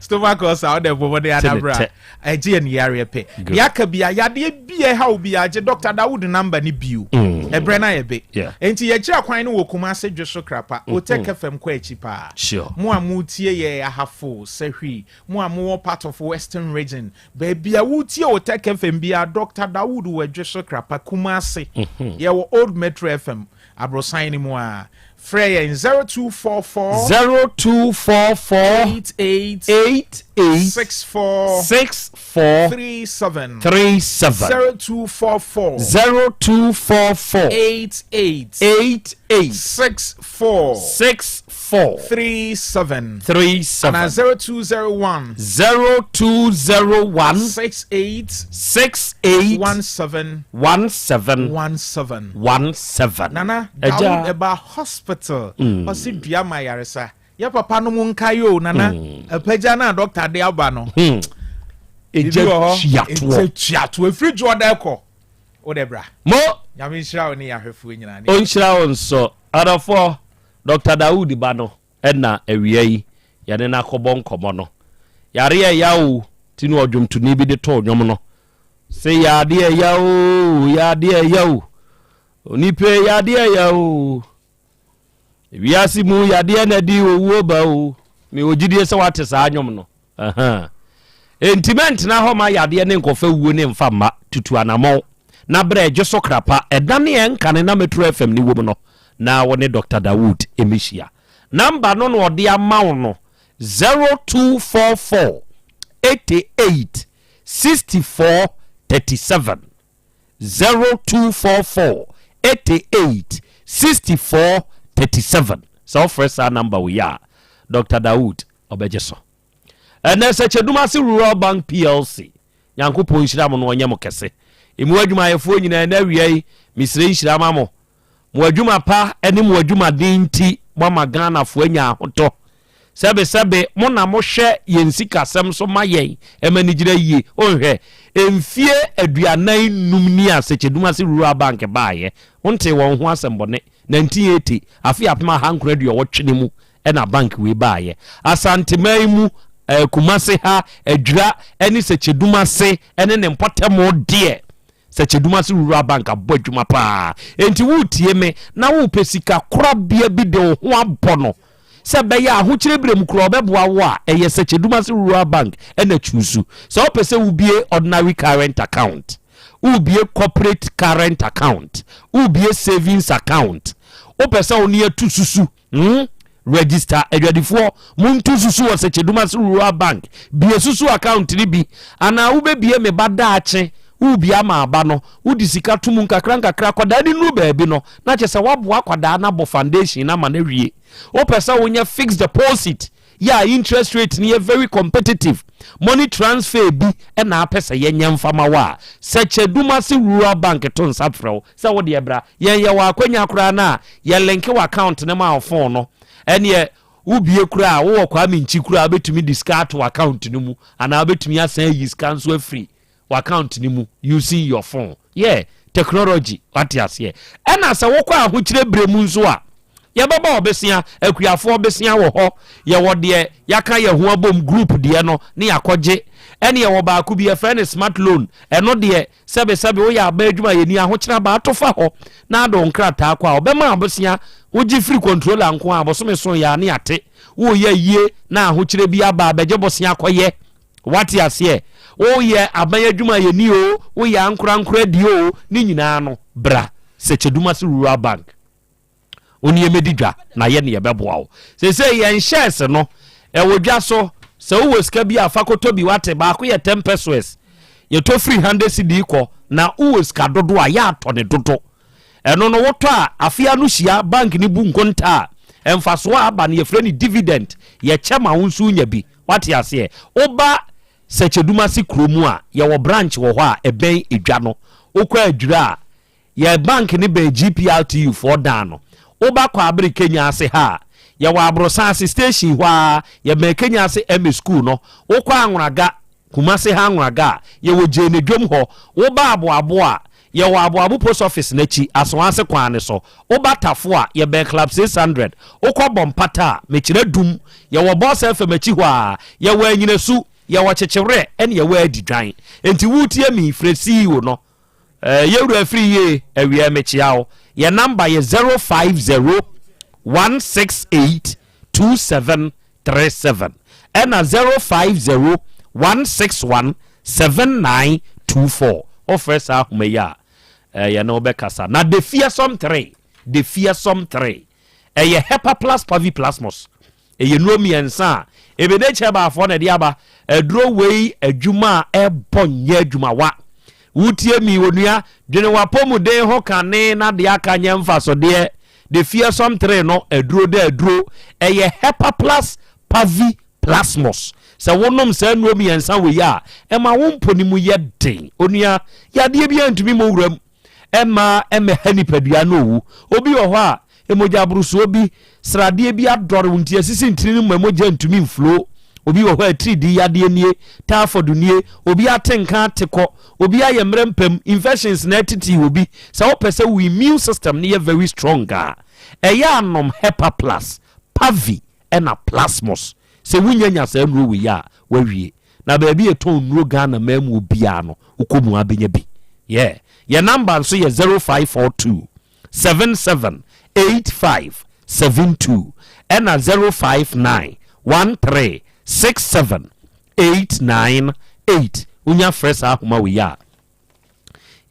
Stomach ulcer wo deɛ bɔbɔ de adabra ɛgye yɛ ne yareɛ pɛ. Deɛ aka bia yadeɛ bi a ɛha wo bia gye Dr. Dawood number ne bio. Ɛbrɛ na yɛ be. Enti yɛkyerɛ kwan no wɔ Kumase Dwoso Krapa Otec FM kɔ akyi paa. Mo a motie yɛ Ahafo Sahwi mo a mowɔ part of Western Region baabi a wotie Otec FM bia Dr. Dawood wɔ Dwoso Krapa Kumase. Yɛwɔ Old Metro FM aborosan no mu a frɛ yɛn 0244 0244 88 88 64 64 37 37 0244 0244 88 88 64 64 37 37 ana 0201 0201 68 68 17 17 17 17. Nana Agya. Dawood Herbal Hospital ɔsi dua ma yaresa yɛ papa no mu nka yi o nana apagya na doctor de aba no. Egya Biribi wɔ hɔ. tuatoɔ. Egya tuatoɔ efiri dwoɔ da ɛkɔ o de bra. Mo. Nyame nhyira wo ne yɛahwɛfoɔ nyinaa. Ɔnhyira wo nso. Adɔfoɔ, Dr. Dawood ba no ɛna awia yi yɛne no akɔbɔ nkɔmmɔ no. Yareɛ ɛya o, ti no ɔdwomtoni bi de too nnwom no. Se yadeɛ ɛya o, yadeɛ ɛya o, onipa yadeɛ ɛya o. Wiase mu yadeɛ na di owuo ba o. Mewɔ gyidie sɛ wate saa nnwom no. Enti mɛntena hɔ ma yadeɛ ne nkɔfa wuo ne mfa mma. Tutu anamɔn na brɛ gye so krapa ɛda ne ɛnkane na Metro FM ne wom no na wo ne Dr. Dawood mmɛhyia. Namba no na ɔde ama wo no 0244 88 64 37 0244 88 64 37. Sɛ wofrɛ saa namba wei a Dr. Dawood ɔbɛgye so. Ɛnɛ sɛ Kyɛdumase Rural Bank PLC Nyankopɔn nhyira mo na ɔnyɛ mo kɛse. Emu adwumayɛfoɔ nyinaa ɛnɛ awia yi mesrɛ nhyira ma mo. Mo adwuma pa ne mo adwumaden nti moama Ghanafoɔ anya ahotɔ. Sɛbesɛbe mo na mohwɛ yɛn sikasɛm so ma yɛn ɛma ni gyina yie. Wonhwɛ, mfie 45 ni a Sɛkyɛdumase Rural Bank baeɛ, wontee wɔn ho asɛmbɔne. 1980, afe 1980 no mu ɛna bank wei baeɛ. Asanteman mu, Kumase ha, Adwira ne Sɛkyɛdumase ne ne mpɔtam deɛ, Sɛkyɛdumase Rural Bank abɔ adwuma paa. Enti woretie me na worepɛ sika korabea bi de wo ho abɔ no sɛ ɛbɛyɛ a ahokyerɛ berɛ mu koraa ɔbɛboa wo a, ɛyɛ Sɛkyɛdumase Rural Bank ɛna chuusu. Sɛ wopɛ sɛ wobie ordinary current account, Wobie corporate current account, wobie savings account, wopɛ sɛ wo ne atu susu, Register adwadifoɔ monto susu wɔ Sɛkyɛdumase Rural Bank. Bie susu account no bi anaa wobɛbie me ba daakye wobie ama aba no wode sika to mu nkakra nkakra akwadaa no nuru baabi no na kyerɛ sɛ woaboa akwadaa no abɔ foundation no ama no awie. Wopɛ sɛ wonyɛ fixed deposit yɛ a interest rate no yɛ very competitive, money transfer bi na apɛ sɛ yɛnyɛ mfa ma wo a, Sɛkyɛdumase Rural Bank to nsa frɛ wo sɛ wo deɛ bra. Yɛn yɛwɔ akwanya koraa no a yɛ linke w'account no ma wo phone no, ɛneɛ wo bie koraa a wowɔ Kwame Nkyi koraa wobɛtumi de sika ato w'account no mu anaa wobɛtumi asan ayi sika nso afiri w'account no mu using your phone. Yeah, technology, wate aseɛ. Ɛna sɛ wokɔ ahokyerɛ berɛ mu nso a, yɛbɛba ɔbesea, akuafoɔ besea wɔ hɔ, yɛwɔ deɛ yɛaka yɛn ho abom group deɛ no ne yɛakɔgye. Ɛne yɛwɔ baako bi yɛfrɛ no smart loan, ɛno deɛ sɛbesɛbe woyɛ aba adwumayɛni ahokyerɛ aba ato fa hɔ na ade wo nkrataa kɔ a, ɔbɛma abosea wogye firi controller nko a bosome so yɛ a ne yɛate. Woyɛ yie na ahokyerɛ bi aba a, bɛgye bosea kɔyɛ. Wate aseɛ? Woyɛ aban adwumayɛni o, woyɛ ankorankora deɛ o, ne nyinaa no, bra Sɛkyɛdumase Rural Bank. Wo ne yɛmmɛdi dwa na yɛ ne yɛbɛboa wo. Seesei yɛn shares no, ɛwɔ dwa so. Sɛ wowɔ sika bi a, fa kɔtɔ bi, wate? Baako yɛ 10 pesewas. Yɛtɔ firi 100 cedi kɔ, na wowɔ sika dodo a, yɛ atɔ ne dodo. Ɛno no, wotɔ a, afe ano hyia, bank no bu nkonta a, mfasoɔ a aba no, yɛfrɛ no dividend. Yɛkyɛ ma wo nso wonya bi. Wate aseɛ? Woba Sɛkyɛdumase kuro mu a, yɛwɔ branch wɔ hɔ a ɛbɛn edwa no. Wokɔ Adwira a, yɛn bank no bɛn GPRTU foɔ dan no. Woba Kwaabere Kenya ase ha a, yɛwɔ Aborosan ase station hɔ ara, yɛbɛn Kenya ase MA school no. Wokɔ Anworaga, Kumase ha Anworaga a, yɛwɔ Gyeene dwom hɔ. Woba Aboabo a, Yɛwɔ Aboabo Post Office no akyi, Asoase kwan no so. Woba Tafo a, yɛbɛn Club 600. Wokɔ Bɔmpata a, mekyerɛ Dum. Yɛwɔ Boss FM akyi hɔ ara. Yɛwɔ Anyinasu, yɛwɔ Kyekyewerɛ, ɛne yɛwɔ Adidwan. Enti woretie me yi, frɛ CEO no. Eh, Yɛwura Afiri yie, awia mekyea wo. Yɛn number yɛ 050 168 27 37 ɛna 050 161 7924. Wofrɛ saa ahoma yi a, yɛne wo bɛkasa. Na The Fearsome 3, The Fearsome 3, ɛyɛ Hepaplus Paviplasmus. Ɛyɛ nnuro mmiɛnsa a Ebenezer Baafoɔ na ɛde aba. Aduro wei adwuma a ɛbɔ nyɛ adwuma wa. Wotie mi onua, dwene w'apɔmuden ho kane na deɛ aka nyɛ mfasodeɛ. The Fearsome 3 no aduro da aduro. Ɛyɛ Hepaplus Pavi Plasmos. Sɛ wonom saa nnuro mmiɛnsa wei a, ɛma wo mpɔne mu yɛ den. Onua, yadeɛ biara ntumi mmɔ wuram mma ɛmmɛha nipadua no owu. Obi wɔ hɔ a, mogya aborosoɔ bi, sradeɛ bi adɔre wo nti asisi ntini no mu ma mogya ntumi mflo. Obi wɔ hɔ a atiridii yadeɛ nie, typhoid nie, obi ate nka ate kɔ, obi ayɛ mmerɛ mpam, infections na atiti obi. Sɛ wopɛ sɛ wo immune system no yɛ very strong a, ɛyɛ a nom Hepa Plus, Pavi ɛna Plasmos. Sɛ wonya nya saa nnuro wei a, wawie. Na baabi a yɛtɔn nnuro Ghana man mu biara no, wokɔ mu a bɛnya bi. Yeah. Yɛn number nso yɛ 0542 77 85 72 ɛna 059 13 67 898. Wonya frɛ saa ahoma wei a,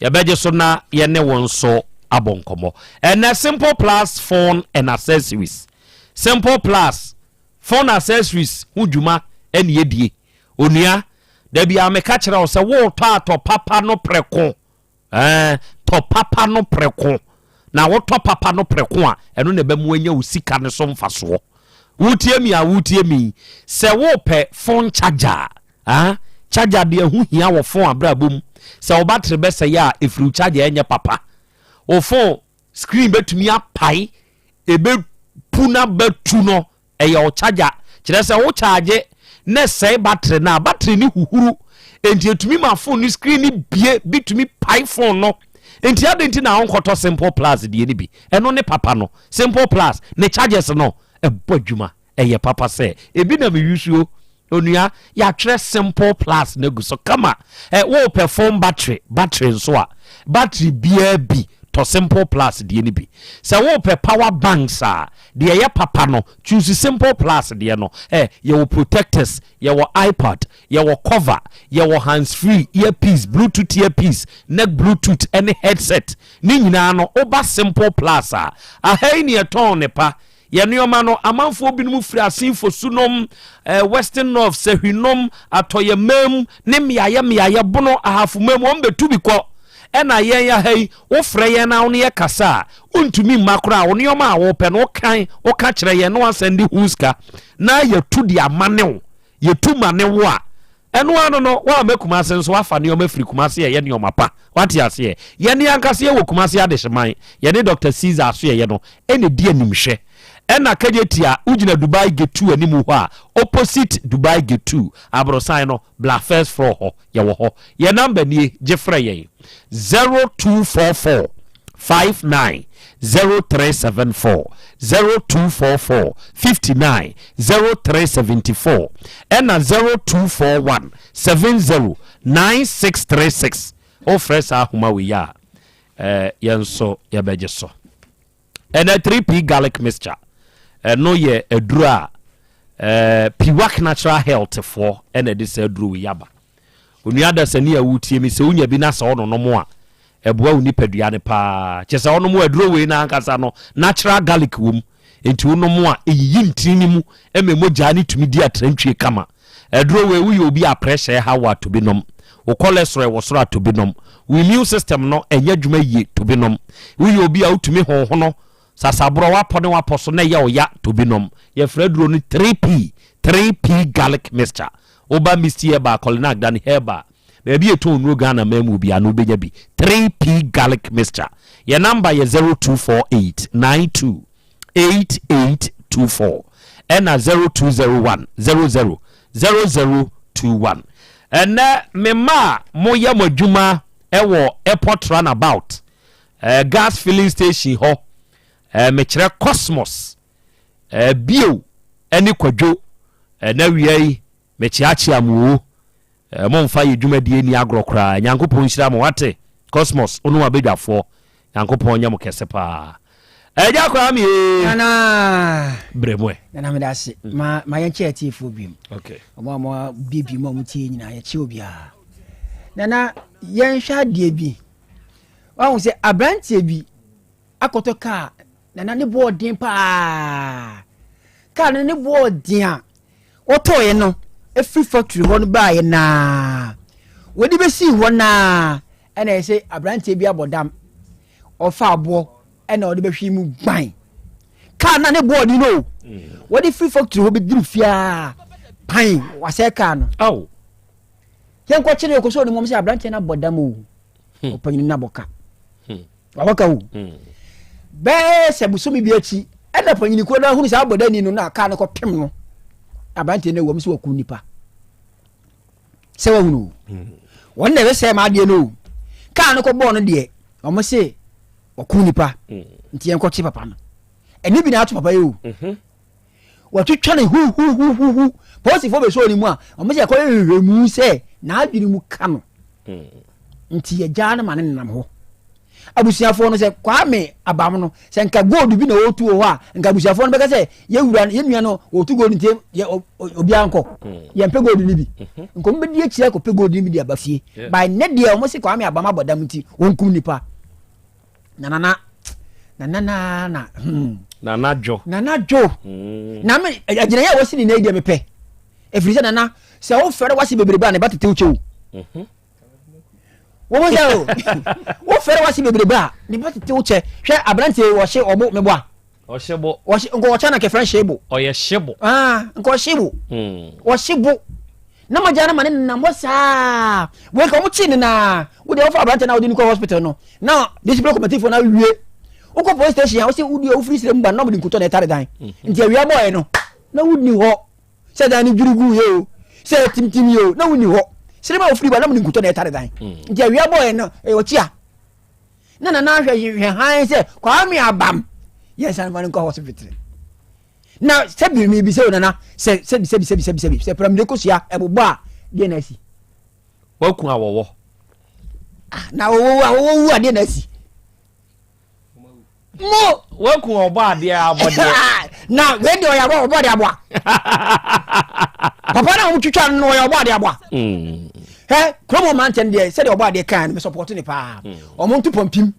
yɛbɛgye so na yɛne wo nso abɔ nkɔmmɔ. Ɛnɛ Simple Plus phone and accessories. Simple Plus phone accessories ho dwuma ɛne yɛdie. Onua, da bi a meka kyerɛ wo sɛ woretɔ atɔ papa no prɛko. Ɛɛ, tɔ papa no prɛko. Na wotɔ papa no prɛko a, ɛno na ɛbɛma woanya wo sika no so mfasoɔ. Wotie mi a wotie mi, sɛ wopɛ phone charger a, ah, charger deɛ ɛho hia wɔ phone abrabɔ mu. Sɛ wo battery bɛsɛe a, ɛfiri wo charger ɛnyɛ papa. Wo phone screen bɛtumi apae, ɛbɛpu na bɛtu no, ɛyɛ wo charger. Kyerɛ sɛ wo charge na ɛsɛe battery no a, battery no huhuru. Enti ɛtumi ma phone no screen no bie, bi tumi pae phone no. Enti adɛn nti na wonkɔtɔ Simple Plus deɛ no bi? Ɛno ne papa no. Simple Plus, ne chargers no, ɛbɔ adwuma. Ɛyɛ papa sɛ ebi na me use o. Onua, yɛatwerɛ Simple Plus no agu so kama. Ɛ, wopɛ phone battery, battery nso a, battery biara bi. Tɔ Simple Plus deɛ no bi. Sɛ wopɛ power banks a, deɛ ɛyɛ papa no, choose Simple Plus deɛ no. Eh, yɛwɔ protectors, yɛwɔ iPad, yɛwɔ cover, yɛwɔ hands free, earpiece, bluetooth earpiece, neck bluetooth ɛne headset. Ne nyinaa no, woba Simple Plus a, aha yi ne yɛtɔn ne pa. Yɛn nneɛma no, amanfoɔ binom firi Asin Fosu nom, eh, Western North, Sahwi nom, Atɔeɛ mam ne mmeaeɛ mmeaeɛ, Bono, Ahafo mam, wɔn bɛtu bi kɔ. Ɛna yɛn aha yi, wofrɛ yɛn na wo ne yɛ kasa a, wontumi mma koraa, wo nneɛma a wopɛ no, wokan, woka kyerɛ yɛn na woasɛnde ho sika na yɛtu de ama ne wo. Yɛtu ma ne wo a, Ɛno ano no, woamma Kumase nso woafa nneɛma firi Kumase a ɛyɛ nneɛma pa. Woate aseɛ? Yɛn ankasa yɛwɔ Kumase Adehyeman, yɛne Dɔkta Caesar Asoɛeɛ no na ɛdi animhwɛ. Ɛna Kejetia, wogyina Dubai Gate 2 anim hɔ a, opposite Dubai Gate 2, aborosan no, bla first floor hɔ, yɛwɔ hɔ. Yɛn number nie, gye frɛ yɛn, 0244 59 0374, 0244 59 0374, ɛna 0241 70 9636. Wofrɛ saa ahoma wei a, eh, yɛn nso yɛbɛgye so. Ɛnɛ 3P garlic mixture, ɛno yɛ aduro a eh, Piwak Natural Health foɔ ɛna ɛde saa aduro wei aba. Onua dasani a wotie mi, sɛ wonya bi na sɛ ɔnonom a, ɛboa wo nipadua no paa. Kyɛ sɛ ɔnom aduro wei no ankasa no, natural garlic wɔ mu. Enti wonom a, ɛyiyi ntini no mu ma mogyaa no tumi di atrantwie kama. Aduro wei, woyɛ obi a pressure ɛha wo a, to bi nom. Wo cholesterol ɛwɔ soro a, to bi nom. Wo immune system no ɛnyɛ adwuma yie, to bi nom. Woyɛ obi a wotumi honhono, sasaborɔ, w'apɔ ne w'apɔ so na ɛyɛ wo ya, to bi nom. Yɛfrɛ aduro no 3P, 3P garlic mixture. Woba Misty Herbal, Kolinak, Dani Herbal, Baabi a yɛtɔn nnuro Ghana man mu biara no wobɛnya bi. 3P Garlic Mixture. Yɛn namba yɛ 0248 92 8824 ɛna 0201 00 0021. Ɛnɛ me mma a moyɛ mo adwuma ɛwɔ airport runabout, eh, gas filling station hɔ, eh, mekyerɛ Cosmos, eh, Bio ɛne Kwadwo, ɛnɛ wia yi Mekyeakyea mo o. Eh, momfa yɛ dwumadie nni agorɔ koraa. Nyankopɔn nhyira mo, wate? Cosmos, wo ne w'abadwafoɔ, Nyankopɔn nyɛ mo kɛse paa. Agya Kwame ee! Nana! Brɛ mu ɛ. Nana meda ase. Ma, ma yɛnkyɛ atiefoɔ biom. Okay. Ɔmo a mo biebie mu a mo tie nyinaa, yɛkyɛ obiara. Nana, yɛnhwɛ adeɛ bi. Wahu sɛ aberanteɛ bi akɔtɔ kaa, Nana ne boɔ den paa. Kaa no ne boɔ den a, Wɔtɔeɛ no firi factory hɔ no baeɛ naa wɔde bɛsii hɔ naa ɛna ɛsɛ aberanteɛ bi abɔ dam ɔfa aboɔ ɛna ɔde bɛhwe mu gban kaa na ne boɔ ni no wɔde firi factory hɔ bɛduru fiaa pan wasɛe kaa no oh. yɛnkɔkyere yɛkɔ sɛ ɔne mɔm sɛ aberanteɛ no abɔ dam o hmm. ɔpanyini no abɔ ka hmm. Wabɔ ka o. Bɛyɛ sɛ bosome bi akyi ɛna panyini kuro no ahunu saa abɔdani no na kaa no kɔpem no. Aberanteɛ no awam sɛ wakum nipa. Sɛ wahunu o. Wɔn na ɛbɛsɛe ma adeɛ no o. Kaa no kɔbɔɔ no deɛ wɔn se wakum nipa nti yɛnkɔkye papa no. Ɛne bi na ato papa yi o. Mhm. Wɔtwitwa ne huhuhuhu. Polisifoɔ bɛsɔɔ ne mu a wɔn sɛ ɛkɔyɛ nhwehwɛmu sɛ n'adwene mu ka no. Nti yɛgyaa no ma ne nenam hɔ. Abusuafoɔ no sɛ Kwame Abam no sɛ nka gold bi na ɔretu wɔ hɔ a nka abusuafoɔ no bɛka sɛ yɛwura no yɛnua no ɔretu gold nti yɛ obiara nkɔ hmm. yɛmpɛ gold no bi mhm. nka wɔn bɛdi akyire akɔpɛ gold no bi de aba fie by ne deɛ wɔn se Kwame Abam abɔ dam nti wɔnkum nipa na nana na nana na hmm. nana dwo nana dwo hmm. na me agyina yɛ a wɔsi ne nan deɛ mepɛ efiri sɛ nana sɛ wofɛrɛ wase bebrebe a ne ba tete wo kyɛw mhm. Wɔn sɛ o wofɛrɛ wase bebrebe a ne ba tete wo kyɛ hwɛ aberanteɛ wɔhye ɔbo meboa ɔhye bo wɔhye nka ɔkyɛ na kɛfrɛ hye bo ɔyɛ hye bo ah nka ɔhye bo hmm. ɔhye bo na mogya no ma ne nenam hɔ saa wei ka wɔn kyi ne naa wo deɛ wɔfa aberanteɛ na wɔde no kɔ hospital no na discipline committee fo na wie wokɔ police station a wɔsi wodi wofiri srɛ mu ba na wɔde nkutɔ na ɛtare dan hmm. nti awia bɔɔɛ no na wonni hɔ sɛ dan no dwiri gu yɛ o sɛ ɛtimtim yɛ o na wonni hɔ srɛ ma wofiri ba na wɔde nkutɔ na ɛtare dan hmm. nti awia bɔɔɛ no ɛyɛ ɔkyi a na nana ahwɛ hwɛ hann sɛ kwame abam yɛn san fa no nkɔ hospital na sɛbi mi bi sɛ o nana sɛ sɛbi sɛbi sɛbi sɛbi sɛbi sɛ pramire kosua ɛbobɔ a deɛ na asi. waku awɔwɔ. Ah, na awɔwɔ awɔwɔ wu a deɛ na asi. Mo. Waku ɔbɔ adeɛ abɔdeɛ. Na wei deɛ ɔyɛ ɔbɔ adeɛ aboa. Papa na wɔn twitwa no ɔyɛ ɔbɔ adeɛ aboa. Hɛ kurom hɔ mmeranteɛ no deɛ sɛdeɛ ɔbɔ adeɛ kan no mesɔpɔto ne paa. Wɔn nto pɔmpim.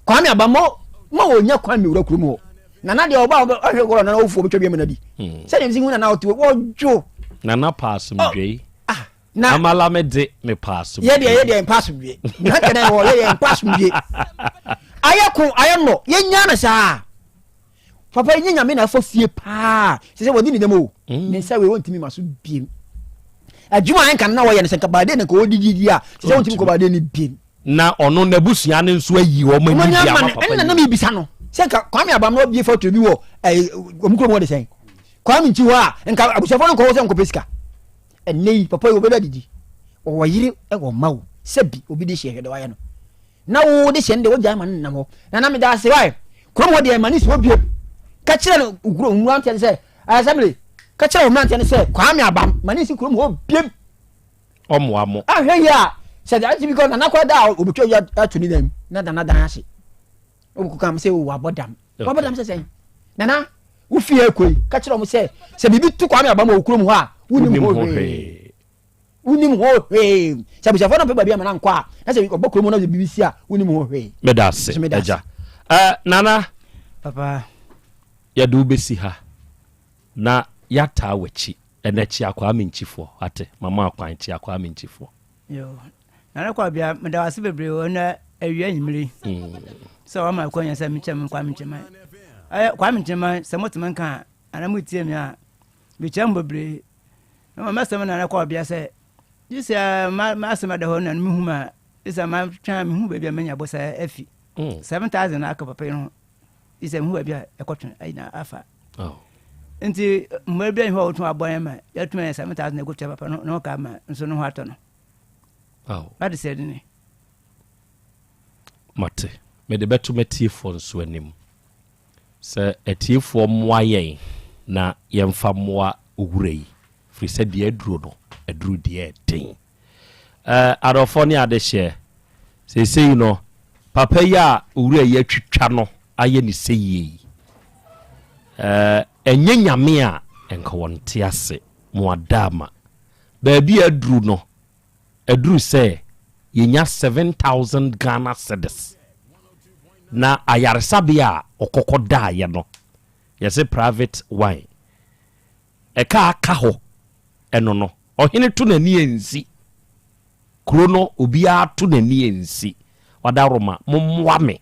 Kwame aba mo ma wɔnya kwan mewura kurom hɔ. Nana deɛ ɔba ɔhwɛ kɔrɔ nana ofuo bɛtwa bi ama no adi. Sɛdeɛ msi hu nana ɔte wɔdwo. Nana pa asomdwei. Ah, na amala me de me pa asomdwe. Yɛ deɛ yɛ deɛ mpa asomdwe. Mmeranteɛ na yɛ deɛ mpa asomdwe. Ayɛ ko ayɛ nnɔ yɛnya no saa. Papa yi nye nyame na afa fie paa. Sɛ sɛ wɔde ne dɛm o. Ne nsa wei wɔntumi ma so biem. Adwuma a ɛnka no na wɔyɛ no sɛ nka baade na nka wɔdidi di a sɛ sɛ wɔntumi kɔ baade no biem. Na ɔno n'abusua no nso ayi wɔn ani di ama papa yi. Ɛnna na mebisa no sɛ nka Kwame Abam na wabie factory bi wɔ ɛɛ wɔn kurom hɔ de sɛn. Kwame nkyi hɔ a nka abusuafoɔ no nkɔ hɔ sɛ nkɔpɛ sika. Ɛnnɛ yi papa yi obɛda didi. Ɔwɔ yere ɛwɔ mma o. Sɛbi obi de hyɛ hwɛ deɛ wayɛ no. Na wo de hyɛ no deɛ wogyae ma no nenam hɔ. Nana meda ase wae. Kurom hɔ deɛ ma ne si hɔ biem. Ka kyerɛ no kuro mmeranteɛ no sɛ assembly ka kyerɛ wo mmeranteɛ no sɛ Kwame Abam ma ne si kurom hɔ biem. Ɔmmoa mo. Ahwɛ yie a sɛ deɛ ati bi kɔ nana kɔ da a obɛtwa yi ato ne dan mu na nana dan ahye. Wobɛkɔ kam sɛ wabɔ dam. Wabɔ dam sɛ sɛn? Nana wo fie akɔ yi ka kyerɛ wɔn sɛ sɛ biribi to Kwame Abam wɔ kurom hɔ a wonim ho hwee. Wonim ho hwee. Sɛ abusuafoɔ no mpɛ baabi ama no ankɔ a na sɛ ɔbɔ kurom hɔ na sɛ biribi si a wonim ho hwee. Meda ase agya. Eh, Nana. Papa. Yɛde wo bɛsi ha na yɛataa w'akyi. Ɛnɛ kyia Kwame Nkyifoɔ wate mama akwan kyia Kwame Nkyifoɔ. Yo, Nana Kwabea meda wo ase bebree wɔ na awia anwummere yi sɛ wama akwanya sɛ mekyɛ me Kwame Nkyema. Ɛyɛ Kwame Nkyema sɛ moteme nka a anaa motie me a mekyia mo bebree. Na mɛsɛm Nana Kwabea sɛ gye sɛ m'asɛm ada hɔ na mehu ma gye sɛ matwɛn mehu baabi a manya bosa afi. 7000 na aka papa yi ho. Gye sɛ mehu baabi a ɛkɔtwe ayi na afa. Nti mmerɛ bi a wɔtumi abɔ yɛn ma yɛatumi ayɛ 7000 na ɛkɔtua papa no ne ho ka ma nso ne ho atɔ no. Wate sɛ dene. Mate. Mede bɛto m'atiefoɔ nso anim sɛ atiefoɔ mmoa yɛn na yɛmfa mmoa owura yi, firi sɛ deɛ aduro no, aduru deɛ ɛden. Eh, adɔfoɔ ne adehyeɛ, seesei no, papa yi a owura yi atwitwa no ayɛ ne sɛyie yi, eh, ɛnyɛ Nyame a, nka wɔnte ase. Mo adaama. Baabi a aduru no, aduru sɛ yɛnya 7000 Ghana cedis. Na ayaresabea a ɔkɔkɔ daeɛ no, yɛse private one. Ɛka aka hɔ, ɛno no, ɔhene to n'ani ansi. Kuro no, obiara to n'ani ansi. Wadaworoma, mommoa me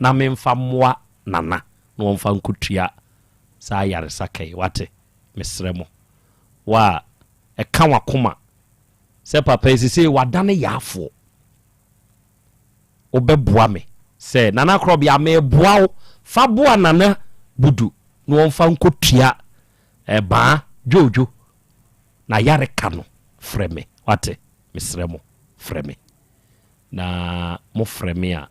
na memfa mmoa Nana na ɔmfa nkɔtua saa ayaresa ka yi, wate? Mesrɛ mo. Wo a ɛka w'akoma sɛ papa yi sesei wadane yaafoɔ, wobɛboa me sɛ Nana Korɔbea meboa wo fa boa Nana Budu na ɔmfa nkɔtua ɛbaa dwoodwo na yare ka no, frɛ me wate, mesrɛ mo frɛ me na mofrɛ me a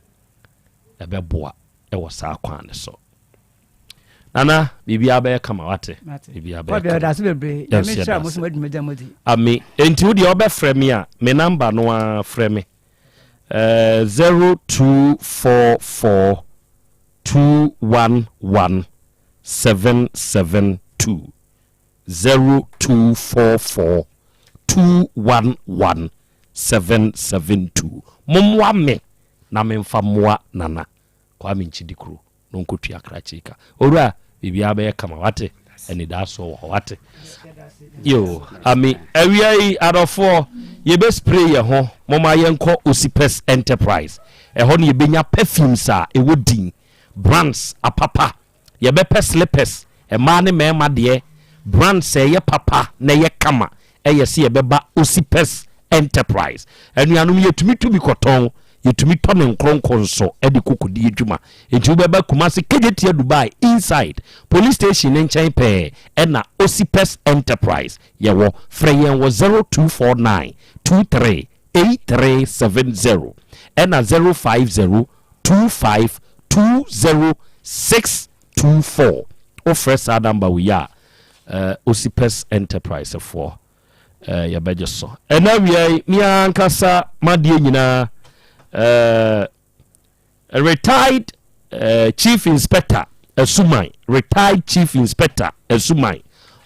ɛbɛboa wɔ saa kwan no so. Nana, biribiara bɛyɛ kama wate. Biribiara bɛyɛ kama. Yɛda ase bebree. Nyame nhyira mo so mo adwuma gya mo di. Ami. Enti wo deɛ wobɛfrɛ me a, me number no ara frɛ me. Eh, 0244 211 772. 0244 211 772. Mommoa me na memfa mmoa Nana Kwame Nkyidikuro. na ɔnkɔtua krakye ka. Owura, biribiara bɛyɛ kama, wate? Anidaasoɔ wɔ hɔ, wate? Yo, ami, awia yi, adɔfoɔ, yɛbɛ spray yɛ ho, momma yɛnkɔ Osipes Enterprise. Ɛhɔ no yɛbɛnya perfumes a ɛwɔ din, brands apapa. Yɛbɛpɛ slippers, mmaa ne mmarima deɛ, brands a ɛyɛ papa na ɛyɛ kama. Ɛyɛ sɛ yɛbɛba Osipes Enterprise. Anuanom, yɛtumi tu bi kɔtɔn, yɛtumi tɔ ne nkronkron nso de kɔ kɔdi adwuma. Enti wobɛba Kumasi Kejetia Dubai inside police station no nkyɛn pɛɛ ɛna Osipes Enterprise yɛwɔ. Frɛ yɛn wɔ 0249 23 8370 ɛna 050 25 20 624. Wofrɛ saa number wei a, Osipes Enterprise foɔ yɛbɛgye so. Ɛna awia yi, me ankasa m'adeɛ nyinaa, retired Chief Inspector Asuman, retired Chief Inspector Asuman,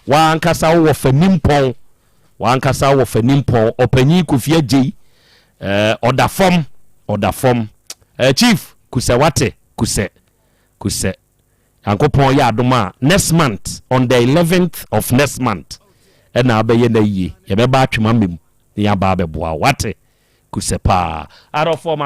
w'ankasa wowɔ Fanimpɔn, w'ankasa wowɔ Fanimpɔn, Ɔpanyin Kofi Agyei, eh, ɔda fam, ɔda fam. Eh, Chief, kusɛ wate, kusɛ, kusɛ. Nyankopɔn yɛ adom a, next month, on the 11th of next month, ɛna abɛyɛ n'ayie. Yɛbɛba atwema mmem na yɛaba abɛboa wo, wate, kusɛ paa. Adɔfoɔ ma.